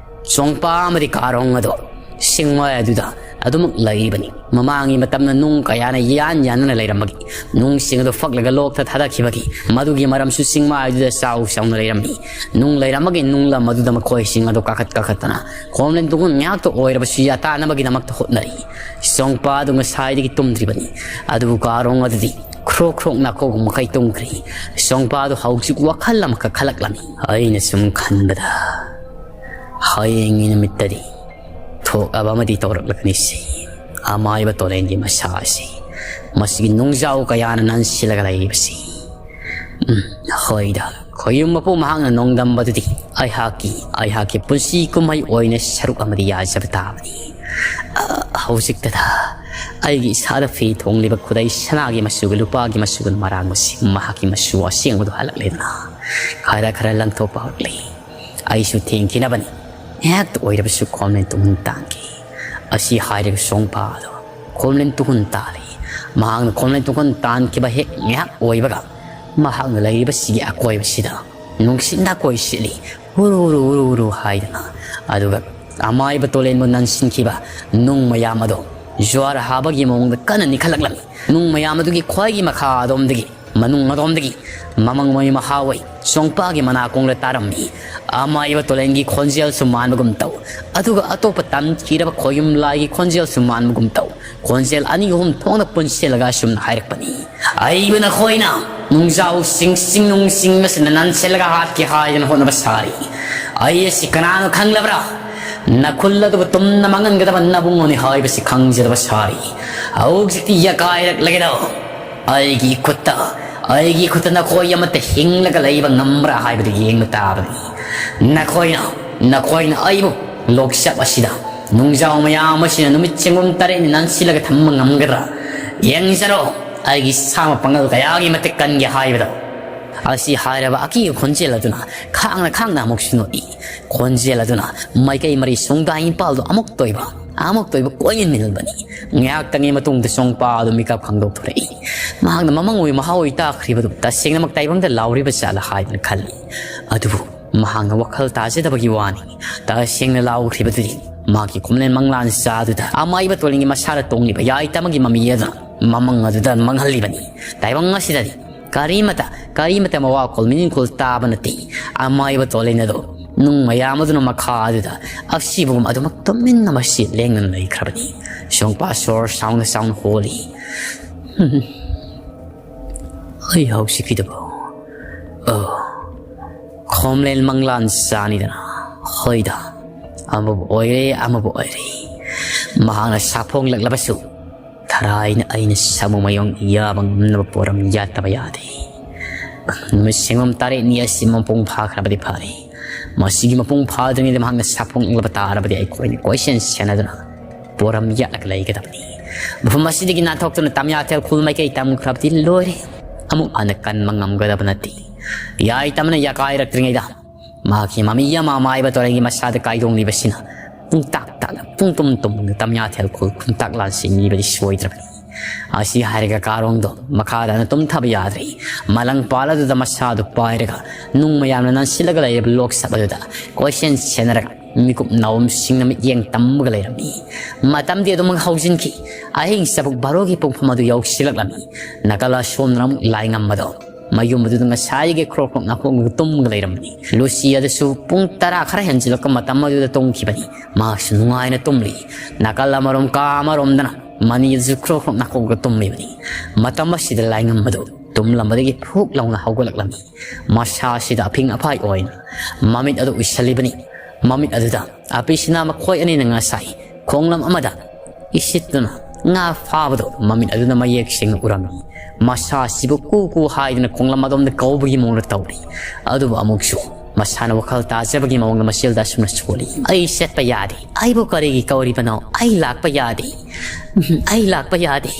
ꯆꯣꯡꯄꯥ ꯑꯃꯗꯤ ꯀꯥꯔꯣꯡ ꯑꯗꯣ ꯁꯤꯡꯃꯥꯏ ꯑꯗꯨꯗ ꯑꯗꯨꯃꯛ ꯂꯩꯔꯤꯕꯅꯤ꯫ ꯃꯃꯥꯡꯒꯤ ꯃꯇꯝꯗ ꯅꯨꯡ ꯀꯌꯥꯅ ꯌꯥꯟ ꯌꯥꯟꯗꯨꯅ ꯂꯩꯔꯝꯕꯒꯤ, ꯅꯨꯡꯁꯤꯡ ꯑꯗꯨ ꯐꯛꯂꯒ ꯂꯣꯛꯇ ꯊꯥꯗꯈꯤꯕꯒꯤ, ꯃꯗꯨꯒꯤ ꯃꯔꯝꯁꯨ ꯆꯤꯡꯃꯥꯏ ꯑꯗꯨꯗ ꯆꯥꯎ ꯆꯥꯎꯅ ꯂꯩꯔꯝꯃꯤ꯫ ꯅꯨꯡ ꯂꯩꯔꯝꯕꯒꯤ ꯅꯨꯡꯂꯝ ꯑꯗꯨꯗ ꯃꯈꯣꯏꯁꯤꯡ ꯑꯗꯨ ꯀꯥꯈꯠ ꯀꯥꯈꯠꯇꯅ ꯈꯣꯝꯂꯦꯟ ꯇꯨꯡꯒꯨꯟ ꯉꯥꯛꯇ ꯑꯣꯏꯔꯕꯁꯨ ꯌꯥꯇꯥꯅꯕꯒꯤꯗꯃꯛꯇ ꯍꯣꯠꯅꯔꯤ꯫ ꯆꯣꯡꯄꯥ ꯑꯗꯨ ꯉꯁꯥꯏꯗꯒꯤ ꯇꯨꯝꯗ꯭ꯔꯤꯕꯅꯤ꯫ ꯑꯗꯨꯕꯨ ꯀꯥꯔꯣꯡ ꯑꯗꯨꯗꯤ ꯈ꯭ꯔꯣꯛ ꯈ꯭ꯔꯣꯛ ꯅꯥꯀꯣꯛ ꯃꯈꯩ ꯇꯨꯝꯈ꯭ꯔꯦ꯫ ꯆꯣꯡꯄꯥ ꯑꯗꯨ ꯍꯧꯖꯤꯛ ꯋꯥꯈꯜ ꯑꯃꯈꯛ ꯈꯜꯂꯛꯂꯝꯃꯤ꯫ ꯑꯩꯅ ꯁꯨꯝ ꯈꯟꯕꯗ, ꯍꯌꯦꯡꯒꯤ ꯅꯨꯃꯤꯠꯇꯗꯤ ꯊꯣꯛꯂꯕ ꯑꯃꯗꯤ ꯇꯧꯔꯛꯂꯒꯅꯤ ꯁꯤ ꯑꯃꯥꯏꯕ ꯇꯣꯔꯦꯟꯒꯤ ꯃꯁꯥ ꯑꯁꯤ꯫ ꯃꯁꯤꯒꯤ ꯅꯨꯡꯖꯥꯎ ꯀꯌꯥꯅ ꯅꯟꯁꯤꯜꯂꯒ ꯂꯩꯔꯤꯕꯁꯤ꯫ ꯎꯝ, ꯍꯣꯏꯗ, ꯈꯣꯌꯨꯝ ꯃꯄꯨ ꯃꯍꯥꯛꯅ ꯅꯣꯡꯗꯝꯕꯗꯨꯗꯤ ꯑꯩꯍꯥꯛꯀꯤ, ꯑꯩꯍꯥꯛꯀꯤ ꯄꯨꯟꯁꯤ ꯀꯨꯝꯍꯩ ꯑꯣꯏꯅ ꯁꯔꯨꯛ ꯑꯃꯗꯤ ꯌꯥꯖꯕ ꯇꯥꯕꯅꯤ꯫ ꯑ, ꯍꯧꯖꯤꯛꯇꯗ ꯑꯩꯒꯤ ꯏꯁꯥꯗ ꯐꯤ ꯊꯣꯡꯂꯤꯕ ꯈꯨꯗꯩ ꯁꯅꯥꯒꯤ ꯃꯆꯨꯒ ꯂꯨꯄꯥꯒꯤ ꯃꯆꯨꯒ ꯃꯔꯥꯡꯕꯁꯤ ꯃꯍꯥꯛꯀꯤ ꯃꯆꯨ ꯑꯁꯦꯡꯕꯗꯨ ꯍꯜꯂꯛꯂꯦꯗꯅ꯫ ꯈꯔ ꯈꯔ ꯂꯪꯊꯣꯛꯄ ꯍꯧꯔꯛꯂꯤ꯫ ꯑꯩꯁꯨ ꯊꯦꯡꯈꯤꯅꯕꯅꯤ꯫ ꯉꯥꯏꯍꯥꯛꯇ ꯑꯣꯏꯔꯕꯁꯨ ꯈꯣꯝꯂꯦꯟ ꯇꯨꯡꯍꯟ ꯇꯥꯟꯈꯤ꯫ ꯑꯁꯤ ꯍꯥꯏꯔꯒ ꯁꯣꯡꯄꯥ ꯑꯗꯣ ꯈꯣꯝꯂꯦꯟ ꯇꯨꯡꯍꯟ ꯇꯥꯜꯂꯤ꯫ ꯃꯍꯥꯛꯅ ꯈꯣꯝꯂꯦꯟ ꯇꯨꯡꯍꯟ ꯇꯥꯟꯈꯤꯕ ꯍꯦꯛ ꯉꯥꯏꯍꯥꯛ ꯑꯣꯏꯕꯒ ꯃꯍꯥꯛꯅ ꯂꯩꯔꯤꯕꯁꯤꯒꯤ ꯑꯀꯣꯏꯕꯁꯤꯗ ꯅꯨꯡꯁꯤꯠꯅ ꯀꯣꯏ ꯁꯤꯠꯂꯤ꯫ ꯎꯔꯨ ꯎꯔꯨ ꯎꯔꯨ ꯎꯔꯨ ꯍꯥꯏꯗꯅ꯫ ꯑꯗꯨꯒ ꯑꯃꯥꯏꯕ ꯇꯣꯂꯦꯟꯕꯨ ꯅꯟꯁꯤꯟꯈꯤꯕ ꯅꯨꯡ ꯃꯌꯥꯝ ꯑꯗꯣ ꯖ꯭ꯋꯥꯔ ꯍꯥꯕꯒꯤ ꯃꯑꯣꯡꯗ ꯀꯟꯅ ꯅꯤꯛꯈꯠꯂꯛꯂꯝꯃꯤ꯫ ꯅꯨꯡ ꯃꯌꯥꯝ ꯑꯗꯨꯒꯤ ꯈ꯭ꯋꯥꯏꯒꯤ ꯃꯈꯥ ꯑꯗꯣꯝꯗꯒꯤ, ꯃꯅꯨꯡ ꯑꯗꯣꯝꯗꯒꯤ ꯃꯃꯪ ꯑꯣꯏ ꯃꯍꯥ ꯑꯣꯏ ꯁꯣꯡꯄꯥꯒꯤ ꯃꯅꯥꯀꯣꯡꯗ ꯇꯥꯔꯝꯃꯤ꯫ ꯑꯃꯥꯏꯕ ꯇꯣꯂꯦꯟꯒꯤ ꯈꯣꯟꯖꯦꯜꯁꯨ ꯃꯥꯟꯕꯒꯨꯝ ꯇꯧ, ꯑꯗꯨꯒ ꯑꯇꯣꯞꯄ ꯇꯝꯈꯤꯔꯕ ꯈꯣꯌꯨꯝ ꯂꯥꯏꯒꯤ ꯈꯣꯟꯖꯦꯜꯁꯨ ꯃꯥꯟꯕꯒꯨꯝ ꯇꯧ꯫ ꯈꯣꯟꯖꯦꯜ ꯑꯅꯤ ꯑꯍꯨꯝ ꯊꯣꯛꯅ ꯄꯨꯟꯁꯤꯜꯂꯒ ꯑꯁꯨꯝꯅ ꯍꯥꯏꯔꯛꯄꯅꯤ꯫ ꯑꯩꯕꯨ ꯅꯈꯣꯏꯅ ꯅꯨꯡꯖꯥꯎꯁꯤꯡ, ꯆꯤꯡꯅꯨꯡꯁꯤꯡ ꯑꯁꯤꯅ ꯅꯟꯁꯤꯜꯂꯒ ꯍꯥꯠꯀꯦ ꯍꯥꯏꯗꯅ ꯍꯣꯠꯅꯕ ꯁꯥꯔꯤ꯫ ꯑꯩ ꯑꯁꯤ ꯀꯅꯥꯅꯣ ꯈꯪꯂꯕ꯭ꯔꯥ? ꯅꯈꯨꯜ ꯑꯗꯨꯕꯨ ꯇꯨꯝꯅ ꯃꯥꯡꯍꯟꯒꯗꯕ ꯅꯕꯨꯡꯉꯣꯅꯤ ꯍꯥꯏꯕꯁꯤ ꯈꯪꯖꯗꯕ ꯁꯥꯔꯤ꯫ ꯍꯧꯖꯤꯛꯇꯤ ꯌꯥꯀꯥꯏꯔꯛꯂꯒꯦꯗꯣ꯫ ꯑꯩꯒꯤ ꯈꯨꯠꯇ, ꯑꯩꯒꯤ ꯈꯨꯠꯇ ꯅꯈꯣꯏ ꯑꯃꯠꯇ ꯍꯤꯡꯂꯒ ꯂꯩꯕ ꯉꯝꯕ꯭ꯔꯥ ꯍꯥꯏꯕꯗꯨ ꯌꯦꯡꯕ ꯇꯥꯕꯅꯤ꯫ ꯅꯈꯣꯏꯅ, ꯅꯈꯣꯏꯅ ꯑꯩꯕꯨ ꯂꯣꯛꯆꯞ ꯑꯁꯤꯗ ꯅꯨꯡꯖꯥꯎ ꯃꯌꯥꯝ ꯑꯁꯤꯅ ꯅꯨꯃꯤꯠ ꯆꯦꯡꯒꯨꯝ ꯇꯔꯦꯠꯅꯤ ꯅꯟꯁꯤꯜꯂꯒ ꯊꯝꯕ ꯉꯝꯒꯗ꯭ꯔꯥ? ꯌꯦꯡꯖꯔꯣ, ꯑꯩꯒꯤ ꯁꯥ ꯃꯄꯥꯡꯒꯜ ꯀꯌꯥꯒꯤ ꯃꯇꯤꯛ ꯀꯟꯒꯦ ꯍꯥꯏꯕꯗꯣ꯫ ꯑꯁꯤ ꯍꯥꯏꯔꯕ ꯑꯀꯤꯕ ꯈꯣꯟꯖꯦꯜ ꯑꯗꯨꯅ ꯈꯥꯡꯅ ꯈꯥꯡꯅ ꯑꯃꯨꯛꯁꯨ ꯅꯣꯛꯏ꯫ ꯈꯣꯟꯖꯦꯜ ꯑꯗꯨꯅ ꯃꯥꯏꯀꯩ ꯃꯔꯤ ꯁꯨꯡꯗꯥ ꯏꯝꯐꯥꯜꯗꯣ ꯑꯃꯨꯛꯇ ꯑꯣꯏꯕ, ꯑꯃꯨꯛꯇ ꯑꯣꯏꯕ ꯀꯣꯏꯅ ꯅꯤꯜꯕꯅꯤ꯫ ꯉꯥꯏꯍꯥꯛꯇꯪꯒꯤ ꯃꯇꯨꯡꯗ ꯁꯣꯡꯄꯥ ꯑꯗꯨ ꯃꯤꯀꯞ ꯈꯪꯗꯣꯛꯊꯣꯔꯛꯏ꯫ ꯃꯍꯥꯛꯅ ꯃꯃꯪ ꯑꯣꯏ ꯃꯍꯥ ꯑꯣꯏ ꯇꯥꯈ꯭ꯔꯤꯕꯗꯨ ꯇꯁꯦꯡꯅꯃꯛ ꯇꯥꯏꯕꯪꯗ ꯂꯥꯎꯔꯤꯕ ꯖꯥꯠꯂ ꯍꯥꯏꯗꯨꯅ ꯈꯜꯂꯤ꯫ ꯑꯗꯨꯕꯨ ꯃꯍꯥꯛꯅ ꯋꯥꯈꯜ ꯇꯥꯖꯗꯕꯒꯤ ꯋꯥꯅꯤ꯫ ꯇꯁꯦꯡꯅ ꯂꯥꯎꯈ꯭ꯔꯤꯕꯗꯨꯗꯤ ꯃꯍꯥꯛꯀꯤ ꯈꯣꯝꯂꯦꯟ ꯃꯪꯂꯥꯟ ꯆꯥꯗꯨꯗ ꯑꯃꯥꯏꯕ ꯇꯣꯂꯦꯟꯒꯤ ꯃꯁꯥꯗ ꯇꯣꯡꯂꯤꯕ ꯌꯥꯏꯇ ꯑꯃꯒꯤ ꯃꯃꯤ ꯑꯗꯨꯅ ꯃꯃꯪ ꯑꯗꯨꯗ ꯃꯪꯍꯜꯂꯤꯕꯅꯤ꯫ ꯇꯥꯏꯕꯪ ꯑꯁꯤꯗꯗꯤ ꯀꯔꯤꯃꯇ, ꯀꯔꯤꯃꯇ ꯃꯋꯥꯈꯣꯜ ꯃꯤꯅꯤꯡꯈꯣꯜ ꯇꯥꯕ ꯅꯠꯇꯦ꯫ ꯑꯃꯥꯏꯕ ꯇꯣꯂꯦꯟ ꯑꯗꯨ ꯅꯨꯡ ꯃꯌꯥꯝ ꯑꯗꯨꯅ ꯃꯈꯥ ꯑꯗꯨꯗ ꯑꯁꯤꯕꯒꯨꯝ ꯑꯗꯨꯃꯛ ꯇꯨꯃꯤꯟꯅ ꯃꯁꯤ ꯂꯦꯡꯗꯅ ꯂꯩꯈ꯭ꯔꯕꯅꯤ꯫ ꯁꯣꯡꯄꯥ ꯁꯣꯔ ꯁꯥꯡꯅ ꯁꯥꯡꯅ ꯍꯣꯜꯂꯤ꯫ ꯑꯩ ꯍꯧꯖꯤꯛꯀꯤꯗꯨꯕꯨ, ꯑꯣ, ꯈꯣꯝꯂꯦꯟ ꯃꯪꯂꯥꯟ ꯆꯥꯅꯤꯗꯅ꯫ ꯍꯣꯏꯗ, ꯑꯃꯕꯨ ꯑꯣꯏꯔꯦ, ꯑꯃꯕꯨ ꯑꯣꯏꯔꯦ꯫ ꯃꯍꯥꯛꯅ ꯁꯥꯐꯣꯡꯂꯛꯂꯕꯁꯨ ꯊꯔꯥꯏꯅ ꯑꯩꯅ ꯁꯥꯃꯨ ꯃꯌꯣꯡ ꯌꯥꯕ ꯉꯝꯅꯕ ꯄꯣꯔꯝ ꯌꯥꯠꯇꯕ ꯌꯥꯗꯦ꯫ ꯅꯨꯃꯤꯠ ꯁꯦꯡꯕꯝ ꯇꯔꯦꯠꯅꯤ ꯑꯁꯤ ꯃꯄꯨꯡ ꯐꯥꯈ꯭ꯔꯕꯗꯤ ꯐꯔꯦ꯫ ꯃꯁꯤꯒꯤ ꯃꯄꯨꯡ ꯐꯥꯗ꯭ꯔꯤꯉꯩꯗ ꯃꯍꯥꯛꯅ ꯁꯥꯐꯣꯡꯂꯕ ꯇꯥꯔꯕꯗꯤ ꯑꯩꯈꯣꯏꯅ ꯀꯣꯏꯁꯦꯟ ꯁꯦꯟꯅꯗꯨꯅ ꯄꯣꯔꯝ ꯌꯥꯠꯂꯒ ꯂꯩꯒꯗꯕꯅꯤ꯫ ꯃꯐꯝ ꯑꯁꯤꯗꯒꯤ ꯅꯥꯟꯊꯣꯛꯇꯨꯅ ꯇꯝꯌꯥꯊꯦꯜ ꯈꯨꯜ ꯃꯥꯏꯀꯩ ꯇꯝꯈ꯭ꯔꯕꯗꯤ ꯂꯣꯏꯔꯦ꯫ ꯑꯃꯨꯛ ꯍꯟꯅ ꯀꯟꯕ ꯉꯝꯒꯗꯕ ꯅꯠꯇꯦ꯫ ꯌꯥꯏ ꯇꯝꯅ ꯌꯥꯀꯥꯏꯔꯛꯇ꯭ꯔꯤꯉꯩꯗ ꯃꯍꯥꯛꯀꯤ ꯃꯃꯤ ꯑꯃ ꯃꯥꯏꯕ ꯇꯣꯔꯦꯟꯒꯤ ꯃꯁꯥꯗ ꯀꯥꯏꯗꯣꯡꯂꯤꯕꯁꯤꯅ ꯄꯨꯡꯇꯥꯛ ꯇꯥꯛꯅ ꯄꯨꯡ ꯇꯨꯝ ꯇꯨꯝꯗ ꯇꯝꯌꯥꯊꯦꯜ ꯈꯨꯜ ꯈꯨꯟꯇꯥꯛ ꯂꯥꯟꯁꯤꯡ ꯅꯤꯕꯗꯤ ꯁꯣꯏꯗ꯭ꯔꯕꯅꯤ꯫ ꯑꯁꯤ ꯍꯥꯏꯔꯒ ꯀꯥꯔꯣꯡꯗꯣ ꯃꯈꯥ ꯇꯥꯅ ꯇꯨꯝꯊꯕ ꯌꯥꯗ꯭ꯔꯦ꯫ ꯃꯂꯪ ꯄꯥꯜ ꯑꯗꯨꯗ ꯃꯁꯥꯗꯨ ꯄꯥꯏꯔꯒ ꯅꯨꯡ ꯃꯌꯥꯝꯅ ꯅꯟꯁꯤꯜꯂꯒ ꯂꯩꯔꯤꯕ ꯂꯣꯛꯁꯛ ꯑꯗꯨꯗ ꯀꯣꯏꯁꯦꯟ ꯁꯦꯟꯅꯔꯒ ꯃꯤꯀꯨꯞ ꯅꯥꯎꯝꯁꯤꯡꯅ ꯃꯤꯠꯌꯦꯡ ꯇꯝꯃꯒ ꯂꯩꯔꯝꯃꯤ꯫ ꯃꯇꯝꯗꯤ ꯑꯗꯨꯃꯛ ꯍꯧꯖꯤꯟꯈꯤ꯫ ꯑꯍꯤꯡ ꯆꯕꯨꯛ ꯕꯥꯔꯣꯒꯤ ꯄꯨꯡꯐꯝ ꯑꯗꯨ ꯌꯧꯁꯤꯜꯂꯛꯂꯝꯃꯤ꯫ ꯅꯥꯀꯜ ꯑꯁꯣꯝꯗꯅ ꯑꯃꯨꯛ ꯂꯥꯏꯉꯝꯕꯗꯣ ꯃꯌꯨꯝ ꯑꯗꯨꯗ ꯉꯁꯥꯏꯒꯤ ꯈ꯭ꯔꯣꯛ ꯈ꯭ꯔꯣꯛ ꯅꯥꯈꯣꯛꯂꯒ ꯇꯨꯝꯃꯒ ꯂꯩꯔꯝꯕꯅꯤ꯫ ꯂꯨꯁꯤ ꯑꯗꯨꯁꯨ ꯄꯨꯡ ꯇꯔꯥ ꯈꯔ ꯍꯦꯟꯖꯤꯜꯂꯛꯄ ꯃꯇꯝ ꯑꯗꯨꯗ ꯇꯨꯝꯈꯤꯕꯅꯤ꯫ ꯃꯍꯥꯛꯁꯨ ꯅꯨꯡꯉꯥꯏꯅ ꯇꯨꯝꯂꯤ꯫ ꯅꯥꯀꯜ ꯑꯃꯔꯣꯝ ꯀꯥ ꯑꯃꯔꯣꯝꯗꯅ ꯃꯅꯤ ꯑꯗꯨꯁꯨ ꯈ꯭ꯔꯣꯛ ꯈ꯭ꯔꯣꯛ ꯅꯥꯈꯣꯛꯂꯒ ꯇꯨꯝꯂꯤꯕꯅꯤ꯫ ꯃꯇꯝ ꯑꯁꯤꯗ ꯂꯥꯏꯉꯝꯕꯗꯨ ꯇꯨꯝꯂꯝꯕꯗꯒꯤ ꯐꯨꯛ ꯂꯥꯎꯅ ꯍꯧꯒꯠꯂꯛꯂꯝꯃꯤ꯫ ꯃꯁꯥ ꯑꯁꯤꯗ ꯑꯐꯤꯡ ꯑꯐꯥꯏ ꯑꯣꯏꯅ ꯃꯃꯤꯠ ꯑꯗꯨ ꯎꯏꯁꯜꯂꯤꯕꯅꯤ꯫ ꯃꯃꯤꯠ ꯑꯗꯨꯗ ꯑꯄꯤꯁꯤꯅ ꯃꯈꯣꯏ ꯑꯅꯤꯅ ꯉꯁꯥꯏ ꯈꯣꯡꯂꯝ ꯑꯃꯗ ꯏꯁꯤꯠꯇꯨꯅ ꯉꯥ ꯐꯥꯕꯗꯣ ꯃꯃꯤꯠ ꯑꯗꯨꯅ ꯃꯌꯦꯛ ꯁꯦꯡꯅ ꯎꯔꯝꯃꯤ꯫ ꯃꯁꯥ ꯑꯁꯤꯕꯨ ꯀꯨ ꯀꯨ ꯍꯥꯏꯗꯨꯅ ꯈꯣꯡꯂꯝ ꯑꯗꯣꯝꯗ ꯀꯧꯕꯒꯤ ꯃꯑꯣꯡꯗ ꯇꯧꯔꯤ꯫ ꯑꯗꯨꯕꯨ ꯑꯃꯨꯛꯁꯨ ꯃꯁꯥꯅ ꯋꯥꯈꯜ ꯇꯥꯖꯕꯒꯤ ꯃꯑꯣꯡꯗ ꯃꯆꯤꯜꯗ ꯑꯁꯨꯝꯅ ꯁꯣꯜꯂꯤ, "ꯑꯩ ꯆꯠꯄ ꯌꯥꯗꯦ꯫ ꯑꯩꯕꯨ ꯀꯔꯤꯒꯤ ꯀꯧꯔꯤꯕꯅꯣ? ꯑꯩ ꯂꯥꯛꯄ ꯌꯥꯗꯦ꯫ ꯎꯝ, ꯑꯩ ꯂꯥꯛꯄ ꯌꯥꯗꯦ꯫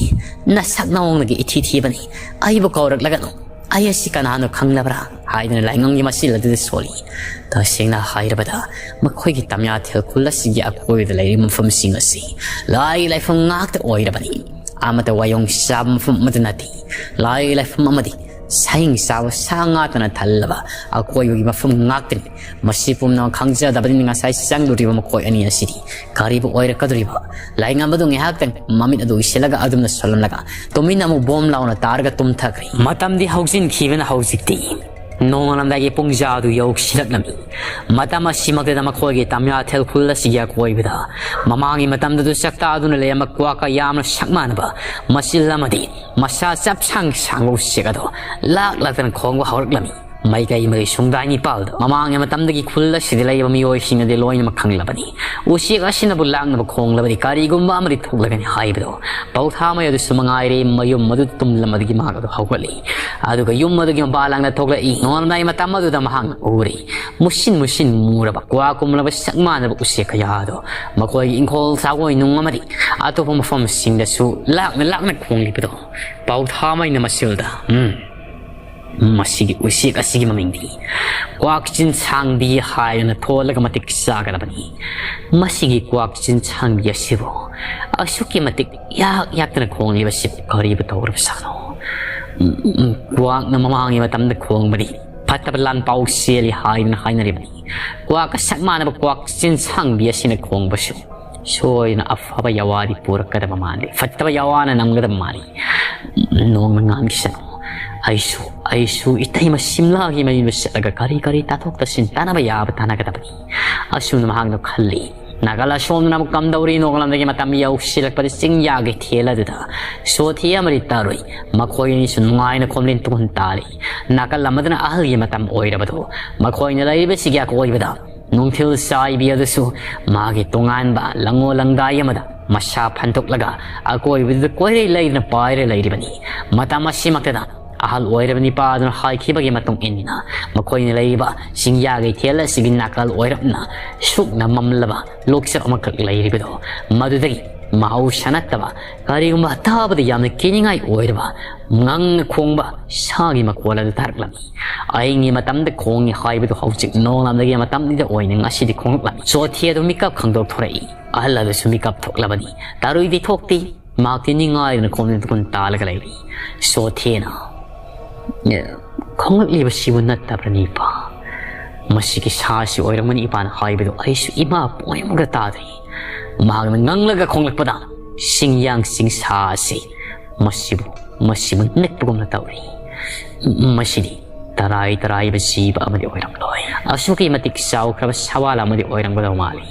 ꯅꯁꯛ ꯅꯑꯣꯡꯗꯒꯤ ꯏꯊꯤ ꯊꯤꯕꯅꯤ꯫ ꯑꯩꯕꯨ ꯀꯧꯔꯛꯂꯒꯅꯨ꯫ ꯑꯩ ꯑꯁꯤ ꯀꯅꯥꯅꯣ ꯈꯪꯂꯕ꯭ꯔꯥ?" ꯍꯥꯏꯗꯨꯅ ꯂꯥꯏꯉꯝꯒꯤ ꯃꯆꯤꯜ ꯑꯗꯨꯗ ꯁꯣꯜꯂꯤ꯫ ꯇꯁꯦꯡꯅ ꯍꯥꯏꯔꯕꯗ ꯃꯈꯣꯏꯒꯤ ꯇꯝꯌꯥꯊꯦꯜ ꯈꯨꯜ ꯑꯁꯤꯒꯤ ꯑꯀꯣꯏꯕꯗ ꯂꯩꯔꯤꯕ ꯃꯐꯝꯁꯤꯡ ꯑꯁꯤ ꯂꯥꯏ ꯂꯥꯏꯐꯝ ꯉꯥꯛꯇ ꯑꯣꯏꯔꯕꯅꯤ꯫ ꯑꯃꯠꯇ ꯋꯥꯌꯣꯡ ꯆꯥꯕ ꯃꯐꯝ ꯑꯃꯠꯇ ꯅꯠꯇꯦ꯫ ꯂꯥꯏ ꯂꯥꯏꯐꯝ ꯑꯃꯗꯤ ꯁꯥꯍꯤꯡ ꯆꯥꯕ ꯁꯥ ꯉꯥꯛꯇꯅ ꯊꯜꯂꯕ ꯑꯀꯣꯏꯕꯒꯤ ꯃꯐꯝ ꯉꯥꯛꯇꯅꯤ꯫ ꯃꯁꯤ ꯄꯨꯝꯅꯃꯛ ꯈꯪꯖꯗꯕꯅꯤꯅ ꯉꯁꯥꯏ ꯆꯪꯂꯨꯔꯤꯕ ꯃꯈꯣꯏ ꯑꯅꯤ ꯑꯁꯤꯗꯤ ꯀꯔꯤꯕꯨ ꯑꯣꯏꯔꯛꯀꯗꯧꯔꯤꯕ? ꯂꯥꯏꯉꯝꯕꯗꯨ ꯉꯥꯏꯍꯥꯛꯇꯪ ꯃꯃꯤꯠ ꯑꯗꯨ ꯎꯏꯁꯤꯜꯂꯒ ꯑꯗꯨꯝꯅ ꯁꯣꯜꯂꯝꯂꯒ ꯇꯨꯃꯤꯟꯅ ꯑꯃꯨꯛ ꯕꯣꯝ ꯂꯥꯎꯅ ꯇꯥꯔꯒ ꯇꯨꯝꯊꯈ꯭ꯔꯦ꯫ ꯃꯇꯝꯗꯤ ꯍꯧꯖꯤꯟꯈꯤꯕꯅ ꯍꯧꯖꯤꯛꯇꯤ ꯅꯣꯡꯉꯥꯜꯂꯝꯗꯥꯏꯒꯤ ꯄꯨꯡꯖꯥꯗꯨ ꯌꯧꯁꯤꯜꯂꯛꯂꯝꯃꯤ꯫ ꯃꯇꯝ ꯑꯁꯤꯃꯛꯇꯗ ꯃꯈꯣꯏꯒꯤ ꯇꯝꯌꯥꯊꯦꯜ ꯈꯨꯜ ꯑꯁꯤꯒꯤ ꯑꯀꯣꯏꯕꯗ ꯃꯃꯥꯡꯒꯤ ꯃꯇꯝꯗꯨꯗ ꯆꯥꯛꯇꯥꯗꯨꯅ ꯂꯩꯔꯝꯕ ꯀ꯭ꯋꯥꯀ ꯌꯥꯝꯅ ꯁꯛ ꯃꯥꯟꯅꯕ ꯃꯆꯤꯜ ꯑꯃꯗꯤ ꯃꯁꯥ ꯆꯞ ꯁꯥꯡ ꯁꯥꯡꯕ ꯎꯆꯦꯛ ꯑꯗꯣ ꯂꯥꯛ ꯂꯥꯛꯇꯅ ꯈꯣꯡꯕ ꯍꯧꯔꯛꯂꯝꯃꯤ꯫ ꯃꯥꯏꯀꯩ ꯃꯔꯤ ꯁꯨꯡꯗꯥꯏ ꯅꯤꯄꯥꯜꯗ ꯃꯃꯥꯡꯒꯤ ꯃꯇꯝꯗꯒꯤ ꯈꯨꯜ ꯑꯁꯤꯗ ꯂꯩꯔꯤꯕ ꯃꯤꯑꯣꯏꯁꯤꯡꯅꯗꯤ ꯂꯣꯏꯅꯃꯛ ꯈꯪꯂꯕꯅꯤ꯫ ꯎꯆꯦꯛ ꯑꯁꯤꯅꯕꯨ ꯂꯥꯛꯅꯕ ꯈꯣꯡꯂꯕꯗꯤ ꯀꯔꯤꯒꯨꯝꯕ ꯑꯃꯗꯤ ꯊꯣꯛꯂꯒꯅꯤ ꯍꯥꯏꯕꯗꯣ꯫ ꯄꯧꯊꯥꯃꯩ ꯑꯗꯨꯁꯨ ꯃꯉꯥꯏꯔꯦ, ꯃꯌꯨꯝ ꯑꯗꯨ ꯇꯨꯝꯂꯝꯕꯗꯒꯤ ꯃꯍꯥꯛ ꯑꯗꯨ ꯍꯧꯒꯠꯂꯤ꯫ ꯑꯗꯨꯒ ꯌꯨꯝ ꯑꯗꯨꯒꯤ ꯃꯄꯥꯟ ꯂꯥꯡꯗ ꯊꯣꯛꯂꯛꯏ꯫ ꯅꯣꯡꯉꯥꯜꯂꯝꯗꯥꯏ ꯃꯇꯝ ꯑꯗꯨꯗ ꯃꯍꯥꯛꯅ ꯎꯔꯤ꯫ ꯃꯨꯁꯤꯟ ꯃꯨꯁꯤꯟ ꯃꯨꯔꯕ ꯀ꯭ꯋꯥ ꯀꯨꯝꯂꯕ ꯁꯛ ꯃꯥꯟꯅꯕ ꯎꯆꯦꯛ ꯀꯌꯥ ꯑꯗꯣ ꯃꯈꯣꯏꯒꯤ ꯏꯪꯈꯣꯜ ꯁꯥꯒꯣꯏ ꯅꯨꯡ ꯑꯃꯗꯤ ꯑꯇꯣꯞꯄ ꯃꯐꯝꯁꯤꯡꯗꯁꯨ ꯂꯥꯛꯅ ꯂꯥꯛꯅ ꯈꯣꯡꯂꯤꯕꯗꯣ꯫ ꯄꯧꯊꯥꯃꯩꯅ ꯃꯆꯤꯜꯗ, "ꯎꯝ, ꯃꯁꯤꯒꯤ ꯎꯆꯦꯛ ꯑꯁꯤꯒꯤ ꯃꯃꯤꯡꯗꯤ ꯀ꯭ꯋꯥꯛ ꯆꯤꯟꯁꯥꯡꯕꯤ ꯍꯥꯏꯗꯨꯅ ꯊꯣꯜꯂꯒ ꯃꯇꯤꯛ ꯆꯥꯒꯗꯕꯅꯤ꯫ ꯃꯁꯤꯒꯤ ꯀ꯭ꯋꯥꯛ ꯆꯤꯟꯁꯥꯡꯕꯤ ꯑꯁꯤꯕꯨ ꯑꯁꯨꯛꯀꯤ ꯃꯇꯤꯛ ꯌꯥꯛ ꯌꯥꯛꯇꯅ ꯈꯣꯡꯂꯤꯕꯁꯤꯕꯨ ꯀꯔꯤꯕꯨ ꯇꯧꯔꯕꯖꯥꯠꯅꯣ? ꯎꯝ, ꯎꯝ, ꯎꯝ, ꯀ꯭ꯋꯥꯛꯅ ꯃꯃꯥꯡꯒꯤ ꯃꯇꯝꯗ ꯈꯣꯡꯕꯗꯤ ꯐꯠꯇꯕ ꯂꯥꯟꯄꯥꯎ ꯆꯦꯜꯂꯤ ꯍꯥꯏꯗꯨꯅ ꯍꯥꯏꯅꯔꯤꯕꯅꯤ꯫ ꯀ꯭ꯋꯥꯛꯀ ꯁꯛ ꯃꯥꯟꯅꯕ ꯀ꯭ꯋꯥꯛ ꯆꯤꯟꯁꯥꯡꯕꯤ ꯑꯁꯤꯅ ꯈꯣꯡꯕꯁꯨ ꯁꯣꯏꯗꯅ ꯑꯐꯕ ꯌꯥꯋꯥꯗꯤ ꯄꯨꯔꯛꯀꯗꯕ ꯃꯥꯜꯂꯤ, ꯐꯠꯇꯕ ꯌꯥꯋꯥꯅ ꯅꯝꯒꯗꯕ ꯃꯥꯜꯂꯤ꯫ ꯅꯣꯡꯅ ꯉꯥꯟꯈꯤꯁꯅꯨ꯫ ꯑꯩꯁꯨ, ꯑꯩꯁꯨ ꯏꯇꯩꯃ ꯁꯤꯝꯂꯥꯒꯤ ꯃꯌꯨꯝꯗ ꯆꯠꯂꯒ ꯀꯔꯤ ꯀꯔꯤ ꯇꯥꯊꯣꯛ ꯇꯥꯁꯤꯟ ꯇꯥꯟꯅꯕ ꯌꯥꯕ ꯇꯥꯟꯅꯒꯗꯕꯅꯤ꯫ ꯑꯁꯨꯝꯅ ꯃꯍꯥꯛꯅ ꯈꯜꯂꯤ꯫ ꯅꯥꯀꯜ ꯑꯁꯣꯝꯗꯅ ꯑꯃꯨꯛ ꯀꯝꯗꯧꯔꯤ? ꯅꯣꯡꯂꯝꯗꯒꯤ ꯃꯇꯝ ꯌꯧꯁꯤꯜꯂꯛꯄꯗ ꯆꯤꯡꯌꯥ ꯀꯩꯊꯦꯜ ꯑꯗꯨꯗ ꯁꯣꯊꯤ ꯑꯃꯗꯤ ꯇꯥꯔꯨꯏ꯫ ꯃꯈꯣꯏ ꯑꯅꯤꯁꯨ ꯅꯨꯡꯉꯥꯏꯅ ꯈꯣꯝꯂꯤꯟ ꯇꯨꯡꯍꯟ ꯇꯥꯔꯤ꯫ ꯅꯥꯀꯜ ꯑꯃꯗꯅ ꯑꯍꯜꯒꯤ ꯃꯇꯝ ꯑꯣꯏꯔꯕꯗꯣ ꯃꯈꯣꯏꯅ ꯂꯩꯔꯤꯕꯁꯤꯒꯤ ꯑꯀꯣꯏꯕꯗ ꯅꯨꯡꯊꯤꯜ ꯆꯥꯏꯕꯤ ꯑꯗꯨꯁꯨ ꯃꯥꯒꯤ ꯇꯣꯉꯥꯟꯕ ꯂꯪꯉꯣ ꯂꯪꯗꯥꯏ ꯑꯃꯗ ꯃꯁꯥ ꯐꯟꯗꯣꯛꯂꯒ ꯑꯀꯣꯏꯕꯗꯨꯗ ꯀꯣꯏꯔꯩ ꯂꯩꯗꯨꯅ ꯄꯥꯏꯔ ꯂꯩꯔꯤꯕꯅꯤ꯫ ꯃꯇꯝ ꯑꯁꯤꯃꯛꯇꯗ ꯑꯍꯜ ꯑꯣꯏꯔꯕ ꯅꯤꯄꯥ ꯑꯗꯨꯅ ꯍꯥꯏꯈꯤꯕꯒꯤ ꯃꯇꯨꯡ ꯏꯟꯅ ꯃꯈꯣꯏꯅ ꯂꯩꯔꯤꯕ ꯆꯤꯡꯌꯥ ꯀꯩꯊꯦꯜ ꯑꯁꯤꯒꯤ ꯅꯥꯀꯜ ꯑꯣꯏꯔꯞꯅ ꯁꯨꯛꯅ ꯃꯝꯂꯕ ꯂꯣꯛꯆꯞ ꯑꯃꯈꯛ ꯂꯩꯔꯤꯕꯗꯣ, ꯃꯗꯨꯗꯒꯤ ꯃꯍꯧꯁꯥ ꯅꯠꯇꯕ ꯀꯔꯤꯒꯨꯝꯕ ꯇꯥꯕꯗ ꯌꯥꯝꯅ ꯀꯤꯅꯤꯡꯉꯥꯏ ꯑꯣꯏꯔꯕ ꯉꯪꯅ ꯈꯣꯡꯕ ꯁꯥꯒꯤ ꯃꯈꯣꯜ ꯑꯗꯨ ꯇꯥꯔꯛꯂꯝꯃꯤ꯫ ꯑꯍꯤꯡꯒꯤ ꯃꯇꯝꯗ ꯈꯣꯡꯉꯤ ꯍꯥꯏꯕꯗꯨ ꯍꯧꯖꯤꯛ ꯅꯣꯡꯂꯝꯗꯒꯤ ꯃꯇꯝꯗꯨꯗ ꯑꯣꯏꯅ ꯉꯁꯤꯗꯤ ꯈꯣꯡꯂꯛꯂꯝꯃꯤ꯫ ꯆꯣꯊꯤ ꯑꯗꯨ ꯃꯤꯀꯞ ꯈꯪꯗꯣꯛꯊꯣꯔꯛꯏ꯫ ꯑꯍꯜ ꯑꯗꯨꯁꯨ ꯃꯤꯀꯞ ꯊꯣꯛꯂꯕꯅꯤ꯫ ꯇꯥꯔꯨꯏꯗꯤ ꯊꯣꯛꯇꯦ꯫ ꯃꯍꯥꯛꯇꯤ ꯅꯤꯡꯉꯥꯏꯗꯨꯅ ꯈꯣꯝꯖꯤꯟ ꯇꯨꯡꯍꯟ ꯇꯥꯜꯂꯒ ꯂꯩꯔꯤ꯫ ꯆꯣꯊꯤꯅ ꯈꯣꯡꯂꯛꯂꯤꯕꯁꯤꯕꯨ ꯅꯠꯇꯕ꯭ꯔꯅꯤ ꯏꯄꯥ? ꯃꯁꯤꯒꯤ ꯁꯥꯁꯤ ꯑꯣꯏꯔꯝꯒꯅꯤ ꯏꯄꯥꯅ ꯍꯥꯏꯕꯗꯨ ꯑꯩꯁꯨ ꯏꯃꯥ ꯄꯣꯏꯃꯒ ꯇꯥꯗ꯭ꯔꯤ꯫ ꯃꯍꯥꯛꯅ ꯉꯪꯂꯒ ꯈꯣꯡꯂꯛꯄꯗ ꯆꯤꯡꯌꯥꯡ ꯆꯤꯡꯁꯥ ꯑꯁꯤ ꯃꯁꯤꯕꯨ, ꯃꯁꯤꯕꯨ ꯅꯤꯛꯄꯒꯨꯝꯅ ꯇꯧꯔꯤ꯫ ꯃꯁꯤꯗꯤ ꯇꯔꯥꯏ ꯇꯔꯥꯏꯕ ꯖꯤꯕ ꯑꯃꯗꯤ ꯑꯣꯏꯔꯝꯂꯣꯏ꯫ ꯑꯁꯨꯛꯀꯤ ꯃꯇꯤꯛ ꯆꯥꯎꯈ꯭ꯔꯕ ꯁꯋꯥꯜ ꯑꯃꯗꯤ ꯑꯣꯏꯔꯝꯒꯗꯧ ꯃꯥꯜꯂꯤ꯫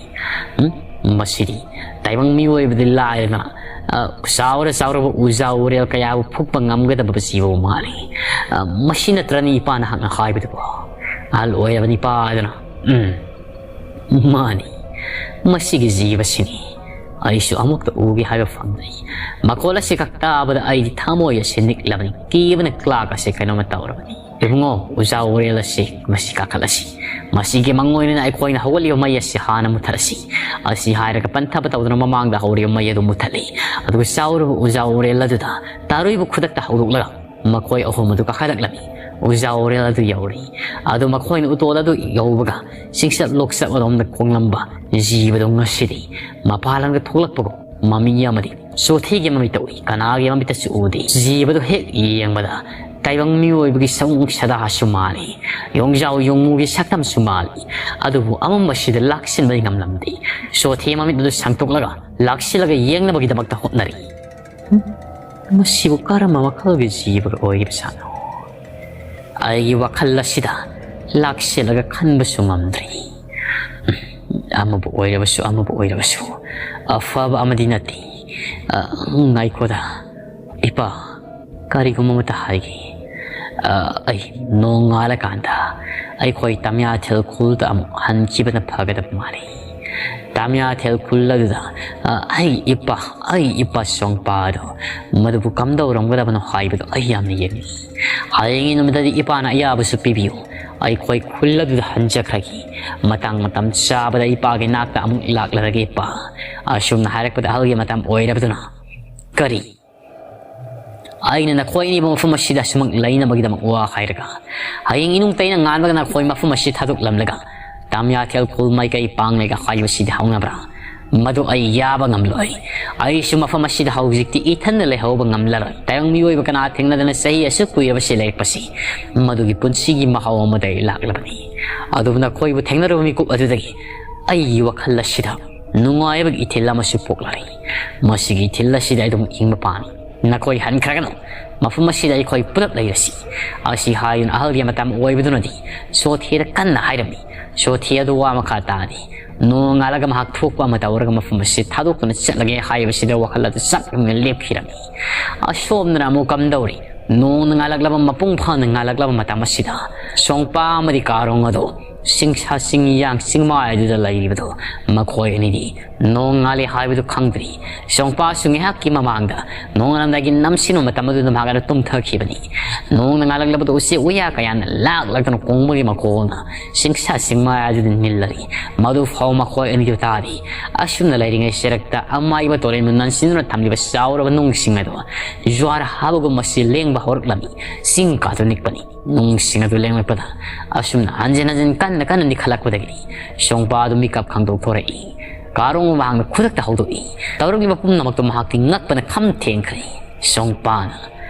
ꯎꯝ? ꯃꯁꯤꯗꯤ ꯇꯥꯏꯕꯪ ꯃꯤꯑꯣꯏꯕꯗꯤ ꯂꯥꯏꯔꯅ, ꯑ, ꯆꯥꯎꯔ ꯆꯥꯎꯔꯕ ꯎꯖꯥ ꯎꯔꯦꯜ ꯀꯌꯥꯕꯨ ꯐꯨꯛꯄ ꯉꯝꯒꯗꯕ ꯖꯤꯕꯕꯨ ꯃꯥꯜꯂꯤ꯫ ꯑ, ꯃꯁꯤ ꯅꯠꯇ꯭ꯔꯅꯤ ꯏꯄꯥ ꯅꯍꯥꯛꯅ ꯍꯥꯏꯕꯗꯨꯕꯨ? ꯑꯍꯜ ꯑꯣꯏꯔꯕ ꯅꯤꯄꯥ ꯑꯗꯨꯅ, ꯎꯝ, ꯃꯥꯅꯤ, ꯃꯁꯤꯒꯤ ꯖꯤꯕꯁꯤꯅꯤ꯫ ꯑꯩꯁꯨ ꯑꯃꯨꯛꯇ ꯎꯒꯦ ꯍꯥꯏꯕ ꯐꯪꯗ꯭ꯔꯤ꯫ ꯃꯈꯣꯜ ꯑꯁꯤ ꯈꯛ ꯇꯥꯕꯗ ꯑꯩꯒꯤ ꯊꯃꯣꯏ ꯑꯁꯤ ꯅꯤꯛꯂꯕꯅꯤ꯫ ꯀꯤꯕꯅ ꯀ꯭ꯂꯥꯛ ꯑꯁꯤ ꯀꯩꯅꯣꯝꯃ ꯇꯧꯔꯕꯅꯤ꯫ ꯏꯕꯨꯡꯉꯣ, ꯎꯖꯥ ꯎꯔꯦꯜ ꯑꯁꯤ ꯃꯁꯤ ꯀꯥꯈꯠꯂꯁꯤ꯫ ꯃꯁꯤꯒꯤ ꯃꯪ ꯑꯣꯏꯅ ꯑꯩꯈꯣꯏꯅ ꯍꯧꯒꯠꯂꯤꯕ ꯃꯩ ꯑꯁꯤ ꯍꯥꯟꯅ ꯃꯨꯊꯠꯂꯁꯤ꯫ ꯑꯁꯤ ꯍꯥꯏꯔꯒ ꯄꯟꯊꯕ ꯇꯧꯗꯨꯅ ꯃꯃꯥꯡꯗ ꯍꯧꯔꯤꯕ ꯃꯩ ꯑꯗꯨ ꯃꯨꯊꯠꯂꯤ꯫ ꯑꯗꯨꯒ ꯆꯥꯎꯔꯕ ꯎꯖꯥ ꯎꯔꯦꯜ ꯑꯗꯨꯗ ꯇꯥꯔꯨꯏꯕ ꯈꯨꯗꯛꯇ ꯍꯧꯗꯣꯛꯂꯒ ꯃꯈꯣꯏ ꯑꯍꯨꯝ ꯑꯗꯨ ꯀꯥꯈꯠꯂꯛꯂꯝꯃꯤ꯫ ꯎꯖꯥ ꯑꯣꯔꯦꯜ ꯑꯗꯨ ꯌꯧꯔꯤ꯫ ꯑꯗꯨ ꯃꯈꯣꯏꯅ ꯎꯇꯣꯜ ꯑꯗꯨ ꯌꯧꯕꯒ ꯆꯤꯡꯆꯠ ꯂꯣꯛꯆꯠ ꯑꯗꯣꯝꯗ ꯈꯣꯡꯂꯝꯕ ꯖꯤꯕꯗꯨ ꯉꯁꯤꯗꯤ ꯃꯄꯥꯟ ꯂꯝꯗ ꯊꯣꯛꯂꯛꯄꯒꯨꯝ ꯃꯃꯤ ꯑꯃꯗꯤ ꯆꯣꯊꯤꯒꯤ ꯃꯃꯤꯠꯇ ꯎꯏ, ꯀꯅꯥꯒꯤ ꯃꯃꯤꯠꯇꯁꯨ ꯎꯗꯦ꯫ ꯖꯤꯕꯗꯨ ꯍꯦꯛ ꯌꯦꯡꯕꯗ ꯇꯥꯏꯕꯪ ꯃꯤꯑꯣꯏꯕꯒꯤ ꯁꯑꯣꯡ ꯁꯥꯗꯥꯁꯨ ꯃꯥꯜꯂꯤ, ꯌꯣꯡꯖꯥꯎ ꯌꯣꯡꯃꯨꯒꯤ ꯁꯛꯇꯝꯁꯨ ꯃꯥꯜꯂꯤ꯫ ꯑꯗꯨꯕꯨ ꯑꯃꯝꯕꯁꯤꯗ ꯂꯥꯛꯁꯤꯟꯕꯗꯤ ꯉꯝꯂꯝꯗꯦ꯫ ꯆꯣꯊꯤ ꯃꯃꯤꯠ ꯑꯗꯨ ꯁꯥꯡꯗꯣꯛꯂꯒ ꯂꯥꯛꯁꯤꯜꯂꯒ ꯌꯦꯡꯅꯕꯒꯤꯗꯃꯛꯇ ꯍꯣꯠꯅꯔꯤ꯫ ꯃꯁꯤꯕꯨ ꯀꯔꯝꯕ ꯃꯈꯜꯒꯤ ꯖꯤꯕꯒ ꯑꯣꯏꯔꯤꯕꯖꯥꯠꯅꯣ? ꯑꯩꯒꯤ ꯋꯥꯈꯜ ꯑꯁꯤꯗ ꯂꯥꯛꯁꯤꯜꯂꯒ ꯈꯟꯕꯁꯨ ꯉꯝꯗ꯭ꯔꯤ꯫ ꯑꯃꯕꯨ ꯑꯣꯏꯔꯕꯁꯨ, ꯑꯃꯕꯨ ꯑꯣꯏꯔꯕꯁꯨ, ꯑꯐꯕ ꯑꯃꯗꯤ ꯅꯠꯇꯦ꯫ ꯑ, ꯉꯥꯏꯈꯣꯗ, ꯏꯄꯥ, ꯀꯔꯤꯒꯨꯝꯕ ꯑꯃꯇ ꯍꯥꯏꯒꯦ꯫ ꯑ, ꯑꯩ ꯅꯣꯡꯉꯥꯜꯂꯀꯥꯟꯗ ꯑꯩꯈꯣꯏ ꯇꯥꯃꯤꯌꯥꯊꯦꯜ ꯈꯨꯜꯗ ꯑꯃꯨꯛ ꯍꯟꯈꯤꯕꯅ ꯐꯒꯗꯕ ꯃꯥꯜꯂꯤ꯫ ꯇꯥꯃꯤꯌꯥꯊꯦꯜ ꯈꯨꯜ ꯑꯗꯨꯗ, ꯑ, ꯑꯩ ꯏꯄꯥ, ꯑꯩ ꯏꯄꯥ ꯁꯣꯡꯄꯥꯗꯣ ꯃꯗꯨꯕꯨ ꯀꯝꯗꯧꯔꯝꯒꯗꯕꯅꯣ ꯍꯥꯏꯕꯗꯣ ꯑꯩ ꯌꯥꯝꯅ ꯌꯦꯡꯅꯤꯡꯏ꯫ ꯍꯌꯦꯡꯒꯤ ꯅꯨꯃꯤꯠꯇꯗꯤ ꯏꯄꯥꯅ ꯑꯌꯥꯕꯁꯨ ꯄꯤꯕꯤꯌꯨ꯫ ꯑꯩꯈꯣꯏ ꯈꯨꯜ ꯑꯗꯨꯗ ꯍꯟꯖꯈ꯭ꯔꯒꯦ꯫ ꯃꯇꯥꯡ ꯃꯇꯝ ꯆꯥꯕꯗ ꯏꯄꯥꯒꯤ ꯅꯥꯛꯇ ꯑꯃꯨꯛ ꯂꯥꯛꯂꯔꯒꯦ ꯏꯄꯥ꯫ ꯑꯁꯨꯝꯅ ꯍꯥꯏꯔꯛꯄꯗ ꯑꯍꯜꯒꯤ ꯃꯇꯝ ꯑꯣꯏꯔꯕꯗꯨꯅ, "ꯀꯔꯤ? ꯑꯩꯅ ꯅꯈꯣꯏ ꯑꯅꯤꯕꯨ ꯃꯐꯝ ꯑꯁꯤꯗ ꯑꯁꯨꯃꯛ ꯂꯩꯅꯕꯒꯤꯗꯃꯛ ꯋꯥ ꯍꯥꯏꯔꯒ, ꯍꯌꯦꯡ ꯏꯅꯨꯡ ꯇꯩꯅ ꯉꯥꯟꯕꯒ ꯅꯈꯣꯏ ꯃꯐꯝ ꯑꯁꯤ ꯊꯥꯗꯣꯛꯂꯝꯂꯒ ꯇꯥꯃꯤꯌꯥꯊꯦꯜ ꯈꯨꯜ ꯃꯥꯏꯀꯩ ꯄꯥꯡꯂꯒ ꯍꯥꯏꯕꯁꯤꯗꯤ ꯍꯧꯅꯕ꯭ꯔꯥ? ꯃꯗꯨ ꯑꯩ ꯌꯥꯕ ꯉꯝꯂꯣꯏ꯫ ꯑꯩꯁꯨ ꯃꯐꯝ ꯑꯁꯤꯗ ꯍꯧꯖꯤꯛꯇꯤ ꯏꯊꯟꯗ ꯂꯩꯍꯧꯕ ꯉꯝꯂꯔꯣꯏ꯫ ꯇꯥꯏꯕꯪ ꯃꯤꯑꯣꯏꯕ ꯀꯅꯥ ꯊꯦꯡꯅꯗꯅ ꯆꯍꯤ ꯑꯁꯨꯛ ꯀꯨꯏꯔꯕꯁꯤ ꯂꯩꯔꯛꯄꯁꯤ, ꯃꯗꯨꯒꯤ ꯄꯨꯟꯁꯤꯒꯤ ꯃꯍꯥꯎ ꯑꯃꯗ ꯑꯩ ꯂꯥꯛꯂꯕꯅꯤ꯫ ꯑꯗꯨꯕꯨ ꯅꯈꯣꯏꯕꯨ ꯊꯦꯡꯅꯔꯨꯕ ꯃꯤꯀꯨꯞ ꯑꯗꯨꯗꯒꯤ ꯑꯩꯒꯤ ꯋꯥꯈꯜ ꯑꯁꯤꯗ ꯅꯨꯡꯉꯥꯏꯕꯒꯤ ꯏꯊꯤꯜ ꯑꯃꯁꯨ ꯄꯣꯛꯂꯔꯤ꯫ ꯃꯁꯤꯒꯤ ꯏꯊꯤꯜ ꯑꯁꯤꯗ ꯑꯩ ꯑꯗꯨꯝ ꯍꯤꯡꯕ ꯄꯥꯝꯃꯤ꯫ ꯅꯈꯣꯏ ꯍꯟꯈ꯭ꯔꯒꯅꯨ꯫ ꯃꯐꯝ ꯑꯁꯤꯗ ꯑꯩꯈꯣꯏ ꯄꯨꯂꯞ ꯂꯩꯔꯁꯤ꯫" ꯑꯁꯤ ꯍꯥꯏꯗꯨꯅ ꯑꯍꯜꯒꯤ ꯃꯇꯝ ꯑꯣꯏꯕꯗꯨꯅꯗꯤ ꯁꯣꯊꯤꯗ ꯀꯟꯅ ꯍꯥꯏꯔꯝꯃꯤ꯫ ꯁꯣꯊꯤ ꯑꯗꯨ ꯋꯥ ꯃꯈꯥ ꯇꯥꯗꯦ꯫ ꯅꯣꯡꯉꯥꯜꯂꯒ ꯃꯍꯥꯛ ꯊꯣꯛꯄ ꯑꯃ ꯇꯧꯔꯒ ꯃꯐꯝ ꯑꯁꯤ ꯊꯥꯗꯣꯛꯇꯨꯅ ꯆꯠꯂꯒꯦ ꯍꯥꯏꯕꯁꯤꯗ ꯋꯥꯈꯜ ꯑꯗꯨ ꯆꯞ ꯌꯨꯡꯅ ꯂꯦꯞꯈꯤꯔꯝꯃꯤ꯫ ꯑꯁꯣꯝꯗꯅ ꯑꯃꯨꯛ ꯀꯝꯗꯧꯔꯤ? ꯅꯣꯡꯅ ꯉꯥꯜꯂꯛꯂꯕ, ꯃꯄꯨꯡ ꯐꯥꯅ ꯉꯥꯜꯂꯛꯂꯕ ꯃꯇꯝ ꯑꯁꯤꯗ ꯁꯣꯡꯄꯥ ꯑꯃꯗꯤ ꯀꯥꯔꯣꯡ ꯑꯗꯨ ꯆꯤꯡꯁꯥ ꯆꯤꯡꯌꯥꯡ ꯆꯤꯡꯃꯥꯏ ꯑꯗꯨꯗ ꯂꯩꯔꯤꯕꯗꯨ ꯃꯈꯣꯏ ꯑꯅꯤꯗꯤ ꯅꯣꯡ ꯉꯥꯜꯂꯤ ꯍꯥꯏꯕꯗꯨ ꯈꯪꯗ꯭ꯔꯤ꯫ ꯁꯣꯡꯄꯥꯁꯨ ꯉꯥꯏꯍꯥꯛꯀꯤ ꯃꯃꯥꯡꯗ ꯅꯣꯡꯉꯥꯜꯂꯝꯗꯥꯏꯒꯤ ꯅꯝꯁꯤꯟꯕ ꯃꯇꯝ ꯑꯗꯨꯗ ꯃꯍꯥꯛ ꯑꯗꯨ ꯇꯨꯝꯊꯈꯤꯕꯅꯤ꯫ ꯅꯣꯡꯅ ꯉꯥꯜꯂꯛꯂꯕꯗꯨ ꯎꯆꯦꯛ ꯋꯥꯌꯥ ꯀꯌꯥꯅ ꯂꯥꯛꯂꯛꯇꯨꯅ ꯀꯣꯡꯕꯒꯤ ꯃꯈꯣꯜꯅ ꯆꯤꯡꯁꯥ ꯆꯤꯡꯃꯥꯏ ꯑꯗꯨꯗ ꯅꯤꯜꯂꯔꯤ꯫ ꯃꯗꯨ ꯐꯥꯎ ꯃꯈꯣꯏ ꯑꯅꯤꯗꯨ ꯇꯥꯔꯤ꯫ ꯑꯁꯨꯝꯅ ꯂꯩꯔꯤꯉꯩ ꯆꯦꯔꯛꯇ ꯑꯃꯥꯏꯕ ꯇꯨꯔꯦꯟꯕꯨ ꯅꯟꯁꯤꯟꯗꯨꯅ ꯊꯝꯂꯤꯕ ꯆꯥꯎꯔꯕ ꯅꯨꯡꯁꯤꯡ ꯑꯗꯨ ꯖ꯭ꯋꯥꯔ ꯍꯥꯕꯒꯨꯝ ꯃꯁꯤ ꯂꯦꯡꯕ ꯍꯧꯔꯛꯂꯝꯃꯤ꯫ ꯆꯤꯡ ꯀꯥꯗꯨ ꯅꯤꯛꯄꯅꯤ꯫ ꯅꯨꯡꯁꯤꯡ ꯑꯗꯨ ꯂꯦꯡꯂꯛꯄꯗ ꯑꯁꯨꯝꯅ ꯍꯟꯖꯤꯟ ꯍꯟꯖꯤꯟ ꯀꯟꯅ ꯀꯟꯅ ꯅꯤꯛꯈꯠꯂꯛꯄꯗꯒꯤ ꯁꯣꯡꯄꯥ ꯑꯗꯨ ꯃꯤꯀꯞ ꯈꯪꯗꯣꯛꯊꯣꯔꯛꯏ꯫ ꯀꯥꯔꯣꯡ ꯃꯃꯥꯡꯗ ꯈꯨꯗꯛꯇ ꯍꯧꯗꯣꯛꯏ꯫ ꯇꯧꯔꯛꯂꯤꯕ ꯄꯨꯝꯅꯃꯛꯇꯨ ꯃꯍꯥꯛꯇꯤ ꯉꯛꯄꯅ ꯈꯝ ꯊꯦꯡꯈ꯭ꯔꯦ꯫ ꯁꯣꯡꯄꯥꯅ,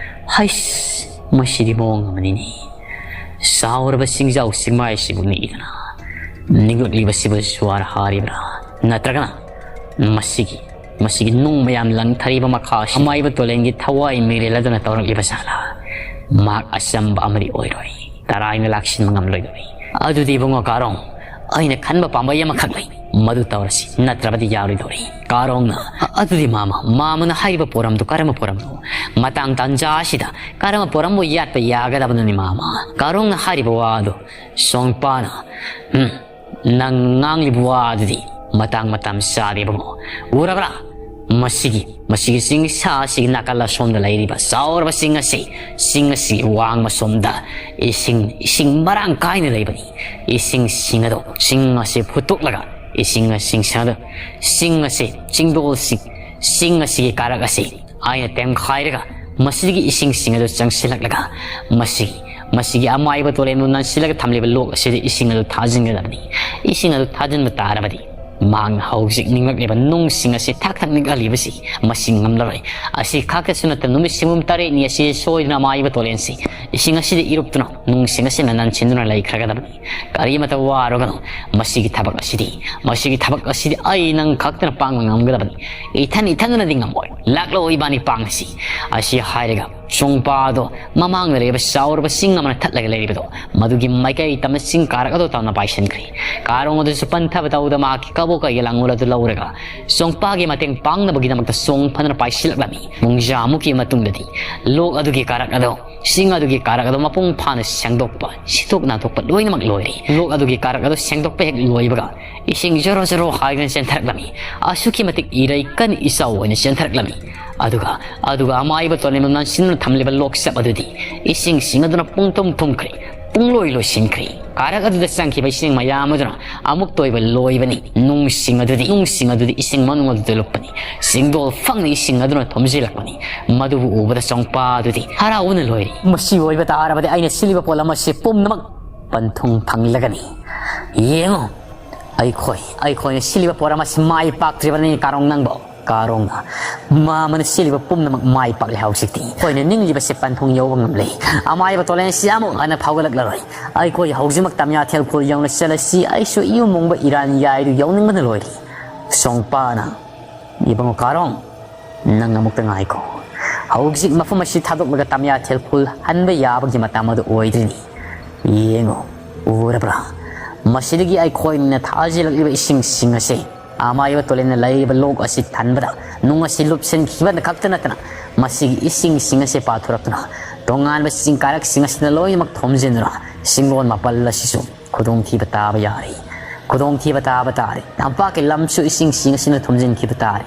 "ꯍꯩꯁ, ꯃꯁꯤꯗꯤ ꯃꯑꯣꯡ ꯑꯃꯅꯤꯅꯦ꯫ ꯆꯥꯎꯔꯕ ꯆꯤꯡꯖꯥꯎ ꯆꯤꯡꯃꯥꯏꯁꯤꯕꯨ ꯅꯤꯛꯏꯗꯅ ꯅꯤꯛꯂꯛꯂꯤꯕꯁꯤꯕꯨ ꯖꯨꯋꯥꯔ ꯍꯥꯔꯤꯕ꯭ꯔꯥ? ꯅꯠꯇ꯭ꯔꯒꯅ ꯃꯁꯤꯒꯤ, ꯃꯁꯤꯒꯤ ꯅꯨꯡ ꯃꯌꯥꯝ ꯂꯪꯊꯔꯤꯕ ꯃꯈꯥ ꯑꯁꯤ ꯑꯃꯥꯏꯕ ꯇꯣꯂꯦꯟꯒꯤ ꯊꯋꯥꯏ ꯃꯤꯔꯦꯜ ꯑꯗꯨꯅ ꯇꯧꯔꯛꯂꯤꯕ ꯖꯥꯠꯂꯥ? ꯃꯍꯥꯛ ꯑꯆꯝꯕ ꯑꯃꯗꯤ ꯑꯣꯏꯔꯣꯏ꯫ ꯇꯔꯥꯏꯅ ꯂꯥꯛꯁꯤꯟꯕ ꯉꯝꯂꯣꯏꯗꯧꯔꯤ꯫ ꯑꯗꯨꯗꯤ ꯏꯕꯨꯡꯉꯣ ꯀꯥꯔꯣꯡ, ꯑꯩꯅ ꯈꯟꯕ ꯄꯥꯝꯕꯩ ꯑꯃꯈꯛ ꯂꯩ꯫ ꯃꯗꯨ ꯇꯧꯔꯁꯤ, ꯅꯠꯇ꯭ꯔꯕꯗꯤ ꯌꯥꯔꯣꯏꯗꯧꯔꯤ꯫" ꯀꯥꯔꯣꯡꯅ, "ꯑ-, ꯑꯗꯨꯗꯤ ꯃꯥꯃ, ꯃꯥꯃꯅ ꯍꯥꯏꯔꯤꯕ ꯄꯣꯔꯝꯗꯨ ꯀꯔꯝꯕ ꯄꯣꯔꯝꯅꯣ? ꯃꯇꯥꯡ ꯇꯥꯟꯖꯥ ꯑꯁꯤꯗ ꯀꯔꯝꯕ ꯄꯣꯔꯝꯕꯨ ꯌꯥꯠꯄ ꯌꯥꯒꯗꯕꯅꯣꯅꯦ ꯃꯥꯃ?" ꯀꯥꯔꯣꯡꯅ ꯍꯥꯏꯔꯤꯕ ꯋꯥ ꯑꯗꯨ ꯁꯣꯡꯄꯥꯅ, "ꯎꯝ, ꯅꯪ ꯉꯥꯡꯂꯤꯕ ꯋꯥ ꯑꯗꯨꯗꯤ ꯃꯇꯥꯡ ꯃꯇꯝ ꯆꯥꯗꯦ ꯏꯕꯨꯡꯉꯣ꯫ ꯎꯔꯕ꯭ꯔꯥ? ꯃꯁꯤꯒꯤ, ꯃꯁꯤꯒꯤ ꯆꯤꯡꯁꯥ ꯑꯁꯤꯒꯤ ꯅꯥꯀꯜ ꯑꯁꯣꯝꯗ ꯂꯩꯔꯤꯕ ꯆꯥꯎꯔꯕ ꯆꯤꯡ ꯑꯁꯤ, ꯆꯤꯡ ꯑꯁꯤꯒꯤ ꯋꯥꯡꯃ ꯁꯣꯝꯗ ꯏꯁꯤꯡ, ꯏꯁꯤꯡ ꯃꯔꯥꯡ ꯀꯥꯏꯅ ꯂꯩꯕꯅꯤ꯫ ꯏꯁꯤꯡꯁꯤꯡ ꯑꯗꯨ, ꯆꯤꯡ ꯑꯁꯤ ꯐꯨꯠꯇꯣꯛꯂꯒ, ꯏꯁꯤꯡ, ꯏꯁꯤꯡꯁꯤꯡ ꯑꯗꯨ, ꯆꯤꯡ ꯑꯁꯤ, ꯆꯤꯡꯗꯣꯜꯁꯤꯡ, ꯆꯤꯡ ꯑꯁꯤꯒꯤ ꯀꯥꯔꯛ ꯑꯁꯤ ꯑꯩꯅ ꯇꯦꯝꯈꯥꯏꯔꯒ, ꯃꯁꯤꯗꯒꯤ ꯏꯁꯤꯡꯁꯤꯡ ꯑꯗꯨ ꯆꯪꯁꯤꯜꯂꯛꯂꯒ, ꯃꯁꯤ, ꯃꯁꯤꯒꯤ ꯑꯃꯥꯏꯕ ꯇꯣꯔꯦꯟꯕꯨ ꯅꯟꯁꯤꯜꯂꯒ ꯊꯝꯂꯤꯕ ꯂꯣꯛ ꯑꯁꯤꯗ ꯏꯁꯤꯡ ꯑꯗꯨ ꯊꯥꯖꯤꯟꯒꯗꯕꯅꯤ꯫ ꯏꯁꯤꯡ ꯑꯗꯨ ꯊꯥꯖꯤꯟꯕ ꯇꯥꯔꯕꯗꯤ, ꯃꯍꯥꯛꯅ ꯍꯧꯖꯤꯛ ꯅꯤꯡꯂꯛꯂꯤꯕ ꯅꯨꯡꯁꯤꯡ ꯑꯁꯤ ꯊꯥꯛ ꯊꯥꯛ ꯅꯤꯛꯍꯜꯂꯤꯕꯁꯤ ꯃꯁꯤ ꯉꯝꯂꯔꯣꯏ꯫ ꯑꯁꯤ ꯈꯛꯇꯁꯨ ꯅꯠꯇꯅ, ꯅꯨꯃꯤꯠ ꯁꯤꯡꯒꯨꯝ ꯇꯔꯦꯠꯅꯤ ꯑꯁꯤ ꯁꯣꯏꯗꯅ ꯑꯃꯥꯏꯕ ꯇꯣꯔꯦꯟꯁꯤ ꯏꯁꯤꯡ ꯑꯁꯤꯗ ꯏꯔꯨꯞꯇꯨꯅ, ꯅꯨꯡꯁꯤꯡ ꯑꯁꯤꯅ ꯅꯟꯁꯤꯟꯗꯨꯅ ꯂꯩꯈ꯭ꯔꯒꯗꯕꯅꯤ꯫ ꯀꯔꯤꯃꯠꯇ ꯋꯥꯔꯨꯒꯅꯨ꯫ ꯃꯁꯤꯒꯤ ꯊꯕꯛ ꯑꯁꯤꯗꯤ, ꯃꯁꯤꯒꯤ ꯊꯕꯛ ꯑꯁꯤꯗꯤ ꯑꯩ ꯅꯪ ꯈꯛꯇꯅ ꯄꯥꯡꯕ ꯉꯝꯒꯗꯕꯅꯤ꯫ ꯏꯊꯟ ꯏꯊꯟꯗꯅꯗꯤ ꯉꯝꯃꯣꯏ꯫ ꯂꯥꯛꯂꯣ, ꯏꯕꯥꯅꯤ ꯄꯥꯡꯉꯁꯤ꯫" ꯑꯁꯤ ꯍꯥꯏꯔꯒ ꯁꯣꯡꯄꯥꯗꯣ ꯃꯃꯥꯡꯗ ꯂꯩꯔꯤꯕ ꯆꯥꯎꯔꯕ ꯆꯤꯡ ꯑꯃꯅ ꯊꯠꯂꯒ ꯂꯩꯔꯤꯕꯗꯣ, ꯃꯗꯨꯒꯤ ꯃꯥꯏꯀꯩ ꯇꯝꯅ ꯆꯤꯡ ꯀꯥꯔꯛ ꯑꯗꯨ ꯇꯝꯅ ꯄꯥꯏꯁꯤꯟꯈ꯭ꯔꯦ꯫ ꯀꯥꯔꯣꯡ ꯑꯗꯨꯁꯨ ꯄꯟꯊꯕ ꯇꯧꯗ ꯃꯍꯥꯛꯀꯤ ꯀꯕꯣꯛ ꯀꯩꯒꯤ ꯂꯥꯡꯒꯣꯜ ꯑꯗꯨ ꯂꯧꯔꯒ ꯁꯣꯡꯄꯥꯒꯤ ꯃꯇꯦꯡ ꯄꯥꯡꯅꯕꯒꯤꯗꯃꯛꯇ ꯆꯣꯡ ꯐꯟꯗꯨꯅ ꯄꯥꯏꯁꯤꯜꯂꯛꯂꯝꯃꯤ꯫ ꯄꯨꯡꯖꯥꯃꯨꯛꯀꯤ ꯃꯇꯨꯡꯗꯗꯤ ꯂꯣꯛ ꯑꯗꯨꯒꯤ ꯀꯥꯔꯛ ꯑꯗꯣ, ꯆꯤꯡ ꯑꯗꯨꯒꯤ ꯀꯥꯔꯛ ꯑꯗꯣ ꯃꯄꯨꯡ ꯐꯥꯅ ꯁꯦꯡꯗꯣꯛꯄ, ꯁꯤꯠꯇꯣꯛ ꯅꯥꯟꯊꯣꯛꯄ ꯂꯣꯏꯅꯃꯛ ꯂꯣꯏꯔꯦ꯫ ꯂꯣꯛ ꯑꯗꯨꯒꯤ ꯀꯥꯔꯛ ꯑꯗꯣ ꯁꯦꯡꯗꯣꯛꯄ ꯍꯦꯛ ꯂꯣꯏꯕꯒ ꯏꯁꯤꯡ ꯖꯣꯔꯣ ꯖꯣꯔꯣ ꯍꯥꯏꯗꯨꯅ ꯆꯦꯟꯊꯔꯛꯂꯝꯃꯤ꯫ ꯑꯁꯨꯛꯀꯤ ꯃꯇꯤꯛ ꯏꯔꯩ ꯀꯟ ꯏꯆꯥꯎ ꯑꯣꯏꯅ ꯆꯦꯟꯊꯔꯛꯂꯝꯃꯤ꯫ ꯑꯗꯨꯒ, ꯑꯗꯨꯒ ꯑꯃꯥꯏꯕ ꯇꯣꯔꯦꯟꯕꯨ ꯅꯟꯁꯤꯟꯗꯨꯅ ꯊꯝꯂꯤꯕ ꯂꯣꯛꯆꯞ ꯑꯗꯨꯗꯤ ꯏꯁꯤꯡꯁꯤꯡ ꯑꯗꯨꯅ ꯄꯨꯡꯊꯨꯝ ꯊꯨꯝꯈ꯭ꯔꯦ, ꯄꯨꯡꯂꯣꯏ ꯂꯣꯏꯁꯤꯟꯈ꯭ꯔꯦ꯫ ꯀꯥꯔꯛ ꯑꯗꯨꯗ ꯆꯪꯈꯤꯕ ꯏꯁꯤꯡ ꯃꯌꯥꯝ ꯑꯗꯨꯅ ꯑꯃꯨꯛꯇ ꯑꯣꯏꯕ ꯂꯣꯏꯕꯅꯤ꯫ ꯅꯨꯡꯁꯤꯡ ꯑꯗꯨꯗꯤ, ꯅꯨꯡꯁꯤꯡ ꯑꯗꯨꯗꯤ ꯏꯁꯤꯡ ꯃꯅꯨꯡ ꯑꯗꯨꯗ ꯂꯨꯞꯄꯅꯤ꯫ ꯆꯤꯡꯗꯣꯜ ꯐꯪꯅ ꯏꯁꯤꯡ ꯑꯗꯨꯅ ꯊꯨꯝꯖꯤꯜꯂꯛꯄꯅꯤ꯫ ꯃꯗꯨꯕꯨ ꯎꯕꯗ ꯆꯣꯡꯄꯥ ꯑꯗꯨꯗꯤ ꯍꯔꯥꯎꯕꯅ ꯂꯣꯏꯔꯦ꯫ "ꯃꯁꯤ ꯑꯣꯏꯕ ꯇꯥꯔꯕꯗꯤ ꯑꯩꯅ ꯁꯤꯜꯂꯤꯕ ꯄꯣꯠꯂꯝ ꯑꯁꯤ ꯄꯨꯝꯅꯃꯛ ꯄꯟꯊꯨꯡ ꯐꯪꯂꯒꯅꯤ꯫ ꯌꯦꯡꯉꯨ, ꯑꯩꯈꯣꯏ, ꯑꯩꯈꯣꯏꯅ ꯁꯤꯜꯂꯤꯕ ꯄꯣꯠꯂꯝ ꯑꯁꯤ ꯃꯥꯏ ꯄꯥꯛꯇ꯭ꯔꯤꯕꯅꯤ, ꯀꯥꯔꯣꯡ ꯅꯪꯕꯨ꯫" ꯀꯥꯔꯣꯡꯅ, "ꯃꯥꯃꯅ ꯁꯤꯜꯂꯤꯕ ꯄꯨꯝꯅꯃꯛ ꯃꯥꯏ ꯄꯥꯛꯂꯦ ꯍꯧꯖꯤꯛꯇꯤ꯫ ꯑꯩꯈꯣꯏꯅ ꯅꯤꯡꯂꯤꯕꯁꯦ ꯄꯟꯊꯨꯡ ꯌꯧꯕ ꯉꯝꯂꯦ꯫ ꯑꯃꯥꯏꯕ ꯇꯣꯂꯦꯟ ꯑꯁꯤ ꯑꯃꯨꯛ ꯍꯟꯅ ꯐꯥꯎꯒꯠꯂꯛꯂꯔꯣꯏ꯫ ꯑꯩꯈꯣꯏ ꯍꯧꯖꯤꯛꯃꯛ ꯇꯝꯌꯥꯊꯦꯜ ꯈꯨꯜ ꯌꯧꯅ ꯆꯠꯂꯁꯤ꯫ ꯑꯩꯁꯨ ꯏꯌꯨꯝ ꯃꯣꯡꯕ ꯏꯔꯥꯟ ꯌꯥꯏꯗꯨ ꯌꯧꯅꯤꯡꯕꯅ ꯂꯣꯏꯔꯦ꯫" ꯁꯣꯡꯄꯥꯅ, "ꯏꯕꯨꯡꯉꯣ ꯀꯥꯔꯣꯡ, ꯅꯪ ꯑꯃꯨꯛꯇ ꯉꯥꯏꯈꯣ꯫ ꯍꯧꯖꯤꯛ ꯃꯐꯝ ꯑꯁꯤ ꯊꯥꯗꯣꯛꯂꯒ ꯇꯝꯌꯥꯊꯦꯜ ꯈꯨꯜ ꯍꯟꯕ ꯌꯥꯕꯒꯤ ꯃꯇꯝ ꯑꯗꯨ ꯑꯣꯏꯗ꯭ꯔꯤꯅꯤ꯫ ꯌꯦꯡꯉꯨ, ꯎꯔꯕ꯭ꯔꯥ? ꯃꯁꯤꯗꯒꯤ ꯑꯩꯈꯣꯏꯅ ꯊꯥꯖꯤꯜꯂꯛꯂꯤꯕ ꯏꯁꯤꯡꯁꯤꯡ ꯑꯁꯤ ꯑꯃꯥꯏꯕ ꯇꯣꯂꯦꯟꯅ ꯂꯩꯔꯤꯕ ꯂꯣꯛ ꯑꯁꯤ ꯊꯟꯕꯗ ꯅꯨꯡ ꯑꯁꯤ ꯂꯨꯞꯁꯤꯟꯈꯤꯕꯅ ꯈꯛꯇ ꯅꯠꯇꯅ ꯃꯁꯤꯒꯤ ꯏꯁꯤꯡꯁꯤꯡ ꯑꯁꯤ ꯄꯥꯊꯣꯔꯛꯇꯨꯅ ꯇꯣꯉꯥꯟꯕ ꯆꯤꯡ ꯀꯥꯔꯛꯁꯤꯡ ꯑꯁꯤꯅ ꯂꯣꯏꯅꯃꯛ ꯊꯣꯝꯖꯤꯟꯗꯨꯅ ꯆꯤꯡꯂꯣꯟ ꯃꯥꯄꯜ ꯑꯁꯤꯁꯨ ꯈꯨꯗꯣꯡꯊꯤꯕ ꯇꯥꯕ ꯌꯥꯔꯤ꯫ ꯈꯨꯗꯣꯡꯊꯤꯕ ꯇꯥꯕ ꯇꯥꯔꯦ꯫ ꯇꯝꯄꯥꯛꯀꯤ ꯂꯝꯁꯨ ꯏꯁꯤꯡꯁꯤꯡ ꯑꯁꯤꯅ ꯊꯨꯝꯖꯤꯟꯈꯤꯕ ꯇꯥꯔꯦ꯫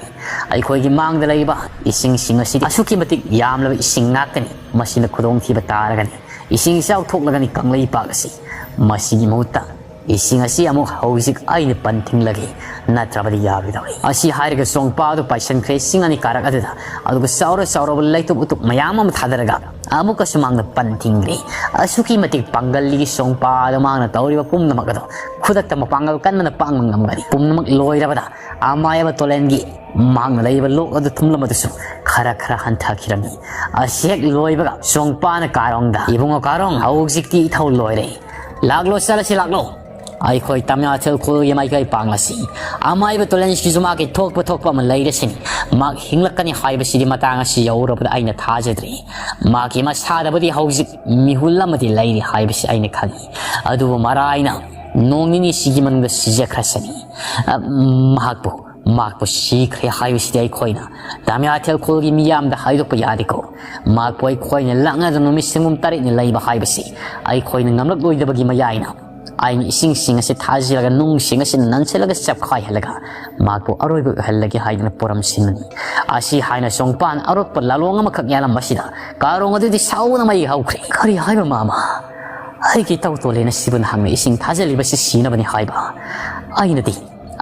ꯑꯩꯈꯣꯏꯒꯤ ꯃꯥꯡꯗ ꯂꯩꯕ ꯏꯁꯤꯡꯁꯤꯡ ꯑꯁꯤꯗꯤ ꯑꯁꯨꯛꯀꯤ ꯃꯇꯤꯛ ꯌꯥꯝꯂꯕ ꯏꯁꯤꯡ ꯉꯥꯛꯇꯅꯤ꯫ ꯃꯁꯤꯅ ꯈꯨꯗꯣꯡꯊꯤꯕ ꯇꯥꯔꯒꯅꯤ꯫ ꯏꯁꯤꯡ ꯏꯆꯥꯎ ꯊꯣꯛꯂꯒꯅꯤ ꯀꯪꯂꯩꯄꯥꯛ ꯑꯁꯤ꯫ ꯃꯁꯤꯒꯤ ꯃꯍꯨꯠꯇ ꯏꯁꯤꯡ ꯑꯁꯤ ꯑꯃꯨꯛ ꯍꯧꯖꯤꯛ ꯑꯩꯅ ꯄꯟ ꯊꯤꯡꯂꯒꯦ, ꯅꯠꯇ꯭ꯔꯕꯗꯤ ꯌꯥꯔꯣꯏꯗꯧꯔꯤ꯫" ꯑꯁꯤ ꯍꯥꯏꯔꯒ ꯆꯣꯡꯄꯥ ꯑꯗꯨ ꯄꯥꯏꯁꯟꯈ꯭ꯔꯦ ꯆꯤꯡ ꯑꯅꯤ ꯀꯥꯔꯛ ꯑꯗꯨꯗ꯫ ꯑꯗꯨꯒ ꯆꯥꯎꯔ ꯆꯥꯎꯔꯕ ꯂꯩꯇꯨꯞ ꯎꯇꯨꯞ ꯃꯌꯥꯝ ꯑꯃ ꯊꯥꯗꯔꯒ ꯑꯃꯨꯛꯀꯁꯨ ꯃꯥꯡꯗ ꯄꯟ ꯊꯤꯡꯈ꯭ꯔꯦ꯫ ꯑꯁꯨꯛꯀꯤ ꯃꯇꯤꯛ ꯄꯥꯡꯒꯜꯂꯤꯒꯤ ꯆꯣꯡꯄꯥ ꯑꯗꯨ ꯃꯥꯡꯅ ꯇꯧꯔꯤꯕ ꯄꯨꯝꯅꯃꯛ ꯑꯗꯨ ꯈꯨꯗꯛꯇ ꯃꯄꯥꯡꯒꯜ ꯀꯟꯕꯅ ꯄꯥꯡꯕ ꯉꯝꯒꯅꯤ꯫ ꯄꯨꯝꯅꯃꯛ ꯂꯣꯏꯔꯕꯗ ꯑꯃꯥꯏꯕ ꯇꯣꯂꯦꯟꯒꯤ ꯃꯍꯥꯛꯅ ꯂꯩꯔꯤꯕ ꯂꯣꯛ ꯑꯗꯨ ꯊꯨꯝꯂꯝꯕꯗꯨꯁꯨ ꯈꯔ ꯈꯔ ꯍꯟꯊꯈꯤꯔꯝꯃꯤ꯫ ꯑꯁꯤ ꯍꯦꯛ ꯂꯣꯏꯕꯒ ꯆꯣꯡꯄꯥꯅ ꯀꯥꯔꯣꯡꯗ, "ꯏꯕꯨꯡꯉꯣ ꯀꯥꯔꯣꯡ, ꯍꯧꯖꯤꯛꯇꯤ ꯏꯊꯧ ꯂꯣꯏꯔꯦ꯫ ꯂꯥꯛꯂꯣ, ꯆꯠꯂꯁꯤ, ꯂꯥꯛꯂꯣ꯫ ꯑꯩꯈꯣꯏ ꯇꯝꯌꯥꯊꯦꯜ ꯈꯨꯜꯒꯤ ꯃꯥꯏꯀꯩ ꯄꯥꯡꯂꯁꯤ꯫ ꯑꯃꯥꯏꯕ ꯇꯣꯂꯦꯟꯁꯤꯁꯨ ꯃꯥꯒꯤ ꯊꯣꯛꯄ ꯊꯣꯛꯄ ꯑꯃ ꯂꯩꯔꯁꯤꯅꯤ꯫ ꯃꯍꯥꯛ ꯍꯤꯡꯂꯛꯀꯅꯤ ꯍꯥꯏꯕꯁꯤꯗꯤ ꯃꯇꯥꯡ ꯑꯁꯤ ꯌꯧꯔꯕꯗ ꯑꯩꯅ ꯊꯥꯖꯗ꯭ꯔꯤ꯫ ꯃꯥꯒꯤ ꯃꯁꯥꯗꯕꯨꯗꯤ ꯍꯧꯖꯤꯛ ꯃꯤꯍꯨꯜ ꯑꯃꯗꯤ ꯂꯩꯔꯤ ꯍꯥꯏꯕꯁꯤ ꯑꯩꯅ ꯈꯪꯏ꯫ ꯑꯗꯨꯕꯨ ꯃꯔꯥꯏꯅ ꯅꯣꯡ ꯅꯤꯅꯤꯁꯤꯒꯤ ꯃꯅꯨꯡꯗ ꯁꯤꯖꯈ꯭ꯔꯁꯅꯤ꯫ ꯑ, ꯃꯍꯥꯛꯄꯨ, ꯃꯍꯥꯛꯄꯨ ꯁꯤꯈ꯭ꯔꯦ ꯍꯥꯏꯕꯁꯤꯗꯤ ꯑꯩꯈꯣꯏꯅ ꯇꯝꯌꯥꯊꯦꯜ ꯈꯨꯜꯒꯤ ꯃꯤꯌꯥꯝꯗ ꯍꯥꯏꯗꯣꯛꯄ ꯌꯥꯗꯦꯀꯣ꯫ ꯃꯍꯥꯛꯄꯨ ꯑꯩꯈꯣꯏꯅ ꯂꯥꯛꯅꯗꯨꯅ ꯅꯨꯃꯤꯠ ꯁꯪꯒꯨꯝ ꯇꯔꯦꯠꯅꯤ ꯂꯩꯕ ꯍꯥꯏꯕꯁꯤ ꯑꯩꯈꯣꯏꯅ ꯉꯝꯂꯛꯂꯣꯏꯗꯕꯒꯤ ꯃꯌꯥꯏꯅ ꯑꯩꯅ ꯏꯁꯤꯡꯁꯤꯡ ꯑꯁꯤ ꯊꯥꯖꯤꯜꯂꯒ ꯅꯨꯡꯁꯤꯡ ꯑꯁꯤꯅ ꯅꯟꯁꯤꯜꯂꯒ ꯆꯞꯈꯥꯏꯍꯜꯂꯒ ꯃꯍꯥꯛꯄꯨ ꯑꯔꯣꯏꯕ ꯑꯣꯏꯍꯜꯂꯒꯦ ꯍꯥꯏꯗꯨꯅ ꯄꯣꯔꯝꯁꯤꯟꯕꯅꯤ꯫" ꯑꯁꯤ ꯍꯥꯏꯅ ꯆꯣꯡꯄꯥꯟ ꯑꯔꯣꯠꯄ ꯂꯥꯂꯣꯡ ꯑꯃꯈꯛ ꯌꯥꯜꯂꯝꯕꯁꯤꯗ ꯀꯥꯔꯣꯡ ꯑꯗꯨꯗꯤ ꯁꯥꯎꯅ ꯃꯩ ꯍꯧꯈ꯭ꯔꯦ꯫ "ꯀꯔꯤ ꯍꯥꯏꯕ ꯃꯥꯃ? ꯑꯩꯒꯤ ꯏꯇꯥꯎ ꯇꯣꯂꯦꯟ ꯑꯁꯤꯕꯨ ꯅꯍꯥꯛꯅ ꯏꯁꯤꯡ ꯊꯥꯖꯤꯜꯂꯤꯕꯁꯤ ꯁꯤꯅꯕꯅꯤ ꯍꯥꯏꯕ꯫ ꯑꯩꯅꯗꯤ,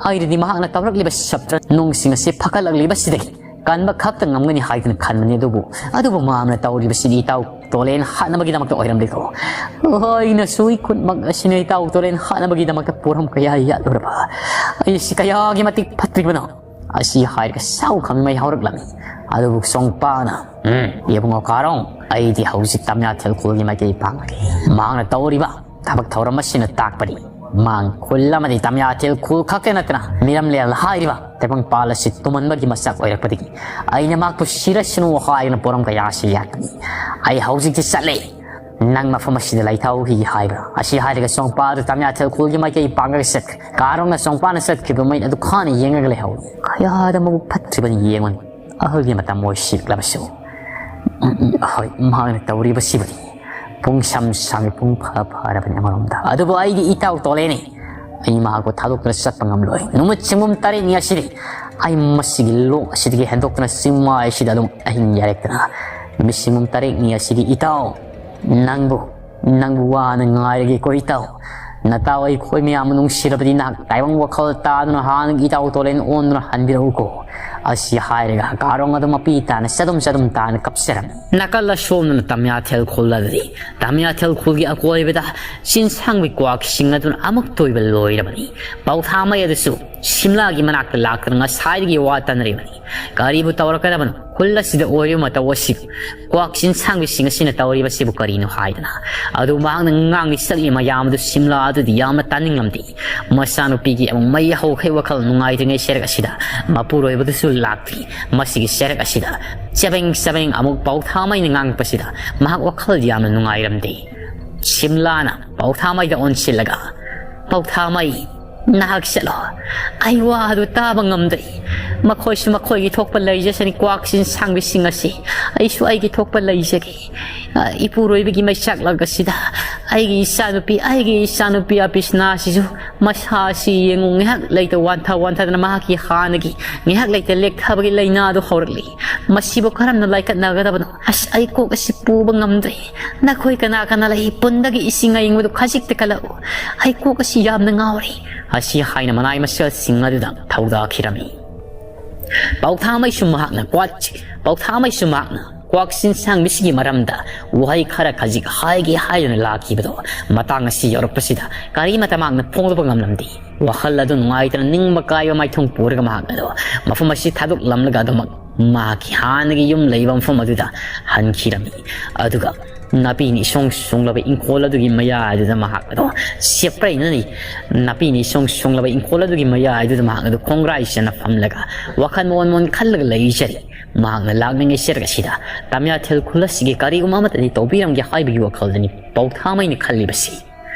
ꯑꯩꯅꯗꯤ ꯃꯍꯥꯛꯅ ꯇꯧꯔꯛꯂꯤꯕ ꯁꯞꯇ꯭ꯔ ꯅꯨꯡꯁꯤꯡ ꯑꯁꯤ ꯐꯒꯠꯂꯛꯂꯤꯕꯁꯤꯗꯒꯤ ꯀꯟꯕ ꯈꯛꯇ ꯉꯝꯒꯅꯤ ꯍꯥꯏꯗꯨꯅ ꯈꯟꯕꯅꯤ꯫ ꯑꯗꯨꯕꯨ, ꯑꯗꯨꯕꯨ ꯃꯍꯥꯛꯅ ꯇꯧꯔꯤꯕꯁꯤꯗꯤ ꯏꯇꯥꯎ ꯇꯣꯂꯦꯟ ꯍꯥꯠꯅꯕꯒꯤꯗꯃꯛꯇ ꯑꯣꯏꯔꯝꯂꯦꯀꯣ꯫ ꯑꯩꯅꯁꯨ ꯏꯈꯨꯠꯃꯛ ꯑꯁꯤꯅ ꯏꯇꯥꯎ ꯇꯣꯂꯦꯟ ꯍꯥꯠꯅꯕꯒꯤꯗꯃꯛꯇ ꯄꯣꯔꯝ ꯀꯌꯥ ꯌꯥꯠꯂꯨꯔꯕ꯫ ꯑꯩꯁꯤ ꯀꯌꯥꯒꯤ ꯃꯇꯤꯛ ꯐꯠꯇ꯭ꯔꯤꯕꯅꯣ꯫ ꯑꯁꯤ ꯍꯥꯏꯔꯒ ꯁꯥꯎ ꯈꯪꯃꯩ ꯍꯧꯔꯛꯂꯝꯃꯤ꯫ ꯑꯗꯨꯕꯨ ꯁꯣꯡꯄꯥꯅ, "ꯎꯝ, ꯏꯕꯨꯡꯉꯣ ꯀꯥꯔꯣꯡ, ꯑꯩꯗꯤ ꯍꯧꯖꯤꯛ ꯇꯝꯌꯥꯊꯦꯜ ꯈꯨꯜꯒꯤ ꯃꯥꯏꯀꯩ ꯄꯥꯡꯂꯒꯦ꯫ ꯃꯍꯥꯛꯅ ꯇꯧꯔꯤꯕ ꯊꯕꯛ ꯊꯧꯔꯝ ꯑꯁꯤꯅ ꯇꯥꯛꯄꯗꯤ ꯃꯥꯡ ꯈꯨꯜ ꯑꯃꯗꯤ ꯇꯝꯌꯥꯊꯦꯜ ꯈꯨꯜ ꯈꯛꯇ ꯅꯠꯇꯅ ꯃꯤꯔꯝꯂꯦꯜ ꯍꯥꯏꯔꯤꯕ ꯇꯥꯏꯕꯪꯄꯥꯜ ꯑꯁꯤ ꯇꯨꯝꯍꯟꯕꯒꯤ ꯃꯁꯛ ꯑꯣꯏꯔꯛꯄꯗꯒꯤ ꯑꯩꯅ ꯃꯍꯥꯛꯄꯨ ꯁꯤꯔꯁꯅꯨ ꯍꯥꯏꯗꯨꯅ ꯄꯣꯔꯝ ꯀꯌꯥ ꯑꯁꯤ ꯌꯥꯠꯄꯅꯤ꯫ ꯑꯩ ꯍꯧꯖꯤꯛꯇꯤ ꯆꯠꯂꯦ꯫ ꯅꯪ ꯃꯐꯝ ꯑꯁꯤꯗ ꯂꯩꯊꯧ" ꯍꯥꯏꯕ ꯑꯁꯤ ꯍꯥꯏꯔꯒ ꯁꯣꯡꯄꯥ ꯑꯗꯨ ꯇꯝꯌꯥꯊꯦꯜ ꯈꯨꯜꯒꯤ ꯃꯥꯏꯀꯩ ꯄꯥꯡꯂꯒ ꯆꯠꯈ꯭ꯔꯦ꯫ ꯀꯥꯔꯣꯡꯅ ꯁꯣꯡꯄꯥꯅ ꯆꯠꯈꯤꯕ ꯃꯩ ꯑꯗꯨ ꯈꯥꯅ ꯌꯦꯡꯂꯒ ꯂꯩꯍꯧꯔꯦ꯫ ꯀꯌꯥꯗ ꯃꯕꯨꯛ ꯐꯠꯇ꯭ꯔꯤꯕꯅꯤ ꯌꯦꯡꯉꯨꯅꯤ꯫ ꯑꯍꯜꯒꯤ ꯃꯇꯝ ꯑꯣꯏꯁꯤꯜꯂꯛꯂꯕꯁꯨ꯫ ꯎꯝ, ꯎꯝ, ꯍꯣꯏ, ꯃꯍꯥꯛꯅ ꯇꯧꯔꯤꯕꯁꯤꯕꯨꯗꯤ ꯄꯨꯡ ꯁꯝ ꯁꯥꯡꯏ, ꯄꯨꯡ ꯐ ꯐꯔꯕꯅꯤ ꯑꯃꯔꯣꯝꯗ꯫ ꯑꯗꯨꯕꯨ ꯑꯩꯒꯤ ꯏꯇꯥꯎ ꯇꯣꯂꯦꯅꯤ꯫ ꯑꯩ ꯃꯍꯥꯛꯄꯨ ꯊꯥꯗꯣꯛꯇꯨꯅ ꯆꯠꯄ ꯉꯝꯂꯣꯏ꯫ ꯅꯨꯃꯤꯠ ꯆꯤꯡꯒꯨꯝ ꯇꯔꯦꯠꯅꯤ ꯑꯁꯤꯗꯤ ꯑꯩ ꯃꯁꯤꯒꯤ ꯂꯣꯛ ꯑꯁꯤꯗꯒꯤ ꯍꯦꯟꯗꯣꯛꯇꯨꯅ ꯆꯤꯡꯃꯥꯏ ꯑꯁꯤꯗ ꯑꯗꯨꯝ ꯑꯍꯤꯡ ꯌꯥꯔꯦꯛꯇꯅ꯫ ꯅꯨꯃꯤꯠ ꯆꯤꯡꯒꯨꯝ ꯇꯔꯦꯠꯅꯤ ꯑꯁꯤꯗꯤ ꯏꯇꯥꯎ, ꯅꯪꯕꯨ, ꯅꯪꯕꯨ ꯋꯥꯅ ꯉꯥꯏꯔꯒꯦꯀꯣ ꯏꯇꯥꯎ꯫ ꯅꯇꯥꯎ ꯑꯩꯈꯣꯏ ꯃꯌꯥꯝ ꯅꯨꯡꯁꯤꯔꯕꯗꯤ ꯅꯍꯥꯛ ꯇꯥꯏꯕꯪ ꯋꯥꯈꯜ ꯇꯥꯗꯨꯅ ꯍꯥꯟꯅꯒꯤ ꯏꯇꯥꯎ ꯇꯣꯂꯦꯟ ꯑꯣꯟꯗꯨꯅ ꯍꯟꯕꯤꯔꯛꯎꯀꯣ꯫ ꯑꯁꯤ ꯍꯥꯏꯔꯒ ꯀꯥꯔꯣꯡ ꯑꯗꯨ ꯃꯄꯤ ꯇꯥꯅ ꯆꯗꯨꯝ ꯆꯗꯨꯝ ꯇꯥꯅ ꯀꯞꯆꯔꯝꯃꯤ꯫ ꯅꯥꯀꯜ ꯑꯁꯣꯝꯗꯅ ꯇꯝꯌꯥꯊꯦꯜ ꯈꯨꯜ ꯑꯗꯨꯗꯤ ꯇꯝꯌꯥꯊꯦꯜ ꯈꯨꯜꯒꯤ ꯑꯀꯣꯏꯕꯗ ꯆꯤꯟꯁꯥꯡꯕꯤ ꯀ꯭ꯋꯥꯛꯁꯤꯡ ꯑꯗꯨꯅ ꯑꯃꯨꯛꯇ ꯑꯣꯏꯕ ꯂꯣꯏꯔꯕꯅꯤ꯫ ꯄꯥꯎꯊꯥꯃꯩ ꯑꯗꯨꯁꯨ ꯁꯤꯝꯂꯥꯒꯤ ꯃꯅꯥꯛꯇ ꯂꯥꯛꯇꯨꯅ ꯉꯁꯥꯏꯗꯒꯤ ꯋꯥ ꯇꯥꯅꯔꯤꯕꯅꯤ꯫ ꯀꯔꯤꯕꯨ ꯇꯧꯔꯛꯀꯗꯕꯅꯣ? ꯈꯨꯜ ꯑꯁꯤꯗ ꯑꯣꯏꯔꯤꯕ ꯃꯇꯧ ꯑꯁꯤ ꯀ꯭ꯋꯥꯛ ꯆꯤꯟꯁꯥꯡꯕꯤꯁꯤꯡ ꯑꯁꯤꯅ ꯇꯧꯔꯤꯕꯁꯤꯕꯨ ꯀꯔꯤꯅꯣ ꯍꯥꯏꯗꯅ꯫ ꯑꯗꯨ ꯃꯍꯥꯛꯅ ꯉꯥꯡꯂꯤ ꯁꯛꯂꯤ ꯃꯌꯥꯝ ꯑꯗꯨ ꯁꯤꯝꯂꯥ ꯑꯗꯨꯗꯤ ꯌꯥꯝꯅ ꯇꯥꯅꯤꯡꯂꯝꯗꯦ꯫ ꯃꯆꯥꯅꯨꯄꯤꯒꯤ ꯑꯃꯨꯛ ꯃꯩ ꯍꯧꯈꯩ ꯋꯥꯈꯜ ꯅꯨꯡꯉꯥꯏꯇ꯭ꯔꯤꯉꯩ ꯆꯦꯔꯛ ꯑꯁꯤꯗ ꯃꯄꯨꯔꯣꯏꯕꯗꯨꯁꯨ ꯂꯥꯛꯇ꯭ꯔꯤ꯫ ꯃꯁꯤꯒꯤ ꯆꯦꯔꯛ ꯑꯁꯤꯗ ꯆꯕꯦꯡ ꯆꯕꯦꯡ ꯑꯃꯨꯛ ꯄꯥꯎꯊꯥꯃꯩꯅ ꯉꯥꯡꯂꯛꯄꯁꯤꯗ ꯃꯍꯥꯛ ꯋꯥꯈꯜ ꯌꯥꯝꯅ ꯅꯨꯡꯉꯥꯏꯔꯝꯗꯦ꯫ ꯁꯤꯝꯂꯥꯅ ꯄꯥꯎꯊꯥꯃꯩꯗ ꯑꯣꯟꯁꯤꯜꯂꯒ, "ꯄꯥꯎꯊꯥꯃꯩ, ꯅꯍꯥꯛ ꯆꯠꯂꯣ꯫ ꯑꯩ ꯋꯥ ꯑꯗꯨ ꯇꯥꯕ ꯉꯝꯗ꯭ꯔꯦ꯫ ꯃꯈꯣꯏꯁꯨ ꯃꯈꯣꯏꯒꯤ ꯊꯣꯛꯄ ꯂꯩꯖꯁꯅꯤ, ꯀ꯭ꯋꯥꯛꯁꯤꯟ ꯁꯥꯡꯕꯤꯁꯤꯡ ꯑꯁꯤ꯫ ꯑꯩꯁꯨ ꯑꯩꯒꯤ ꯊꯣꯛꯄ ꯂꯩꯖꯒꯦ꯫ ꯑ, ꯏꯄꯨꯔꯣꯏꯕꯒꯤ ꯃꯩꯆꯥꯛꯂꯛ ꯑꯁꯤꯗ ꯑꯩꯒꯤ ꯏꯆꯥꯅꯨꯄꯤ, ꯑꯩꯒꯤ ꯏꯆꯥꯅꯨꯄꯤ ꯑꯕꯤꯁꯅꯥꯁꯤꯁꯨ ꯃꯁꯥ ꯑꯁꯤ ꯌꯦꯡꯉꯨ, ꯉꯥꯏꯍꯥꯛ ꯂꯩꯇ ꯋꯥꯟꯊ ꯋꯥꯟꯊꯗꯅ ꯃꯍꯥꯛꯀꯤ ꯍꯥꯟꯅꯒꯤ ꯉꯥꯏꯍꯥꯛ ꯂꯩꯇ ꯂꯦꯛꯊꯕꯒꯤ ꯂꯥꯏꯅꯥꯗꯨ ꯍꯧꯔꯛꯂꯤ꯫ ꯃꯁꯤꯕꯨ ꯀꯔꯝꯅ ꯂꯥꯏꯀꯠꯅꯒꯗꯕꯅꯣ? ꯑꯁ, ꯑꯩ ꯀꯣꯛ ꯑꯁꯤ ꯄꯨꯕ ꯉꯝꯗ꯭ꯔꯦ꯫ ꯅꯈꯣꯏ ꯀꯅꯥ ꯀꯅꯥ ꯂꯩ? ꯄꯨꯟꯗꯒꯤ ꯏꯁꯤꯡ ꯑꯌꯤꯡꯕꯗꯨ ꯈꯖꯤꯛꯇ ꯀꯜꯂꯛꯎ꯫ ꯑꯩ ꯀꯣꯛ ꯑꯁꯤ ꯌꯥꯝꯅ ꯉꯥꯎꯔꯦ꯫ ꯑꯁꯤ ꯍꯥꯏꯅ ꯃꯅꯥꯏ ꯃꯁꯤꯜꯁꯤꯡ ꯑꯗꯨꯗ ꯊꯧꯗꯥꯈꯤꯔꯝꯃꯤ꯫ ꯄꯥꯎꯊꯥꯃꯩꯁꯨ ꯃꯍꯥꯛꯅ ꯀ꯭ꯋꯥꯠ-, ꯄꯥꯎꯊꯥꯃꯩꯁꯨ ꯃꯍꯥꯛꯅ ꯀ꯭ꯋꯥꯛꯁꯤꯟ ꯁꯥꯡꯕꯤꯁꯤꯒꯤ ꯃꯔꯝꯗ ꯋꯥꯍꯩ ꯈꯔ ꯈꯖꯤꯛ ꯍꯥꯏꯒꯦ ꯍꯥꯏꯗꯨꯅ ꯂꯥꯛꯈꯤꯕꯗꯣ, ꯃꯇꯥꯡ ꯑꯁꯤ ꯌꯧꯔꯛꯄꯁꯤꯗ ꯀꯔꯤꯃꯠꯇ ꯃꯍꯥꯛꯅ ꯐꯣꯡꯗꯣꯛꯄ ꯉꯝꯂꯝꯗꯦ꯫ ꯋꯥꯈꯜ ꯑꯗꯨ ꯅꯨꯡꯉꯥꯏꯇꯅ ꯅꯤꯡꯕ ꯀꯥꯏꯕ ꯃꯥꯏꯊꯣꯡ ꯄꯨꯔꯒ ꯃꯍꯥꯛ ꯑꯗꯣ ꯃꯐꯝ ꯑꯁꯤ ꯊꯥꯗꯣꯛꯂꯝꯂꯒ ꯑꯗꯨꯃꯛ ꯃꯍꯥꯛꯀꯤ ꯍꯥꯟꯅꯒꯤ ꯌꯨꯝ ꯂꯩꯕ ꯃꯐꯝ ꯑꯗꯨꯗ ꯍꯟꯈꯤꯔꯝꯃꯤ꯫ ꯑꯗꯨꯒ ꯅꯥꯄꯤꯅ ꯏꯁꯣꯡ ꯁꯣꯡꯂꯕ ꯏꯪꯈꯣꯜ ꯑꯗꯨꯒꯤ ꯃꯌꯥꯏꯗꯨꯗ ꯃꯍꯥꯛ ꯑꯗꯣ ꯁꯦꯞꯄ꯭ꯔꯩꯅꯅꯤ꯫ ꯅꯥꯄꯤꯅ ꯏꯁꯣꯡ ꯁꯣꯡꯂꯕ ꯏꯪꯈꯣꯜ ꯑꯗꯨꯒꯤ ꯃꯌꯥꯏꯗꯨꯗ ꯃꯍꯥꯛ ꯑꯗꯨ ꯈꯣꯡꯒ꯭ꯔꯥꯏ ꯆꯟꯅ ꯐꯝꯂꯒ ꯋꯥꯈꯜ ꯃꯑꯣꯟ ꯃꯑꯣꯟ ꯈꯜꯂꯒ ꯂꯩꯖꯔꯤ꯫ ꯃꯍꯥꯛꯅ ꯂꯥꯛꯅꯤꯡꯉꯩ ꯆꯦꯔꯛ ꯑꯁꯤꯗ ꯇꯃꯤꯌꯥꯊꯦꯜ ꯈꯨꯜ ꯑꯁꯤꯒꯤ ꯀꯔꯤꯒꯨꯝꯕ ꯑꯃꯠꯇꯗꯤ ꯇꯧꯕꯤꯔꯝꯒꯦ ꯍꯥꯏꯕꯒꯤ ꯋꯥꯈꯜꯗꯅꯤ ꯄꯥꯎꯊꯥꯃꯩꯅ ꯈꯜꯂꯤꯕꯁꯤ꯫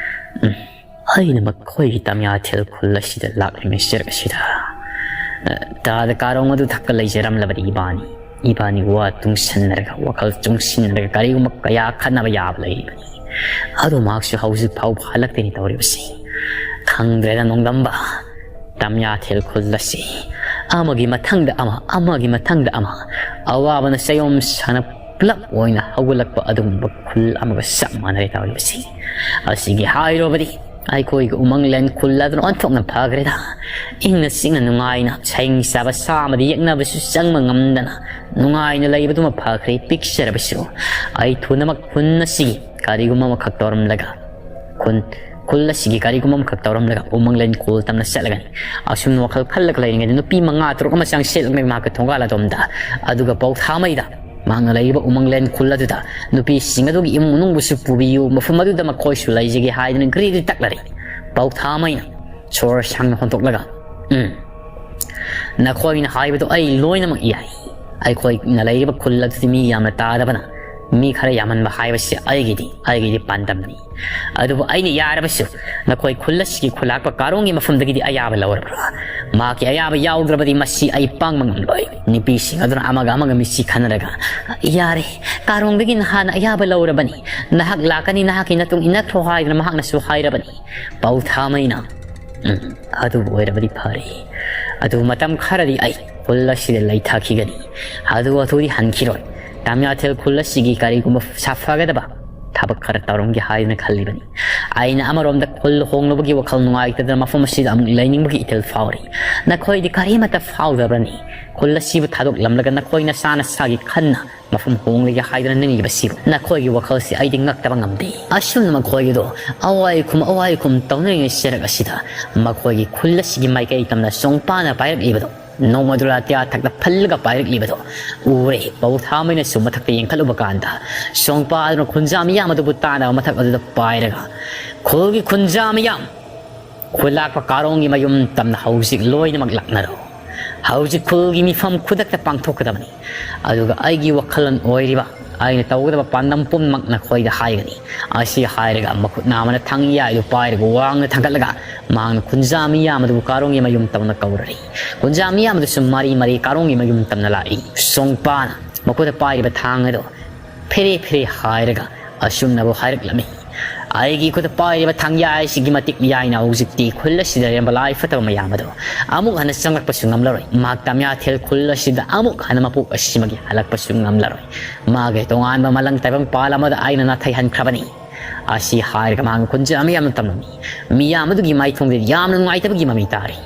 ꯎꯝ꯫ ꯑꯩꯅ ꯃꯈꯣꯏꯒꯤ ꯇꯃꯤꯌꯥꯊꯦꯜ ꯈꯨꯜ ꯑꯁꯤꯗ ꯂꯥꯛꯂꯤꯉꯩ ꯆꯦꯔꯛ ꯑꯁꯤꯗ, ꯑ, ꯇꯥꯗ ꯀꯥꯔꯣꯡ ꯑꯗꯨ ꯊꯛꯀ ꯂꯩꯖꯔꯝꯂꯕꯗꯤ ꯏꯕꯥꯅꯤ, ꯏꯕꯥꯅꯤ ꯋꯥ ꯇꯨꯡꯁꯤꯟꯅꯔꯒ, ꯋꯥꯈꯜ ꯆꯨꯡꯁꯤꯟꯅꯔꯒ ꯀꯔꯤꯒꯨꯝꯕ ꯀꯌꯥ ꯈꯟꯅꯕ ꯌꯥꯕ ꯂꯩꯔꯤꯕꯅꯤ꯫ ꯑꯗꯨ ꯃꯍꯥꯛꯁꯨ ꯍꯧꯖꯤꯛ ꯐꯥꯎꯕ ꯍꯜꯂꯛꯇꯦꯅꯦ ꯇꯧꯔꯤꯕꯁꯤ꯫ ꯈꯪꯗ꯭ꯔꯦꯗ ꯅꯣꯡꯗꯝꯕ, ꯇꯃꯤꯌꯥꯊꯦꯜ ꯈꯨꯜ ꯑꯁꯤ ꯑꯃꯒꯤ ꯃꯊꯪꯗ ꯑꯃ, ꯑꯃꯒꯤ ꯃꯊꯪꯗ ꯑꯃ, ꯑꯋꯥꯕꯅ ꯆꯌꯣꯝ ꯁꯥꯅ ꯄꯨꯂꯞ ꯑꯣꯏꯅ ꯍꯧꯒꯠꯂꯛꯄ ꯑꯗꯨꯒꯨꯝꯕ ꯈꯨꯜ ꯑꯃꯒ ꯆꯞ ꯃꯥꯟꯅꯔꯦ ꯇꯧꯔꯤꯕꯁꯤ꯫ ꯑꯁꯤꯒꯤ ꯍꯥꯏꯔꯨꯕꯗꯤ ꯑꯩꯈꯣꯏꯒꯤ ꯎꯃꯪꯂꯦꯟ ꯈꯨꯜ ꯑꯗꯨꯅ ꯑꯣꯟꯊꯣꯛꯅ ꯐꯈ꯭ꯔꯦꯗ꯫ ꯏꯪꯅ ꯆꯤꯛꯅ ꯅꯨꯡꯉꯥꯏꯅ ꯁꯍꯤꯡ ꯆꯥꯕ ꯁꯥ ꯑꯃꯗꯤ ꯌꯦꯛꯅꯕꯁꯨ ꯆꯪꯕ ꯉꯝꯗꯅ ꯅꯨꯡꯉꯥꯏꯅ ꯂꯩꯕꯗꯨꯃ ꯐꯈ꯭ꯔꯦ꯫ ꯄꯤꯛꯆꯔꯕꯁꯨ ꯑꯩ ꯊꯨꯅꯃꯛ ꯈꯨꯟ ꯑꯁꯤꯒꯤ ꯀꯔꯤꯒꯨꯝꯕ ꯑꯃꯈꯛ ꯇꯧꯔꯝꯂꯒ, ꯈꯨꯟ, ꯈꯨꯜ ꯑꯁꯤꯒꯤ ꯀꯔꯤꯒꯨꯝꯕ ꯑꯃꯈꯛ ꯇꯧꯔꯝꯂꯒ ꯎꯃꯪꯂꯦꯟ ꯈꯨꯜ ꯇꯝꯅ ꯆꯠꯂꯒꯅꯤ꯫ ꯑꯁꯨꯝꯅ ꯋꯥꯈꯜ ꯈꯜꯂꯒ ꯂꯩꯔꯤꯉꯩꯗ ꯅꯨꯄꯤ ꯃꯉꯥ ꯇꯔꯨꯛ ꯑꯃ ꯆꯪꯁꯤꯜꯂꯛꯂꯦ ꯃꯍꯥꯛꯀꯤ ꯊꯣꯡꯒꯥꯜ ꯑꯗꯣꯝꯗ꯫ ꯑꯗꯨꯒ ꯄꯥꯎꯊꯥꯃꯩꯗ ꯃꯍꯥꯛꯅ ꯂꯩꯔꯤꯕ ꯎꯃꯪꯂꯦꯟ ꯈꯨꯜ ꯑꯗꯨꯗ ꯅꯨꯄꯤꯁꯤꯡ ꯑꯗꯨꯒꯤ ꯏꯃꯨꯡ ꯃꯅꯨꯡꯕꯨꯁꯨ ꯄꯨꯕꯤꯌꯨ, ꯃꯐꯝ ꯑꯗꯨꯗ ꯃꯈꯣꯏꯁꯨ ꯂꯩꯖꯒꯦ ꯍꯥꯏꯗꯨꯅ ꯒ꯭ꯔꯤꯗꯤ ꯇꯛꯂꯔꯦ꯫ ꯄꯥꯎꯊꯥꯃꯩꯅ ꯁꯣꯔ ꯁꯥꯡꯅ ꯍꯣꯟꯗꯣꯛꯂꯒ, "ꯎꯝ, ꯅꯈꯣꯏꯅ ꯍꯥꯏꯕꯗꯣ ꯑꯩ ꯂꯣꯏꯅꯃꯛ ꯌꯥꯏ꯫ ꯑꯩꯈꯣꯏꯅ ꯂꯩꯔꯤꯕ ꯈꯨꯜ ꯑꯗꯨꯗꯤ ꯃꯤ ꯌꯥꯝꯅ ꯇꯥꯗꯕꯅ ꯃꯤ ꯈꯔ ꯌꯥꯝꯍꯟꯕ ꯍꯥꯏꯕꯁꯤ ꯑꯩꯒꯤꯗꯤ ꯑꯩꯒꯤꯗꯤ ꯄꯥꯟꯗꯝꯅꯤ꯫ ꯑꯗꯨꯕꯨ ꯑꯩꯅ ꯌꯥꯔꯕꯁꯨ ꯅꯈꯣꯏ ꯈꯨꯜ ꯑꯁꯤꯒꯤ ꯈꯨꯂꯥꯛꯄ ꯀꯥꯔꯣꯡꯒꯤ ꯃꯐꯝꯗꯒꯤꯗꯤ ꯑꯌꯥꯕ ꯂꯧꯔꯕ꯭ꯔꯥ? ꯃꯍꯥꯛꯀꯤ ꯑꯌꯥꯕ ꯌꯥꯎꯗ꯭ꯔꯕꯗꯤ ꯃꯁꯤ ꯑꯩ ꯄꯥꯡꯕ ꯉꯝꯂꯣꯏ꯫ ꯅꯨꯄꯤꯁꯤꯡ ꯑꯗꯨꯅ ꯑꯃꯒ ꯑꯃꯒ ꯃꯤꯠꯁꯤ ꯈꯟꯅꯔꯒ, "ꯌꯥꯔꯦ, ꯀꯥꯔꯣꯡꯗꯒꯤ ꯅꯍꯥꯟꯅ ꯑꯌꯥꯕ ꯂꯧꯔꯕꯅꯤ꯫ ꯅꯍꯥꯛ ꯂꯥꯛꯀꯅꯤ, ꯅꯍꯥꯛꯀꯤ ꯅꯇꯨꯡ ꯏꯟꯅꯈ꯭ꯔꯣ" ꯍꯥꯏꯗꯨꯅ ꯃꯍꯥꯛꯅꯁꯨ ꯍꯥꯏꯔꯕꯅꯤ꯫ ꯄꯥꯎꯊꯥꯃꯩꯅ, "ꯎꯝ, ꯑꯗꯨꯕꯨ ꯑꯣꯏꯔꯕꯗꯤ ꯐꯔꯦ꯫ ꯑꯗꯨ ꯃꯇꯝ ꯈꯔꯗꯤ ꯑꯩ ꯈꯨꯜ ꯑꯁꯤꯗ ꯂꯩꯊꯈꯤꯒꯅꯤ꯫ ꯑꯗꯨ ꯑꯗꯨꯗꯤ ꯍꯟꯈꯤꯔꯣꯏ꯫ ꯇꯥꯃꯤꯌꯥꯊꯦꯜ ꯈꯨꯜ ꯑꯁꯤꯒꯤ ꯀꯔꯤꯒꯨꯝꯕ ꯁꯥꯐꯒꯗꯕ ꯊꯕꯛ ꯈꯔ ꯇꯧꯔꯝꯒꯦ ꯍꯥꯏꯗꯨꯅ ꯈꯜꯂꯤꯕꯅꯤ꯫ ꯑꯩꯅ ꯑꯃꯔꯣꯝꯗ ꯈꯨꯜ ꯍꯣꯡꯂꯨꯕꯒꯤ ꯋꯥꯈꯜ ꯅꯨꯡꯉꯥꯏꯇꯗꯅ ꯃꯐꯝ ꯑꯁꯤꯗ ꯑꯃꯨꯛ ꯂꯩꯅꯤꯡꯕꯒꯤ ꯏꯊꯤꯜ ꯐꯥꯎꯔꯤ꯫ ꯅꯈꯣꯏꯗꯤ ꯀꯔꯤꯃꯠꯇ ꯐꯥꯎꯗꯕ꯭ꯔꯅꯤ? ꯈꯨꯜ ꯑꯁꯤꯕꯨ ꯊꯥꯗꯣꯛꯂꯝꯂꯒ ꯅꯈꯣꯏ ꯅꯁꯥ ꯅꯁꯥꯒꯤ ꯈꯟꯅ ꯃꯐꯝ ꯍꯣꯡꯂꯒꯦ ꯍꯥꯏꯗꯨꯅ ꯅꯤꯡꯂꯤꯕꯁꯤꯕꯨ? ꯅꯈꯣꯏꯒꯤ ꯋꯥꯈꯜꯁꯤ ꯑꯩꯗꯤ ꯉꯛꯇꯕ ꯉꯝꯗꯦ꯫ ꯑꯁꯨꯝꯅ ꯃꯈꯣꯏꯒꯤꯗꯣ ꯑꯋꯥꯏ ꯈꯨꯝ ꯑꯋꯥꯏ ꯈꯨꯝ ꯇꯧꯅꯔꯤꯉꯩ ꯆꯔꯛ ꯑꯁꯤꯗ ꯃꯈꯣꯏꯒꯤ ꯈꯨꯜ ꯑꯁꯤꯒꯤ ꯃꯥꯏꯀꯩ ꯇꯝꯅ ꯁꯣꯡꯄꯥꯅ ꯄꯥꯏꯔꯛꯂꯤꯕꯗꯣ, ꯅꯣꯡꯃꯗꯨ ꯂꯥꯇꯤꯌꯥ ꯊꯛꯇ ꯐꯜꯂꯒ ꯄꯥꯏꯔꯛꯂꯤꯕꯗꯣ ꯎꯔꯦ꯫ ꯄꯧꯊꯥꯃꯩꯅꯁꯨ ꯃꯊꯛꯇ ꯌꯦꯡꯈꯠꯂꯨꯕ ꯀꯥꯟꯗ ꯁꯣꯡꯄꯥ ꯑꯗꯨꯅ ꯈꯨꯟꯖꯥ ꯃꯤꯌꯥꯝ ꯑꯗꯨꯕꯨ ꯇꯥꯅꯕ ꯃꯊꯛ ꯑꯗꯨꯗ ꯄꯥꯏꯔꯒ, "ꯈꯨꯜꯒꯤ ꯈꯨꯟꯖꯥ ꯃꯤꯌꯥꯝ, ꯈꯨꯂꯥꯛꯄ ꯀꯥꯔꯣꯡꯒꯤ ꯃꯌꯨꯝ ꯇꯝꯅ ꯍꯧꯖꯤꯛ ꯂꯣꯏꯅꯃꯛ ꯂꯥꯛꯅꯔꯣ꯫ ꯍꯧꯖꯤꯛ ꯈꯨꯜꯒꯤ ꯃꯤꯐꯝ ꯈꯨꯗꯛꯇ ꯄꯥꯡꯊꯣꯛꯀꯗꯕꯅꯤ꯫ ꯑꯗꯨꯒ ꯑꯩꯒꯤ ꯋꯥꯈꯜꯂꯣꯟ ꯑꯣꯏꯔꯤꯕ ꯑꯩꯅ ꯇꯧꯒꯗꯕ ꯄꯥꯟꯗꯝ ꯄꯨꯝꯅꯃꯛ ꯅꯈꯣꯏꯗ ꯍꯥꯏꯒꯅꯤ"꯫ ꯑꯁꯤ ꯍꯥꯏꯔꯒ ꯃꯈꯨꯠ ꯅꯥꯝꯃꯅ ꯊꯥꯡ ꯌꯥꯏꯗꯨ ꯄꯥꯏꯔꯒ ꯋꯥꯡꯅ ꯊꯥꯡꯒꯠꯂꯒ ꯃꯍꯥꯛꯅ ꯈꯨꯟꯖꯥ ꯃꯤꯌꯥꯝ ꯑꯗꯨꯕꯨ ꯀꯥꯔꯣꯡꯒꯤ ꯃꯌꯨꯝ ꯇꯝꯅ ꯀꯧꯔꯔꯤ꯫ ꯈꯨꯟꯖꯥ ꯃꯤꯌꯥꯝ ꯑꯗꯨꯁꯨ ꯃꯔꯤ ꯃꯔꯤ ꯀꯥꯔꯣꯡꯒꯤ ꯃꯌꯨꯝ ꯇꯝꯅ ꯂꯥꯛꯏ꯫ ꯁꯣꯡꯄꯥꯅ ꯃꯈꯨꯠꯇ ꯄꯥꯏꯔꯤꯕ ꯊꯥꯡ ꯑꯗꯨ ꯐꯦꯔꯦ ꯐꯦꯔꯦ ꯍꯥꯏꯔꯒ ꯑꯁꯨꯝꯅꯕꯨ ꯍꯥꯏꯔꯛꯂꯝꯃꯤ: "ꯑꯩꯒꯤ ꯈꯨꯠꯇ ꯄꯥꯏꯔꯤꯕ ꯊꯥꯡꯌꯥꯏꯁꯤꯒꯤ ꯃꯇꯤꯛ ꯃꯌꯥꯏꯅ ꯍꯧꯖꯤꯛꯇꯤ ꯈꯨꯜ ꯑꯁꯤꯗ ꯂꯩꯔꯝꯕ ꯂꯥꯏ ꯐꯠꯇꯕ ꯃꯌꯥꯝ ꯑꯗꯨ ꯑꯃꯨꯛ ꯍꯟꯅ ꯆꯪꯂꯛꯄꯁꯨ ꯉꯝꯂꯔꯣꯏ꯫ ꯃꯍꯥꯛ ꯇꯥꯃꯤꯌꯥꯊꯦꯜ ꯈꯨꯜ ꯑꯁꯤꯗ ꯑꯃꯨꯛ ꯍꯟꯅ ꯃꯄꯣꯛ ꯑꯁꯤꯃꯒꯤ ꯍꯜꯂꯛꯄꯁꯨ ꯉꯝꯂꯔꯣꯏ꯫ ꯃꯥꯒꯤ ꯇꯣꯉꯥꯟꯕ ꯃꯂꯪ ꯇꯥꯏꯕꯪ ꯄꯥꯜ ꯑꯃꯗ ꯑꯩꯅ ꯅꯥꯊꯩꯍꯟꯈ꯭ꯔꯕꯅꯤ"꯫ ꯑꯁꯤ ꯍꯥꯏꯔꯒ ꯃꯍꯥꯛꯅ ꯈꯨꯟꯖꯥ ꯃꯤꯌꯥꯝꯅ ꯇꯝꯂꯝꯃꯤ꯫ ꯃꯤꯌꯥꯝ ꯑꯗꯨꯒꯤ ꯃꯥꯏꯊꯣꯡꯗ ꯌꯥꯝꯅ ꯅꯨꯡꯉꯥꯏꯇꯕꯒꯤ ꯃꯃꯤ ꯇꯥꯔꯤ꯫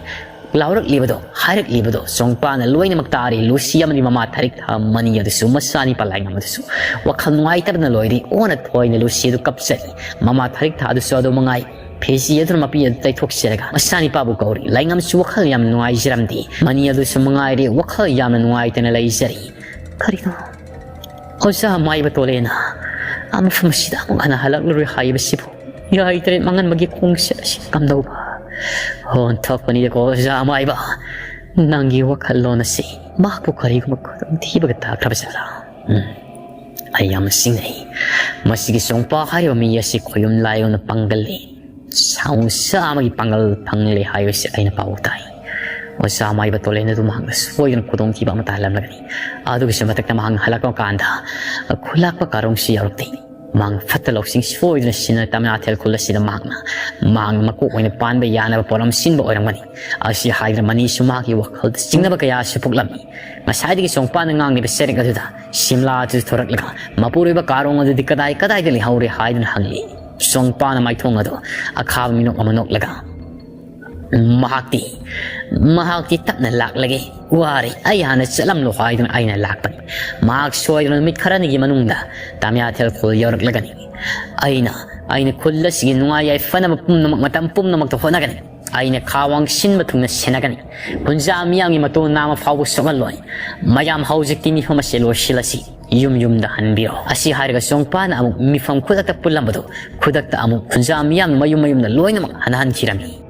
ꯂꯥꯎꯔꯛꯂꯤꯕꯗꯣ, ꯍꯥꯏꯔꯛꯂꯤꯕꯗꯣ ꯁꯣꯡꯄꯥꯅ ꯂꯣꯏꯅꯃꯛ ꯇꯥꯔꯤ꯫ ꯂꯨꯁꯤ ꯑꯃꯗꯤ ꯃꯃꯥ ꯊꯥꯔꯤꯛꯊꯥ ꯃꯅꯤ ꯑꯗꯨꯁꯨ, ꯃꯆꯥꯅꯤꯄꯥ ꯂꯥꯏꯉꯝ ꯑꯗꯨꯁꯨ ꯋꯥꯈꯜ ꯅꯨꯡꯉꯥꯏꯇꯕꯅ ꯂꯣꯏꯔꯤ꯫ ꯑꯣꯟꯅ ꯊꯣꯏꯅ ꯂꯨꯁꯤ ꯑꯗꯨ ꯀꯞꯆꯔꯤ꯫ ꯃꯃꯥ ꯊꯥꯔꯤꯛꯊꯥ ꯑꯗꯨꯁꯨ ꯑꯗꯨ ꯃꯉꯥꯏ꯫ ꯐꯤꯖꯤ ꯑꯗꯨꯅ ꯃꯄꯤ ꯑꯗꯨ ꯇꯩꯊꯣꯛꯆꯔꯒ ꯃꯆꯥꯅꯤꯄꯥꯕꯨ ꯀꯧꯔꯤ꯫ ꯂꯥꯏꯉꯝꯁꯨ ꯋꯥꯈꯜ ꯌꯥꯝ ꯅꯨꯡꯉꯥꯏꯖꯔꯝꯗꯦ꯫ ꯃꯅꯤ ꯑꯗꯨꯁꯨ ꯃꯉꯥꯏꯔꯦ, ꯋꯥꯈꯜ ꯌꯥꯝꯅ ꯅꯨꯡꯉꯥꯏꯇꯅ ꯂꯩꯖꯔꯤ꯫ ꯀꯔꯤꯅꯣ? ꯑꯣꯖꯥ ꯃꯥꯏꯕ ꯇꯣꯂꯦꯅ ꯃꯐꯝ ꯑꯁꯤꯗ ꯑꯃꯨꯛ ꯍꯟꯅ ꯍꯜꯂꯛꯂꯔꯣꯏ ꯍꯥꯏꯕꯁꯤꯕꯨ? ꯏꯔꯥꯏ ꯇꯔꯦꯠ ꯃꯥꯡꯍꯟꯕꯒꯤ ꯈꯣꯡꯆꯠ ꯑꯁꯤ ꯀꯝꯗꯧꯕ? ꯑꯣꯟꯊꯣꯛꯄꯅꯤꯗꯀꯣ, ꯑꯣꯖꯥ ꯃꯥꯏꯕ꯫ ꯅꯪꯒꯤ ꯋꯥꯈꯜꯂꯣꯟ ꯑꯁꯤ ꯃꯍꯥꯛꯄꯨ ꯀꯔꯤꯒꯨꯝꯕ ꯈꯨꯗꯣꯡꯊꯤꯕꯒ ꯇꯥꯈ꯭ꯔꯕ ꯖꯥꯠꯂꯥ? ꯎꯝ꯫ ꯑꯩ ꯌꯥꯝꯅ ꯆꯤꯡꯅꯩ꯫ ꯃꯁꯤꯒꯤ ꯆꯣꯡꯄꯥ ꯍꯥꯏꯔꯤꯕ ꯃꯤ ꯑꯁꯤ ꯈꯣꯌꯨꯝ ꯂꯥꯏꯌꯣꯟꯅ ꯄꯥꯡꯒꯜꯂꯤ꯫ ꯁꯥꯃꯨꯁꯥ ꯑꯃꯒꯤ ꯄꯥꯡꯒꯜ ꯐꯪꯂꯦ ꯍꯥꯏꯕꯁꯤ ꯑꯩꯅ ꯄꯥꯎ ꯇꯥꯏ꯫ ꯑꯣꯖꯥ ꯃꯥꯏꯕ ꯇꯣꯂꯦꯟ ꯑꯗꯨ ꯃꯍꯥꯛꯅ ꯁꯣꯏꯗꯅ ꯈꯨꯗꯣꯡꯊꯤꯕ ꯑꯃ ꯇꯥꯍꯜꯂꯝꯂꯒꯅꯤ꯫ ꯑꯗꯨꯒꯤꯁꯨ ꯃꯊꯛꯇ ꯃꯍꯥꯛꯅ ꯍꯜꯂꯛꯄ ꯀꯥꯟꯗ ꯈꯨꯂꯥꯛꯄ ꯀꯥꯔꯣꯡꯁꯤ ꯌꯥꯎꯔꯛꯇꯦ꯫ ꯃꯍꯥꯛꯅ ꯐꯠꯇ ꯂꯧꯁꯤꯡ ꯁꯣꯏꯗꯅ ꯁꯤꯖꯤꯟꯅ ꯇꯃꯤꯅꯥꯊꯦꯜ ꯈꯨꯜ ꯑꯁꯤꯗ ꯃꯍꯥꯛꯅ, ꯃꯍꯥꯛꯅ ꯃꯀꯣꯛ ꯑꯣꯏꯅ ꯄꯥꯟꯕ ꯌꯥꯅꯕ ꯄꯣꯠꯂꯝ ꯁꯤꯟꯕ ꯑꯣꯏꯔꯝꯒꯅꯤ꯫ ꯑꯁꯤ ꯍꯥꯏꯗꯨꯅ ꯃꯅꯤꯁꯨ ꯃꯍꯥꯛꯀꯤ ꯋꯥꯈꯜꯗ ꯆꯤꯡꯅꯕ ꯀꯌꯥꯁꯨ ꯄꯣꯛꯂꯝꯃꯤ꯫ ꯉꯁꯥꯏꯗꯒꯤ ꯆꯣꯡꯄꯥꯅ ꯉꯥꯡꯂꯤꯕ ꯆꯦꯔꯦꯛ ꯑꯗꯨꯗ ꯁꯤꯝꯂꯥ ꯑꯗꯨ ꯊꯣꯔꯛꯂꯒ ꯃꯄꯨꯔꯣꯏꯕ ꯀꯥꯔꯣꯡ ꯑꯗꯨꯗꯤ ꯀꯗꯥꯏ ꯀꯗꯥꯏꯗ ꯂꯩꯍꯧꯔꯦ ꯍꯥꯏꯗꯨꯅ ꯍꯪꯂꯤ꯫ ꯆꯣꯡꯄꯥꯅ ꯃꯥꯏꯊꯣꯡ ꯑꯗꯨ ꯑꯈꯥꯕ ꯃꯤꯅꯣꯛ ꯑꯃ ꯅꯣꯛꯂꯒ, "ꯃꯍꯥꯛꯇꯤ, ꯃꯍꯥꯛꯇꯤ ꯇꯞꯅ ꯂꯥꯛꯂꯒꯦ꯫ ꯋꯥꯔꯦ, ꯑꯩ ꯍꯥꯟꯅ ꯆꯠꯂꯝꯂꯣ ꯍꯥꯏꯗꯨꯅ ꯑꯩꯅ ꯂꯥꯛꯄꯅꯤ꯫ ꯃꯍꯥꯛ ꯁꯣꯏꯗꯅ ꯅꯨꯃꯤꯠ ꯈꯔꯅꯤꯒꯤ ꯃꯅꯨꯡꯗ ꯇꯃꯤꯌꯥꯊꯦꯜ ꯈꯨꯜ ꯌꯧꯔꯛꯂꯒꯅꯤ꯫ ꯑꯩꯅ, ꯑꯩꯅ ꯈꯨꯜ ꯑꯁꯤꯒꯤ ꯅꯨꯡꯉꯥꯏ ꯌꯥꯏꯐꯅꯕ ꯄꯨꯝꯅꯃꯛ ꯃꯇꯝ ꯄꯨꯝꯅꯃꯛꯇ ꯍꯣꯠꯅꯒꯅꯤ꯫ ꯑꯩꯅ ꯈꯥ ꯋꯥꯡ ꯁꯤꯟꯕ ꯊꯨꯡꯅ ꯁꯦꯟꯅꯒꯅꯤ꯫ ꯈꯨꯟꯖꯥ ꯃꯤꯌꯥꯝꯒꯤ ꯃꯇꯣꯟ ꯅꯥꯝꯃ ꯐꯥꯎꯕ ꯁꯣꯛꯍꯜꯂꯣꯏ꯫ ꯃꯌꯥꯝ, ꯍꯧꯖꯤꯛꯇꯤ ꯃꯤꯐꯝ ꯑꯁꯤ ꯂꯣꯏꯁꯤꯜꯂꯁꯤ꯫ ꯌꯨꯝ ꯌꯨꯝꯗ ꯍꯟꯕꯤꯔꯣ꯫" ꯑꯁꯤ ꯍꯥꯏꯔꯒ ꯆꯣꯡꯄꯥꯅ ꯑꯃꯨꯛ ꯃꯤꯐꯝ ꯈꯨꯗꯛꯇ ꯄꯨꯜꯂꯝꯕꯗꯨ ꯈꯨꯗꯛꯇ ꯑꯃꯨꯛ ꯈꯨꯟꯖꯥ ꯃꯤꯌꯥꯝ ꯃꯌꯨꯝ ꯃꯌꯨꯝꯗ ꯂꯣꯏꯅꯃꯛ ꯍꯟꯍꯟꯈꯤꯔꯝꯃꯤ꯫